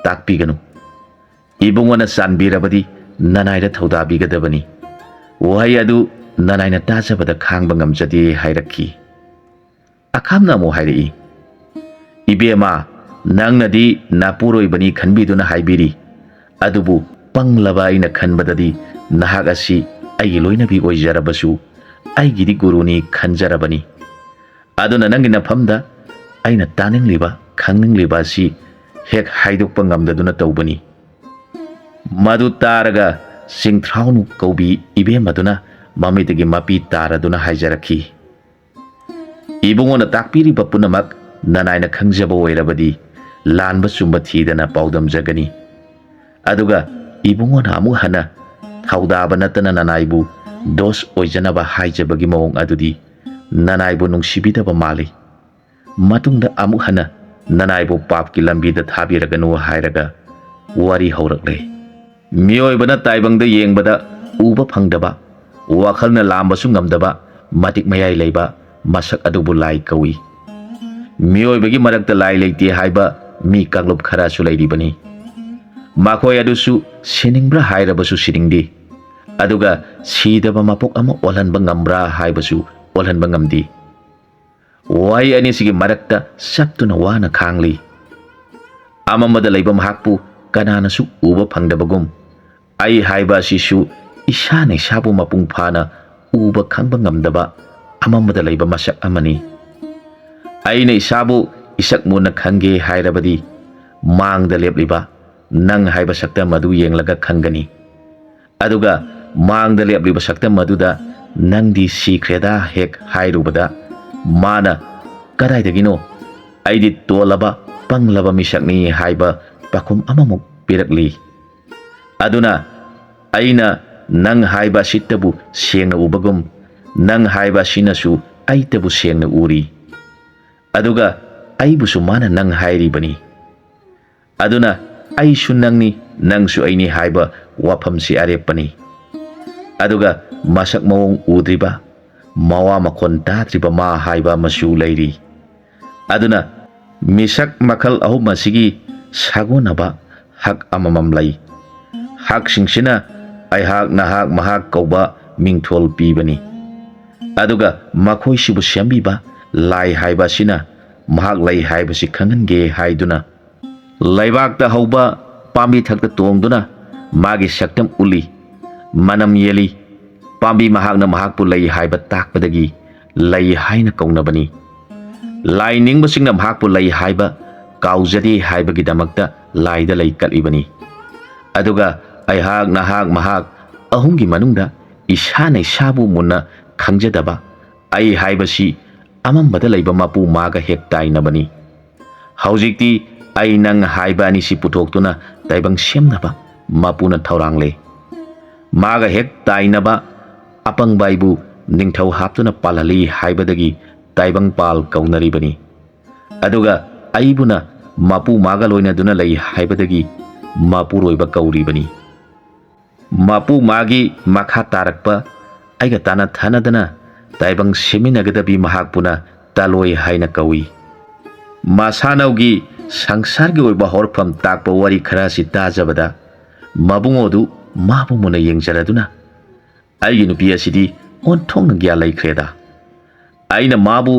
ꯇꯥꯛꯄꯤꯒꯅꯨ꯫ ꯏꯕꯨꯡꯉꯣꯅ ꯆꯥꯟꯕꯤꯔꯕꯗꯤ ꯅꯅꯥꯏꯗ ꯊꯧꯗꯥꯕꯤꯒꯗꯕꯅꯤ꯫ ꯋꯥꯍꯩ ꯑꯗꯨ ꯅꯅꯥꯏꯅ ꯇꯥꯖꯕꯗ ꯈꯥꯡꯕ ꯉꯝꯖꯗꯦ" ꯍꯥꯏꯔꯛꯈꯤ꯫ ꯑꯈꯥꯝꯅ ꯑꯃꯨꯛ ꯍꯥꯏꯔꯛꯏ, "ꯏꯕꯦꯝꯃ, ꯅꯪꯅꯗꯤ ꯅꯄꯨꯔꯣꯏꯕꯅꯤ ꯈꯟꯕꯤꯗꯨꯅ ꯍꯥꯏꯕꯤꯔꯤ, ꯑꯗꯨꯕꯨ ꯄꯪꯂꯕ ꯑꯩꯅ ꯈꯟꯕꯗꯗꯤ ꯅꯍꯥꯛ ꯑꯁꯤ ꯑꯩꯒꯤ ꯂꯣꯏꯅꯕꯤ ꯑꯣꯏꯖꯔꯕꯁꯨ ꯑꯩꯒꯤꯗꯤ ꯒꯨꯔꯨꯅꯤ ꯈꯟꯖꯔꯕꯅꯤ꯫ ꯑꯗꯨꯅ ꯅꯪꯒꯤ ꯅꯐꯝꯗ ꯑꯩꯅ ꯇꯥꯅꯤꯡꯂꯤꯕ, ꯈꯪꯅꯤꯡꯂꯤꯕ ꯑꯁꯤ ꯍꯦꯛ ꯍꯥꯏꯗꯣꯛꯄ ꯉꯝꯗꯗꯨꯅ ꯇꯧꯕꯅꯤ"꯫ ꯃꯗꯨ ꯇꯥꯔꯒ ꯆꯤꯡꯊ꯭ꯔꯥꯎꯅꯨ ꯀꯧꯕꯤ ꯏꯕꯦꯝ ꯑꯗꯨꯅ ꯃꯃꯤꯠꯇꯒꯤ ꯃꯄꯤ ꯇꯥꯔꯗꯨꯅ ꯍꯥꯏꯖꯔꯛꯈꯤ, "ꯏꯕꯨꯡꯉꯣꯅ ꯇꯥꯛꯄꯤꯔꯤꯕ ꯄꯨꯝꯅꯃꯛ ꯅꯅꯥꯏꯅ ꯈꯪꯖꯕ ꯑꯣꯏꯔꯕꯗꯤ ꯂꯥꯟꯕ ꯆꯨꯝꯕ ꯊꯤꯗꯅ ꯄꯥꯎꯗꯝꯖꯒꯅꯤ꯫ ꯑꯗꯨꯒ ꯏꯕꯨꯡꯉꯣꯅ ꯑꯃꯨꯛ ꯍꯟꯅ ꯊꯧꯗꯥꯕ ꯅꯠꯇꯅ ꯅꯅꯥꯏꯕꯨ ꯗꯣꯁ ꯑꯣꯏꯖꯅꯕ ꯍꯥꯏꯖꯕꯒꯤ ꯃꯑꯣꯡ ꯑꯗꯨꯗꯤ ꯅꯅꯥꯏꯕꯨ ꯅꯨꯡꯁꯤꯕꯤꯗꯕ ꯃꯥꯜꯂꯤ꯫ ꯃꯇꯨꯡꯗ ꯑꯃꯨꯛ ꯍꯟꯅ ꯅꯅꯥꯏꯕꯨ ꯄꯥꯞꯀꯤ ꯂꯝꯕꯤꯗ ꯊꯥꯕꯤꯔꯒꯅꯨ" ꯍꯥꯏꯔꯒ ꯋꯥꯔꯤ ꯍꯧꯔꯛꯂꯦ꯫ ꯃꯤꯑꯣꯏꯕꯅ ꯇꯥꯏꯕꯪꯗ ꯌꯦꯡꯕꯗ ꯎꯕ ꯐꯪꯗꯕ, ꯋꯥꯈꯜꯅ ꯂꯥꯝꯕꯁꯨ ꯉꯝꯗꯕ ꯃꯇꯤꯛ ꯃꯌꯥꯏ ꯂꯩꯕ ꯃꯁꯛ ꯑꯗꯨꯕꯨ ꯂꯥꯏ ꯀꯧꯏ꯫ ꯃꯤꯑꯣꯏꯕꯒꯤ ꯃꯔꯛꯇ ꯂꯥꯏ ꯂꯩꯇꯦ ꯍꯥꯏꯕ ꯃꯤ ꯀꯥꯡꯂꯨꯞ ꯈꯔꯁꯨ ꯂꯩꯔꯤꯕꯅꯤ꯫ ꯃꯈꯣꯏ ꯑꯗꯨꯁꯨ ꯁꯤꯅꯤꯡꯕ꯭ꯔꯥ ꯍꯥꯏꯔꯕꯁꯨ ꯁꯤꯅꯤꯡꯗꯦ, ꯑꯗꯨꯒ ꯁꯤꯗꯕ ꯃꯄꯣꯛ ꯑꯃ ꯑꯣꯜꯍꯟꯕ ꯉꯝꯕ꯭ꯔꯥ ꯍꯥꯏꯕꯁꯨ ꯑꯣꯜꯍꯟꯕ ꯉꯝꯗꯦ꯫ ꯋꯥꯍꯩ ꯑꯅꯤꯁꯤꯒꯤ ꯃꯔꯛꯇ ꯆꯞꯇꯨꯅ ꯋꯥꯅ ꯈꯥꯡꯂꯤ꯫ ꯑꯃꯝꯕꯗ ꯂꯩꯕ ꯃꯍꯥꯛꯄꯨ ꯀꯅꯥꯅꯁꯨ ꯎꯕ ꯐꯪꯗꯕꯒꯨꯝ, ꯑꯩ ꯍꯥꯏꯕ ꯑꯁꯤꯁꯨ ꯏꯁꯥꯅ ꯏꯁꯥꯕꯨ ꯃꯄꯨꯡ ꯐꯥꯅ ꯎꯕ ꯈꯪꯕ ꯉꯝꯗꯕ ꯑꯃꯝꯕꯗ ꯂꯩꯕ ꯃꯁꯛ ꯑꯃꯅꯤ꯫ ꯑꯩꯅ ꯏꯁꯥꯕꯨ ꯏꯁꯛ ꯃꯨꯟꯅ ꯈꯪꯒꯦ ꯍꯥꯏꯔꯕꯗꯤ, ꯃꯥꯡꯗ ꯂꯦꯞꯂꯤꯕ ꯅꯪ ꯍꯥꯏꯕ ꯁꯛꯇꯝ ꯑꯗꯨ ꯌꯦꯡꯂꯒ ꯈꯪꯒꯅꯤ꯫ ꯑꯗꯨꯒ ꯃꯥꯡꯗ ꯂꯦꯞꯂꯤꯕ ꯁꯛꯇꯝ ꯑꯗꯨꯗ "ꯅꯪꯗꯤ ꯁꯤꯈ꯭ꯔꯦꯗ" ꯍꯦꯛ ꯍꯥꯏꯔꯨꯕꯗ, ꯃꯥꯅ "ꯀꯗꯥꯏꯗꯒꯤꯅꯣ? ꯑꯩꯗꯤ ꯇꯣꯜꯂꯕ, ꯄꯪꯂꯕ ꯃꯤꯁꯛꯅꯤ" ꯍꯥꯏꯕ ꯄꯥꯎꯈꯨꯝ ꯑꯃꯃꯨꯛ ꯄꯤꯔꯛꯂꯤ꯫ ꯑꯗꯨꯅ ꯑꯩꯅ ꯅꯪ ꯍꯥꯏꯕ ꯑꯁꯤꯇꯕꯨ ꯁꯦꯡꯅ ꯎꯕꯒꯨꯝ, ꯅꯪ ꯍꯥꯏꯕ ꯑꯁꯤꯅꯁꯨ ꯑꯩꯇꯕꯨ ꯁꯦꯡꯅ ꯎꯔꯤ꯫ ꯑꯗꯨꯒ ꯑꯩꯕꯨꯁꯨ ꯃꯥꯅ ꯅꯪ ꯍꯥꯏꯔꯤꯕꯅꯤ꯫ ꯑꯗꯨꯅ "ꯑꯩꯁꯨ ꯅꯪꯅꯤ, ꯅꯪꯁꯨ ꯑꯩꯅꯤ" ꯍꯥꯏꯕ ꯋꯥꯐꯝꯁꯤ ꯑꯔꯦꯞꯄꯅꯤ꯫ ꯑꯗꯨꯒ ꯃꯁꯛ ꯃꯑꯣꯡ ꯎꯗ꯭ꯔꯤꯕ, ꯃꯋꯥ ꯃꯈꯣꯟ ꯇꯥꯗ꯭ꯔꯤꯕ ꯃꯥ ꯍꯥꯏꯕ ꯑꯃꯁꯨ ꯂꯩꯔꯤ꯫ ꯑꯗꯨꯅ ꯃꯤꯁꯛ ꯃꯈꯜ ꯑꯍꯨꯝ ꯑꯁꯤꯒꯤ ꯁꯥꯒꯣꯟꯅꯕ ꯍꯛ ꯑꯃꯃꯝ ꯂꯩ꯫ ꯍꯛꯁꯤꯡꯁꯤꯅ "ꯑꯩꯍꯥꯛ, ꯅꯍꯥꯛ, ꯃꯍꯥꯛ" ꯀꯧꯕ ꯃꯤꯡꯊꯣꯜ ꯄꯤꯕꯅꯤ꯫ ꯑꯗꯨꯒ ꯃꯈꯣꯏꯁꯤꯕꯨ ꯁꯦꯝꯕꯤꯕ ꯂꯥꯏ ꯍꯥꯏꯕ ꯑꯁꯤꯅ ꯃꯍꯥꯛ ꯂꯩ ꯍꯥꯏꯕꯁꯤ ꯈꯪꯍꯟꯒꯦ ꯍꯥꯏꯗꯨꯅ ꯂꯩꯕꯥꯛꯇ ꯍꯧꯕ ꯄꯥꯝꯕꯤ ꯊꯛꯇ ꯇꯣꯡꯗꯨꯅ ꯃꯥꯒꯤ ꯁꯛꯇꯝ ꯎꯠꯂꯤ꯫ ꯃꯅꯝ ꯌꯦꯜꯂꯤ꯫ ꯄꯥꯝꯕꯤ ꯃꯍꯥꯛꯅ ꯃꯍꯥꯛꯄꯨ ꯂꯩ ꯍꯥꯏꯕ ꯇꯥꯛꯄꯗꯒꯤ ꯂꯩ ꯍꯥꯏꯅ ꯀꯧꯅꯕꯅꯤ꯫ ꯂꯥꯏ ꯅꯤꯡꯕꯁꯤꯡꯅ ꯃꯍꯥꯛꯄꯨ ꯂꯩ ꯍꯥꯏꯕ ꯀꯥꯎꯖꯗꯦ ꯍꯥꯏꯕꯒꯤꯗꯃꯛꯇ ꯂꯥꯏꯗ ꯂꯩ ꯀꯠꯂꯤꯕꯅꯤ꯫ ꯑꯗꯨꯒ "ꯑꯩꯍꯥꯛ, ꯅꯍꯥꯛ, ꯃꯍꯥꯛ" ꯑꯍꯨꯝꯒꯤ ꯃꯅꯨꯡꯗ ꯏꯁꯥꯅ ꯏꯁꯥꯕꯨ ꯃꯨꯟꯅ ꯈꯪꯖꯗꯕ "ꯑꯩ" ꯍꯥꯏꯕꯁꯤ ꯑꯃꯝꯕꯗ ꯂꯩꯕ ꯃꯄꯨ ꯃꯥꯒ ꯍꯦꯛ ꯇꯥꯏꯅꯕꯅꯤ꯫ ꯍꯧꯖꯤꯛꯇꯤ "ꯑꯩ", "ꯅꯪ" ꯍꯥꯏꯕ ꯑꯅꯤꯁꯤ ꯄꯨꯊꯣꯛꯇꯨꯅ ꯇꯥꯏꯕꯪ ꯁꯦꯝꯅꯕ ꯃꯄꯨꯅ ꯊꯧꯔꯥꯡꯂꯦ꯫ ꯃꯥꯒ ꯍꯦꯛ ꯇꯥꯏꯅꯕ ꯑꯄꯪꯕ ꯑꯩꯕꯨ ꯅꯤꯡꯊꯧ ꯍꯥꯞꯇꯨꯅ ꯄꯥꯜꯍꯜꯂꯤ ꯍꯥꯏꯕꯗꯒꯤ ꯇꯥꯏꯕꯪ ꯄꯥꯜ ꯀꯧꯅꯔꯤꯕꯅꯤ꯫ ꯑꯗꯨꯒ ꯑꯩꯕꯨꯅ ꯃꯄꯨ ꯃꯥꯒ ꯂꯣꯏꯅꯗꯨꯅ ꯂꯩ ꯍꯥꯏꯕꯗꯒꯤ ꯃꯄꯨꯔꯣꯏꯕ ꯀꯧꯔꯤꯕꯅꯤ꯫ ꯃꯄꯨ ꯃꯥꯒꯤ ꯃꯈꯥ ꯇꯥꯔꯛꯄ ꯑꯩꯒ ꯇꯥꯅ ꯊꯥꯅꯗꯅ ꯇꯥꯏꯕꯪ ꯁꯦꯝꯃꯤꯟꯅꯒꯗꯕꯤ ꯃꯍꯥꯛꯄꯨꯅ ꯇꯥꯂꯣꯏ ꯍꯥꯏꯅ ꯀꯧꯏ꯫ ꯃꯁꯥꯅꯧꯒꯤ ꯁꯪꯁꯥꯔꯒꯤ ꯑꯣꯏꯕ ꯍꯧꯔꯛꯐꯝ ꯇꯥꯛꯄ ꯋꯥꯔꯤ ꯈꯔ ꯑꯁꯤ ꯇꯥꯖꯕꯗ ꯃꯕꯨꯡꯉꯣꯗꯨ ꯃꯥꯕꯨ ꯃꯨꯟꯅ ꯌꯦꯡꯖꯔꯗꯨꯅ "ꯑꯩꯒꯤ ꯅꯨꯄꯤ ꯑꯁꯤꯗꯤ ꯑꯣꯟꯊꯣꯛꯅ ꯒ꯭ꯌꯥꯟ ꯂꯩꯈ꯭ꯔꯦꯗ꯫ ꯑꯩꯅ ꯃꯥꯕꯨ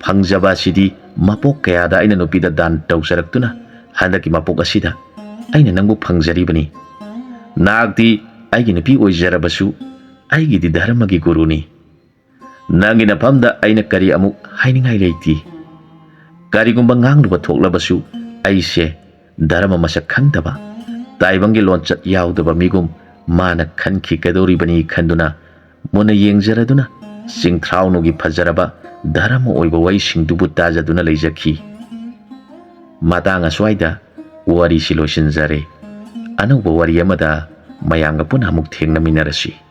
ꯐꯪꯖꯕ ꯑꯁꯤꯗꯤ ꯃꯄꯣꯛ ꯀꯌꯥꯗ ꯑꯩꯅ ꯅꯨꯄꯤꯗ ꯗꯥꯟ ꯇꯧꯖꯔꯛꯇꯨꯅ ꯍꯟꯗꯛꯀꯤ ꯃꯄꯣꯛ ꯑꯁꯤꯗ ꯑꯩꯅ ꯅꯪꯕꯨ ꯐꯪꯖꯔꯤꯕꯅꯤ꯫ ꯅꯍꯥꯛꯇꯤ ꯑꯩꯒꯤ ꯅꯨꯄꯤ ꯑꯣꯏꯖꯔꯕꯁꯨ ꯑꯩꯒꯤꯗꯤ ꯙꯔꯃꯒꯤ ꯒꯨꯔꯨꯅꯤ꯫ ꯅꯪꯒꯤ ꯅꯐꯝꯗ ꯑꯩꯅ ꯀꯔꯤ ꯑꯃꯨꯛ ꯍꯥꯏꯅꯤꯡꯉꯥꯏ ꯂꯩꯇꯦ꯫ ꯀꯔꯤꯒꯨꯝꯕ ꯉꯥꯡꯂꯨꯕ ꯊꯣꯛꯂꯕꯁꯨ ꯑꯩꯁꯦ ꯙꯔꯃ ꯃꯁꯛ ꯈꯪꯗꯕ, ꯇꯥꯏꯕꯪꯒꯤ ꯂꯣꯟꯆꯠ ꯌꯥꯎꯗꯕ ꯃꯤꯒꯨꯝ ꯃꯥꯅ ꯈꯟꯈꯤꯒꯗꯧꯔꯤꯕꯅꯤ ꯈꯟꯗꯨꯅ ꯃꯨꯟꯅ ꯌꯦꯡꯖꯔꯗꯨꯅ ꯆꯤꯡꯊ꯭ꯔꯥꯎꯅꯨꯒꯤ ꯐꯖꯔꯕ ꯙꯔꯃ ꯑꯣꯏꯕ ꯋꯥꯔꯤꯁꯤꯡꯗꯨꯕꯨ ꯇꯥꯖꯗꯨꯅ ꯂꯩꯖꯈꯤ꯫ ꯃꯇꯥꯡ ꯑꯁ꯭ꯋꯥꯏꯗ ꯋꯥꯔꯤꯁꯤ ꯂꯣꯏꯁꯤꯟꯖꯔꯦ꯫ ꯑꯅꯧꯕ ꯋꯥꯔꯤ ꯑꯃꯗ ꯃꯌꯥꯝꯒ ꯄꯨꯟꯅ ꯑꯃꯨꯛ ꯊꯦꯡꯅꯃꯤꯟꯅꯔꯁꯤ꯫